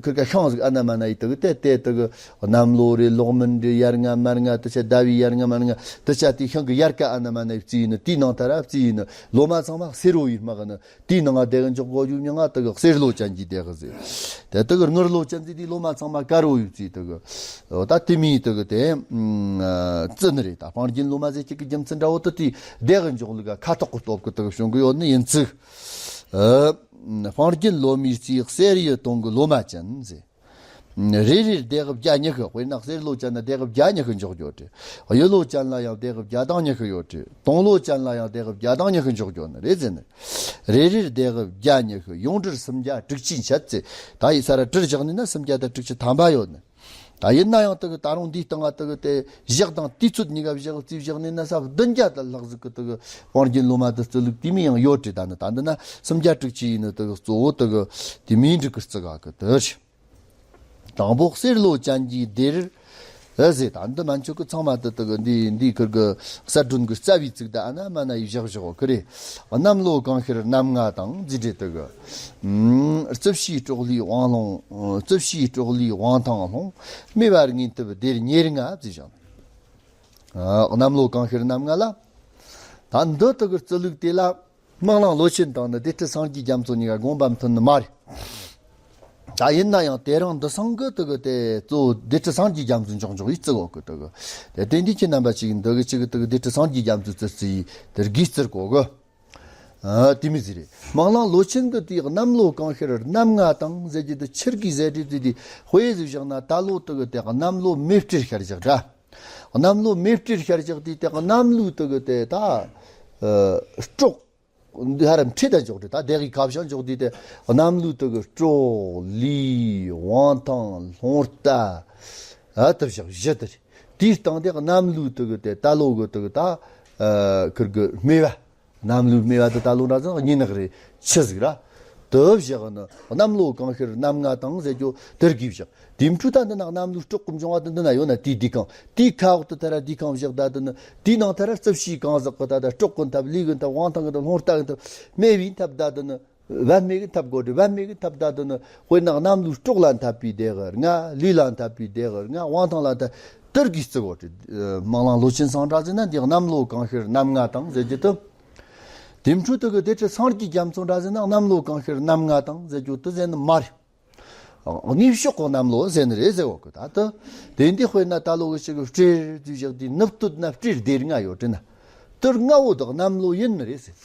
ཁིར་ཀ་ཤིང་ཟིག་ཨ་ན་མ་ན་ཡིས་དེ་གི་དེ་དེ་དེ་གི་གནམ་ལོ་རེད། ལོག་མིན་རེད། ཡར་ལྔ་མར་ལྔ་དེ་ཆ་ཟླ་བའི་ཡར་ལྔ་མར་ལྔ་དེ་ཆ་དེ་ཤིང་གི་ཡར་ཀ་ཨ་ན་མ་ན་ཡིས་བརྩིས་ཡིན་ནི། དེའི་ནང་ད་ར་བརྩིས་ཡིན་ནི། ལོ་མ་ཚང་མ་སེར་བོ་ཡིས་དམག་ནི། དེའི་ནང་ང་བདེ་གི་འཇོག་གོ་རྒྱུ་མྱིང་ང་དེ་གི་གསེར་ལོ་ཅན་གྱི་བདེ་གི་ཟེར། དེ་དེ་གི་དངུལ་ལོ་ཅན་ཟེར་དེའི་ལོ་མ་ཚང་མ་དཀར་བོ་ཡིས་བརྩིས་དེ་གི། ད་དེ་མིའི་དེ་གི་དེ་བརྩི་ནི་རེད། ད་སྤང་རྒྱན་ལོ་མ་ཟེར་གཅིག་གི་རྒྱུ་མཚན་འདྲ་བོ་དེ་དེའི་བདེ་གི་འཇོག་ལུགས་ཀ་ཁ་ཐོག་གི་སྟོབས་གི་དེ་གི་བྱུང་གི་ཡོད་ནི་ཡིན་ཚིག་ཨ། སྤང་རྒྱན་ལོ་མའི་རྩིས་གསེར་ཡི་དུང་གི་ལོ་མ་ཅན་ཟེར། རེ་རེར་བདེ་གི་བརྒྱ་ཉི་ཤུ། དཔེར་ན་གསེར་ལོ་ཅན་ན་བདེ་གི་བརྒྱ་ཉི་ཤུ་འཇོག་རྒྱུ་རེད། གཡུ་ལོ་ཅན་ལ་ཡང་བདེ་གི་བརྒྱ་དང་ཉི་ཤུ་ཡོད་རེད། དུང་ལོ་ཅན་ལ་ཡང་བདེ་གི་བརྒྱ་དང་ཉི་ཤུ་འཇོག་རྒྱུ་ནི་རེད་ཟེར་ནི། རེ་རེར་བདེ་གི་བརྒྱ་ཉི་ཤུ། ཡོངས་གྲུར་སུམ་བརྒྱ་དྲུག་ཅུའི་ཆད་ཟེར། ད་ཡི་ས་ར་གྲུར་བཞག་ནི་ན་སུམ་བརྒྱ་དང་དྲུག་ཅུ་ཐམ་པ་ཡོད་ནི། ད་ཡིན་ན་ཡང་དེ་གི་ད་རུང་འདིའི་སྟེང་ང་དེ་གི་དེ་ཞག་དང་དུས་ཚོད་གཉིས་ཀ་བཞག་རྩིས་བཞག་ནི་ན་ས་བདུན་བརྒྱ་དང་ལྷག་ཟིག་གི་དེ་གི་སྤང་རྒྱན་ལོ་མ་དེ་བརྩི་ལུགས་དེ་མི་ཡང་ཡོད་རེད། ད་ནི་ད་འདི་ན་སུམ་བརྒྱ་དྲུག་ཅུ་ཡིན་ནི། དེ་གི་གཙོ་བོ་དེ་གི་དེ་མིའི་འབྲུ་གི་རྩི་ག་གི་དེ་རེད། དང་པོ་གསེར་ལོ་ཅན་གྱི་སྡེར་ཨེ་ཟེར། ད་འདི་མན་ཆོད་གི་ཚང་མ་དེ་དེ་གི་འདི་འདི་ཁིར་གི་གསལ་སྒྲོན་གི་རྩ་བའི་ཚིག་ད་ཨ་ན་མ་ན་ཡི་བཞག་བཞག་གི་རེད། གནམ་ལོ་གང་ཤར་གནམ་ལྔ་དང་ཟེར་རེད། དེ་གི་ཨུམ། རྩིབས་བྱའི་སྲོག་ལུས་དབང་ལོང་། རྩིབས་བྱའི་སྲོག་ལུས་དབང་ཐང་ལྷུང་། སྨེ་བ་ངན་ཐབས་སྡེར་ཉེར་ལྔ་ཟེར་བཞག་ཨ། གནམ་ལོ་གང་ཤར་གནམ་ལྔ་ལ། ད་འདི་དེ་གི་རྩི་ལུགས་དེ་ལ། སྨག་རླུང་ལོ་ཆེན་དང་ནི་སྡེ་སྲིད་སངས་རྒྱས་རྒྱ་མཚོ་གཉིས་ཀ་དགོངས་པ་མཐུན་ནི་མ་རེད། ད་ཡིན་ན་ཡང་དེ་རིང་འདི་སང་གི་དེ་གི་དེ་གཙོ་བོ་སྡེ་སྲིད་སངས་རྒྱས་རྒྱ་མཚོ་འཇོག་འཇོག་ཡིས་བརྩི་གོ་གི་དེ་གི། དེ་དེ་འདི་ཁྱེད་རྣམ་པ་ཅིག་འདི་གི་ཅིག་གི་དེ་གི་སྡེ་སྲིད་སངས་རྒྱས་རྒྱ་མཚོ་བརྩི་བརྩི་ཡིས་དེར་གིས་བརྩི་གོ་གི། ཨ། དེ་མི་ཟེར་རེད། སྨག་རླུང་ལོ་ཆེན་གི་དེ་གནམ་ལོ་གང་ཤར་གནམ་ལྔ་དང་ཟེར་རྒྱུ་དེ་ཆི་གི་ཟེར་རེད། དེ་དེ་དཔེ་ཟིག་བཞག་ན་ད་ལོ་དེ་གི་དེ་གནམ་ལོ་མེ་སྤྲེལ་ཤར་བཞག་འདྲ། གནམ་ལོ་མེ་སྤྲེལ་ཤར་བཞག་དེ་དེ་གནམ་ལོའི་དེ་གི་དེ་ད་ཨ་སྲོག་འདི་ཧ་ར་འཕྲེད་ད་འཇོག་དེ་ད་དེ་གི་ཁ་བྱང་འཇོག་དེ་དེ་གནམ་ལོའི་དེ་གི་སྲོག་ལུས་དབང་ཐང་ལྷུང་ལྟ་ཨ་དེ་བཞག་བཞི་དེ་རེད། དེའི་སྟེང་དེ་གནམ་ལོའི་དེ་གི་དེ་ད་ལོ་གི་དེ་གི་ད་ཨ་ཁིར་གི་སྨེ་བ། གནམ་ལོའི་སྨེ་བ་དེ་ད་ལོ་འདྲ་ཙང་གཉིས་ནག་རེད། ཆུ་ཟིག་ར། དེ་བཞག་ནི་གནམ་ལོ་གང་ཤར་གནམ་ལྔ་དང་ཟེར་རྒྱུ་དེར་གིས་བཞག་དེ་འཕྲོ་ད་འདི་ན་གནམ་ལོའི་སྲོག་གི་འབྱུང་བ་དེ་འདི་ན་ཡོད་ན་དེའི་དེ་གང་དེའི་ཁ་འོག་ཏུ་ད་ར་དེ་གང་བཞག་ད་དེ་ནི་དེའི་ནང་ད་ར་རྩིབས་བྱའི་གང་ཟག་གི་ད་ད་སྲོག་གི་འཐབ། ལུས་གི་འཐབ། དབང་ཐང་གི་འཐབ། ལྷུང་ལྟ་གི་འཐབ། སྨེ་བའི་འཐབ་ད་དེ་ནི་བ་སྨེ་གི་འཐབ་དགོས་རེད། བ་སྨེ་གི་འཐབ་ད་དེ་ནི་དཔེར་ན་གནམ་ལོའི་སྲོག་ལ་འཐབ་པའི་བདེ་གི་ལྔ། ལུས་ལ་འཐབ་པའི་བདེ་གི་ལྔ། དབང་ཐང་ལ་འཐབ། དེར་གིས་བརྩི་དགོས་རེད། སྨག་རླུང་ལོ་ཆེན་སང་འདྲ་ཟེར་ན་འདི་གནམ་ལོ་གང་ཤར་གནམ་ལྔ་དང་ཟེར་རྒྱུ་དེ། དེ་འཕྲོ་དེ་གི་སྡེ་སྲིད་སངས་རྒྱས་རྒྱ་མཚོ་འདྲ་ཟེར་ན་གནམ་ལོ་གང་ཤར་གནམ་ལྔ་དང་ཟེར་རྒྱུ་དེ་ཟེར་ནི་མ་རེད། དངོས་ཕྱོགས་གི་གནམ་ལོ་ཟེར་ནི་རེད་ཟེར་བ་གི། ད་དེ་དེ་འདི་དཔེར་ན་ད་ལོ་གི་ཞིག་གི་སྤྲེལ་དུས་བཞག་དུས་ནུབ་སྟོད་ན་སྤྲེལ་སྡེར་ལྔ་ཡོད་དྲན་ན། དེར་ལྔ་བོ་དག་གནམ་ལོ་ཡིན་ནི་རེད་ཟེར།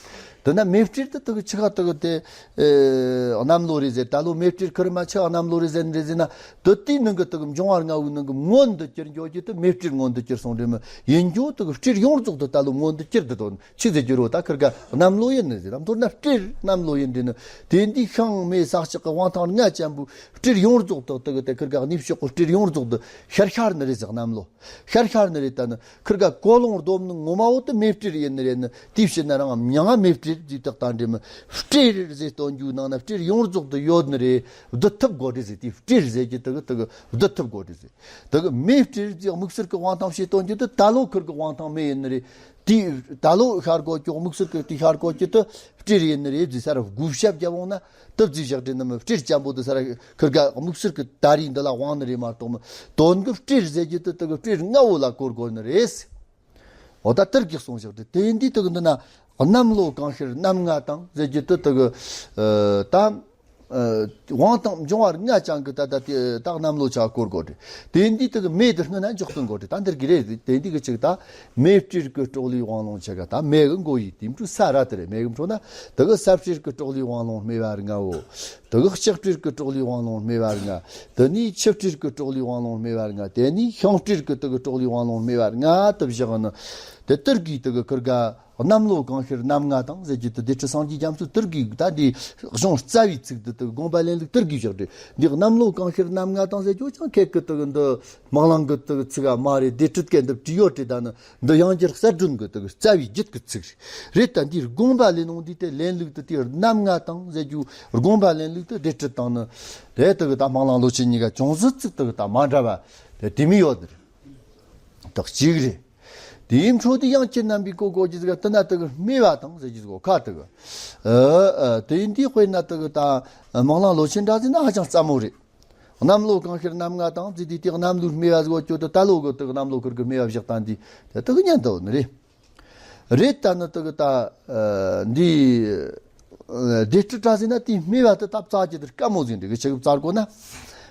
དེ་ན་མེ་སྤྲེལ་དེ་དག་ཆི་ག་དག་དེ་གནམ་ལོ་རེད་ཟེར། ད་ལོ་མེ་སྤྲེལ་ཁུར་མ་ཆི་ག་གནམ་ལོ་རེད་ཟེར་ནི་རེད་ཟེར་ན། དེ་དེའི་ནང་གི་དག་འབྱུང་བ་ལྔ་བོའི་ནང་གི་མངོན་དུ་གྱུར་འགྱོ་རྒྱུ་དེ་མེ་སྤྲེལ་མངོན་དུ་གྱུར་སོང་རེད་མོད། ཡིན་རྒྱུ་དེ་གི་སྤྲེལ་ཡོངས་རྫོགས་དེ་ད་ལོ་མངོན་དུ་གྱུར་དེ་དོན་ཆི་ཟེར་རྒྱུ་རོ། ད་ཁིར་ག་གནམ་ལོ་ཡིན་ནི་ཟེར། མདོར་ན་སྤྲེལ་གནམ་ལོ་ཡིན་དེ་ནི། དེ་འདི་ཤིང་མེ་ས་ལྕགས་ཀྱི་དབང་ཐང་ལྔ་ཅན་པོའི་སྤྲེལ་ཡོངས་རྫོགས་དེ་དེ་གི་དེ་ཁིར་ག་གནས་ཕྱོགས་ཀྱི་སྤྲེལ་ཡོངས་རྫོགས་དེ་ཤར་ཤར་ནི་རེད་ཟེར་གནམ་ལོ། ཤར་ཤར་ནི་རེད། ད་ནི་ཁིར་ག་ཀོ་ལོང་རྡོབ་ནི་ངོ་མ་བོ་དེ་མེ་སྤྲེལ་ཡིན་ནི་རེད་ནི། དེའི་ཕྱིར་ན་རང་མྱིང་ང་མེ་སྤྲེལ་ཟེར་དག་ད་འདྲེ་མི་སྤྲེལ་ཟེར་སྟོན་རྒྱུའི་ནང་ན་སྤྲེལ་ཡོངས་རྫོགས་དེ་ཡོད་ནི་རེད། བསྡུ་ཐུབ་དགོས་རེད་ཟེར། དེ་སྤྲེལ་ཟེར་གྱི་དེ་གི་དེ་གི་བསྡུ་ཐུབ་དགོས་རེད་ཟེར། དེ་གི་མེ་སྤྲེལ་ཟེར་དམིགས་བསལ་གྱི་དབང་ཐང་བྱེད་སྟོན་རྒྱུ་དེ་ད་ལོ་ཁིར་གི་དབང་ཐང་མེ་ཡིན་ནི་རེད། དེ་ད་ལོ་ཤར་གོ་ཀྱོག་དམིགས་བསལ་གྱི་དེ་ཤར་གོ་ཀྱི་དེ་སྤྲེལ་ཡིན་ནི་རེད་ཟེར་ས་ར་བགོ་བཤའ་བརྒྱབ་འོང་ན་དེ་བརྩིས་བཞག་དྲན་ནི་མི། སྤྲེལ་ཅན་པོ་དེ་ས་ར་ཁིར་ག་དམིགས་བསལ་གྱི་ད་རེས་འདི་ལ་དབང་ནི་རེད་མ་གཏོགས་མི། དོན་གྱི་སྤྲེལ་ཟེར་རྒྱུ་དེ་དེ་གི་སྤྲེལ་ལྔ་བོ་ལ་གོ་དགོས་ནི་རེད་ཟེར། འོ་ད་དེར་གྱི་གསུངས་བཞག་དེ་དེ་འདི་དེ་གི་འདི་ན་གནམ་ལོ་གང་ཤར་གནམ་ལྔ་དང་ཟེར་རྒྱུ་དེ་དེ་གི་ཨ་ད་ཨ་དབང་ཐང་འབྱུང་བ་ལྔ་ཅན་གྱི་ད་ད་དེ་ད་གནམ་ལོ་ཆ་བཀོད་དགོས་རེད། དེ་འདི་དེ་གི་མེ་དེ་སྔོན་ན་འཇོག་སྟོན་དགོས་རེད། ད་འདིར་གི་རེད། དེ་འདི་གི་ཅིག་ད་མེ་སྤྲེལ་གྱི་སྲོག་ལུས་དབང་ལོང་ཆེ་ག་ད་མེ་གི་མགོ་ཡིས་དེ་འཕྲོ་ས་ར་དེ་རེད། མེ་གི་འཕྲོ་ན་དེ་གི་ས་སྤྲེལ་གྱི་སྲོག་ལུས་དབང་ལོང་སྨེ་བ་ལྔ་བོ། དེ་གི་ལྕགས་སྤྲེལ་གྱི་སྲོག་ལུས་དབང་ལོང་སྨེ་བ་ལྔ། དེ་ནས་ཆུ་སྤྲེལ་གྱི་སྲོག་ལུས་དབང་ལོང་སྨེ་བ་ལྔ། དེ་ནས་ཤིང་སྤྲེལ་གྱི་དེ་གི་སྲོག་ལུས་དབང་ལོང་སྨེ་བ་ལྔ་དེ་བཞག་ནི། དེ་དེར་གི་དེ་གི་ཁིར་ག་གནམ་ལོ་གང་ཤར་གནམ་ལྔ་དང་ཟེར་རྒྱུ་དེ་སྡེ་སྲིད་སངས་རྒྱས་རྒྱ་མཚོ་དེར་གི་ད་འདི་གཞུང་རྩ་བའི་ཚིག་དེ་དེ་དགོངས་པ་ལེན་ལུགས་དེར་གི་བཞག་རེད། འདི་གནམ་ལོ་གང་ཤར་གནམ་ལྔ་དང་ཟེར་རྒྱུ་ཅང་ཁེ་གི་དེ་གི་འདི་སྨག་རླུང་གི་དེ་གི་ཚིག་ག་མ་རེད། སྡེ་སྲིད་སྐད་འདི་བྲིས་ཡོད་རེད། ད་ནི་འདི་ཡང་བསྐྱར་གསལ་སྒྲོན་གི་དེ་གི་རྩ་བའི་རྒྱུད་ཀྱི་ཚིག་རེད། ད་འདིའི་དགོངས་པ་ལེན་ནོ་འདི་དེ་ལེན་ལུགས་དེ་དེ་གནམ་ལྔ་དང་ཟེར་རྒྱུ་དགོངས་པ་ལེན་ལུགས་དེ་སྡེ་སྲིད་དང་ནི་རེད། དེ་གི་ད་སྨག་རླུང་ལོ་ཆེན་གཉིས་ཀ་ཅུང་ཟད་ཚིག་དེ་གི་ད་མ་འདྲ་བ་དེ་དེ་མི་ཡོད་རེད། དེ་གཅིག་རེད། དེའི་འཕྲོ་དེ་ཡང་ཁྱེད་རྣམ་པས་གོ་གོ་གྱི་ཟིག་དེ་ན་དེ་གི་སྨེ་བ་དང་ཟེར་གྱི་ཟིག་གོ་ཁ་དེ་གི། ཨ་ཨ་དེ་ཡིན་དུས་དཔེར་ན་དེ་གི་ད་སྨོན་ལམ་ལོ་ཆེན་འདྲ་ཟིག་ན་ཧ་ཅང་སླ་མོ་རེད། གནམ་ལོ་གང་ཤར་གནམ་ལྔ་དང་ཟེར་དུས་དེ་གནམ་ལོའི་སྨེ་བ་ཟིག་གོ་ཁྱོད་དེ་ད་ལོ་གི་དེ་གི་གནམ་ལོ་ཁུར་གི་སྨེ་བ་བཞག་དང་དེ་དེ་དེ་གི་ཉན་དུ་ནི་རེད། རེད་ད་ནི་དེ་གི་ད་ཨ་འདི་ཨ་སྡེ་སྤྲེལ་འདྲ་ཟིག་ན་དེའི་སྨེ་བ་དེ་ད་བཙལ་རྒྱུ་དེ་དཀའ་མོ་ཟིག་འདྲི་གི་ཆི་གི་བཙལ་དགོ་ན།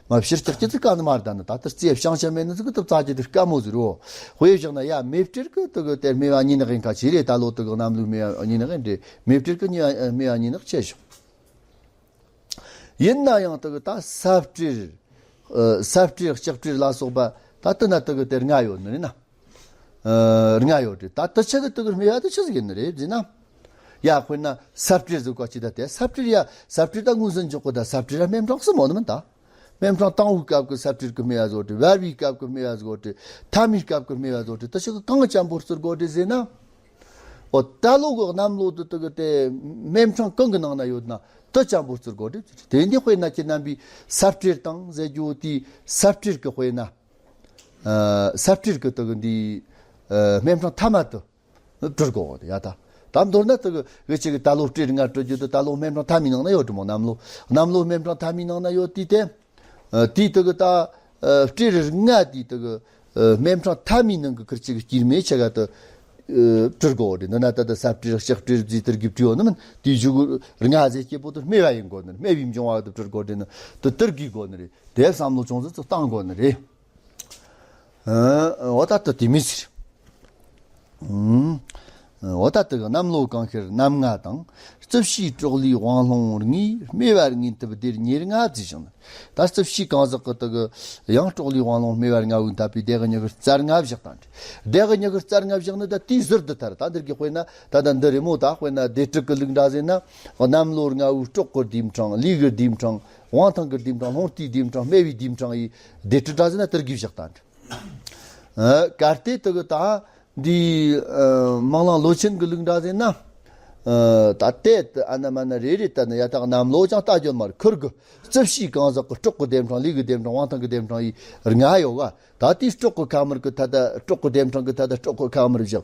མ་ཕྱིར་ལྕགས་ཀྱི་ཚིག་ག་ནི་མ་རེད་ད་ནི་ད་ལྟ་རྩིས་བྱང་ཆ་མེད་ནི་ཟིག་གི་དེ་བཙལ་རྒྱུ་དེ་དཀའ་མོ་ཟིག་རོ། དཔེ་བཞག་ན་ཡ་མེ་སྤྲེལ་གི་དེ་གི་དེ་སྨེ་བ་གཉིས་ནག་ཡིན་ཁ་ཆེ་རེད། ད་ལོ་དེ་གི་གནམ་ལོའི་སྨེ་བ་གཉིས་ནག་ཡིན་རེད། མེ་སྤྲེལ་གི་གཉིས་བ་སྨེ་བ་གཉིས་ནག་ཆེ་ཤོག་ཡིན་ན་ཡང་དེ་གི་ད་ས་སྤྲེལ། ཨ་ས་སྤྲེལ་ལྕགས་སྤྲེལ་ལ་སོགས་པ་ད་ལྟ་ན་དེ་གི་དེ་ལྔ་ཡོད་ནི་རེད་ན། ཨ་ལྔ་ཡོད་རེད། ད་དེ་ཆ་གི་དེ་གི་སྨེ་བ་དེ་ཆི་ཟིག་ཡིན་ནི་རེད་ཟེར་ན། ཡ་དཔེར་ན་ས་སྤྲེལ་ཟེར་གོ་ཅི་ད་དེ་ས་སྤྲེལ་ཡ་ས་སྤྲེལ་ད་མངོན་སུམ་འཇོག་གོ་ད་ས་སྤྲེལ་ར་སྨེ་ཕྲེང་གསུམ་མོ་ནི་མིན་ད། སྨེ་ཕྲེང་དང་པོའི་སྐབས་ཀྱི་ས་སྤྲེལ་གི་སྨེ་བ་ཟིག་ཡོད་རེད། བར་བའི་སྐབས་ཀྱི་སྨེ་བ་ཟིག་ཡོད་རེད། ཐ་མའི་སྐབས་ཀྱི་སྨེ་བ་ཟིག་ཡོད་རེད། དེ་ཆ་གི་གང་ཅན་པོ་བརྩི་དགོ་རེད་ཟེར་ན། འོ་ད་ལོ་གི་གནམ་ལོ་དེ་དེ་གི་དེ་སྨེ་ཕྲེང་གང་གི་ནང་ན་ཡོད་ན་དེ་ཅན་པོ་བརྩི་དགོ་རེད། དེ་འདི་དཔེར་ན་ཁྱེད་རྣམ་པས་ས་སྤྲེལ་དང་ཟེར་རྒྱུ་དེ་ས་སྤྲེལ་གི་དཔེར་ན། ཨ་ས་སྤྲེལ་གི་དེ་གི་འདི་ཨ་སྨེ་ཕྲེང་ཐ་མ་དེ་བྲི་དགོ་ཡ་ད། ད་མདོར་ན་དེ་གི་གི་ཅིག་གི་ད་ལོ་སྤྲེལ་ལྔ་བྲི་རྒྱུ་དེ་ད་ལོ་སྨེ་ཕྲེང་ཐ་མའི་ནང་ན་ཡོད་རེད་མོ། གནམ་ལོ་གནམ་ལོ་སྨེ་ཕྲེང་ཐ་མའི་ནང་ན་ཡོད་དུས་དེ། ཨ་དེའི་དེ་གི་ད་ཨ་སྤྲེལ་ལྔ་དེའི་དེ་གི་ཨ་སྨེ་ཕྲེང་ཐ་མའི་ནང་གི་ཁུར་ཅིག་གི་སྐྱེས་སྨེ་ཆ་ག་དེ་ཨ་བྲི་དགོ་རེད། འདི་ན་ད་ལྟ་ས་སྤྲེལ་ལྕགས་སྤྲེལ་ཟེར་དེ་གི་བྲིས་ཡོད་ནི་མིན། དེའི་གཞུག་གུ་ལྔ་ཟེར་སྐྱེས་པོ་དེ་སྨེ་བ་ཡིན་དགོ་ནི་རེད། སྨེ་བའི་འབྱུང་བ་དེ་བྲི་དགོ་རེད་ནི་དེ་དེ་གི་དགོ་ནི་རེད། དེ་བསམ་བློ་ཅུང་ཟད་ཙམ་བཏང་དགོ་ནི་རེད། ཨ་འོ་ད་ལྟ་དེ་མི་ཟེར། ཨུམ། འོ་ད་ལྟ་གི་གནམ་ལོ་གང་ཤར་གནམ་ལྔ་དང་། རྩིབས་བྱའི་སྲོག་ལུས་དབང་ལྷུང་ལྔའི་སྨེ་བར་ངེས་ཐུབ་སྡེར་ཉེར་ལྔ་བརྩིས་བཞག་ནི། ད་རྩིབས་བྱའི་གང་ཟག་གི་དེ་གི་ཡང་སྲོག་ལུས་དབང་ལྷུང་སྨེ་བར་ལྔ་བོས་འཐབ་པའི་སྡེ་གི་ཉི་ཤུ་རྩ་ལྔ་བཞག་དང་། སྡེ་གི་ཉི་ཤུ་རྩ་ལྔ་བཞག་ནི་ད་དེའི་ཟུར་དུ་ཐར། ད་འདིར་གི་དཔེར་ན་ད་ལྟ་འདི་རེད་མོ། ད་དཔེར་ན་སྡེ་དྲུག་གི་ལུགས་འདྲ་ཟེར་ན། གནམ་ལོ་ལྔ་བོའི་སྲོག་གི་ལྡེམ་ཕྲེང་། ལུས་ཀྱི་ལྡེམ་ཕྲེང་། དབང་ཐང་གི་ལྡེམ་ཕྲེང་། ལྷུང་ལྟའི་ལྡེམ་ཕྲེང་། སྨེ་བའི་ལྡེམ་ཕྲེང་ཡི་སྡེ་དྲུག་འདྲ་ཟེར་ན་དེ་གི་བཞག་དང་། ཨ་གལ་ཏེ་དེ་གི་ད་འདི་ཨ་སྨོན་ལམ་ལོ་ཆེན་གི་ལུགས་འདྲ་ཟེར་ན། ཨ་ད་ལྟའི་དེ་ཨ་ན་མ་ན་རེ་རེ་ལྟ་ན་ཡ་ད་གནམ་ལོ་ཅང་ལྟ་རྒྱུ་མ་རེད། ཁུར་གི་རྩིབས་བྱའི་གང་ཟག་གི་སྲོག་གི་ལྡེམ་ཕྲེང་། ལུས་ཀྱི་ལྡེམ་ཕྲེང་། དབང་ཐང་གི་ལྡེམ་ཕྲེང་ཡི་ལྔ་ཡོད་ག་ད་དེའི་སྲོག་གི་ཁ་དམར་གི་ཐད་ད་སྲོག་གི་ཁ་དམར་གི་ཐད་ད་སྲོག་གི་ཁ་དམར་བཞག་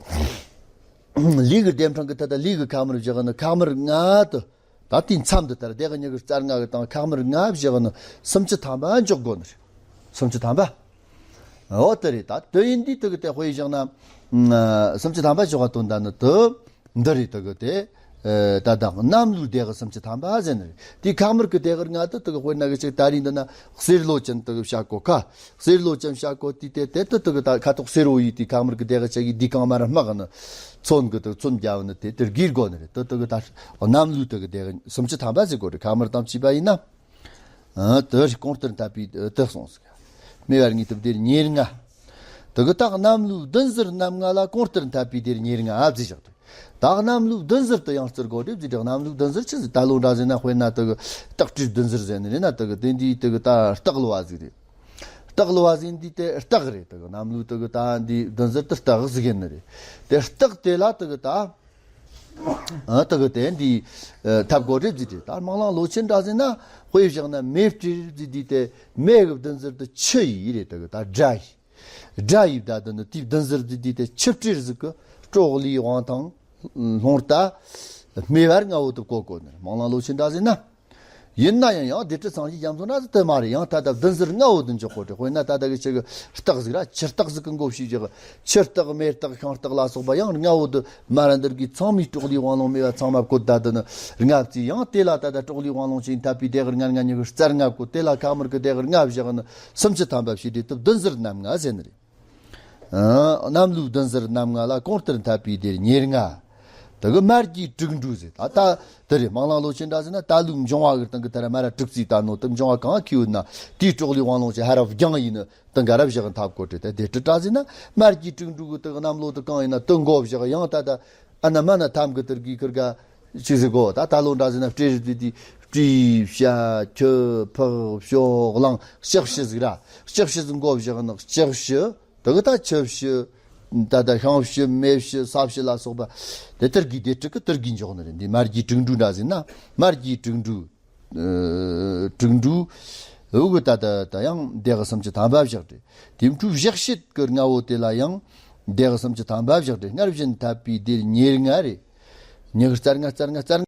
ལུས་ཀྱི་ལྡེམ་ཕྲེང་གི་ཐད་ད་ལུས་ཀྱི་ཁ་དམར་བཞག་ནི་ཁ་དམར་ལྔ་དེ། ད་དེའི་མཚམས་འདི་ལྟར་སྡེ་གི་ཉི་ཤུ་རྩ་ལྔ་གི་དང་ཁ་དམར་ལྔ་བཞག་ནི་སུམ་ཅུ་ཐམ་པ་འཇོག་དགོ་ནི་རེད། སུམ་ཅུ་ཐམ་པ། འོ་དེ་རེད། ད་དེ་ཡིན་དུས་དེ་གི་དེ་དཔེ་བཞག་ན། ཨ་སུམ་ཅུ་ཐམ་པ་འཇོག་ག་དོན་དག་ནི་དེ་འདི་རེད། དེ་གི་དེ་ཨ་ད་ད་གནམ་ལོའི་སྡེ་གི་སུམ་ཅུ་ཐམ་པ་ཟེར་ནི་རེད། དེའི་ཁ་དམར་གི་སྡེ་གི་ལྔ་དེ་དེ་གི་དཔེར་ན་གི་ཅིག་ད་རིང་འདི་ན་གསེར་ལོ་ཅན་དེ་གི་བྱ་གོ་ཁ། གསེར་ལོ་ཅན་བྱ་གོ་དུས་དེ་དེ་དེ་དེ་གི་ད་ཁ་དོག་སེར་བོ་ཡིས་དེའི་ཁ་དམར་གི་སྡེ་གི་ཆ་གི་དེའི་གང་མ་ར་དམག་ནི་ཚོན་གི་དེ་ཚོན་རྒྱབ་ནི་དེ་དེར་གིར་དགོ་ནི་རེད། དེ་དེ་གི་ད་གནམ་ལོའི་དེ་གི་སྡེ་གི་སུམ་ཅུ་ཐམ་པ་ཟེར་དགོ་རེད། ཁ་དམར་དང་བཅས་པ་ཡིན་ན། ཨ་དེ་རེད། གོང་ལྟར་འཐབ་པའི་དེ་གསུངས་ཟིག་སྨེ་བར་ངེས་ཐུབ་སྡེར་ཉེར་ལྔ། དེ་གི་ད་གནམ་ལོའི་བདུན་ཟུར་གནམ་ལྔ་ལ་གོང་ལྟར་འཐབ་པའི་སྡེར་ཉེར་ལྔ་ཨ་བརྩིས་བཞག་དེ། ད་གནམ་ལོའི་བདུན་ཟུར་དུ་ཡང་བརྩི་དགོ་རེད་ཟེར་ཏེ། གནམ་ལོའི་བདུན་ཟུར་ཆི་ཟིག་ད་ལོ་འདྲ་ཟེར་ན་དཔེར་ན་དེ་གི་སྟག་སྤྲེལ་བདུན་ཟུར་ཟེར་ནི་རེད་ན། དེ་གི་དེ་འདི་དེ་གི་ད་སྟག་ལོ་བ་ཟིག་རེད། སྟག་ལོ་བ་ཟིག་འདི་དེ་སྟག་རེད། དེ་གི་གནམ་ལོའི་དེ་གི་ད་འདི་བདུན་ཟུར་དུ་སྟག་ཟིག་ཡིན་ནི་རེད། དེ་སྟག་དེ་ལ་དེ་གི་ད་ཨ་དེ་གི་དེ་འདི་ཨ་འཐབ་དགོ་རེད་ཟེར་ཏེ། ད་སྨོན་ལམ་ལོ་ཆེན་འདྲ་ཟེར་ན་དཔེ་བཞག་ན་མེ་སྤྲེལ་ཟིག་འདི་དེ་མེ་གི་བདུན་ཟུར་དུ་ཆུ་ཡི་རེད། དེ་གི་ད་དགྲ་ཡི། དགྲ་ཡི་བདག་དོན་ནི་དེའི་བདུན་ཟུར་འདི་འདི་དེ་ཆུ་སྤྲེལ་ཟིག་གི་སྲོག་ལུས་དབང་ཐང་ལྷུང་ལྟ་སྨེ་བར་ལྔ་བོ་དེ་གོ་དགོ་ནི་རེད། སྨོན་ལམ་ལོ་ཆེན་འདྲ་ཟེར་ན། ཡིན་ན་ཡང་ཡང་སྡེ་སྲིད་སངས་རྒྱས་རྒྱ་མཚོ་འདྲ་ཟེར་དེ་མ་རེད། ཡང་ད་ལྟ་བདུན་ཟུར་ལྔ་བོ་དེ་འཇོག་དགོ་རེད། དཔེར་ན་ད་ལྟ་གི་ཆུ་གི་སྟག་ཟིག་ར་ཆུ་སྟག་ཟིག་གི་མགོ་བཤུས་བཞག་ཆུ་སྟག་མེ་སྟག་ཤིང་སྟག་ལ་སོགས་པ་ཡང་ལྔ་བོ་དེ་མ་ར་འདིར་གི་ཚང་མའི་སྲོག་ལུས་དབང་ལྷུང་སྨེ་བ་ཚང་མ་བཀོད་ད་དེ་ནི་ལྔ་བརྩིས། ཡང་དེ་ལ་ད་ལྟ་སྲོག་ལུས་དབང་ལྷུང་ཆེན་འཐབ་པའི་སྡེ་གི་ལྔ་ལྔ་ཉི་ཤུ་རྩ་ལྔ་བཀོད། དེ་ལ་ཁ་དམར་གི་སྡེ་གི་ལྔ་བཞག་ནི་སུམ་ཅུ་ཐམ་པ་བྱས་ཏེ་དེ་བདུན་ཟུར་གནམ་ལྔ་ཟེར་ནི་རེད། ཨ་གནམ་ལོའི་བདུན་ཟུར་གནམ་ལྔ་ལ་གོང་ལྟར་འཐབ་པའི་སྡེར་ཉེར་ལྔ། དེ་གི་དམར་གྱི་དྲུག་འབྲུ་ཟེར། ད་ལྟ་དེ་རེད། སྨོན་ལམ་ལོ་ཆེན་འདྲ་ཟེར་ན་ད་ལོའི་འབྱུང་བ་གི་སྟེང་གི་དེ་ར་མ་ར་དྲུག་བརྩིས་ད་ནོ། དེ་འབྱུང་བ་གང་ཁེ་ཡོད་ན་དེའི་སྲོག་ལུས་དབང་ལྷུང་ཆེན་ཧ་ར་རྒྱང་ཡིན་ནི་དེ་འགའ་ར་བཞག་འཐབ་དགོ་དེ། དེ་དྲུག་འདྲ་ཟེར་ན་དམར་གྱི་དྲུག་འབྲུ་གི་དེ་གི་གནམ་ལོ་དེ་གང་ཡིན་ན་དེ་མགོ་བཞག་ཡང་ད་ལྟ་ཨ་ན་མ་ན་ཐམ་གི་དེར་གི་ཁུར་ག་ཅི་ཟིག་གོ། ད་ད་ལོ་འདྲ་ཟེར་ན་སྤྲེལ་རི་དེ་དེ་སྤྲེའུ་བྱ་ཁྱི་ཕག་ཞོ་གླང་ལྕགས་བྱི་ཟིག་ར། ལྕགས་བྱི་ཟིག་མགོ་བཞག་ནི་ལྕགས་བྱི། དེ་གི་ད་ཆུ་བྱི། ད་ལྟ་ཤིང་བྱི་མེ་བྱི་ས་བྱི་ལ་སོགས་པ་དེ་དེར་གི་སྡེ་དྲུག་གི་དེར་གི་འཇོག་ནི་རེད། འདི་དམར་གྱི་དྲུག་འབྲུ་འདྲ་ཟེར་ན་དམར་གྱི་དྲུག་འབྲུ། ཨ་དྲུག་འབྲུ། འུ་གི་ད་ད་ད་ཡང་སྡེ་གི་སུམ་ཅུ་ཐམ་པ་བཞག་སྟེ། དེ་འཕྲོའི་བཞག་བྱེད་ཀྱི་ལྔ་བོ་དེ་ལ་ཡང་ འདི་གི་སུམ་ཅུ་ཐམ་པ་བཞག་སྟེ་སྔར་བཞིན་འཐབ་པའི་ལྡེ་ཉེར་ལྔ་རེ། ཉི་ཤུ་རྩ་ལྔ་རྩ་ལྔ་རྩ་ལྔ།